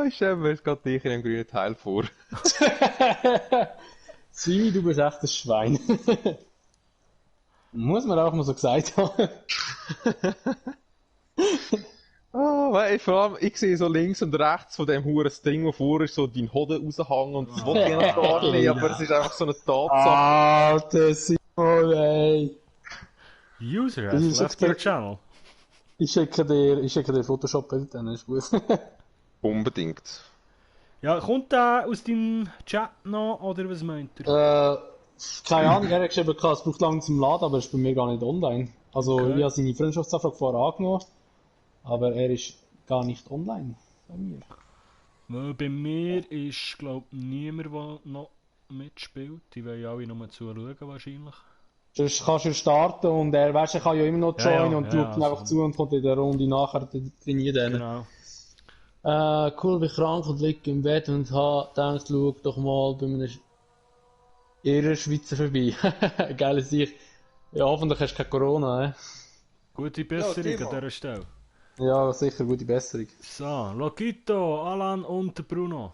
Ich stelle mir jetzt gerade dich in einem grünen Teil vor. Simi, du bist echt ein Schwein. Muss man auch mal so gesagt haben. Vor allem, ich sehe so links und rechts von dem huren Ding, wo vor ist, so dein Hoden raushängen und das wollte ich noch gar nicht, aber es ist einfach so eine Tatsache. Alter Simon, ey. User has left your channel. Ich schicke dir Photoshop-Bild, dann ist gut. Unbedingt. Ja, kommt der aus deinem Chat noch, oder was meint er? Keine Ahnung, er hat geschrieben, es braucht lange zum Laden, aber er ist bei mir gar nicht online. Also, Okay. ich habe seine Freundschaftsanfrage vorher angenommen, aber er ist gar nicht online bei mir. Weil bei mir ist, glaube ich, niemand, der noch mitspielt. Die wollen alle nur zuschauen, wahrscheinlich. Sonst kannst du starten und er, weißt, er kann ja immer noch Ja, joinen ja, und ja, schaut dann einfach also- zu und kommt in der Runde nachher trainieren. Genau. Cool, bin krank und liege im Bett und habe gedacht, schau doch mal bei einem irren Schweizer vorbei. Geile Sicht. Ja, hoffentlich hast du keine Corona, eh? Gute Besserung an dieser Stelle. Ja, sicher, gute Besserung. So, Lokito, Alan und Bruno.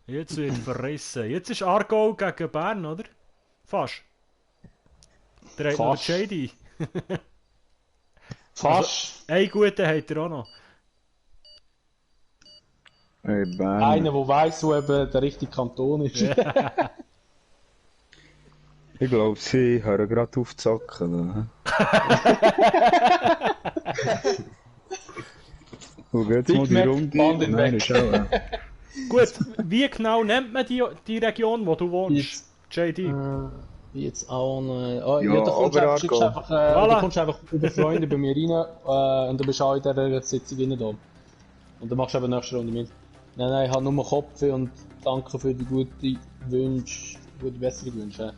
Jetzt wird verrissen. Jetzt ist Aargau gegen Bern, oder? Fast. Der hat noch Fast. den JD. Fast. Einen guten hat er auch noch. Hey, Bern. Einer, der weiss, wo eben der richtige Kanton ist. Ja. Ich glaube, sie hören gerade auf zu zocken. Wo geht's mal die Mac, Runde? Band in Nein, weg. ist auch, Gut, wie genau nennt man die Region, wo du wohnst? JD. Jetzt auch noch. Oh, Ja, ja, da kommst du aber einfach, schickst Aargau. einfach, Voilà. da kommst du einfach über Freunde bei mir rein und du bist auch in dieser Sitzung rein da. Und dann machst du eben nächste Runde mit. Nein, ich habe nur Kopf und danke für die gute Wünsche, gute bessere Wünsche.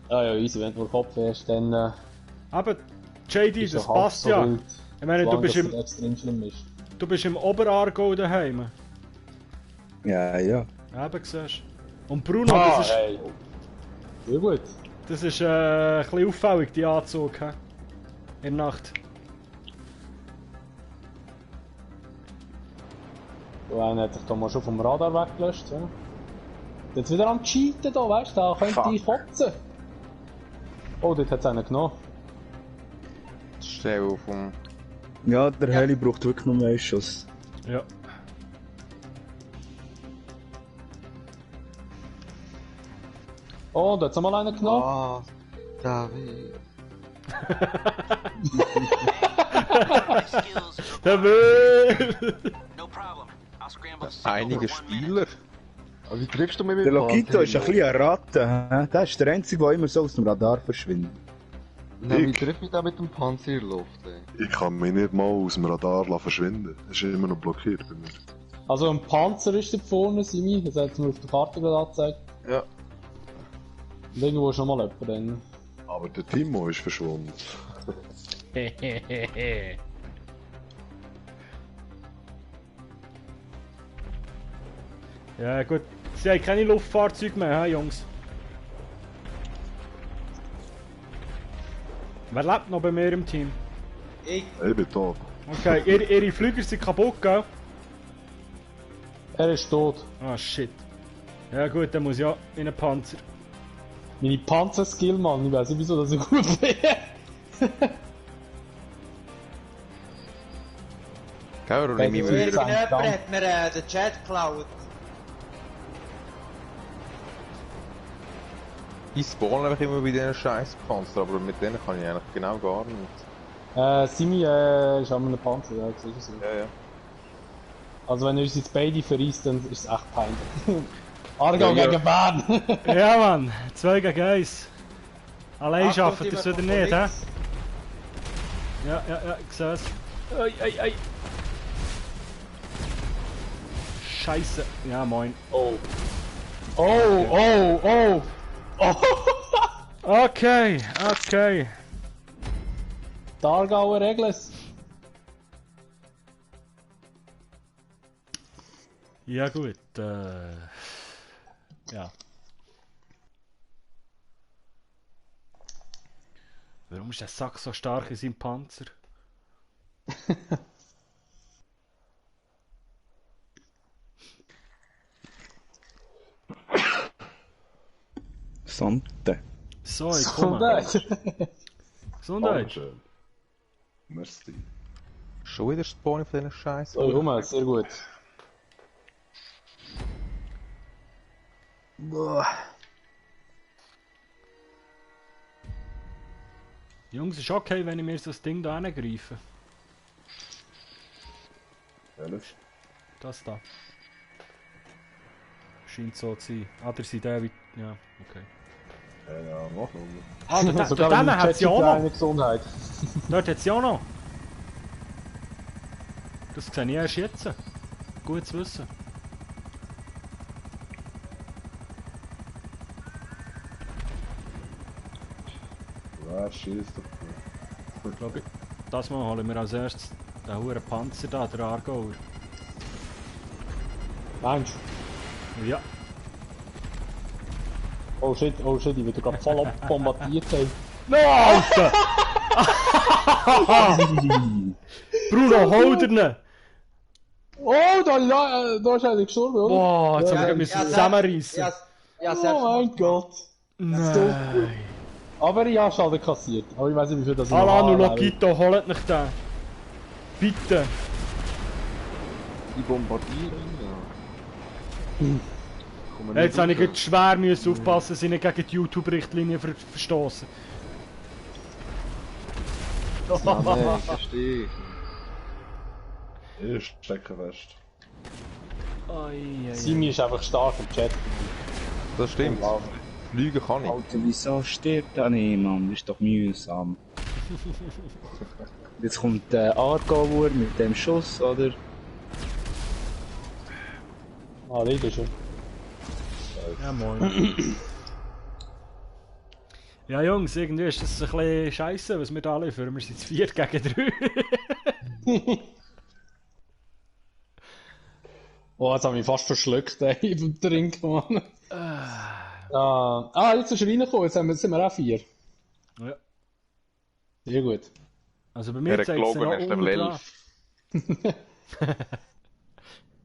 Ja, easy, wenn du nur Kopf hast, dann Aber JD, ist das doch halb passt so ja. wild, Ich meine, du solange bist das im, nicht extrem schlimm ist. du bist im Oberaargau daheim. ja. Ja. Eben, siehst du. Und Bruno, das ist, Hey. Sehr gut. das ist ein bisschen auffällig, die Anzug, he? In der Nacht. Du einer hat sich da mal schon vom Radar weggelöscht, ja. Jetzt wieder am Cheaten da, weißt du, da könnte ich kotzen. Oh, dort hat es einen genommen. Stell auf dem... Ja, der Heli braucht wirklich noch mehr Schuss. Ja. Oh, da hat es mal einen genommen. Ah, David. Einige Spieler. Aber wie triffst du mich mit Der Lokito ist ein bisschen eine Ratte. Hä? Der ist der Einzige, der immer so aus dem Radar verschwindet. Nein, wie trifft mich da mit dem Panzer in die Luft, ey? Ich kann mich nicht mal aus dem Radar verschwinden. Es ist immer noch blockiert bei mir. Also ein Panzer ist da vorne, Simi, das hat es mir auf der Karte gerade angezeigt. Ja. Und irgendwo ist noch mal jemand drin. Aber der Timo ist verschwunden. Ja gut, sie haben keine Luftfahrzeuge mehr, he, Jungs. Wer lebt noch bei mir im Team? Ich. Ich bin tot. Okay, ihre Flüger sind kaputt, gell? Er ist tot. Ah, shit. Ja gut, dann muss ich ja in einen Panzer. Meine Panzer-Skill, Mann, ich weiß nicht wieso das so gut bin. Gell, oder nehme ich mir... Irgendjemand hat mir den Chat geklaut. Ich spawn einfach immer bei diesen scheiß Panzer, aber mit denen kann ich eigentlich genau gar nicht. Simi ist an einem Panzer, ja, das ist so. Ja, ja. Also wenn er uns jetzt beide verreist, dann ist es echt peinlich. Aargau Ja, ja. gegen Bern! Ja Mann, 2 gegen 1. Allein Achtung, schaffen die das wird wieder von nicht, hä? links. Ja, ich seh's. Ei. Scheiße. Ja, moin. Oh. Oh. Okay, okay. Targauer Regles. Ja gut, ja. Warum ist der Sack so stark in seinem Panzer? Sante. So, ich komme. Gesundheit. Schön. Merci. Schon wieder Spawn auf diesen Scheiß. So, Junge, sehr gut. Boah. Jungs, ist okay, wenn ich mir so das Ding da reingreife. Welches? Das da. Scheint so zu sein. Ah, der sieht der wie... Ja, okay. Ja, mach noch. Ah, da Sogar dann wenn hat sie auch noch. Gesundheit. Dort hat sie auch noch. Das sehe ich erst jetzt. Gut zu wissen. Ja, schieß doch. Ich glaube, das Mal holen wir als erstes den hohen Panzer da, der Argauer. Meinst du? Ja. Oh shit, ich werde gerade voll bombardiert haben. No, Alter! Bruno, hol dir ihn! Oh, da ist einer gestorben, oder? Boah, jetzt haben wir zusammenreißen. Oh mein Gott. Nein. Aber ich habe Schaden kassiert. Aber ich weiß nicht, wie viel das ist. Alano Lokito, holt nicht den. Bitte. Die bombardieren, ja. Jetzt habe ich jetzt schwer müssen aufpassen, dass ich nicht gegen die YouTube-Richtlinie verstoßen. Ja, nein, verstehe ich. Ich stecke fest. Simi ist einfach stark im Chat. Das stimmt. Lügen kann ich. Alter, wieso stirbt er nicht, Mann? Das ist doch mühsam. Jetzt kommt der Argauer mit dem Schuss, oder? Ah, leider schon. Ja, moin. Ja, Jungs, irgendwie ist das ein bisschen scheisse, was wir da liefern. Wir sind jetzt 4 gegen 3. Oh, jetzt habe ich mich fast verschluckt, ey, beim Trinken, Mann. Jetzt ist er reingekommen, jetzt sind wir auch 4. Ja. Sehr gut. Also bei mir zeigt es ja noch Level 11.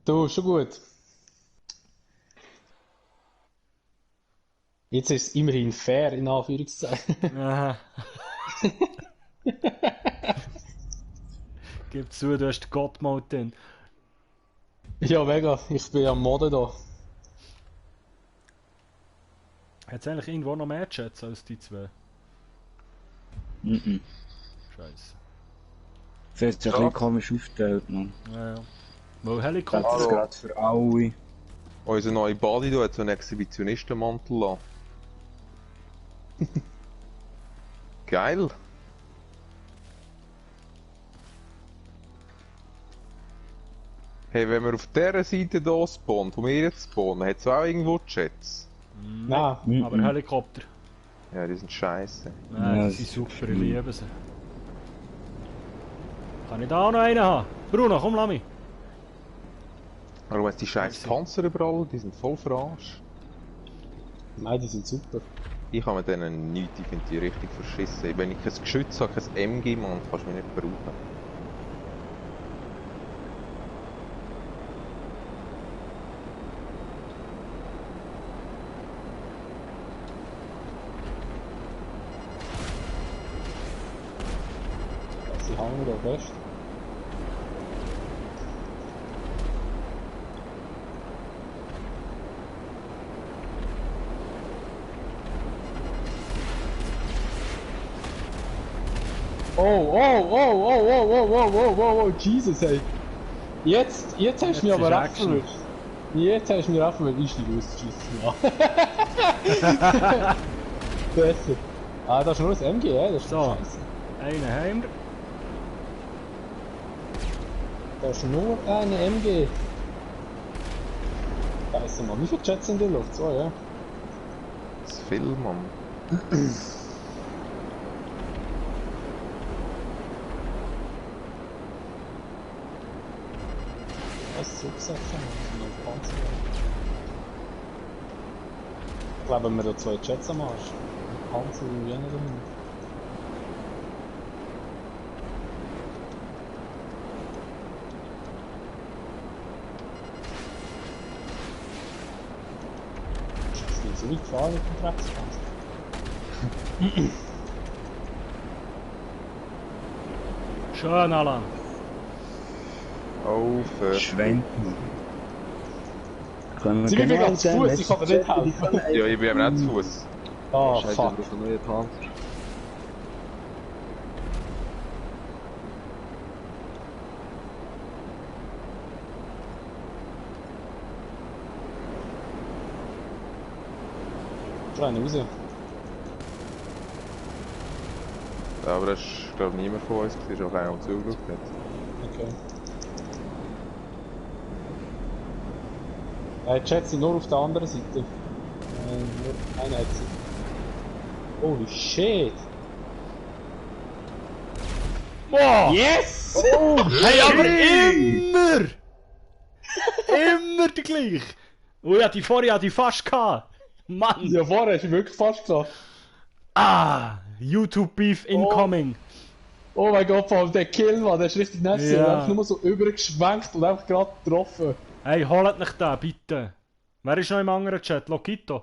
Du, schon gut. Jetzt ist es immerhin fair, in Anführungszeichen. Aha. Gib zu, du hast den God-Mode drin. Ja, mega. Ich bin am Modden da. Hat es eigentlich irgendwo noch mehr Chats als die 2? Mhm. Scheiße. Das ist ja ein bisschen komisch aufgeteilt, Mann. Ja. Weil Helikopter... Das ist gerade für alle. Unser neuer Body hier hat so einen Exhibitionistenmantel an. Geil. Hey, wenn wir auf dieser Seite hier spawnen, wo wir jetzt spawnen, hat es auch irgendwo Jets? Nein. Aber Helikopter. Ja, die sind scheiße. Nein, Ja, die sind super, ich liebe sie. Kann ich da auch noch einen haben? Bruno, komm, lass mich. Warum hast du die scheiß Panzer überall? Die sind voll verarscht. Nein, die sind super. Ich habe mit denen nichts, ich finde die richtig verschissen. Wenn ich kein Geschütz habe, kein MG, Mann, kannst du mich nicht brauchen. Sie hängen da fest. Oh, Jesus, ey. Jetzt hast du mich aber recht verwirrt. Jetzt hast du mich recht verwirrt. Ich steige aus, schießt mal. Besser. Ah, das ist nur das MG, ja? Das ist so. Scheiße. Einen haben wir. Das ist nur eine MG. Scheiße, Mann. Wie viele Jets sind in der Luft? So, ja. Das ist viel, Mann. Was Subsection? Panzer. Ich glaube, wir da 2 Jets am Arsch. Panzer und jener da nicht. Ist das so weit gefahren mit dem Dreckspanzer? Schön, Alan. Auf. Schwenden. Sie sind gerade zu Fuß, ich kann dir nicht helfen. Ja, ich bin eben nicht zu Fuß. Ah, Scheiße, fuck. ich brauche einen neuen Panzer. Rein raus. Ja, aber das ist, glaube ich, niemand von uns, der schon rein und zugeschaut hat. Okay. Die Jets sind nur auf der anderen Seite. Nur eine hat sie. Holy shit! Boah! Yes! Oh, hey, aber immer! Immer der gleich! Oh ja, die vorher hatte ich fast gehabt! Mann! Ja, vorher hast du wirklich fast gesagt. Ah! YouTube Beef incoming! Oh mein Gott, vor allem der Kill, Mann, der ist richtig nass. Ja. Er hat einfach nur so übergeschwenkt und einfach gerade getroffen. Hey, holt nicht da, bitte! Wer ist noch im anderen Chat? Lokito?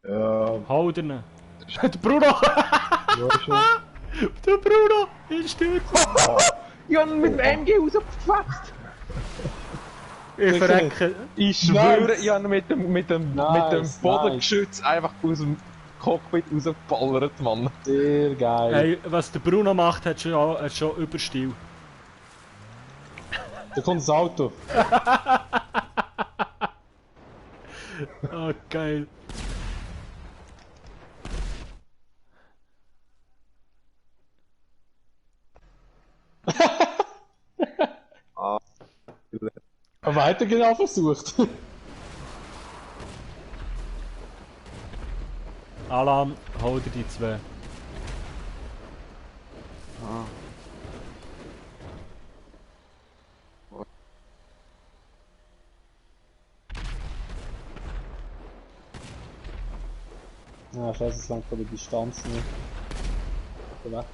Ja. Hol ihn! Der Bruno! Ja, schon. Der Bruno! Ist tot! Ich hab ihn mit dem MG rausgefetzt! Ich verrecke! Ich schwöre, ich habe ihn mit dem Nice, Bodengeschütz einfach aus dem Cockpit rausgeballert, Mann. Sehr geil. Hey, was der Bruno macht, hat schon Überstil. Da kommt das Auto. Oh, geil. Weiter genau versucht. Alan, hol dir die 2. Ja, scheiße, es langt von der Distanz nicht. Geh weg.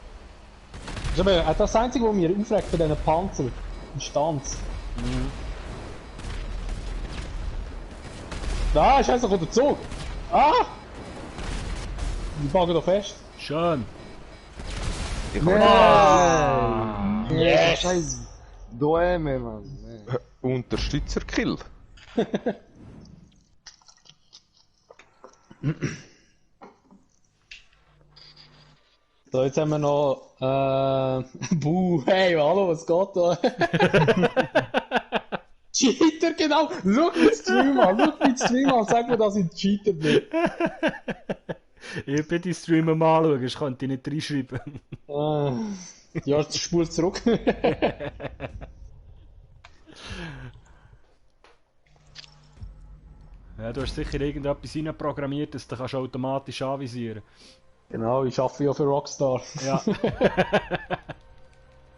Das ist aber das Einzige, was mir aufregt bei diesen Panzern. Distanz. Da, scheiße, da kommt der Zug! Ah! Die bagen doch fest. Schön. Ich Nein! Yes! Scheiß Däume, Mann. Unterstützerkill. So, jetzt haben wir noch, Buh, hey, hallo, was geht da? Cheater, genau! Schau mir den Stream an, sag mir, dass ich ein Cheater bin. Ich bin die Streamer mal anschauen, ich könnte nicht reinschreiben. Ja, spul zurück. Ja, du hast sicher irgendetwas reinprogrammiert, dass du kannst automatisch anvisieren. Genau, ich arbeite ja für Rockstar. Ja.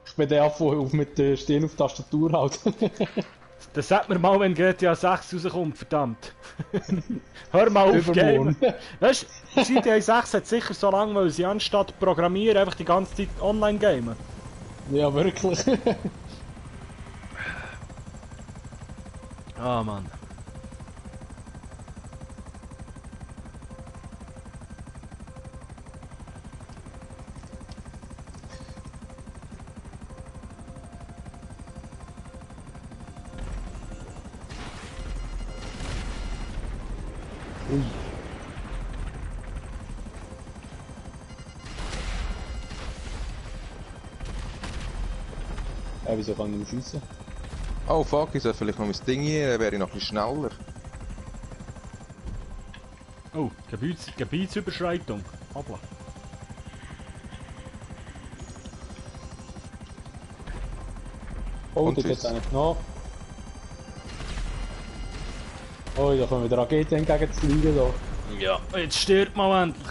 Ich bin der auf mit der Stirn auf die Tastatur halt. Das sagt mir mal, wenn GTA 6 rauskommt, verdammt. Hör mal auf, Game. Weißt du, GTA 6 hat sicher so lange, weil sie anstatt programmieren einfach die ganze Zeit online gamen. Ja, wirklich. Ah, Mann. Ui. Wieso kann ich nicht schiessen? Oh fuck, ich soll vielleicht noch mein Ding hier, dann wäre ich noch ein bisschen schneller. Oh, Gebietsüberschreitung. Hoppla. Oh, Und der geht tschüss. eigentlich noch. Oh, da kommen wieder Raketen entgegen zu fliegen. Da. Ja, jetzt stirbt mal endlich.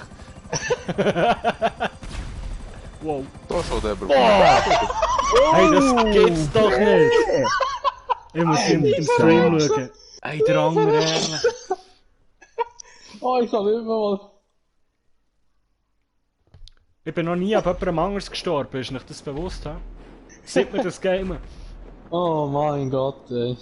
Wow. Da schon der Hey, das gibt's doch nicht! Ich muss im Stream schauen. Hey, der andere ehrlich. Oh, ich kann nicht mal. Ich bin noch nie ab jemandem anderes gestorben, ist nicht das bewusst, ha? Sieht man das Game? Oh mein Gott, ey.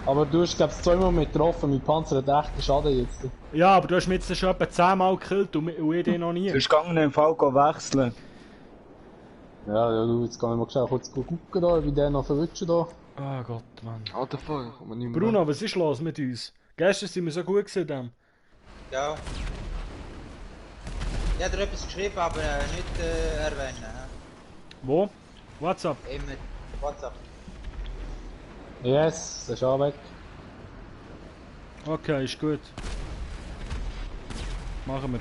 Aber du hast, glaubst du, 2-mal mit getroffen, mein Panzer hat echten Schaden jetzt. Ja, aber du hast mich jetzt schon etwa 10-mal gekillt und ich den noch nie. Du bist gegangen im Fall wechseln. Ja, du, jetzt kann ich mal schnell kurz gucken, da, wie der noch verwutschen da. Oh Gott, Mann. Alter, voll, komm nicht mehr. Bruno, was ist los mit uns? Gestern sind wir so gut gewesen, dem. Ja. Ich habe dir etwas geschrieben, aber nicht erwähnen. Wo? WhatsApp? Immer WhatsApp. Yes, das ist auch weg. Okay, ist gut. Machen wir.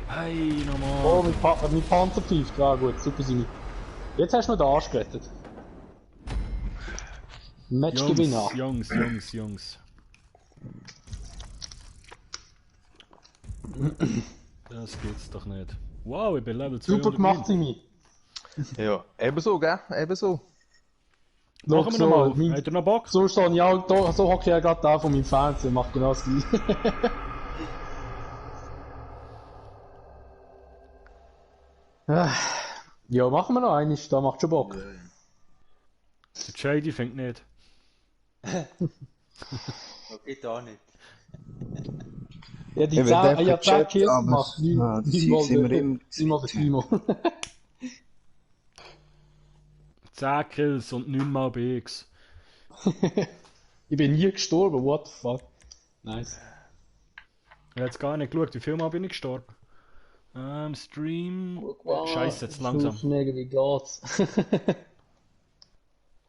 Hey, nochmal. Oh, mein Panzer pfeift, war gut, super Sini. Jetzt hast du noch den Arsch gerettet. Matchgewinner. Jungs. Das geht's doch nicht. Wow, ich bin Level 2. Super gemacht, Sini. Ja, ebenso, gell? Ebenso. Machen wir nochmal. Habt ihr noch Bock? So stehe ich auch, so hocke ich ja gerade da von meinem Fernseher und mache genau das gleiche. Ja, machen wir noch eines, da macht schon Bock. Der Shady fängt nicht. Okay, da nicht. Ja, die 10 Kills gemacht, 9 10 Kills und 9 mal BX. Ich bin nie gestorben, what the fuck. Nice. Ich hab jetzt gar nicht geschaut, wie viel Mal bin ich gestorben? Stream. Scheiße, jetzt langsam. Wie geht's?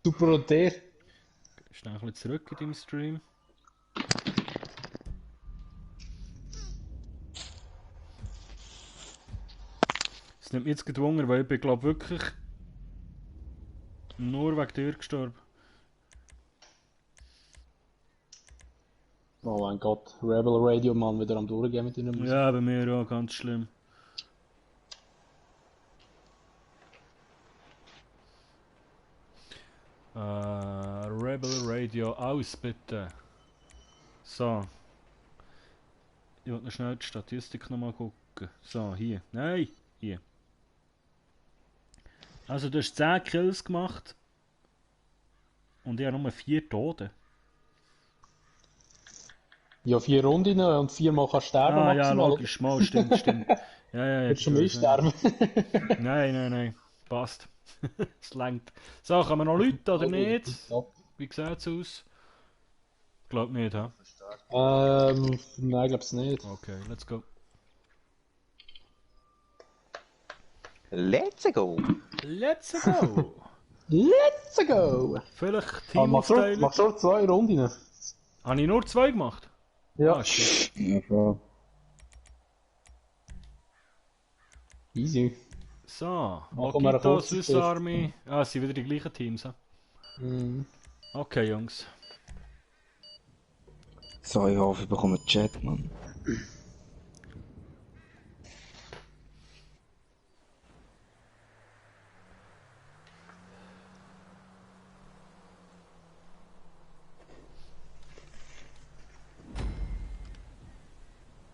Super und der. Schnell ein bisschen zurück in deinem Stream. Es nimmt mich jetzt gedwungen, weil ich bin, glaube wirklich nur wegen dir gestorben. Oh mein Gott, Rebel Radio Mann wieder am Durchgehen mit deiner Musik. Ja, bei mir auch, ganz schlimm. Rebel Radio aus, bitte. So. Ich wollte noch schnell die Statistik nochmal gucken. So, hier. Nein, hier. Also du hast 10 Kills gemacht. Und ich habe nur 4 Tote. Ja, 4 Runden und 4 Mal kannst du sterben. Ah ja, maximal. logisch, mal, stimmt. Ja, Willst du schon mal sterben? Nein. Passt. Es langt. So, kann man noch Leute oder nicht? Wie sieht es aus? Ich glaube nicht, ha? Nein, ich glaube es nicht. Okay, let's go. Let's go! Let's go! Vielleicht Teamaufteilung. Machst du 2 Runden? Habe ich nur 2 gemacht? Ja. Ah, shit. Ja, voll. Easy. So, Machen wir eine Mokito, kurze Swiss Army. Ah, es sind wieder die gleichen Teams, ha? Okay, Jungs. So, ich hoffe, ich bekomme einen Chat, Mann.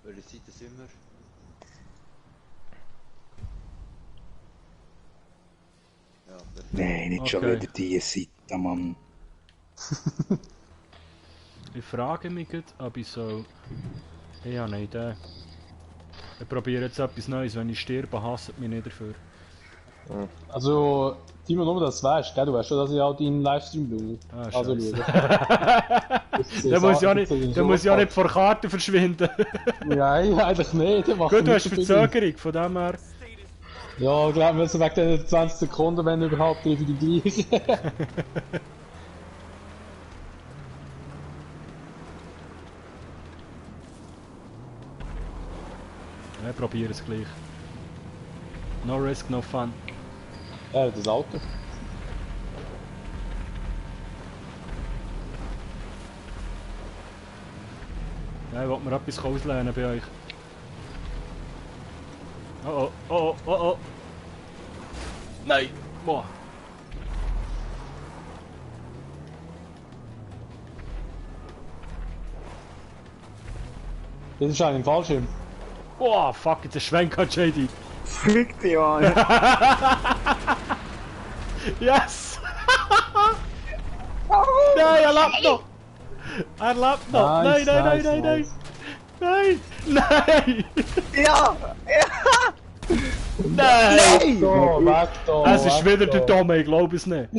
Welche Seite sind wir? Ja, Nein, nicht schon wieder diese Seite, Mann. Ich frage mich gerade, ob ich so... Ich habe eine Idee. Ich probiere jetzt etwas Neues. Wenn ich sterbe, hasst mich nicht dafür. Also, Timo, nur dass du weißt, gell? Du weißt schon, dass ich auch deinen Livestream schaue. Ah, also, Der muss ja nicht vor Karten verschwinden. Nein, eigentlich nicht. Gut, du hast Verzögerung, von dem her. Ja, ich glaube, wir sind wegen den 20 Sekunden, wenn überhaupt, treffe ich die gleiche. Ich probiere es gleich. No risk, no fun. Ja, das Auto. Ja, ich wollte mir etwas auslehnen bei euch. Oh oh, oh oh, oh oh. Nein! Boah! Das ist ein Fallschirm. Boah, fuck, jetzt ein Schwenker, JD. Fick dich, Mann. Yes! Nein, er lebt noch! Er lebt noch! Nice, Nein, nein, nice, nein, nein, nice. nein! Nein! Ja! Nein! So, weg da! Es ist weg wieder da. der Dome, ich glaube es nicht.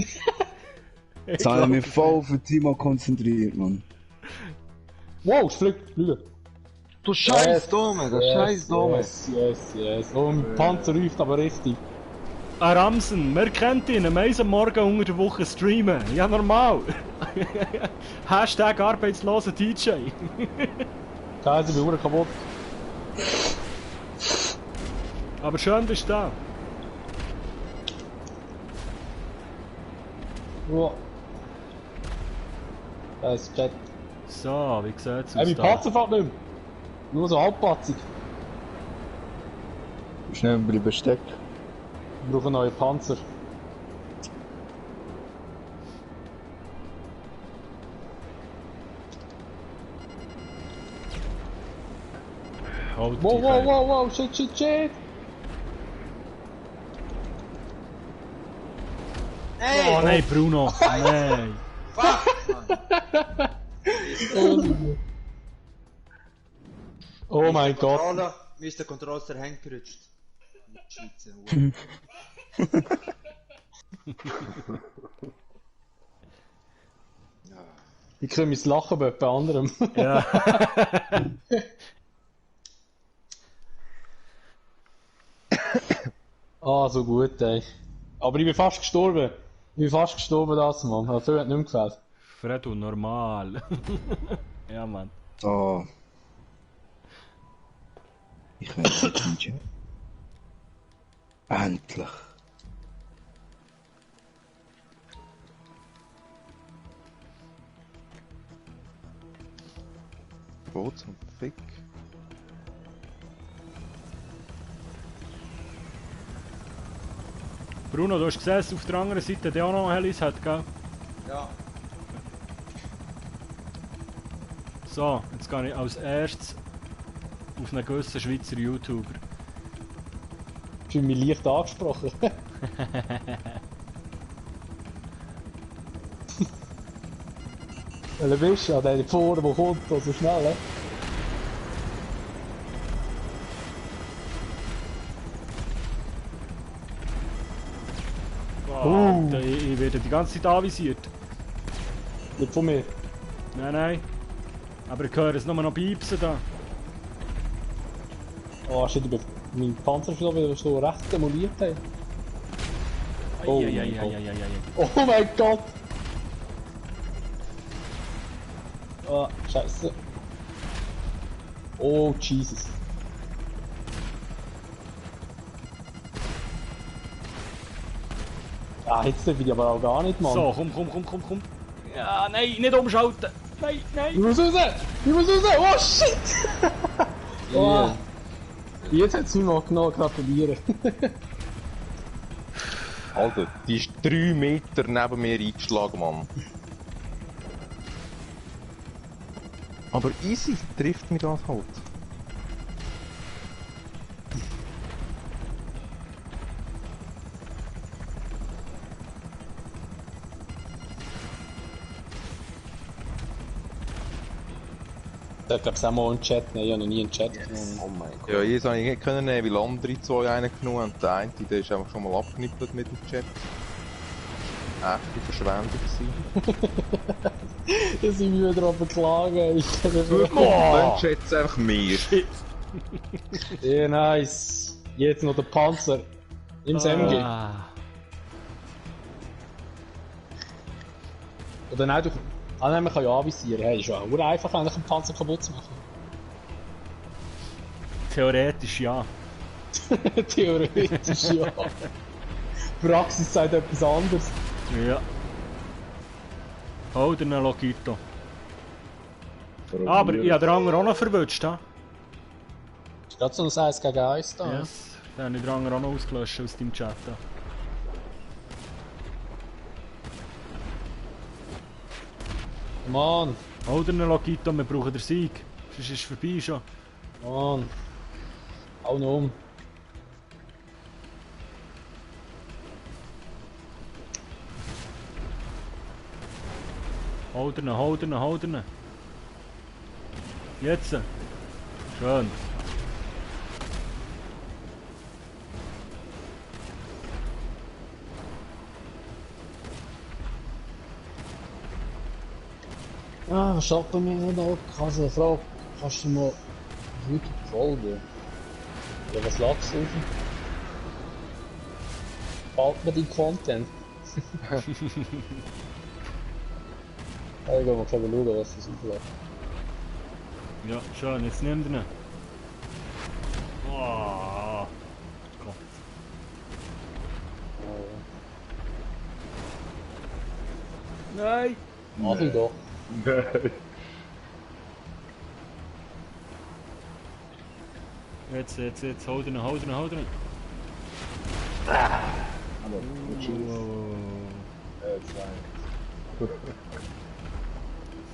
Jetzt habe ich mich voll auf den Timo konzentriert, Mann. Wow, es fliegt! Du scheiß Dome, der scheiß Dome. Yes. Oh, mein Panzer ruft aber richtig. Ramsen, wir kennen ihn, am eisen Morgen unter der Woche streamen. Ja, normal. Hashtag arbeitsloser DJ. Scheiße, ich bin verdammt kaputt. Aber schön, bist du da. Wow. Das ist Chat. So, wie sieht's aus? Mein Panzer fährt nicht mehr. Nur so halbpatzig. Schnell bleiben stecken. Ich brauche einen neuen Panzer. Halt dich, Wow, shit. Hey! Oh nein, Bruno. Nein. Oh mein Gott. Mir ist der Controller der Hand gerutscht. Schweizer. Ich kann mein Lachen bei jemand anderem. Ja. Ah, so gut, ey. Aber ich bin fast gestorben. Das, Mann. Das hat nicht mehr gefällt. Fredo, normal. Ja, Mann. Oh. Ich will nicht in den Chat. Endlich. Wo zum Fick? Bruno, du hast gesehen, dass auf der anderen Seite der auch noch Helis hat, gell? Ja. So, jetzt gehe ich als erstes auf einen gewissen Schweizer YouTuber. Ich bin mich leicht angesprochen. Weil du bist ja der vorne, der kommt, so schnell, ne? Ich werde die ganze Zeit anvisiert. Nicht von mir. Nein. Aber ich höre es nur noch piepsen da. Oh shit, ich bin mein Panzer schon wieder so recht demoliert. Ey. Oh, oh mein Gott! Oh, scheiße. Oh, Jesus. Ah, jetzt darf ich aber auch gar nicht, Mann. So, komm. Ja, nein, nicht umschalten. Nein. Ich muss raus! Oh shit! Oh. Jetzt hat es mich mal genau gratulieren. Alter, die ist 3 Meter neben mir eingeschlagen, Mann. Aber easy trifft mich das halt. Da gab es auch mal einen Chat, nein, ich habe noch nie einen Chat genommen. Oh mein Gott. Ja, jetzt habe ich nicht können nehmen, weil andere 2 einen genommen haben. Der eine, der ist einfach schon mal abgeknippelt mit dem Chat. Echte Verschwendung gewesen. Da sind wir wieder beklagen. Dann schätzt einfach mehr. Ja, nice. Jetzt noch der Panzer. Im SMG. Oder nein, du... Ah nein, man kann ja anvisieren. Hey, ist ja auch einfach, eigentlich einen Panzer kaputt zu machen. Theoretisch ja. Theoretisch ja. Praxis sagt etwas anderes. Ja. Oh, der Logito. Aber ich habe den anderen auch noch verwünscht, ha? Ist gerade so ein 1 gegen 1 da? Yes, den habe ich den anderen auch noch ausgelöscht aus deinem Chat. Da. Mann! Hol dir einen Logito, wir brauchen den Sieg. Sonst ist es vorbei schon. Mann! Hau noch um. Hol dir ihn, hol dir ihn, hol dir ihn. Jetzt. Schön. Ah, was schaut bei mir nicht ab? Kannst du eine Frage? Kannst du mal YouTube folgen? Oder was lachst du auf? Fällt mir dein Content? Ich geh mal schauen, was das auflädt. Ja, schön, jetzt nimm ihn. Oh, Gott. Nein! Mach ich doch. Nein. Jetzt, hol ihn, hol ihn, hol ihn.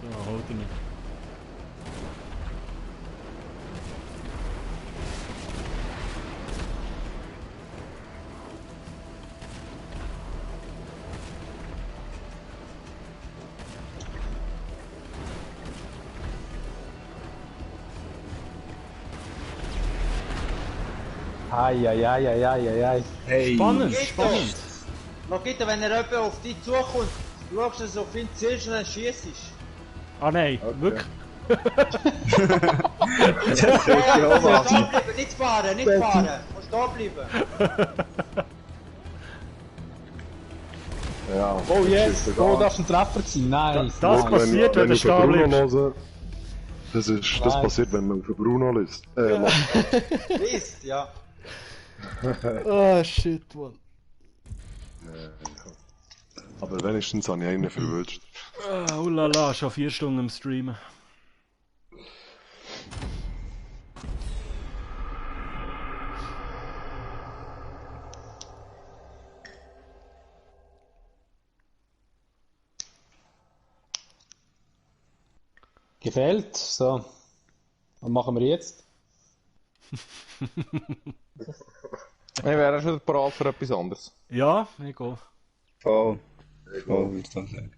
So, hol ihn. Ai. Hey. Spannend, spannend. Logito, wenn er jemand auf dich zukommt, schaust du so viel ziehst und dann schießt. Ah nein, wirklich? Das sollte ich auch machen. Nicht fahren, nicht fahren. Musst da bleiben. Ja. Oh yes! Oh, das war ein Treffer gewesen. Nice! Das nice. passiert, wenn du stehen bleibst. Das passiert, wenn man auf Bruno liest. Liest, ja. Ah, shit, man. Aber wenigstens habe ich einen verwünscht. Oh la la, schon 4 Stunden im Streamen. Gefällt? So. Was machen wir jetzt? Ich wäre schon bereit für etwas anderes. Ja, ich gehe. Voll. Voll, würde ich dann sagen.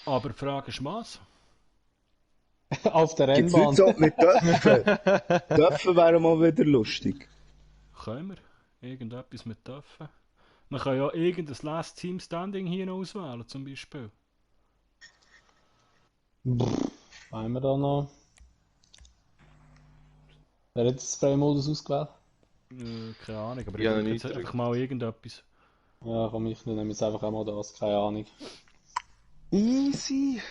Aber die Frage ist was? Auf der Gibt's Rennbahn. nicht so mit Dörfen? Dörfen wäre mal wieder lustig. Können wir? Irgendetwas mit dürfen? Man kann ja irgendein Last Team Standing hier noch auswählen, zum Beispiel. Haben wir da noch? Wer hat jetzt den Spray-Modus ausgewählt? Keine Ahnung, aber Ja, ich drücke nicht jetzt einfach mal irgendetwas. Ja, komm, ich nehme jetzt einfach auch mal das, keine Ahnung. Easy.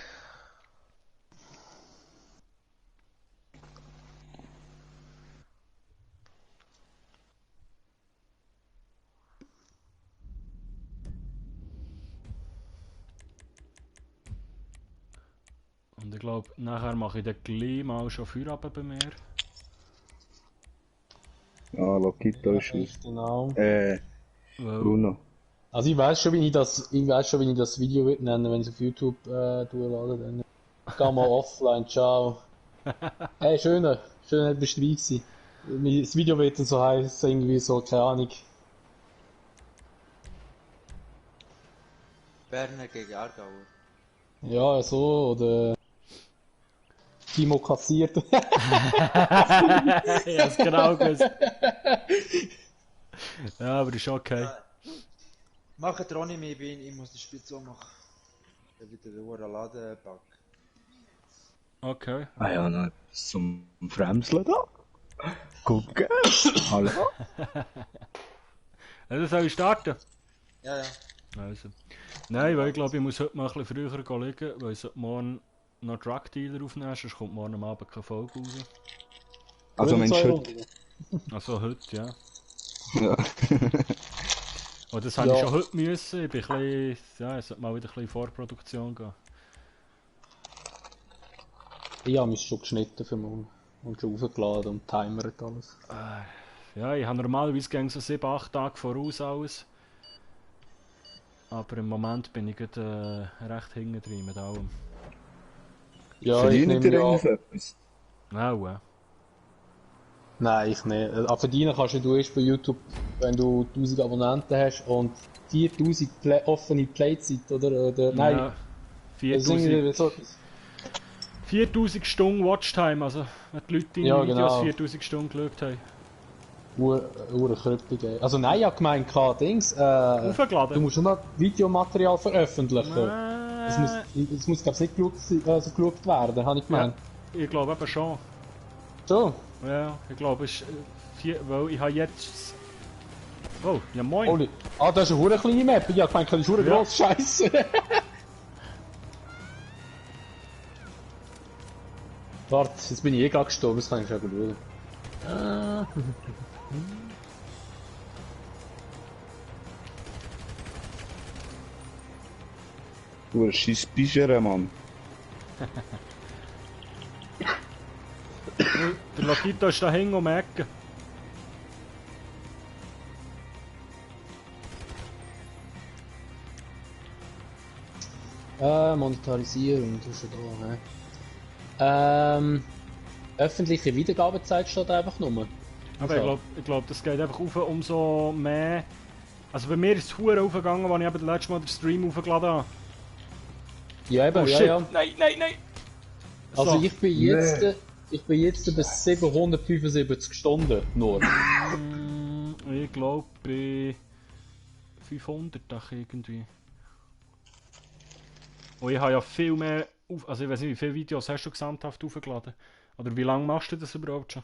Und ich glaube, nachher mache ich dann gleich mal schon Feierabend bei mir. Ah, Logito ist Echt, genau. Bruno. Also ich weiß schon, wie ich das Video wird nennen, wenn ich es auf YouTube durchlade. Dann geh mal offline, ciao. Hey, schön, dass du dabei gewesen. Das Video wird dann so heißen, irgendwie so, keine Ahnung. Berner gegen Aargauer. Ja, so, oder Timo kassiert. Ja, ist genau gewusst. Ja, aber ist okay. Macht ihr auch nicht mehr, ich muss das Spiel so machen. Ich wieder den Uhren Laden packen. Okay. Ah ja, noch etwas zum Fremseln da. Gucken. Hallo. Also soll ich starten? Ja. Also. Nein, weil ich glaube, ich muss heute mal ein bisschen früher liegen, weil ich morgen noch Drug Dealer aufnehmen, sonst kommt morgen am Abend keine Folge raus. Also Mensch, heute. Also heute, ja. Ja. Oh, das habe ich schon heute müssen. Ich bin ein bisschen, ja, es sollte mal wieder ein bisschen in Vorproduktion gehen. Ich habe mich schon geschnitten für morgen. Und schon hochgeladen und timert alles. Ja, ich habe normalerweise gegen so 7-8 Tage voraus alles. Aber im Moment bin ich gerade recht hinten drin mit allem. Ja, Verdient ihr irgendetwas? Auch, Nein, ich nicht. Aber verdienen kannst du erst bei YouTube, wenn du 1000 Abonnenten hast und 4000 offene Playzeit, oder? Nein, ja, 4000 Stunden Watchtime, also wenn die Leute deine Videos 4000 Stunden geschaut haben. Krüppig, ey. Also nein, ich hab gemeint, Dings, aufgeladen? du musst nur noch Videomaterial veröffentlichen. Das muss glaube ich nicht geschaut werden, habe ich gemeint. Ja, ich glaube eben schon. So? Ja, ich glaube es ist weil ich habe jetzt... Oh, ja moin! Holy. Ah, das ist eine kleine Map, ich hab gemeint, das ist eine grosse Scheiße. Warte, jetzt bin ich eh gerade gestorben, das kann ich schon schauen. Du hast scheiß Bischere, Mann. Der Lokito ist da hinten um die Ecke. Monetarisierung, das ist ja da, hä? Öffentliche Wiedergabezeit steht einfach nur. Aber ich glaube, das geht einfach auf, umso mehr... Also bei mir ist es verdammt aufgegangen, als ich eben das letzte Mal den Stream aufgeladen habe. Ja, eben, oh, ja. Nein! Also so. ich bin jetzt bei 775 Stunden nur. Ich glaube bei 500 irgendwie. Und ich habe ja viel mehr... Also ich weiß nicht, wie viele Videos hast du gesamthaft aufgeladen? Oder wie lange machst du das überhaupt schon?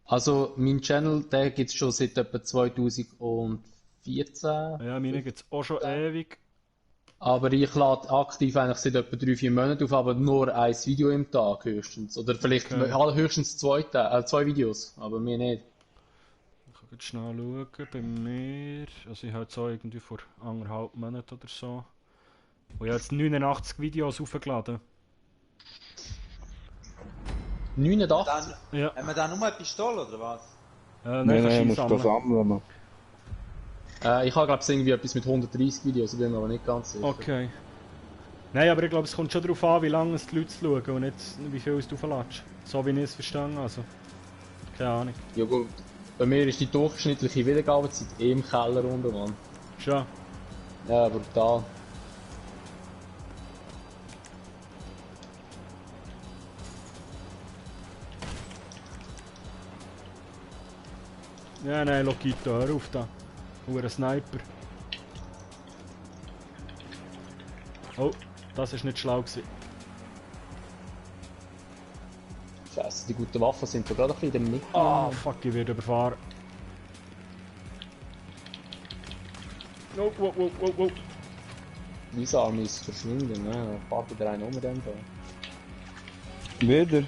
Also mein Channel, der gibt es schon seit etwa 2014. Ja, meine gibt es auch schon ewig. Aber ich lade aktiv eigentlich seit etwa 3-4 Monaten auf, aber nur ein Video im Tag höchstens. Oder vielleicht höchstens zwei Videos, aber mir nicht. Ich kann jetzt schnell schauen, bei mir... Also ich habe jetzt auch irgendwie vor 1,5 Monaten oder so. Und ich habe jetzt 89 Videos aufgeladen. 89? Ja. Haben wir da nur eine Pistole oder was? Nein, musst das sammeln. Ich habe glaube ich irgendwie etwas mit 130 Videos, ich bin mir aber nicht ganz sicher. Okay. Nein, aber ich glaube, es kommt schon darauf an, wie lange es die Leute schauen und nicht wie viel du aufladest. So wie ich es verstanden habe. Also. Keine Ahnung. Ja gut, bei mir ist die durchschnittliche Wiedergabezeit im Keller unten, Mann. Schon? Ja, brutal. Ja, nein, Lokito, hör auf da. Ein Sniper. Oh, das ist nicht schlau gewesen. Scheiße, die guten Waffen sind da gerade ein bisschen in der Mitte. Ah, fuck, ich werde überfahren. Oh, wow, wow, wow, wow. Mein Arm ist verschwunden, ne? Fahrt wieder einen um dem da. Wieder?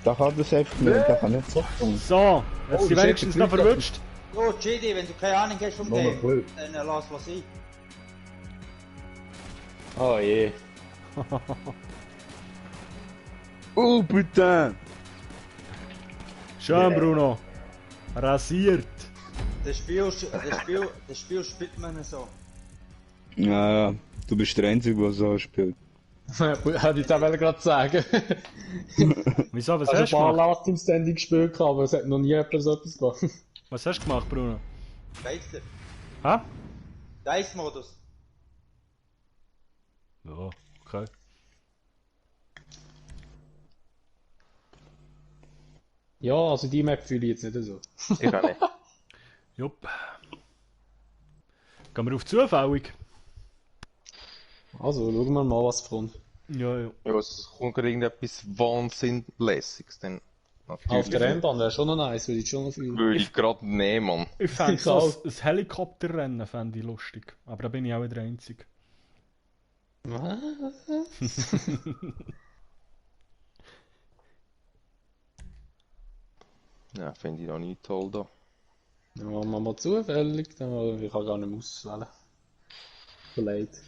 Da kann das einfach nicht, da kann nicht so tun. So, jetzt sind wenigstens noch verwünscht. Oh, JD, wenn du keine Ahnung hast vom Game, dann lass sein. Oh je. Oh, putain! Schön, Bruno. Rasiert. Das Spiel spielt man so. Ja, du bist der Einzige, der so spielt. Hätte ich auch gerade sagen. Wieso, was hast du? hast du gemacht? Ich habe ein gemacht? paar Last im Standing gespielt, aber es hat noch nie jemand so etwas gemacht. Was hast du gemacht, Bruno? Geister. Hä? Dice-Modus. Ja, okay. Ja, also die Map fühle ich jetzt nicht so. Ich auch nicht. Jupp. Gehen wir auf zufällig? Also, schauen wir mal, was kommt. Ja, ja. Ja, es kommt gerade irgendetwas Wahnsinnlässiges, dann natürlich. Auf der Rennbahn wäre schon noch nice, würde ich schon noch fühlen. Würde ich gerade nehmen, Mann. Ich fände so ein Helikopterrennen fände ich lustig. Aber da bin ich auch der Einzige. Was? Ja, finde ich auch nicht toll da. Dann machen wir mal zufällig, ich kann gar nicht mehr auswählen. Verleiht.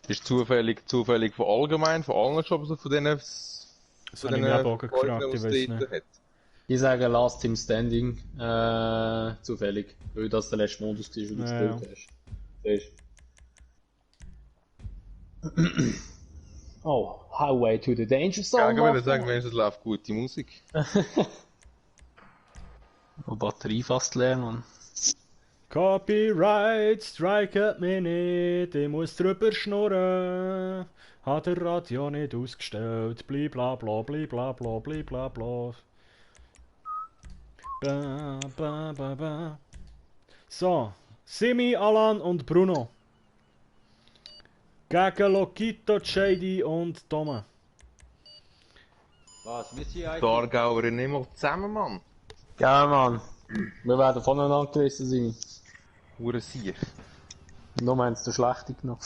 Ist zufällig von allgemein, von allen Jobs, von denen... Das habe ich mich auch gefragt, ich weiß nicht. Ich sage Last Team Standing, zufällig, weil das der letzte Modus war, den du gespielt hast. Siehst du? Oh, Highway to the Danger Zone. Ich würde sagen, wenigstens läuft gute Musik. Und Batterie fast leer, Mann. Copyright, strike mich nicht, ich muss drüber schnurren. Hat der Radio nicht ausgestellt, blibla blibla blibla bla. Ba, ba, ba, ba. So, Simi, Alan und Bruno. Gegen Lokito, Shady und Tome. Was, wir sind eigentlich... Thurgauer nicht mehr zusammen, Mann. Ja, Mann. Wir werden voneinander gerissen sein. Sieg. Nur meinst du schlechte genommen.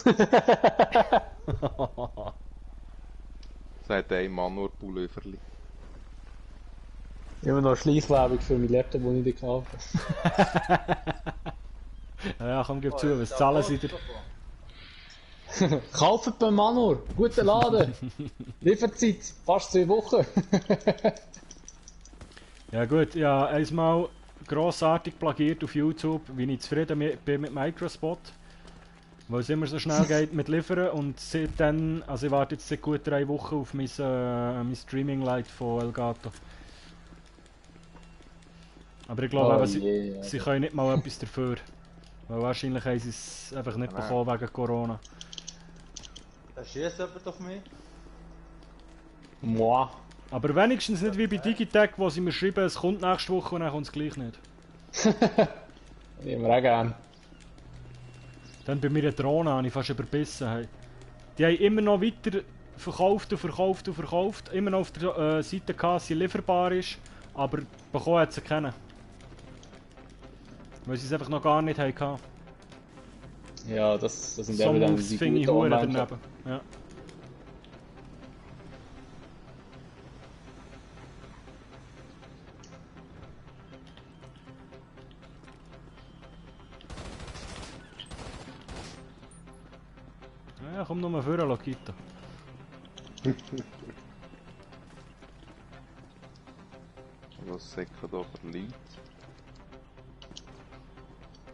Sagt ein Mann nur Pulloverli. Immer noch Schleichwerbung für mein Laptop, den ich dir gekauft habe. Ja, komm, gib zu, was zahlen sie dir? Kauft beim Manor, guter Laden. Lieferzeit, fast 2 Wochen. Ja gut, ja, einmal grossartig plagiert auf YouTube, wie ich zufrieden bin mit Microspot. Weil es immer so schnell geht mit Liefern und seitdem, also ich warte jetzt seit gut 3 Wochen auf mein Streaming-Light von Elgato. Aber ich glaube, sie können nicht mal etwas dafür. Weil wahrscheinlich haben sie es einfach nicht bekommen wegen Corona. Da schießt jemand auf mich. Moi. Aber wenigstens nicht wie bei Digitech, wo sie mir schreiben, es kommt nächste Woche und dann kommt es gleich nicht. Nehmen wir auch gerne. Dann bei mir eine Drohne habe ich fast überbissen. Hey. Die haben immer noch weiter verkauft und verkauft und verkauft. Immer noch auf der Seite gehabt, sie lieferbar ist. Aber bekommen hat sie keinen. Weil sie es einfach noch gar nicht hatten. Ja, das sind so eben dann die guten ich Online-Shops. daneben. Ja. Ja, komm nochmal vor, Lokito. Was sagt da für Leute?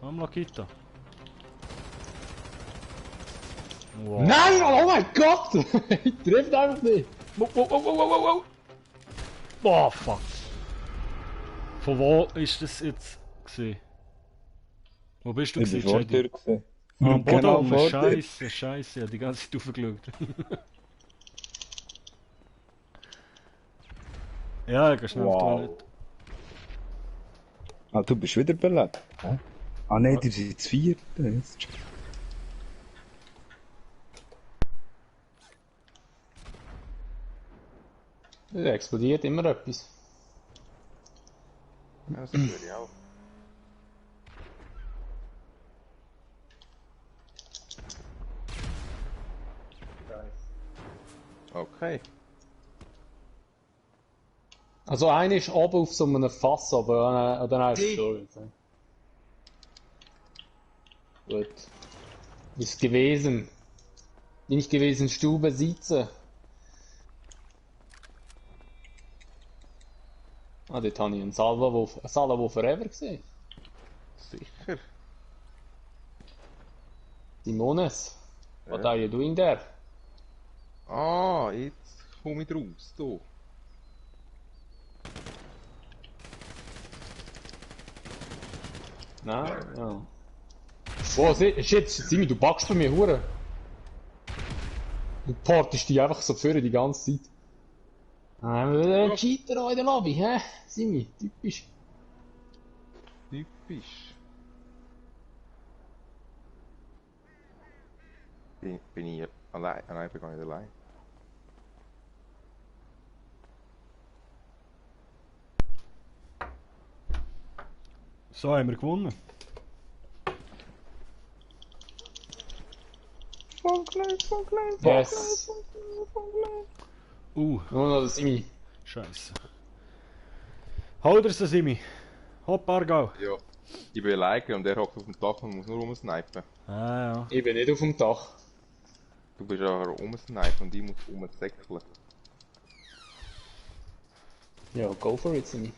Komm, Lokito. Wow. Nein, oh mein Gott! Ich treffe einfach nicht! Wow. Boah, fuck. Von wo ist das jetzt gewesen? Wo bist du gewesen, Jedi? Am Boden rum, Scheiße, ich hab die ganze Zeit aufgeschaut. Ja, ich geh schnell auf die Toilette. Ah, du bist wieder belebt? Hä? Ah nein, die sind zu 4. Jetzt. Es explodiert immer etwas. Ja, das würde ich auch. Okay. Also einer ist oben auf so einem Fass, aber dann ist es schon. Gut. Ist gewesen. Bin ich gewesen, Stube Sitze. Ah, dort habe ich einen Salvo Forever gesehen. Sicher. Simones, what are you doing there? Ah, jetzt komme ich raus, hier. Nein, ja. Oh, shit, Simi, du backst bei mir, Hure. Du portest die einfach so für die ganze Zeit. Ein Cheater in der Lobby, hä? Simi, typisch. Typisch. Bin ich allein? Nein, ich bin gar nicht allein. So, haben wir gewonnen. Yes. Nur noch das Simi. Scheiße. Hol dir's, Simi. Hopp, Argau. Ja. Ich bin alleine und der hockt auf dem Dach und muss nur rumsnipen. Ah ja. Ich bin nicht auf dem Dach. Du bist aber rumsnipen und ich muss rumsäckeln. Ja, go for it, Simi.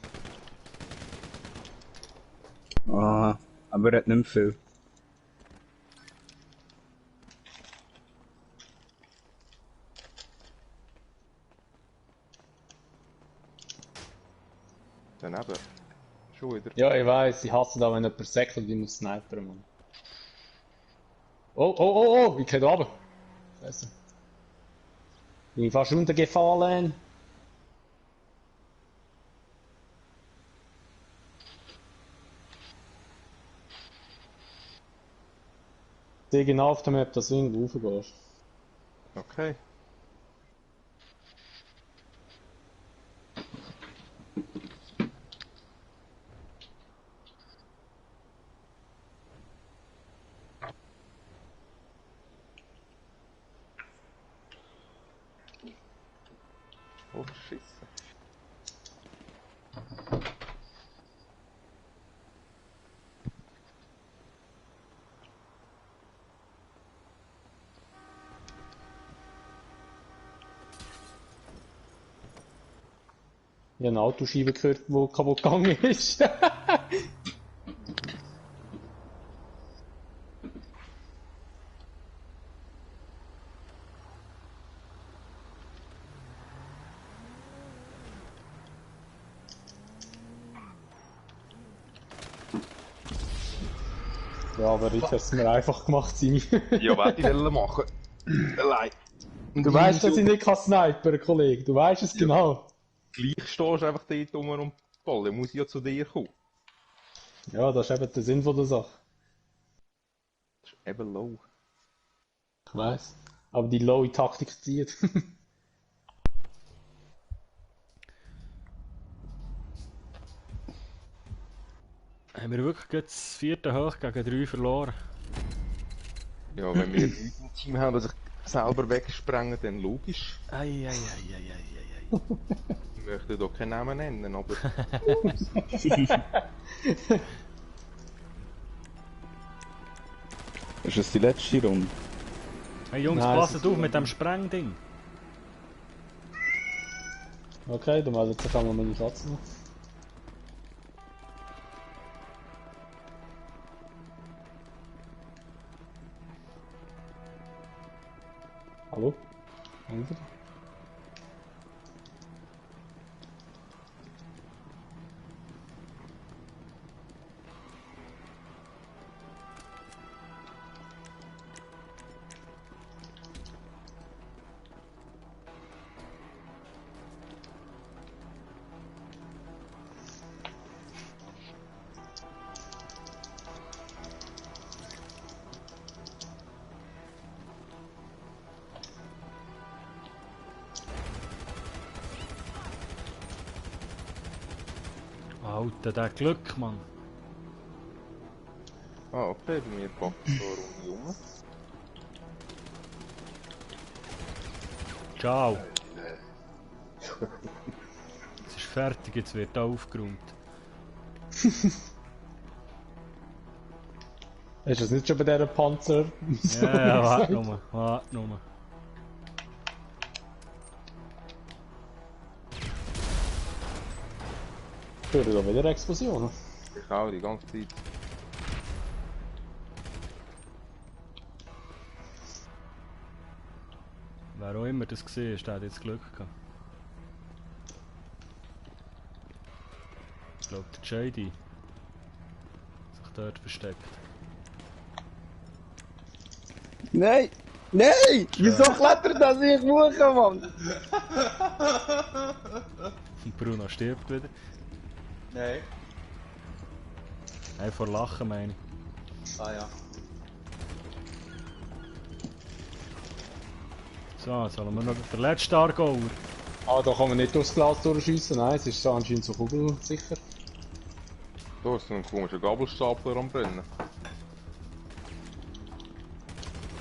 Ah, aber er hat nicht mehr viel. Daneben. Schon wieder. Ja, ich weiss, ich hasse da, wenn jemand säckelt, ich muss snipern, Mann. Oh, oh, oh, oh, ich geh runter. Scheiße. Bin ich fast runtergefallen. Ich sehe genau auf der Map, dass du irgendwo raufgehst. Okay. Oh, Scheiße. Ich habe eine Autoscheibe gehört, die kaputt gegangen ist. Ja, aber jetzt hast du es mir einfach gemacht, Simi. Ja, was ich will machen. Allein. Du weißt, dass ich nicht snipern kann, Kollege. Du weißt es genau. Gleich stehst du einfach dort rum und voll. Dann muss ich ja zu dir kommen. Ja, das ist eben der Sinn von der Sache. Das ist eben low. Ich weiss. Aber die lowe Taktik zieht. Haben wir wirklich gerade das 4. Hoch gegen 3 verloren? Ja, wenn wir Leute im Team haben, die sich selber wegsprengen, dann logisch. Ei. Ich möchte hier keinen Namen nennen, aber... Ist das die letzte Runde? Hey Jungs, Nein, passt auf mit dem Sprengding. Okay, dann meldet sich einmal meine Katze noch. Hallo? Hallo? Alter, der Glück, Mann. Ah, okay, bei mir packt so eine Runde rum. Ciao. Es ist fertig, jetzt wird aufgeräumt. Ist das nicht schon bei dieser Panzer? Ja, warte nur. Ich höre da wieder Explosionen. Ich auch, die ganze Zeit. Wer auch immer das gesehen hat, der hat jetzt Glück gehabt. Ich glaube, der JD sich dort versteckt. Nein! Nein! Wieso klettert das ich hoch, Mann? Und Bruno stirbt wieder. Nein. Hey, vor Lachen meine ich. Ah ja. So, jetzt haben wir noch den letzten Argauer. Ah, da kann man nicht durchs Glas durchschiessen, nein, es ist anscheinend so kugelsicher. Da ist so ein komischer Gabelstapler am Brennen.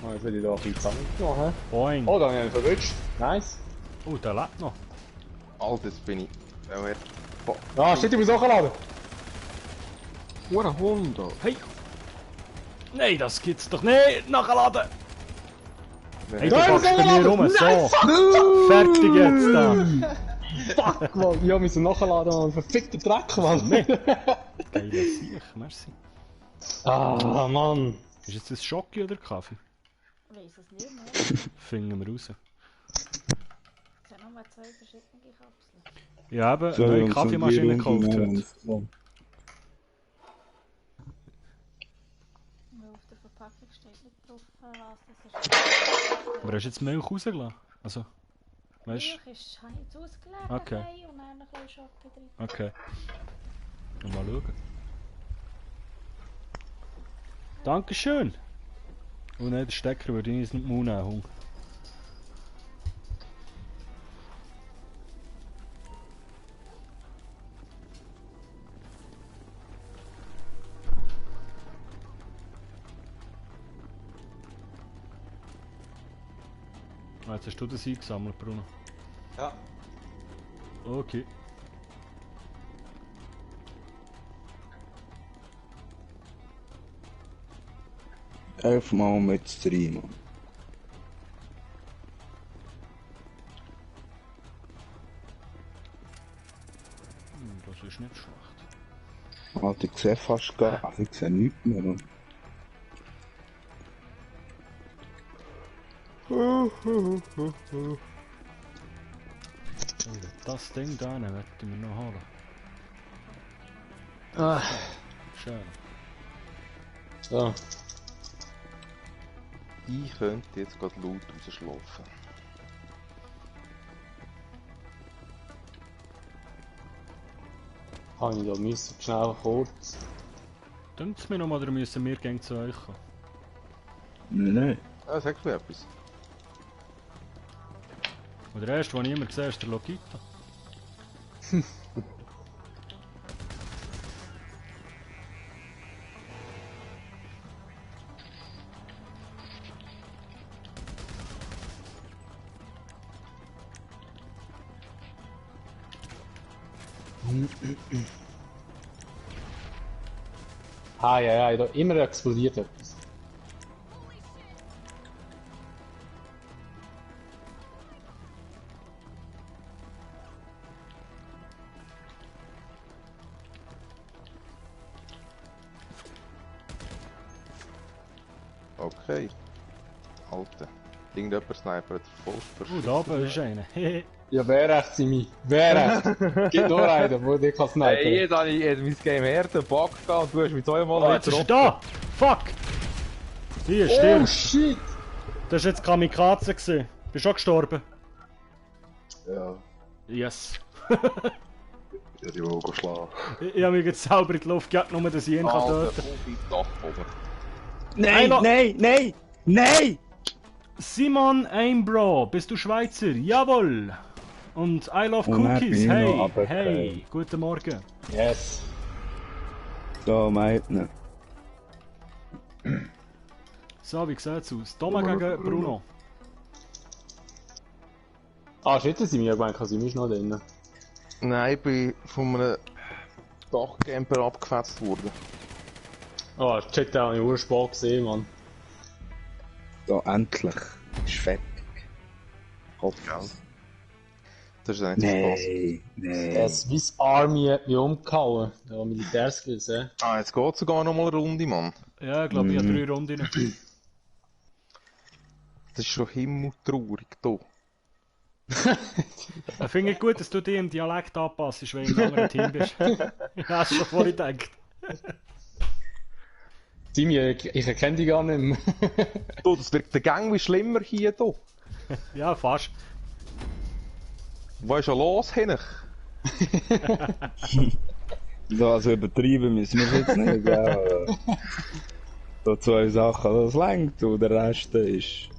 Ah, jetzt will ich da ein bisschen zusammengenommen. Boing. Oh, da habe ich einen verwünscht. Nice. Oh, der lebt noch. Alter, jetzt bin ich... Ah, shit, ich muss nachladen. Hure Hund. Hey! Nein, das gibt's doch nicht! Nachladen! Hey, du packst bei mir rum, so! Fertig jetzt da! Fuck, man! Ja, müssen nachladen, man! Verfickter Dreck, man! Geiler Sieg, merci. Ah, Mann! Ist jetzt das Schocki oder Kaffee? Ich weiß es nicht mehr. Finden wir raus. Es sind nochmal 2 verschiedene Kapseln. Ja, eben, eine neue Kaffeemaschine gekauft heute. Auf der Verpackung steht nicht drauf, was das ist. Aber hast du jetzt Milch rausgelassen? Also, weißt du? Milch ist jetzt ausgelegt, Okay. und dann noch ein bisschen Schoki drin. Okay. Mal schauen. Dankeschön! Oh nein, der Stecker würde ich nicht mehr nehmen. Jetzt hast du das eingesammelt, Bruno? Ja. Okay. Elfmal mit 3, Mann. Das ist nicht schlecht. Alter, ich sehe fast gar... Also ich sehe nichts mehr, Mann. Das Ding da werde ich mir noch holen. Ah. Schön. So. Ich könnte jetzt gerade laut rausschlafen. Habe ich da müssen schnell kurz. Denkt mir noch mal, oder müssen wir gegen zu euch kommen? Nein. Ah, sagst du etwas? Und der erste, den ich immer sehe, ist der Logito. Ah, ja, da immer explodiert etwas. Okay. Alter. Irgendjemand snipert voll. Da oben ist einer. Ja, wer recht, Simi? Wer recht? Gibt nur einen, der dich kann snipern. Hey, jetzt habe ich mein Game her, den Bug gehabt und du hast mich zweimal Oh, jetzt ist er da! Fuck! Hier, stimmt! Oh shit! Das war jetzt Kamikaze gewesen. Bist du auch gestorben? Ja. Yes. Ja, die wollen schlagen. Ich habe mich jetzt selber in die Luft gejagt, nur dass ich ihn kann töten kann. Nein, nein, nein, nein! Simon Aimbro, bist du Schweizer? Jawohl! Und I love Und dann bin Cookies, ich noch hey! runtergefallen. Hey! Guten Morgen! Yes! Da, Meitner. So, wie sieht's aus? Thomas gegen Bruno. Ah, shit, Simi, ich meine, Simi ist noch drin. Nein, ich bin von einem Dachcamper abgefetzt worden. Ah, shit, da habe ich urspät gesehen, Mann. Da, endlich. Ist fertig. Das ist eigentlich Nein, nein. Der Swiss Army hat mich umgehauen. Der Militärskills, eh? Ah, jetzt geht sogar noch mal eine Runde, Mann. Ja, ich glaube, ich habe 3 Runden. Das ist schon himmeltraurig hier. Ich finde es gut, dass du dich im Dialekt anpasst, wenn du im anderen Team bist. Ich habe es schon vorhin gedacht. Simi, ich erkenne dich gar nicht mehr. Du, das wird der Gang wie schlimmer hier. Hier. Ja, fast. Was ist schon los, Hennig? So, also übertrieben müssen wir jetzt nicht, gell? So 2 Sachen, das längt und der Rest ist...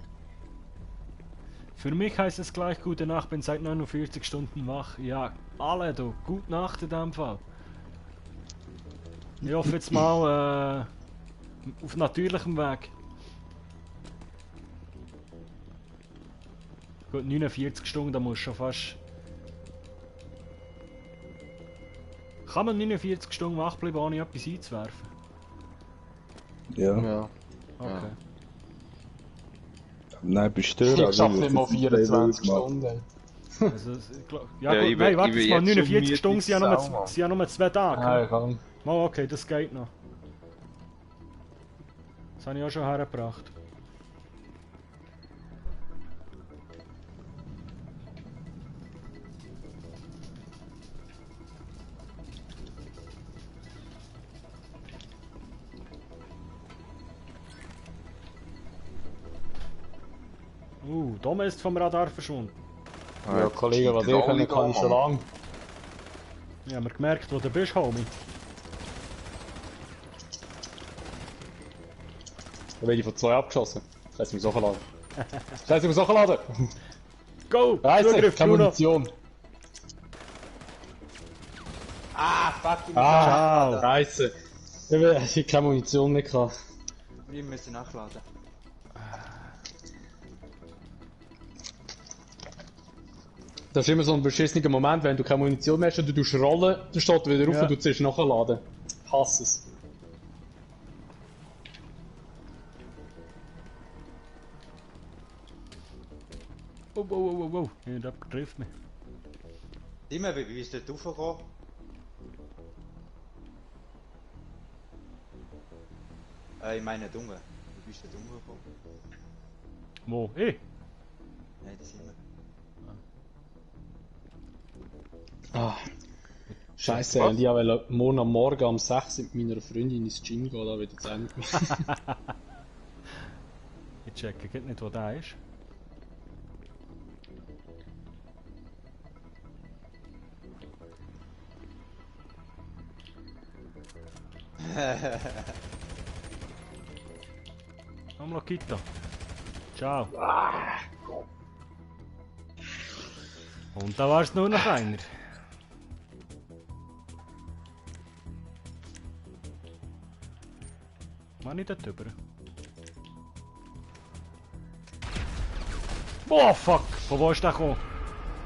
Für mich heisst es gleich gute Nacht, bin seit 49 Stunden wach. Ja, alle du, gute Nacht in dem Fall. Ich hoffe jetzt mal auf natürlichem Weg. Gut, 49 Stunden, da musst du schon fast Kann man 49 Stunden wach bleiben, ohne etwas einzuwerfen? Ja. Okay. Nein, bist du Ich schaff nicht mal 24 Stunden. Also, nein, warte mal, 49 Stunden sind ja nur 2 Tage. Ja, kann. Oh, okay, das geht noch. Das habe ich auch schon hergebracht. Dome ist vom Radar verschwunden. Ja, Kollege, was ich können kann, ich schon lange. Ja, haben wir gemerkt, wo du bist, Homie. Da werde ich von 2 abgeschossen. Scheiße, ich muss hochladen. Scheiße, ich muss hochladen! Go! Zugriff, keine Munition. Ah, fuck, ich muss nachladen. Scheiße. Ich habe keine Munition mehr gehabt. Wir müssen nachladen. Das ist immer so ein beschissener Moment, wenn du keine Munition mehr hast und du tust rollen, dann steht wieder auf und du ziehst nachladen. Ich hasse es. Oh. Ja, das trifft mich. Dimmer, wie bist du dort raufgekommen? Ich meine Dunge. Wie bist du dort raufgekommen? Wo? Nein, das sind wir. Ah. Scheiße, und ich wollte morgen am Morgen um 6 mit meiner Freundin ins Gym gehen, da wird jetzt auch nicht mehr. Ich checke geht nicht, wo der ist. Am Lokito. Ciao. Und da war es nur noch einer. War nicht dort drüber. Boah, fuck! Von wo ist der gekommen?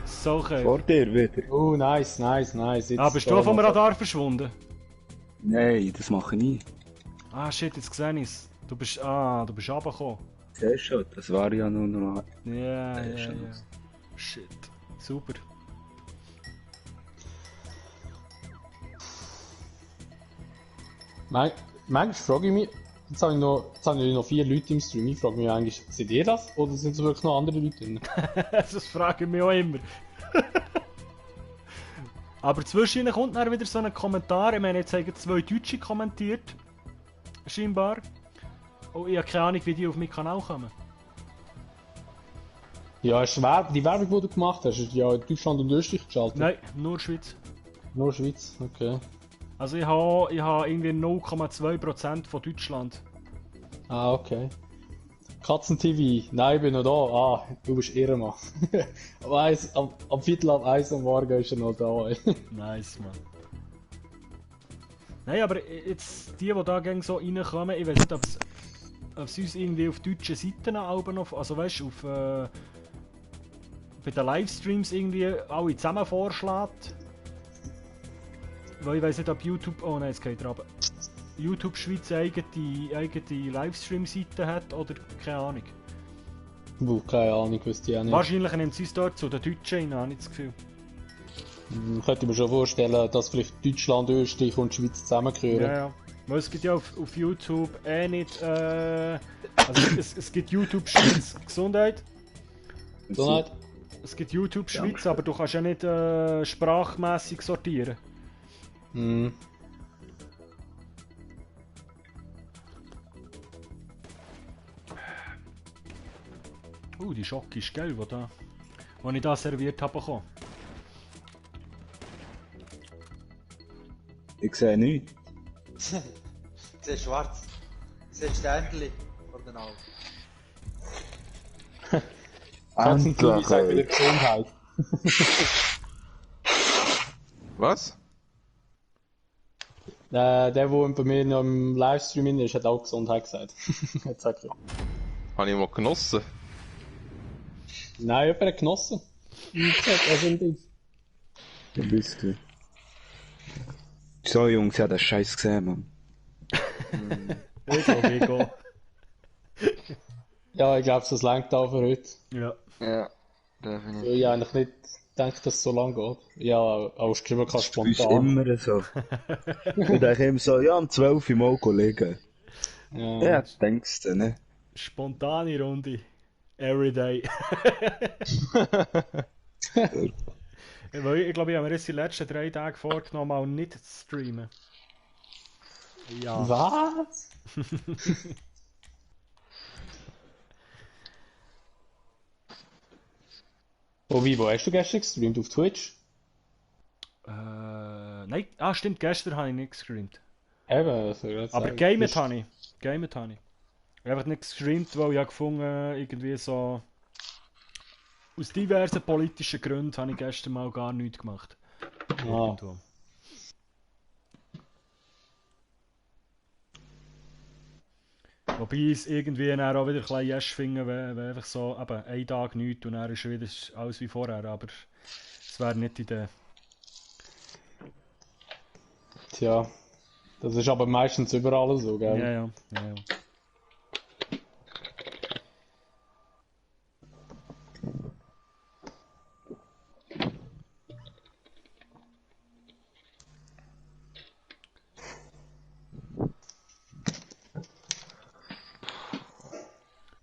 So okay. Vor dir wieder. Oh, nice. Jetzt bist du vom Radar verschwunden? Nein, das mache ich nie. Ah shit, jetzt sehe ich's. Du bist runtergekommen. Siehst schon, das war ja nur noch... Ja. Shit. Super. Manchmal frage ich mich, jetzt habe ich noch 4 Leute im Stream, ich frage mich eigentlich, seht ihr das? Oder sind es wirklich noch andere Leute drin? Das frage ich mich auch immer. Aber zwischendurch kommt dann wieder so ein Kommentar, ich meine, jetzt haben 2 Deutsche kommentiert. Scheinbar. Und ich habe keine Ahnung, wie die auf meinen Kanal kommen. Ja, die Werbung, die du gemacht hast, ist ja in Deutschland und Österreich geschaltet? Nein, nur Schweiz. Nur Schweiz, okay. Also ich habe irgendwie 0,2% von Deutschland. Ah, okay. Katzen-TV, nein, ich bin noch da. Ah, du bist Ehrenmann. Am Viertel ab 1 am Morgen ist er noch da. Nice, Mann. Nein, aber jetzt die da gegen so reinkommen, ich weiß nicht, ob es uns irgendwie auf deutschen Seiten noch, also weißt du, bei den Livestreams irgendwie alle zusammen vorschlägt. Weil ich weiß nicht, ob YouTube, oh nein, es geht runter. YouTube Schweiz eigene Livestream-Seite hat oder keine Ahnung. Keine Ahnung, wüsste ich auch nicht. Wahrscheinlich nimmt sie es dort zu den Deutschen rein, habe ich das Gefühl. Ich könnte mir schon vorstellen, dass vielleicht Deutschland, Österreich und Schweiz zusammengehören. Ja. Weil es gibt ja auf YouTube nicht, also es gibt YouTube Schweiz Gesundheit. Gesundheit? Es gibt YouTube Schweiz, aber du kannst ja nicht sprachmässig sortieren. Mhm. Die Schocke ist geil, die ich da serviert habe bekommen. Ich sehe nichts. Ich sehe schwarz. Ich sehe Sternchen vor den Augen. Katzen-TV sagt wieder Gesundheit. Was? Der bei mir noch im Livestream ist, hat auch Gesundheit gesagt. Jetzt sag ich. Habe ich mal genossen? Nein, jemand hat genossen. Also ein Ding. Ein bisschen. So, Jungs, ich hab den Scheiß gesehen, Mann. Ich glaube, ich gehe. Ja, ich glaube, das reicht auch für heute. Ja. Ja, definitiv. Weil ich eigentlich nicht denke, dass es so lang geht. Ja, auch geschrieben kann Das ist spontan. immer so. Ich denke immer so, ja, um 12 Uhr mal liegen. Ja, denkst du, ne? Spontane Runde. Everyday. Ich glaube, ich habe mir jetzt die letzten 3 Tage vorgenommen, mal nicht zu streamen. Ja. Was? Wo hast du gestern gestreamt? Auf Twitch? Nein, stimmt, gestern habe ich nicht gestreamt. Eben, also jetzt Aber sagen, gamet habe ich. Gamet habe ich. Ich habe einfach nicht gestreamt, weil ich habe gefunden, irgendwie so... Aus diversen politischen Gründen habe ich gestern mal gar nichts gemacht. Irgendwo. Wobei es irgendwie dann auch wieder ein bisschen Jesch finden, wenn einfach so, eben, ein Tag nichts und dann ist schon wieder alles wie vorher, aber es wäre nicht die Idee. Tja, das ist aber meistens überall so, gell? Ja.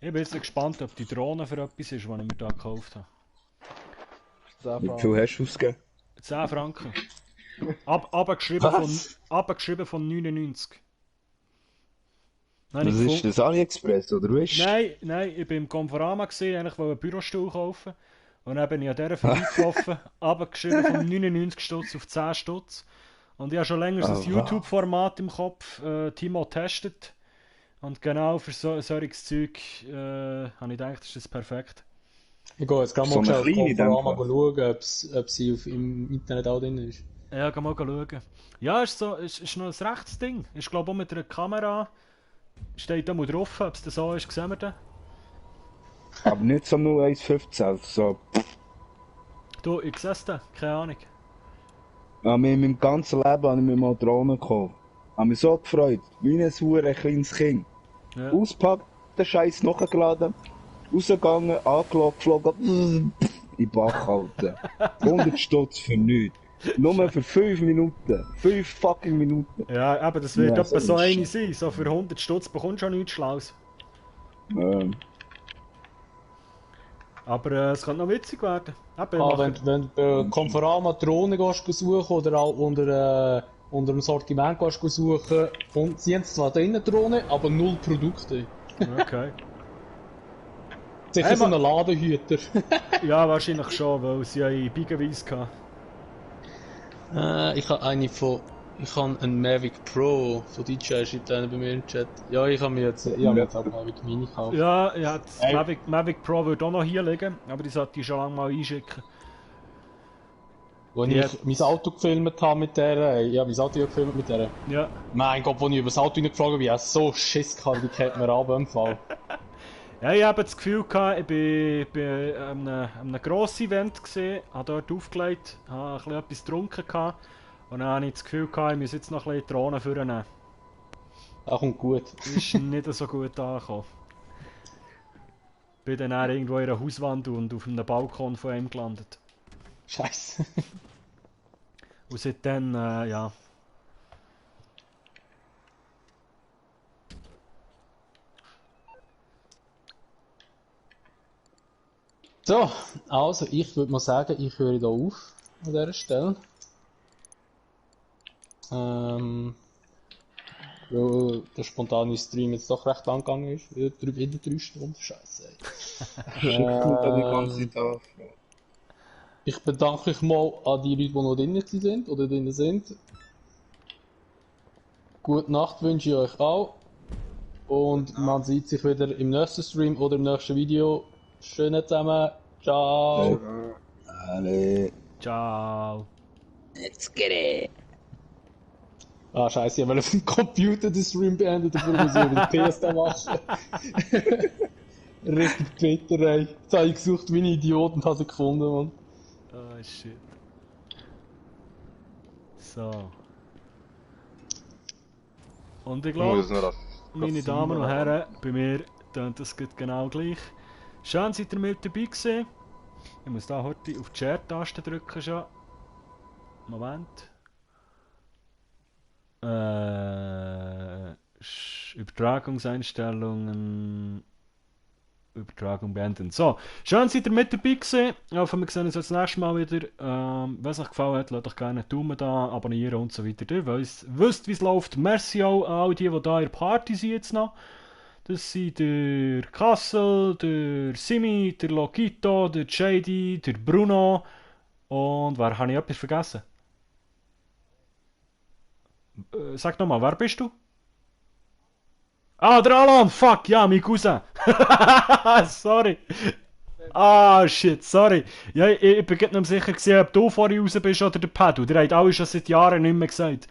Ich bin jetzt gespannt, ob die Drohne für etwas ist, die ich mir da gekauft habe. Wie viel hast du ausgegeben? 10 Franken. Abgeschrieben von 99. Was ist das, AliExpress oder was? Nein, ich war im Conforama, eigentlich wollte einen Bürostuhl kaufen. Und dann bin ich an dieser vorbeigelaufen, abgeschrieben von 99 Stutz auf 10 Stutz. Und ich habe schon länger so ein YouTube-Format im Kopf, Timo testet. Und genau für solches Zeug habe ich gedacht, das ist perfekt. Ich gehe jetzt gerade mal auf Conforama schauen, ob sie im Internet auch drin ist. Ja, geh mal schauen. Ja, ist noch ein rechtes Ding. Ich glaube auch mit einer Kamera steht da mal drauf, ob es das so ist, sehen wir da. Aber nicht so nur 1,15, so. Du, ich sehe es da, keine Ahnung. Ja, in meinem ganzen Leben habe ich mir mal Drohnen gekauft. Habe mich so gefreut, wie ein hure kleines Kind. Ja. Auspackt, den Scheiß nachgeladen, rausgegangen, angelockt, geflogen, in den Bach halten. 100 Stutz für nichts. Nur für 5 Minuten. 5 fucking Minuten. Ja, aber das wird etwa so eine sein. So für 100 Stutz bekommst du schon nichts Schlaues. Aber es kann noch witzig werden. Wenn du Conforama Drohnen gehst suchen oder auch unter dem Sortiment gehst suchen, sie haben zwar drinnen Drohnen, aber 0 Produkte. Okay. Sicher so ein Ladenhüter. Ja, wahrscheinlich schon, weil sie ja in Biegenweise hatten. Ich habe einen Mavic Pro von DJI, schreibt einer bei mir im Chat. Ja, ich habe mir jetzt auch Mavic Mini gekauft. Ja, das Mavic Pro würde auch noch hier liegen, aber die sollte ich schon lange mal einschicken. Als ich mein Auto gefilmt habe mit der, Ja. Mein Gott, als ich über das Auto gefragt habe, wie ich so Schiss gehabt, die kennt mir ab im Fall. Ja, ich habe das Gefühl gehabt, ich bin an einem grossen Event gesehen, habe dort aufgelegt, habe etwas getrunken gehabt, und dann habe ich das Gefühl gehabt, ich muss jetzt noch ein bisschen Drohnen vornehmen. Das kommt gut. Das ist nicht so gut angekommen. Ich bin dann irgendwo in einer Hauswand und auf einem Balkon von ihm gelandet. Scheiße. Und seitdem, ja. So, also ich würde mal sagen, ich höre hier auf an dieser Stelle. Weil der spontane Stream jetzt doch recht lang gegangen ist. Wieder 3 Stunden, scheiße. Ich bedanke mich mal an die Leute, die noch drin sind oder drin sind. Gute Nacht wünsche ich euch auch. Und man sieht sich wieder im nächsten Stream oder im nächsten Video. Schönen zusammen. Ciao. Alle. Ciao. Let's get it. Ah, scheiße, ich wollte auf dem Computer den Stream beenden, dafür muss ich wieder PS da machen. Richtig bitter, ey. Jetzt habe ich gesucht wie ein Idiot und habe sie gefunden, Mann. Oh shit. So. Und ich Ich muss glaube, noch meine Damen und Herren, bei mir tönt das genau gleich. Schön, seid ihr mit dabei gewesen. Ich muss da heute auf die Share-Taste drücken schon. Moment. Übertragungseinstellungen. Übertragung beenden. So, schön seid ihr mit dabei gewesen. Ich hoffe, wir sehen uns das nächste Mal wieder. Wenn es euch gefallen hat, lasst doch gerne einen Daumen da, abonnieren und so weiter. Ihr wisst, wie es läuft. Merci auch an all die da in der Party sind jetzt noch. Das sind der Kassel, der Simi, der Lokito, der JD, der Bruno. Und wer habe ich etwas vergessen? Sag nochmal, wer bist du? Ah, der Alan! Fuck, ja, mein Cousin! Sorry! Ah, shit, sorry. Ja, ich bin nicht mehr sicher gewesen, ob du vorhin raus bist oder der Pedro. Der hat alle schon seit Jahren nicht mehr gesagt.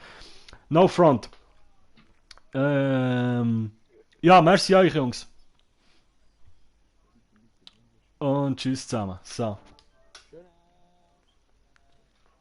No front. Ja, merci euch, Jungs. Und tschüss zusammen. So.